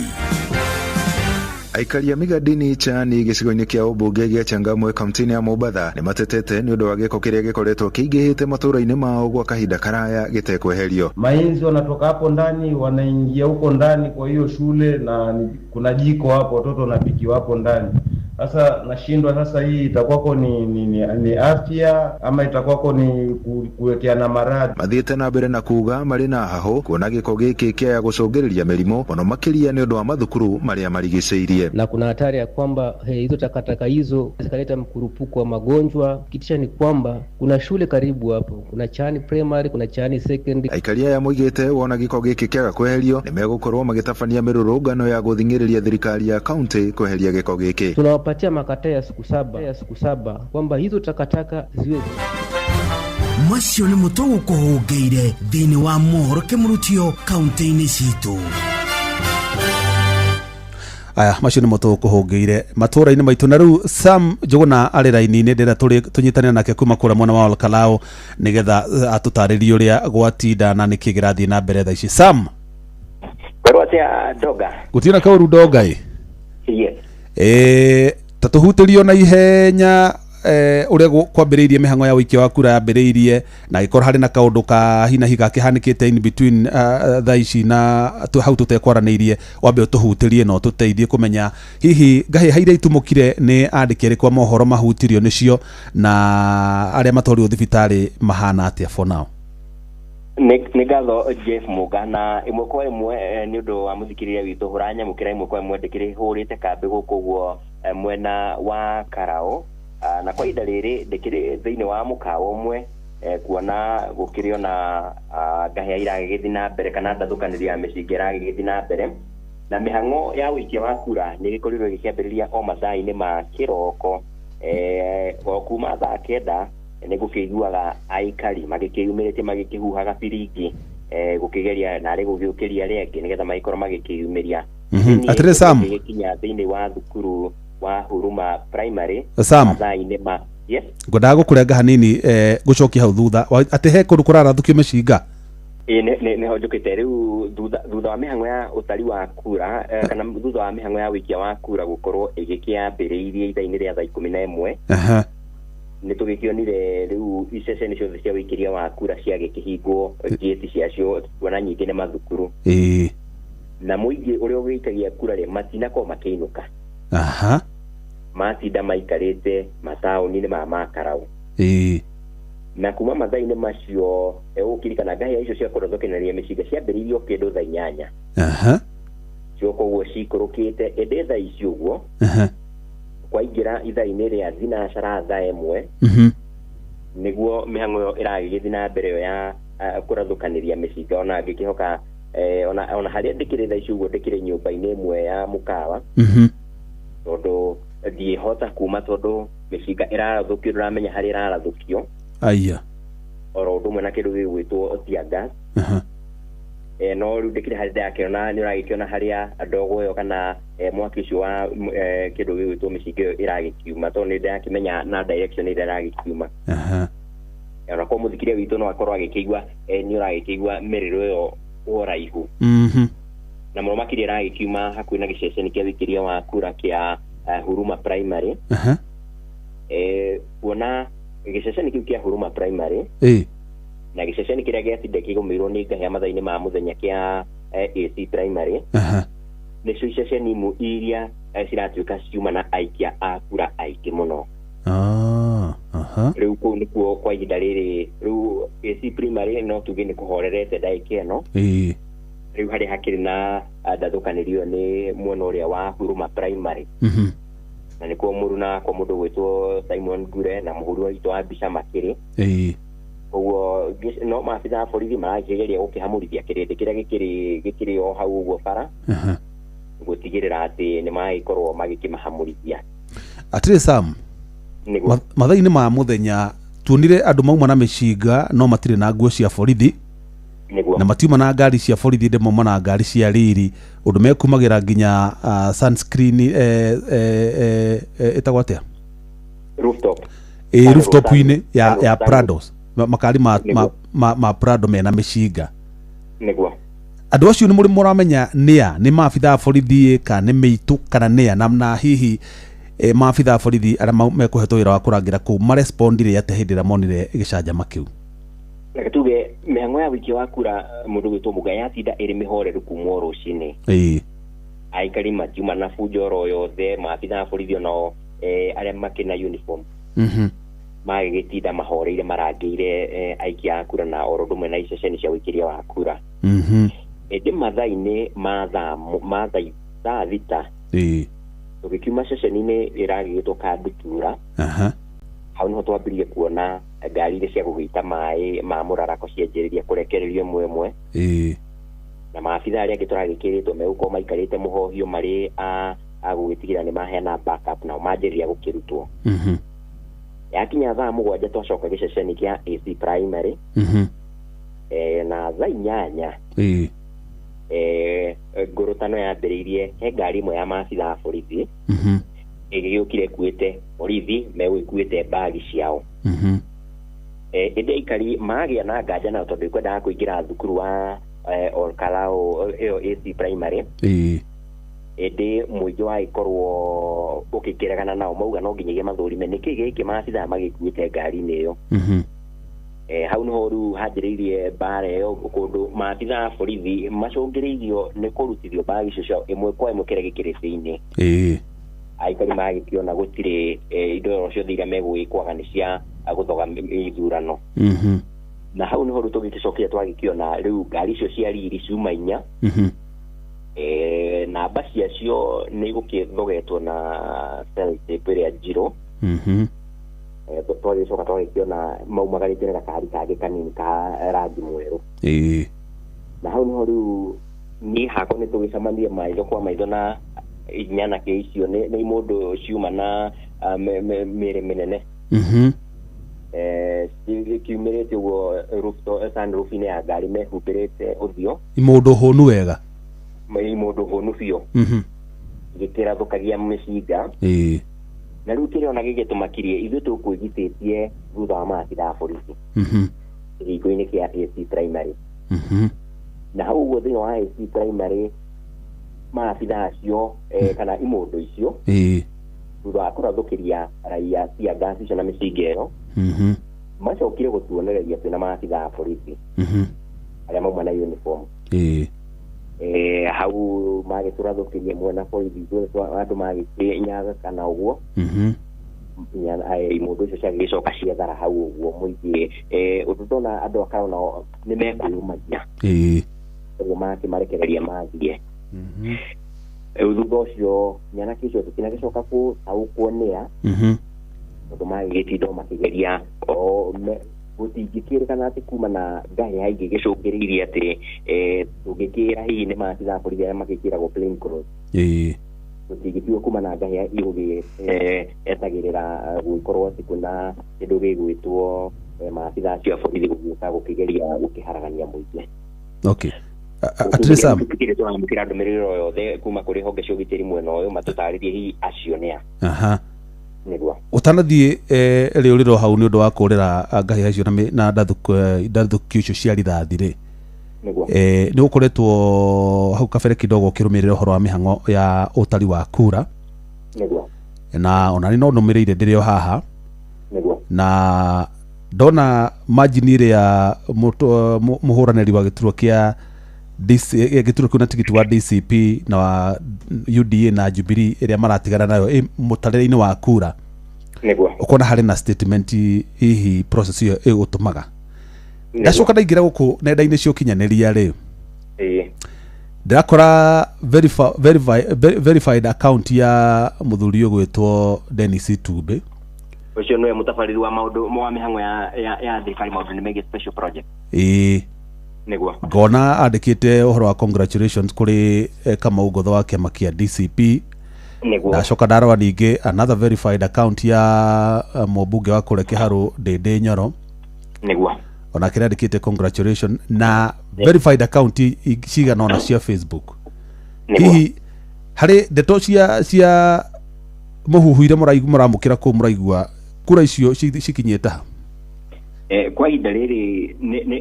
Aikari a Migadini Chani gĩcigo-inĩ kĩa ũmbunge gĩa Changamwe kaunti-inĩ ya Mombatha nĩ matetete nĩ ũndũ wa gĩko kĩrĩa gĩkoretwo kĩingĩhĩte matũũra-inĩ mao gwa kahinda karaya gĩtekweherio. Mainzi wanatoka hapo ndani wanaingia huko ndani kwa hiyo shule, na kuna jiko hapo, watoto wanapikiwa hapo ndani. Sasa nashindwa sasa, hii itakuwako ni afya ama itakuwako ni kuwekeana maradhi. Mathiĩte na mbere na kuga marĩ na haho kuona gĩko gĩkĩ kĩaya gũcũngĩrĩria mĩrimũ mũno makĩria nĩ ũndũ wa mathukuru marĩa marigicĩirie. Na kuna hatari ya kwamba hizo takataka hizo zikaleta mkurupuko wa magonjwa. Kitisha ni kwamba kuna shule karibu hapo, kuna Chani Primary, kuna Chani Secondary. Aikari aya moigĩte wona gĩko gĩkĩ kĩaga kweherio nĩ megũkorwo magĩtabania mĩrũrũngano ya gũthing'ĩrĩria thirikari ya kaunti kweheria gĩko gĩkĩ. Tunawapatia makataa ya siku saba kwamba hizo takataka ziwe. Macio nĩ mũtũ gũkũhũngĩire thĩinĩ wa mohoro kĩmũrutio kaunti-inĩ citũ. Aya macio nĩmo tũkũhũngĩire matũra-inĩ maitũ. Na rĩu Sam Njũgũna arĩ raini-inĩ, ndĩrenda tũnyitanĩre nake kuma kũrĩa mwena wa Olkalou nĩgetha atũtarĩrie ũrĩa gwatinda na nĩkĩ kĩrathiĩ na mbere thaa ici. Sam. Kwerwo atĩa, Ndoga? Gũtirĩ na kaũru, Ndonga ĩ. Yes. Ta tũhutĩrio na ihenya ũrĩa kwambĩrĩirie mĩhang'o ya ũikia wa kura yambĩrĩirie, na gĩkorwo harĩ na kaũndũ ka hinahi gakĩhanĩkĩte in between thaa ici na hau tũtekwaranĩirie, wambe ũtũhutĩrie na ũtũteithie kũmenya hihi ngahĩha iria itumũkire nĩ andĩki arĩkũ a mohoro mahutirio nĩcio na arĩa matwarirwo thibitarĩ mahana atĩa for now. Nĩ ngatho, Jeff Muga, na ĩmwe kwa ĩmwe nĩ ũndũ wa mũthikĩrĩria witũ hũranyamũkĩra ĩmwe kwa ĩmwe ndĩkĩrĩ hũrĩte kambĩ gũkũ ũguo mwena wa Karao. Na kwa ihinda rĩrĩ ndĩkĩrĩ thĩinĩ wa mũkawa ũmwe, kuona gũkĩrĩ ona ngahĩa iragĩgĩthiĩ na mbere kana ndathũkanĩrio ya mĩcinga ĩragĩgĩthiĩ na mbere, na mĩhang'o ya ũikia wa kura nĩ ĩgĩkorirwo ĩgĩkĩambĩrĩria o mathaa-inĩ ma kĩroko, o kuma thaa 9 nĩ gũkĩiguaga aikari magĩkĩyumĩrĩtie magĩkĩhuhaga biringi, gũkĩgeria narĩ gũgĩũkĩria arĩa angĩ nĩgetha magĩkorwo magĩkĩyumĩria. Atĩrĩ Sam. Gĩkinya thĩinĩ wa thukuru wa Huruma Primary Sam. mathaa-inĩ ma, yes. Ngwendaga gũkũrenga hanini, gũcokia hau thutha atĩ he kũndũ kũrarathũkio mĩcinga. Ĩĩ, nĩho njũkĩte rĩu thutha wa mĩhang'o ya ũtari wa kura, kana thutha wa mĩhang'o ya ũikia wa kura gũkorwo ĩgĩkĩambĩrĩirie ithaa-inĩ rĩa thaa 11. Nĩ tũgĩkĩonire rĩu iceceni ciothe cia ũikĩria wa kura ciagĩkĩhingwo ngĩti ciacio, kuona nyingĩ nĩ mathukuru na mũingĩ ũrĩa ũgĩikagia kura rĩ matinakorwo makĩinũka, matinda maikarĩte mataũni-inĩ ma Makarau. Na kuma mathaa-inĩ macio, ũkĩririkana ngahĩa icio cia kũrothũkanĩria mĩcinga ciambĩrĩirio kĩndũ thaa 8. Cioka ũguo cikũrũkĩte, ĩndĩ thaa ici ũguo kwaingĩra ithaa-inĩ rĩa thinacara thaa 1 nĩguo mĩhang'o ĩyo ĩragĩgĩthiĩ na mbere ĩyo ya kũrathũkanĩria mĩcinga. Ona ngĩkĩhoka ona harĩa ndĩkĩrĩ thaa ici ũguo ndĩkĩrĩ nyũmba-inĩ ĩmwe ya mũkawa tondũ ndiĩhota kuma tondũ mĩcinga ĩrarathũkio, ndũramenya harĩa ĩrarathũkio. Aya. Oro ũndũ ũmwe na kĩndũ gĩgwĩtwo tear gas. No rĩu ndĩkĩrĩ harĩa ndĩrakĩona, nĩ ũragĩkĩona harĩa ndogo ĩyo kana mwaki ũcio wa kĩndũ gĩgwĩtwo mĩcinga ĩyo ĩragĩkiuma, tondũ nĩ ndĩrakĩmenya na direction ĩrĩa ĩragĩkiuma. Ona korwo mũthikĩrĩria witũ no akorwo agĩkĩigua, nĩ ũragĩkĩigua mĩrĩro ĩyo ũraihu na mũno makĩria ĩragĩkiuma hakuhĩ na gĩceceni kĩa wĩkĩria wa kura kĩa Huruma Primary. Kuona gĩceceni kĩu kĩa Huruma Primary na gĩceceni kĩrĩa gĩatinda kĩgũmĩirwo nĩ ngahĩa mathaa-inĩ ma mũthenya kĩa AC Primary nĩcio iceceni imwe iria ciratuĩka ciuma na aikia a kura aingĩ mũno. Ah, aha. Rĩu kũu nĩkuo kwa ihinda rĩrĩ rĩu AC AC Primary no tuge nĩ kũhorerete ndagĩka ĩno. Rĩu harĩa hakĩrĩ na ndathũkanĩrio nĩ mwena ũrĩa wa Huruma Primary. Na nĩkuo mũruna kwa mũndũ gwĩtwo Simon Ngure na mũhũri witũ wa mbica makĩrĩ. Ũguo no maabitha a borithi marakĩgeria gũkĩhamũrithia kĩrĩndĩ kĩrĩa gĩkĩrĩ o hau ũguo bara. Gũtigĩrĩra atĩ nĩ magĩkorwo magĩkĩmahamũrithia. Atĩrĩ Sam, mathaa-inĩ ma mũthenya tuonire andũ mauma na mĩcinga no matirĩ na nguo cia borithi. Na matiuma na ngari cia borithi ĩndĩ mauma na ngari cia riri ũndũ mekumagĩra nginya sunscreen ĩtagwo atĩa? Rooftop. Rooftop-inĩ ya Prados. Makari ma Prado mena mĩcinga. Nĩguo. Andũ acio nĩ mũrĩ mũramenya nĩa nĩ maabitha a borithi kana nĩ mĩitũ kana nĩa na hihi maabitha a borithi arĩa mekũhetwo wĩra wa kũrangĩra kũu marespondire atĩa hĩndĩ ĩrĩa monire gĩcanjama kĩu? Reke tuge mĩhang'o ya wĩikia wa kura mũndũ gwĩtwo Mũga yatinda ĩrĩ mĩhoreru kuma o rũcinĩ. Aikari matiuma na bunjo oro yothe, maabitha a borithi onao arĩa makĩrĩ na uniform magĩgĩtinda mahoreire marangĩire aikia a kura na oro ũndũ ũmwe na iceceni cia ũikĩria wa kura. Ĩndĩ mathaa-inĩ ma thaa thita tũgĩkiuma ceceni-inĩ ĩragĩgĩtwo Kandutura. Hau nĩho twambĩrĩirie kuona ngari iria cia gũgĩita maĩ ma mũrarako cianjĩrĩria kũrekererio ĩmwe ĩmwe. Na maabitha arĩa angĩ tũragĩkĩrĩtwo megũkorwo maikarĩte mũhohio marĩ a gũgĩtigĩrĩra nĩ maheana backup nao manjĩrĩria gũkĩrutwo. Yakinya thaa 7 twacoka gĩceceni kĩa AC Primary. Na thaa 8 ngũrũtano yambĩrĩirie he ngari ĩmwe ya maabitha a borithi ĩgĩgĩũkire ĩkuĩte borithi megũgĩkuĩte mbagi ciao. Ĩndĩ aikari magĩa na nganja nayo tondũ ĩkwendaga kũingĩra thukuru wa Olkalou ĩyo AC Primary. Ĩndĩ mũingĩ wagĩkorwo ũkĩkĩregana nao mauga no nginyagia mathũrime nĩkĩ gĩkĩ maabitha magĩkuĩte ngari-inĩ ĩyo. Hau nĩho rĩu hanjĩrĩirie mbara ĩyo kũndũ maabitha a borithi macũngĩrĩirio nĩ kũrutithio mbagi icio ciao ĩmwe kwa ĩmwe kĩrĩa gĩkĩrĩ thĩinĩ. Aikari magĩkĩona gũtirĩ indo ciothe iria megũgĩkwaga nĩ cia gũthoga ithurano. Na hau nĩho rĩu tũgĩgĩcokire twagĩkĩona rĩu ngari icio cia riri ciuma 4. Namba ciacio nĩ igũkĩthogetwo na sellotape ĩrĩa njirũ. Twagĩcoka twagĩkĩona maumagarĩte na gakari kangĩ kanini ka rangi mwerũ. Na hau nĩho rĩu niĩ hakwa nĩ tũgĩcemanirie maitho kwa maitho na nyanake icio nĩ mũndũ ciuma na mĩĩrĩ mĩnene. Kiumĩrĩte ũguo sunroof-inĩ ya ngari mehumbĩrĩte ũthiũ. Mũndũ hũnu wega. Mũndũ hũnu biũ. Gĩkĩrathũkagia mĩcinga. Na rĩu kĩrĩa ona gĩgĩtũmakirie ithuĩ tũkwĩgitĩtie thutha wa maabitha a borithi. Kĩhingo-inĩ kĩa AC Primary. Na hau ũguo thĩinĩ wa AC Primary maabitha acio kana imũndũ icio thutha wa kũrathũkĩria raia cia ngasi icio na mĩcinga ĩyo macokire gũtuonereria twĩna maabitha a borithi arĩa mauma na uniform. Hau magĩtũrathũkĩria mwena borithi andũ magĩkĩnyaga kana ũguo imũndũ icio ciagĩcoka ciethara hau ũguo mũingĩ ũndũ ndona andũ akao nao nĩ mekwĩyũmagia ũguo makĩmarekereria mathiĩ. Rĩu thutha ũcio nyanake icio tũtinagĩcoka gũtaũkwo nĩa tondũ magĩgĩtinda makĩgeria gũtingĩkĩrĩkana atĩ kuma na ngahĩha ingĩgĩcũngĩrĩirie atĩ tũngĩkĩra hihi nĩ maabitha a borithi arĩa magĩkĩragwo plain clothes. Tũtingĩkiuga kuma na ngahĩha igũgĩ etagĩrĩra gũgĩkorwo atĩ kwĩna kĩndũ gĩgwĩtwo maabitha acio a borithi gũgĩũka gũkĩgeria gũkĩharagania mũingĩ. Okay. Atĩrĩ Sam, tũtikĩrĩ tũramũkĩra ndũmĩrĩri o yothe kuma kũrĩ honge cia ũgitĩri mwena ũyũ matũtarĩrie hihi acio nĩa. Nĩguo. Ũtanathiĩ rĩũrĩro hau nĩ ũndũ wa kũrĩra ngahĩha icio na ndathũkio icio cia rithathi rĩ. Nĩguo. Nĩ ũkoretwo hau kabere kidogo ũkĩrũmĩrĩra ũhoro wa mĩhang'o ya ũtari wa kura. Nĩguo. Na ona nĩ no nũmĩrĩire ndĩrĩ o haha. Nĩguo. Na ndona margin ĩrĩa mũhũranĩri wa gĩturwa kĩa gĩturwa kĩu na tigiti wa DCP na wa UDA na Jubilee ĩrĩa maratigana nayo mũtarĩre-inĩ wa kura. Nĩguo. Ũkona harĩ na statement hihi process ĩyo ĩgũtũmaga. Ndacoka ndaingĩra gũkũ nenda-inĩ cia ũkinyanĩria rĩ, Ĩĩ. ndĩrakora verified account ya mũthuri ũgwĩtwo Dennis Itumbĩ. Ũcio nĩwe mũtabarĩri wa maũndũ wa mĩhang'o ya thirikari maũndũ-inĩ megiĩ special project. Ĩĩ. Nĩguo. Ngona andĩkĩte ũhoro wa congratulations kũrĩ Kamau Ngotho wa kĩama kĩa DCP. Nĩguo. Ndacoka ndarora ningĩ another verified account ya mũmbunge wa kũrĩa Kĩharũ Ndĩndĩ Nyoro. Nĩguo. Onake nĩandĩkĩte congratulation na verified account cigana ũna cia Facebook. Nĩguo. Hihi harĩ ndeto cia mũhuhu iria mũramũkĩra kũu mũraigua kura icio cikinyĩte ha? Kwa ihinda rĩrĩ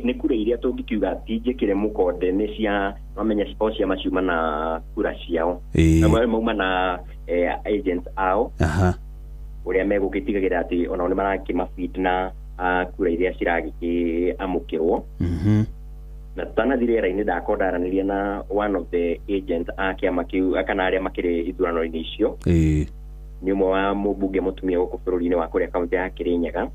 nĩ kura iria tũngĩkiuga ti njĩkĩre mũkonde, nĩ cia wamenya o ciama ciuma na kura ciao. Ĩĩ. Mauma na agents ao ũrĩa megũgĩtigagĩra atĩ onao nĩ marakĩmafeed na kura iria ciragĩkĩamũkĩrwo. Na tũtanathiĩ rĩera-inĩ ndakorwo ndaranĩria na one of the agent a kĩama kĩu kana arĩa makĩrĩ ithurano-inĩ icio. Ĩĩ. Nĩ ũmwe wa mũmbunge mũtumia gũkũ bũrũri-inĩ wa kũrĩa kaũntĩ ya Kĩrĩnyaga.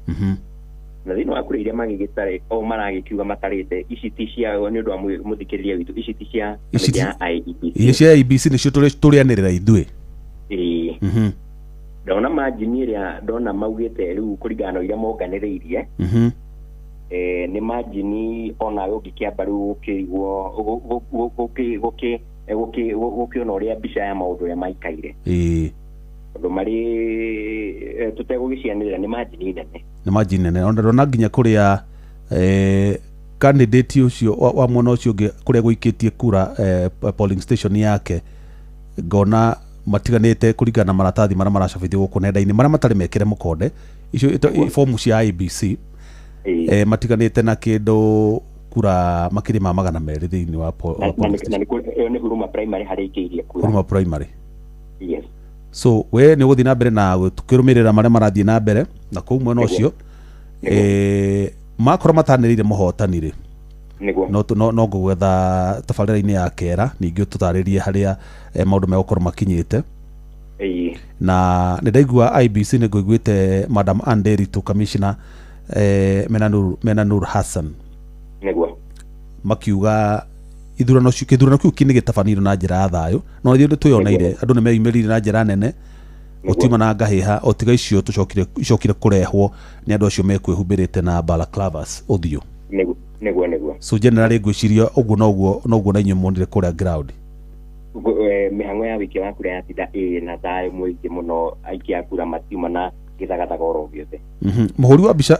Na thĩinĩ wa kura iria magĩgĩtarĩ o maragĩkiuga matarĩte, ici ti cia, nĩ ũndũ wa mũthikĩrĩria witũ, ici ti cia Ici kamĩtĩ ya IEBC. Iria cia IEBC nĩcio tũrĩanĩrĩra ithuĩ. Ĩĩ. Ndona manjini ĩrĩa ndona maugĩte rĩu kũringana na iria monganĩrĩirie, nĩ manjini onawe ũngĩkĩamba rĩu gũkĩrigwo gũkĩona ũrĩa mbica ya maũndũ ũrĩa maikaire. Ĩĩ. Tondũ marĩ tũtegũgĩcianĩrĩra nĩ manjini nene. Nĩ manjini nene. Ona ndona nginya kũrĩa candidate ũcio wa mwena ũcio ũngĩ kũrĩa gũikĩtie kura polling station yake, ngona matiganĩte kũringana na maratathi marĩa maracabithio gũkũ nenda-inĩ marĩa matarĩ mekĩre mũkonde, icio fomu cia IEBC, matiganĩte na kĩndũ kura makĩria ma 200 thĩinĩ wa polling station. Na ĩyo nĩ Huruma Primary harĩa ikĩirie kura. Huruma Primary. Yes. So we nĩ ũgũthiĩ na mbere na tũkĩrũmĩrĩra marĩa marathiĩ na mbere na kũu mwena ũcio. Makorwo matanĩrĩire mũhotani rĩ, Nĩguo. no ngũgwetha tabarĩra-inĩ ya kera ningĩ ũtũtarĩrie harĩa maũndũ megũkorwo makinyĩte. Ĩĩ. Na nĩ ndaigua IEBC nĩ ngũiguĩte Madam Ann Nderitu Commissioner Menanur Hassan. Nĩguo. Makiuga ithurano kĩthurano kĩu nĩ gĩtabanĩirio na njĩra ya thayũ, no ithuĩ nĩ twĩyoneire andũ nĩ meyumĩririe na njĩra nene, gũtiuma na ngahĩha o tiga icio icokire kũrehwo nĩ andũ acio mekwĩhumbĩrĩte na balaclavas ũthiũ. Nĩguo, nĩguo, nĩguo. So generally ngwĩciria ũguo noguo na inyuĩ muonire kũrĩa ground. Mĩhang'o ya wĩikia wa kura yatinda ĩ na thayũ mũingĩ mũno, aikia a kura matiuma na gĩthagathaga oro gĩothe. Mũhũri wa mbica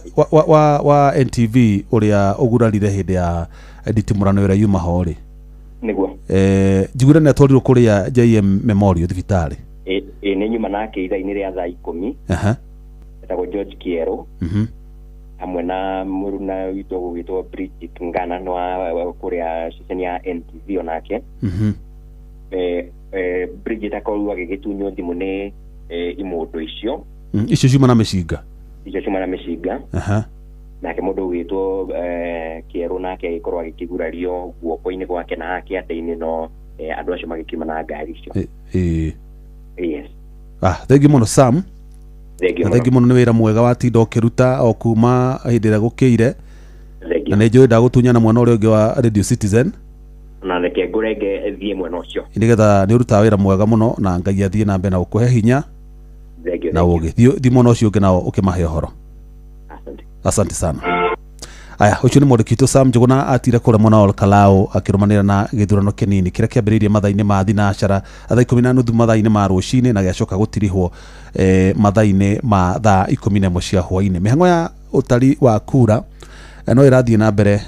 wa NTV ũrĩa ũgurarire hĩndĩ ya nditimũrano ĩrĩa yuma ho rĩ. Nĩguo. Njiguire nĩ atwarirwo kũrĩa JM Memorial thibitarĩ. Nĩ nyuma nake ithaa-inĩ rĩa thaa 10. Etagwo George Kĩerũ. Hamwe na mũruna witũ ũgwĩtwo Bridget Ngana nĩ wa kũrĩa ceceni ya NTV onake. Bridget akorirwo agĩgĩtunywo thimũ nĩ imũndũ icio. Icio ciuma na mĩcinga. Icio ciuma na mĩcinga. Nake mũndũ ũgwĩtwo Kĩerũ nake agĩkorwo agĩkĩgurario guoko-inĩ gwake na haha kĩande-inĩ, no andũ acio magĩkiuma na ngari icio. Yes. Thengi mũno Sam. Thengi Na mũno. thengi mũno nĩ wĩra mwega watinda ũkĩruta o kuma hĩndĩ ĩrĩa gũkĩire. Thengi. Na nĩ njũĩ ndagũtunyana mwena ũrĩa ũngĩ wa Radio Citizen. Na reke ngũrenge thiĩ mwena ũcio. Nĩgetha nĩ ũrutaga wĩra mwega mũno na Ngai athiĩ na mbere na gũkũhe hinya. Thengi, Na thengi. ũgĩ. Thiĩ mwena ũcio ũngĩ nao ũkĩmahe ũhoro. Asante. Asante sana. Aya, ũcio nĩ mwandĩki witũ Sam Njũgũna atire kũrĩa mwena wa Olkalau akĩrũmanĩra na gĩthurano kĩnini kĩrĩa kĩambĩrĩirie mathaa-inĩ ma thinacara thaa 10:30 mathaa-inĩ ma rũcinĩ na gĩacoka gũtirihwo mathaa-inĩ ma thaa 11 cia hwaĩ-inĩ. Mĩhang'o ya ũtari wa kura no ĩrathiĩ na mbere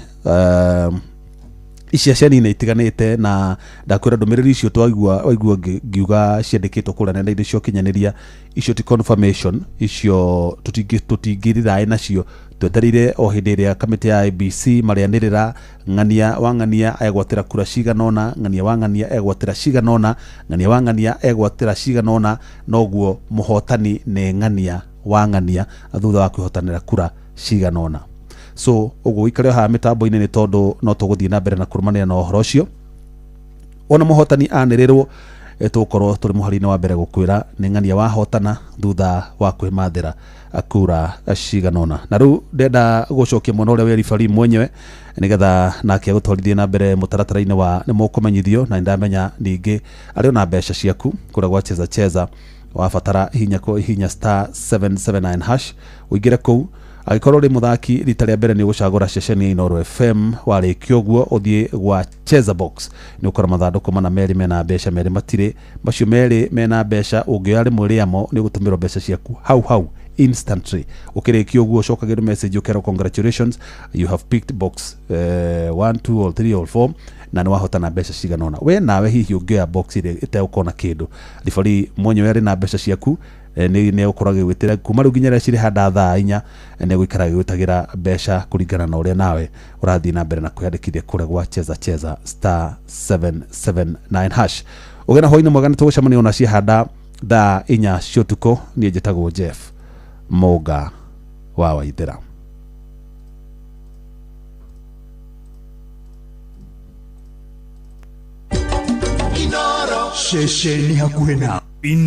iceceni-inĩ itiganĩte, na ndakwĩra ndũmĩrĩri icio waigua ngiuga ciandĩkĩtwo kũrĩa nenda-inĩ cia ũkinyanĩria, icio ti confirmation, icio tũtingĩriraĩ nacio, twetereire o hĩndĩ ĩrĩa kamĩtĩ ya IEBC marĩanĩrĩra ng'ania wa ng'ania egwatĩra kura cigana ũna, ng'ania wa ng'ania egwatĩra cigana ũna, ng'ania wa ng'ania egwatĩra cigana ũna, noguo mũhotani nĩ ng'ania wa ng'ania thutha wa kwĩhotanĩra kura cigana ũna. So ũguo ũikare haha mĩtambo-inĩ nĩ tondũ no tũgũthiĩ na mbere na kũrũmanĩra na ũhoro ũcio. Ona mũhotani anĩrĩrwo Tũgũkorwo tũrĩ mũhari-inĩ wa mbere gũkwĩra nĩ ng'ania wahotana thutha wa kwĩmathĩra kura cigana ũna. Na rĩu ndenda gũcokia mwena ũrĩa wĩ ribari mwenyewe nĩgetha nake agũtwarithie na mbere mũtaratara-inĩ wa nĩ mũkũmenyithio, na nĩndamenya ningĩ arĩ ona mbeca ciaku kũrĩa gwa Cheza Cheza. Wabatara hinya hinya star 779 hash ũingĩre kũu. Angĩkorwo ũrĩ mũthaki rita rĩa mbere nĩ ũgũcagũra ceceni ya Inooro FM. Warĩkia ũguo ũthiĩ gwa Cheza Box, nĩ ũkora mathandũkũ mana, merĩ mena mbeca, merĩ matirĩ. Macio merĩ mena mbeca, ũngĩoya rĩmwe rĩamo nĩ ũgũtũmĩrwo mbeca ciaku hau hau instantly. Ũkĩrĩkia ũguo ũcokagĩrwo message ũkerwo, "Congratulations, you have picked box 1, 2 or 3 or 4," na nĩ wahotana mbeca cigana ũna. We nawe hihi ũngĩoya box ĩrĩa ĩtegũkorwo na kĩndũ, ribari mwenyewe arĩ na mbeca ciaku, nĩ egũkorwo agĩgwĩtĩra kuma rĩu nginya rĩrĩa cirĩ handa thaa 4. Nĩ egũikara agĩgwĩtagĩra mbeca kũringana na ũrĩa nawe ũrathiĩ na mbere na kwĩyandĩkithia kũrĩa gwa Cheza Cheza star 779 hash. Ũgĩe na hwainĩ mwega, nĩ tũgũcemania ona ciahanda thaa 4 cia ũtukũ. Niĩ njĩtagwo Jeff Mũnga wa Waithĩra. Ceceni hakuhĩ na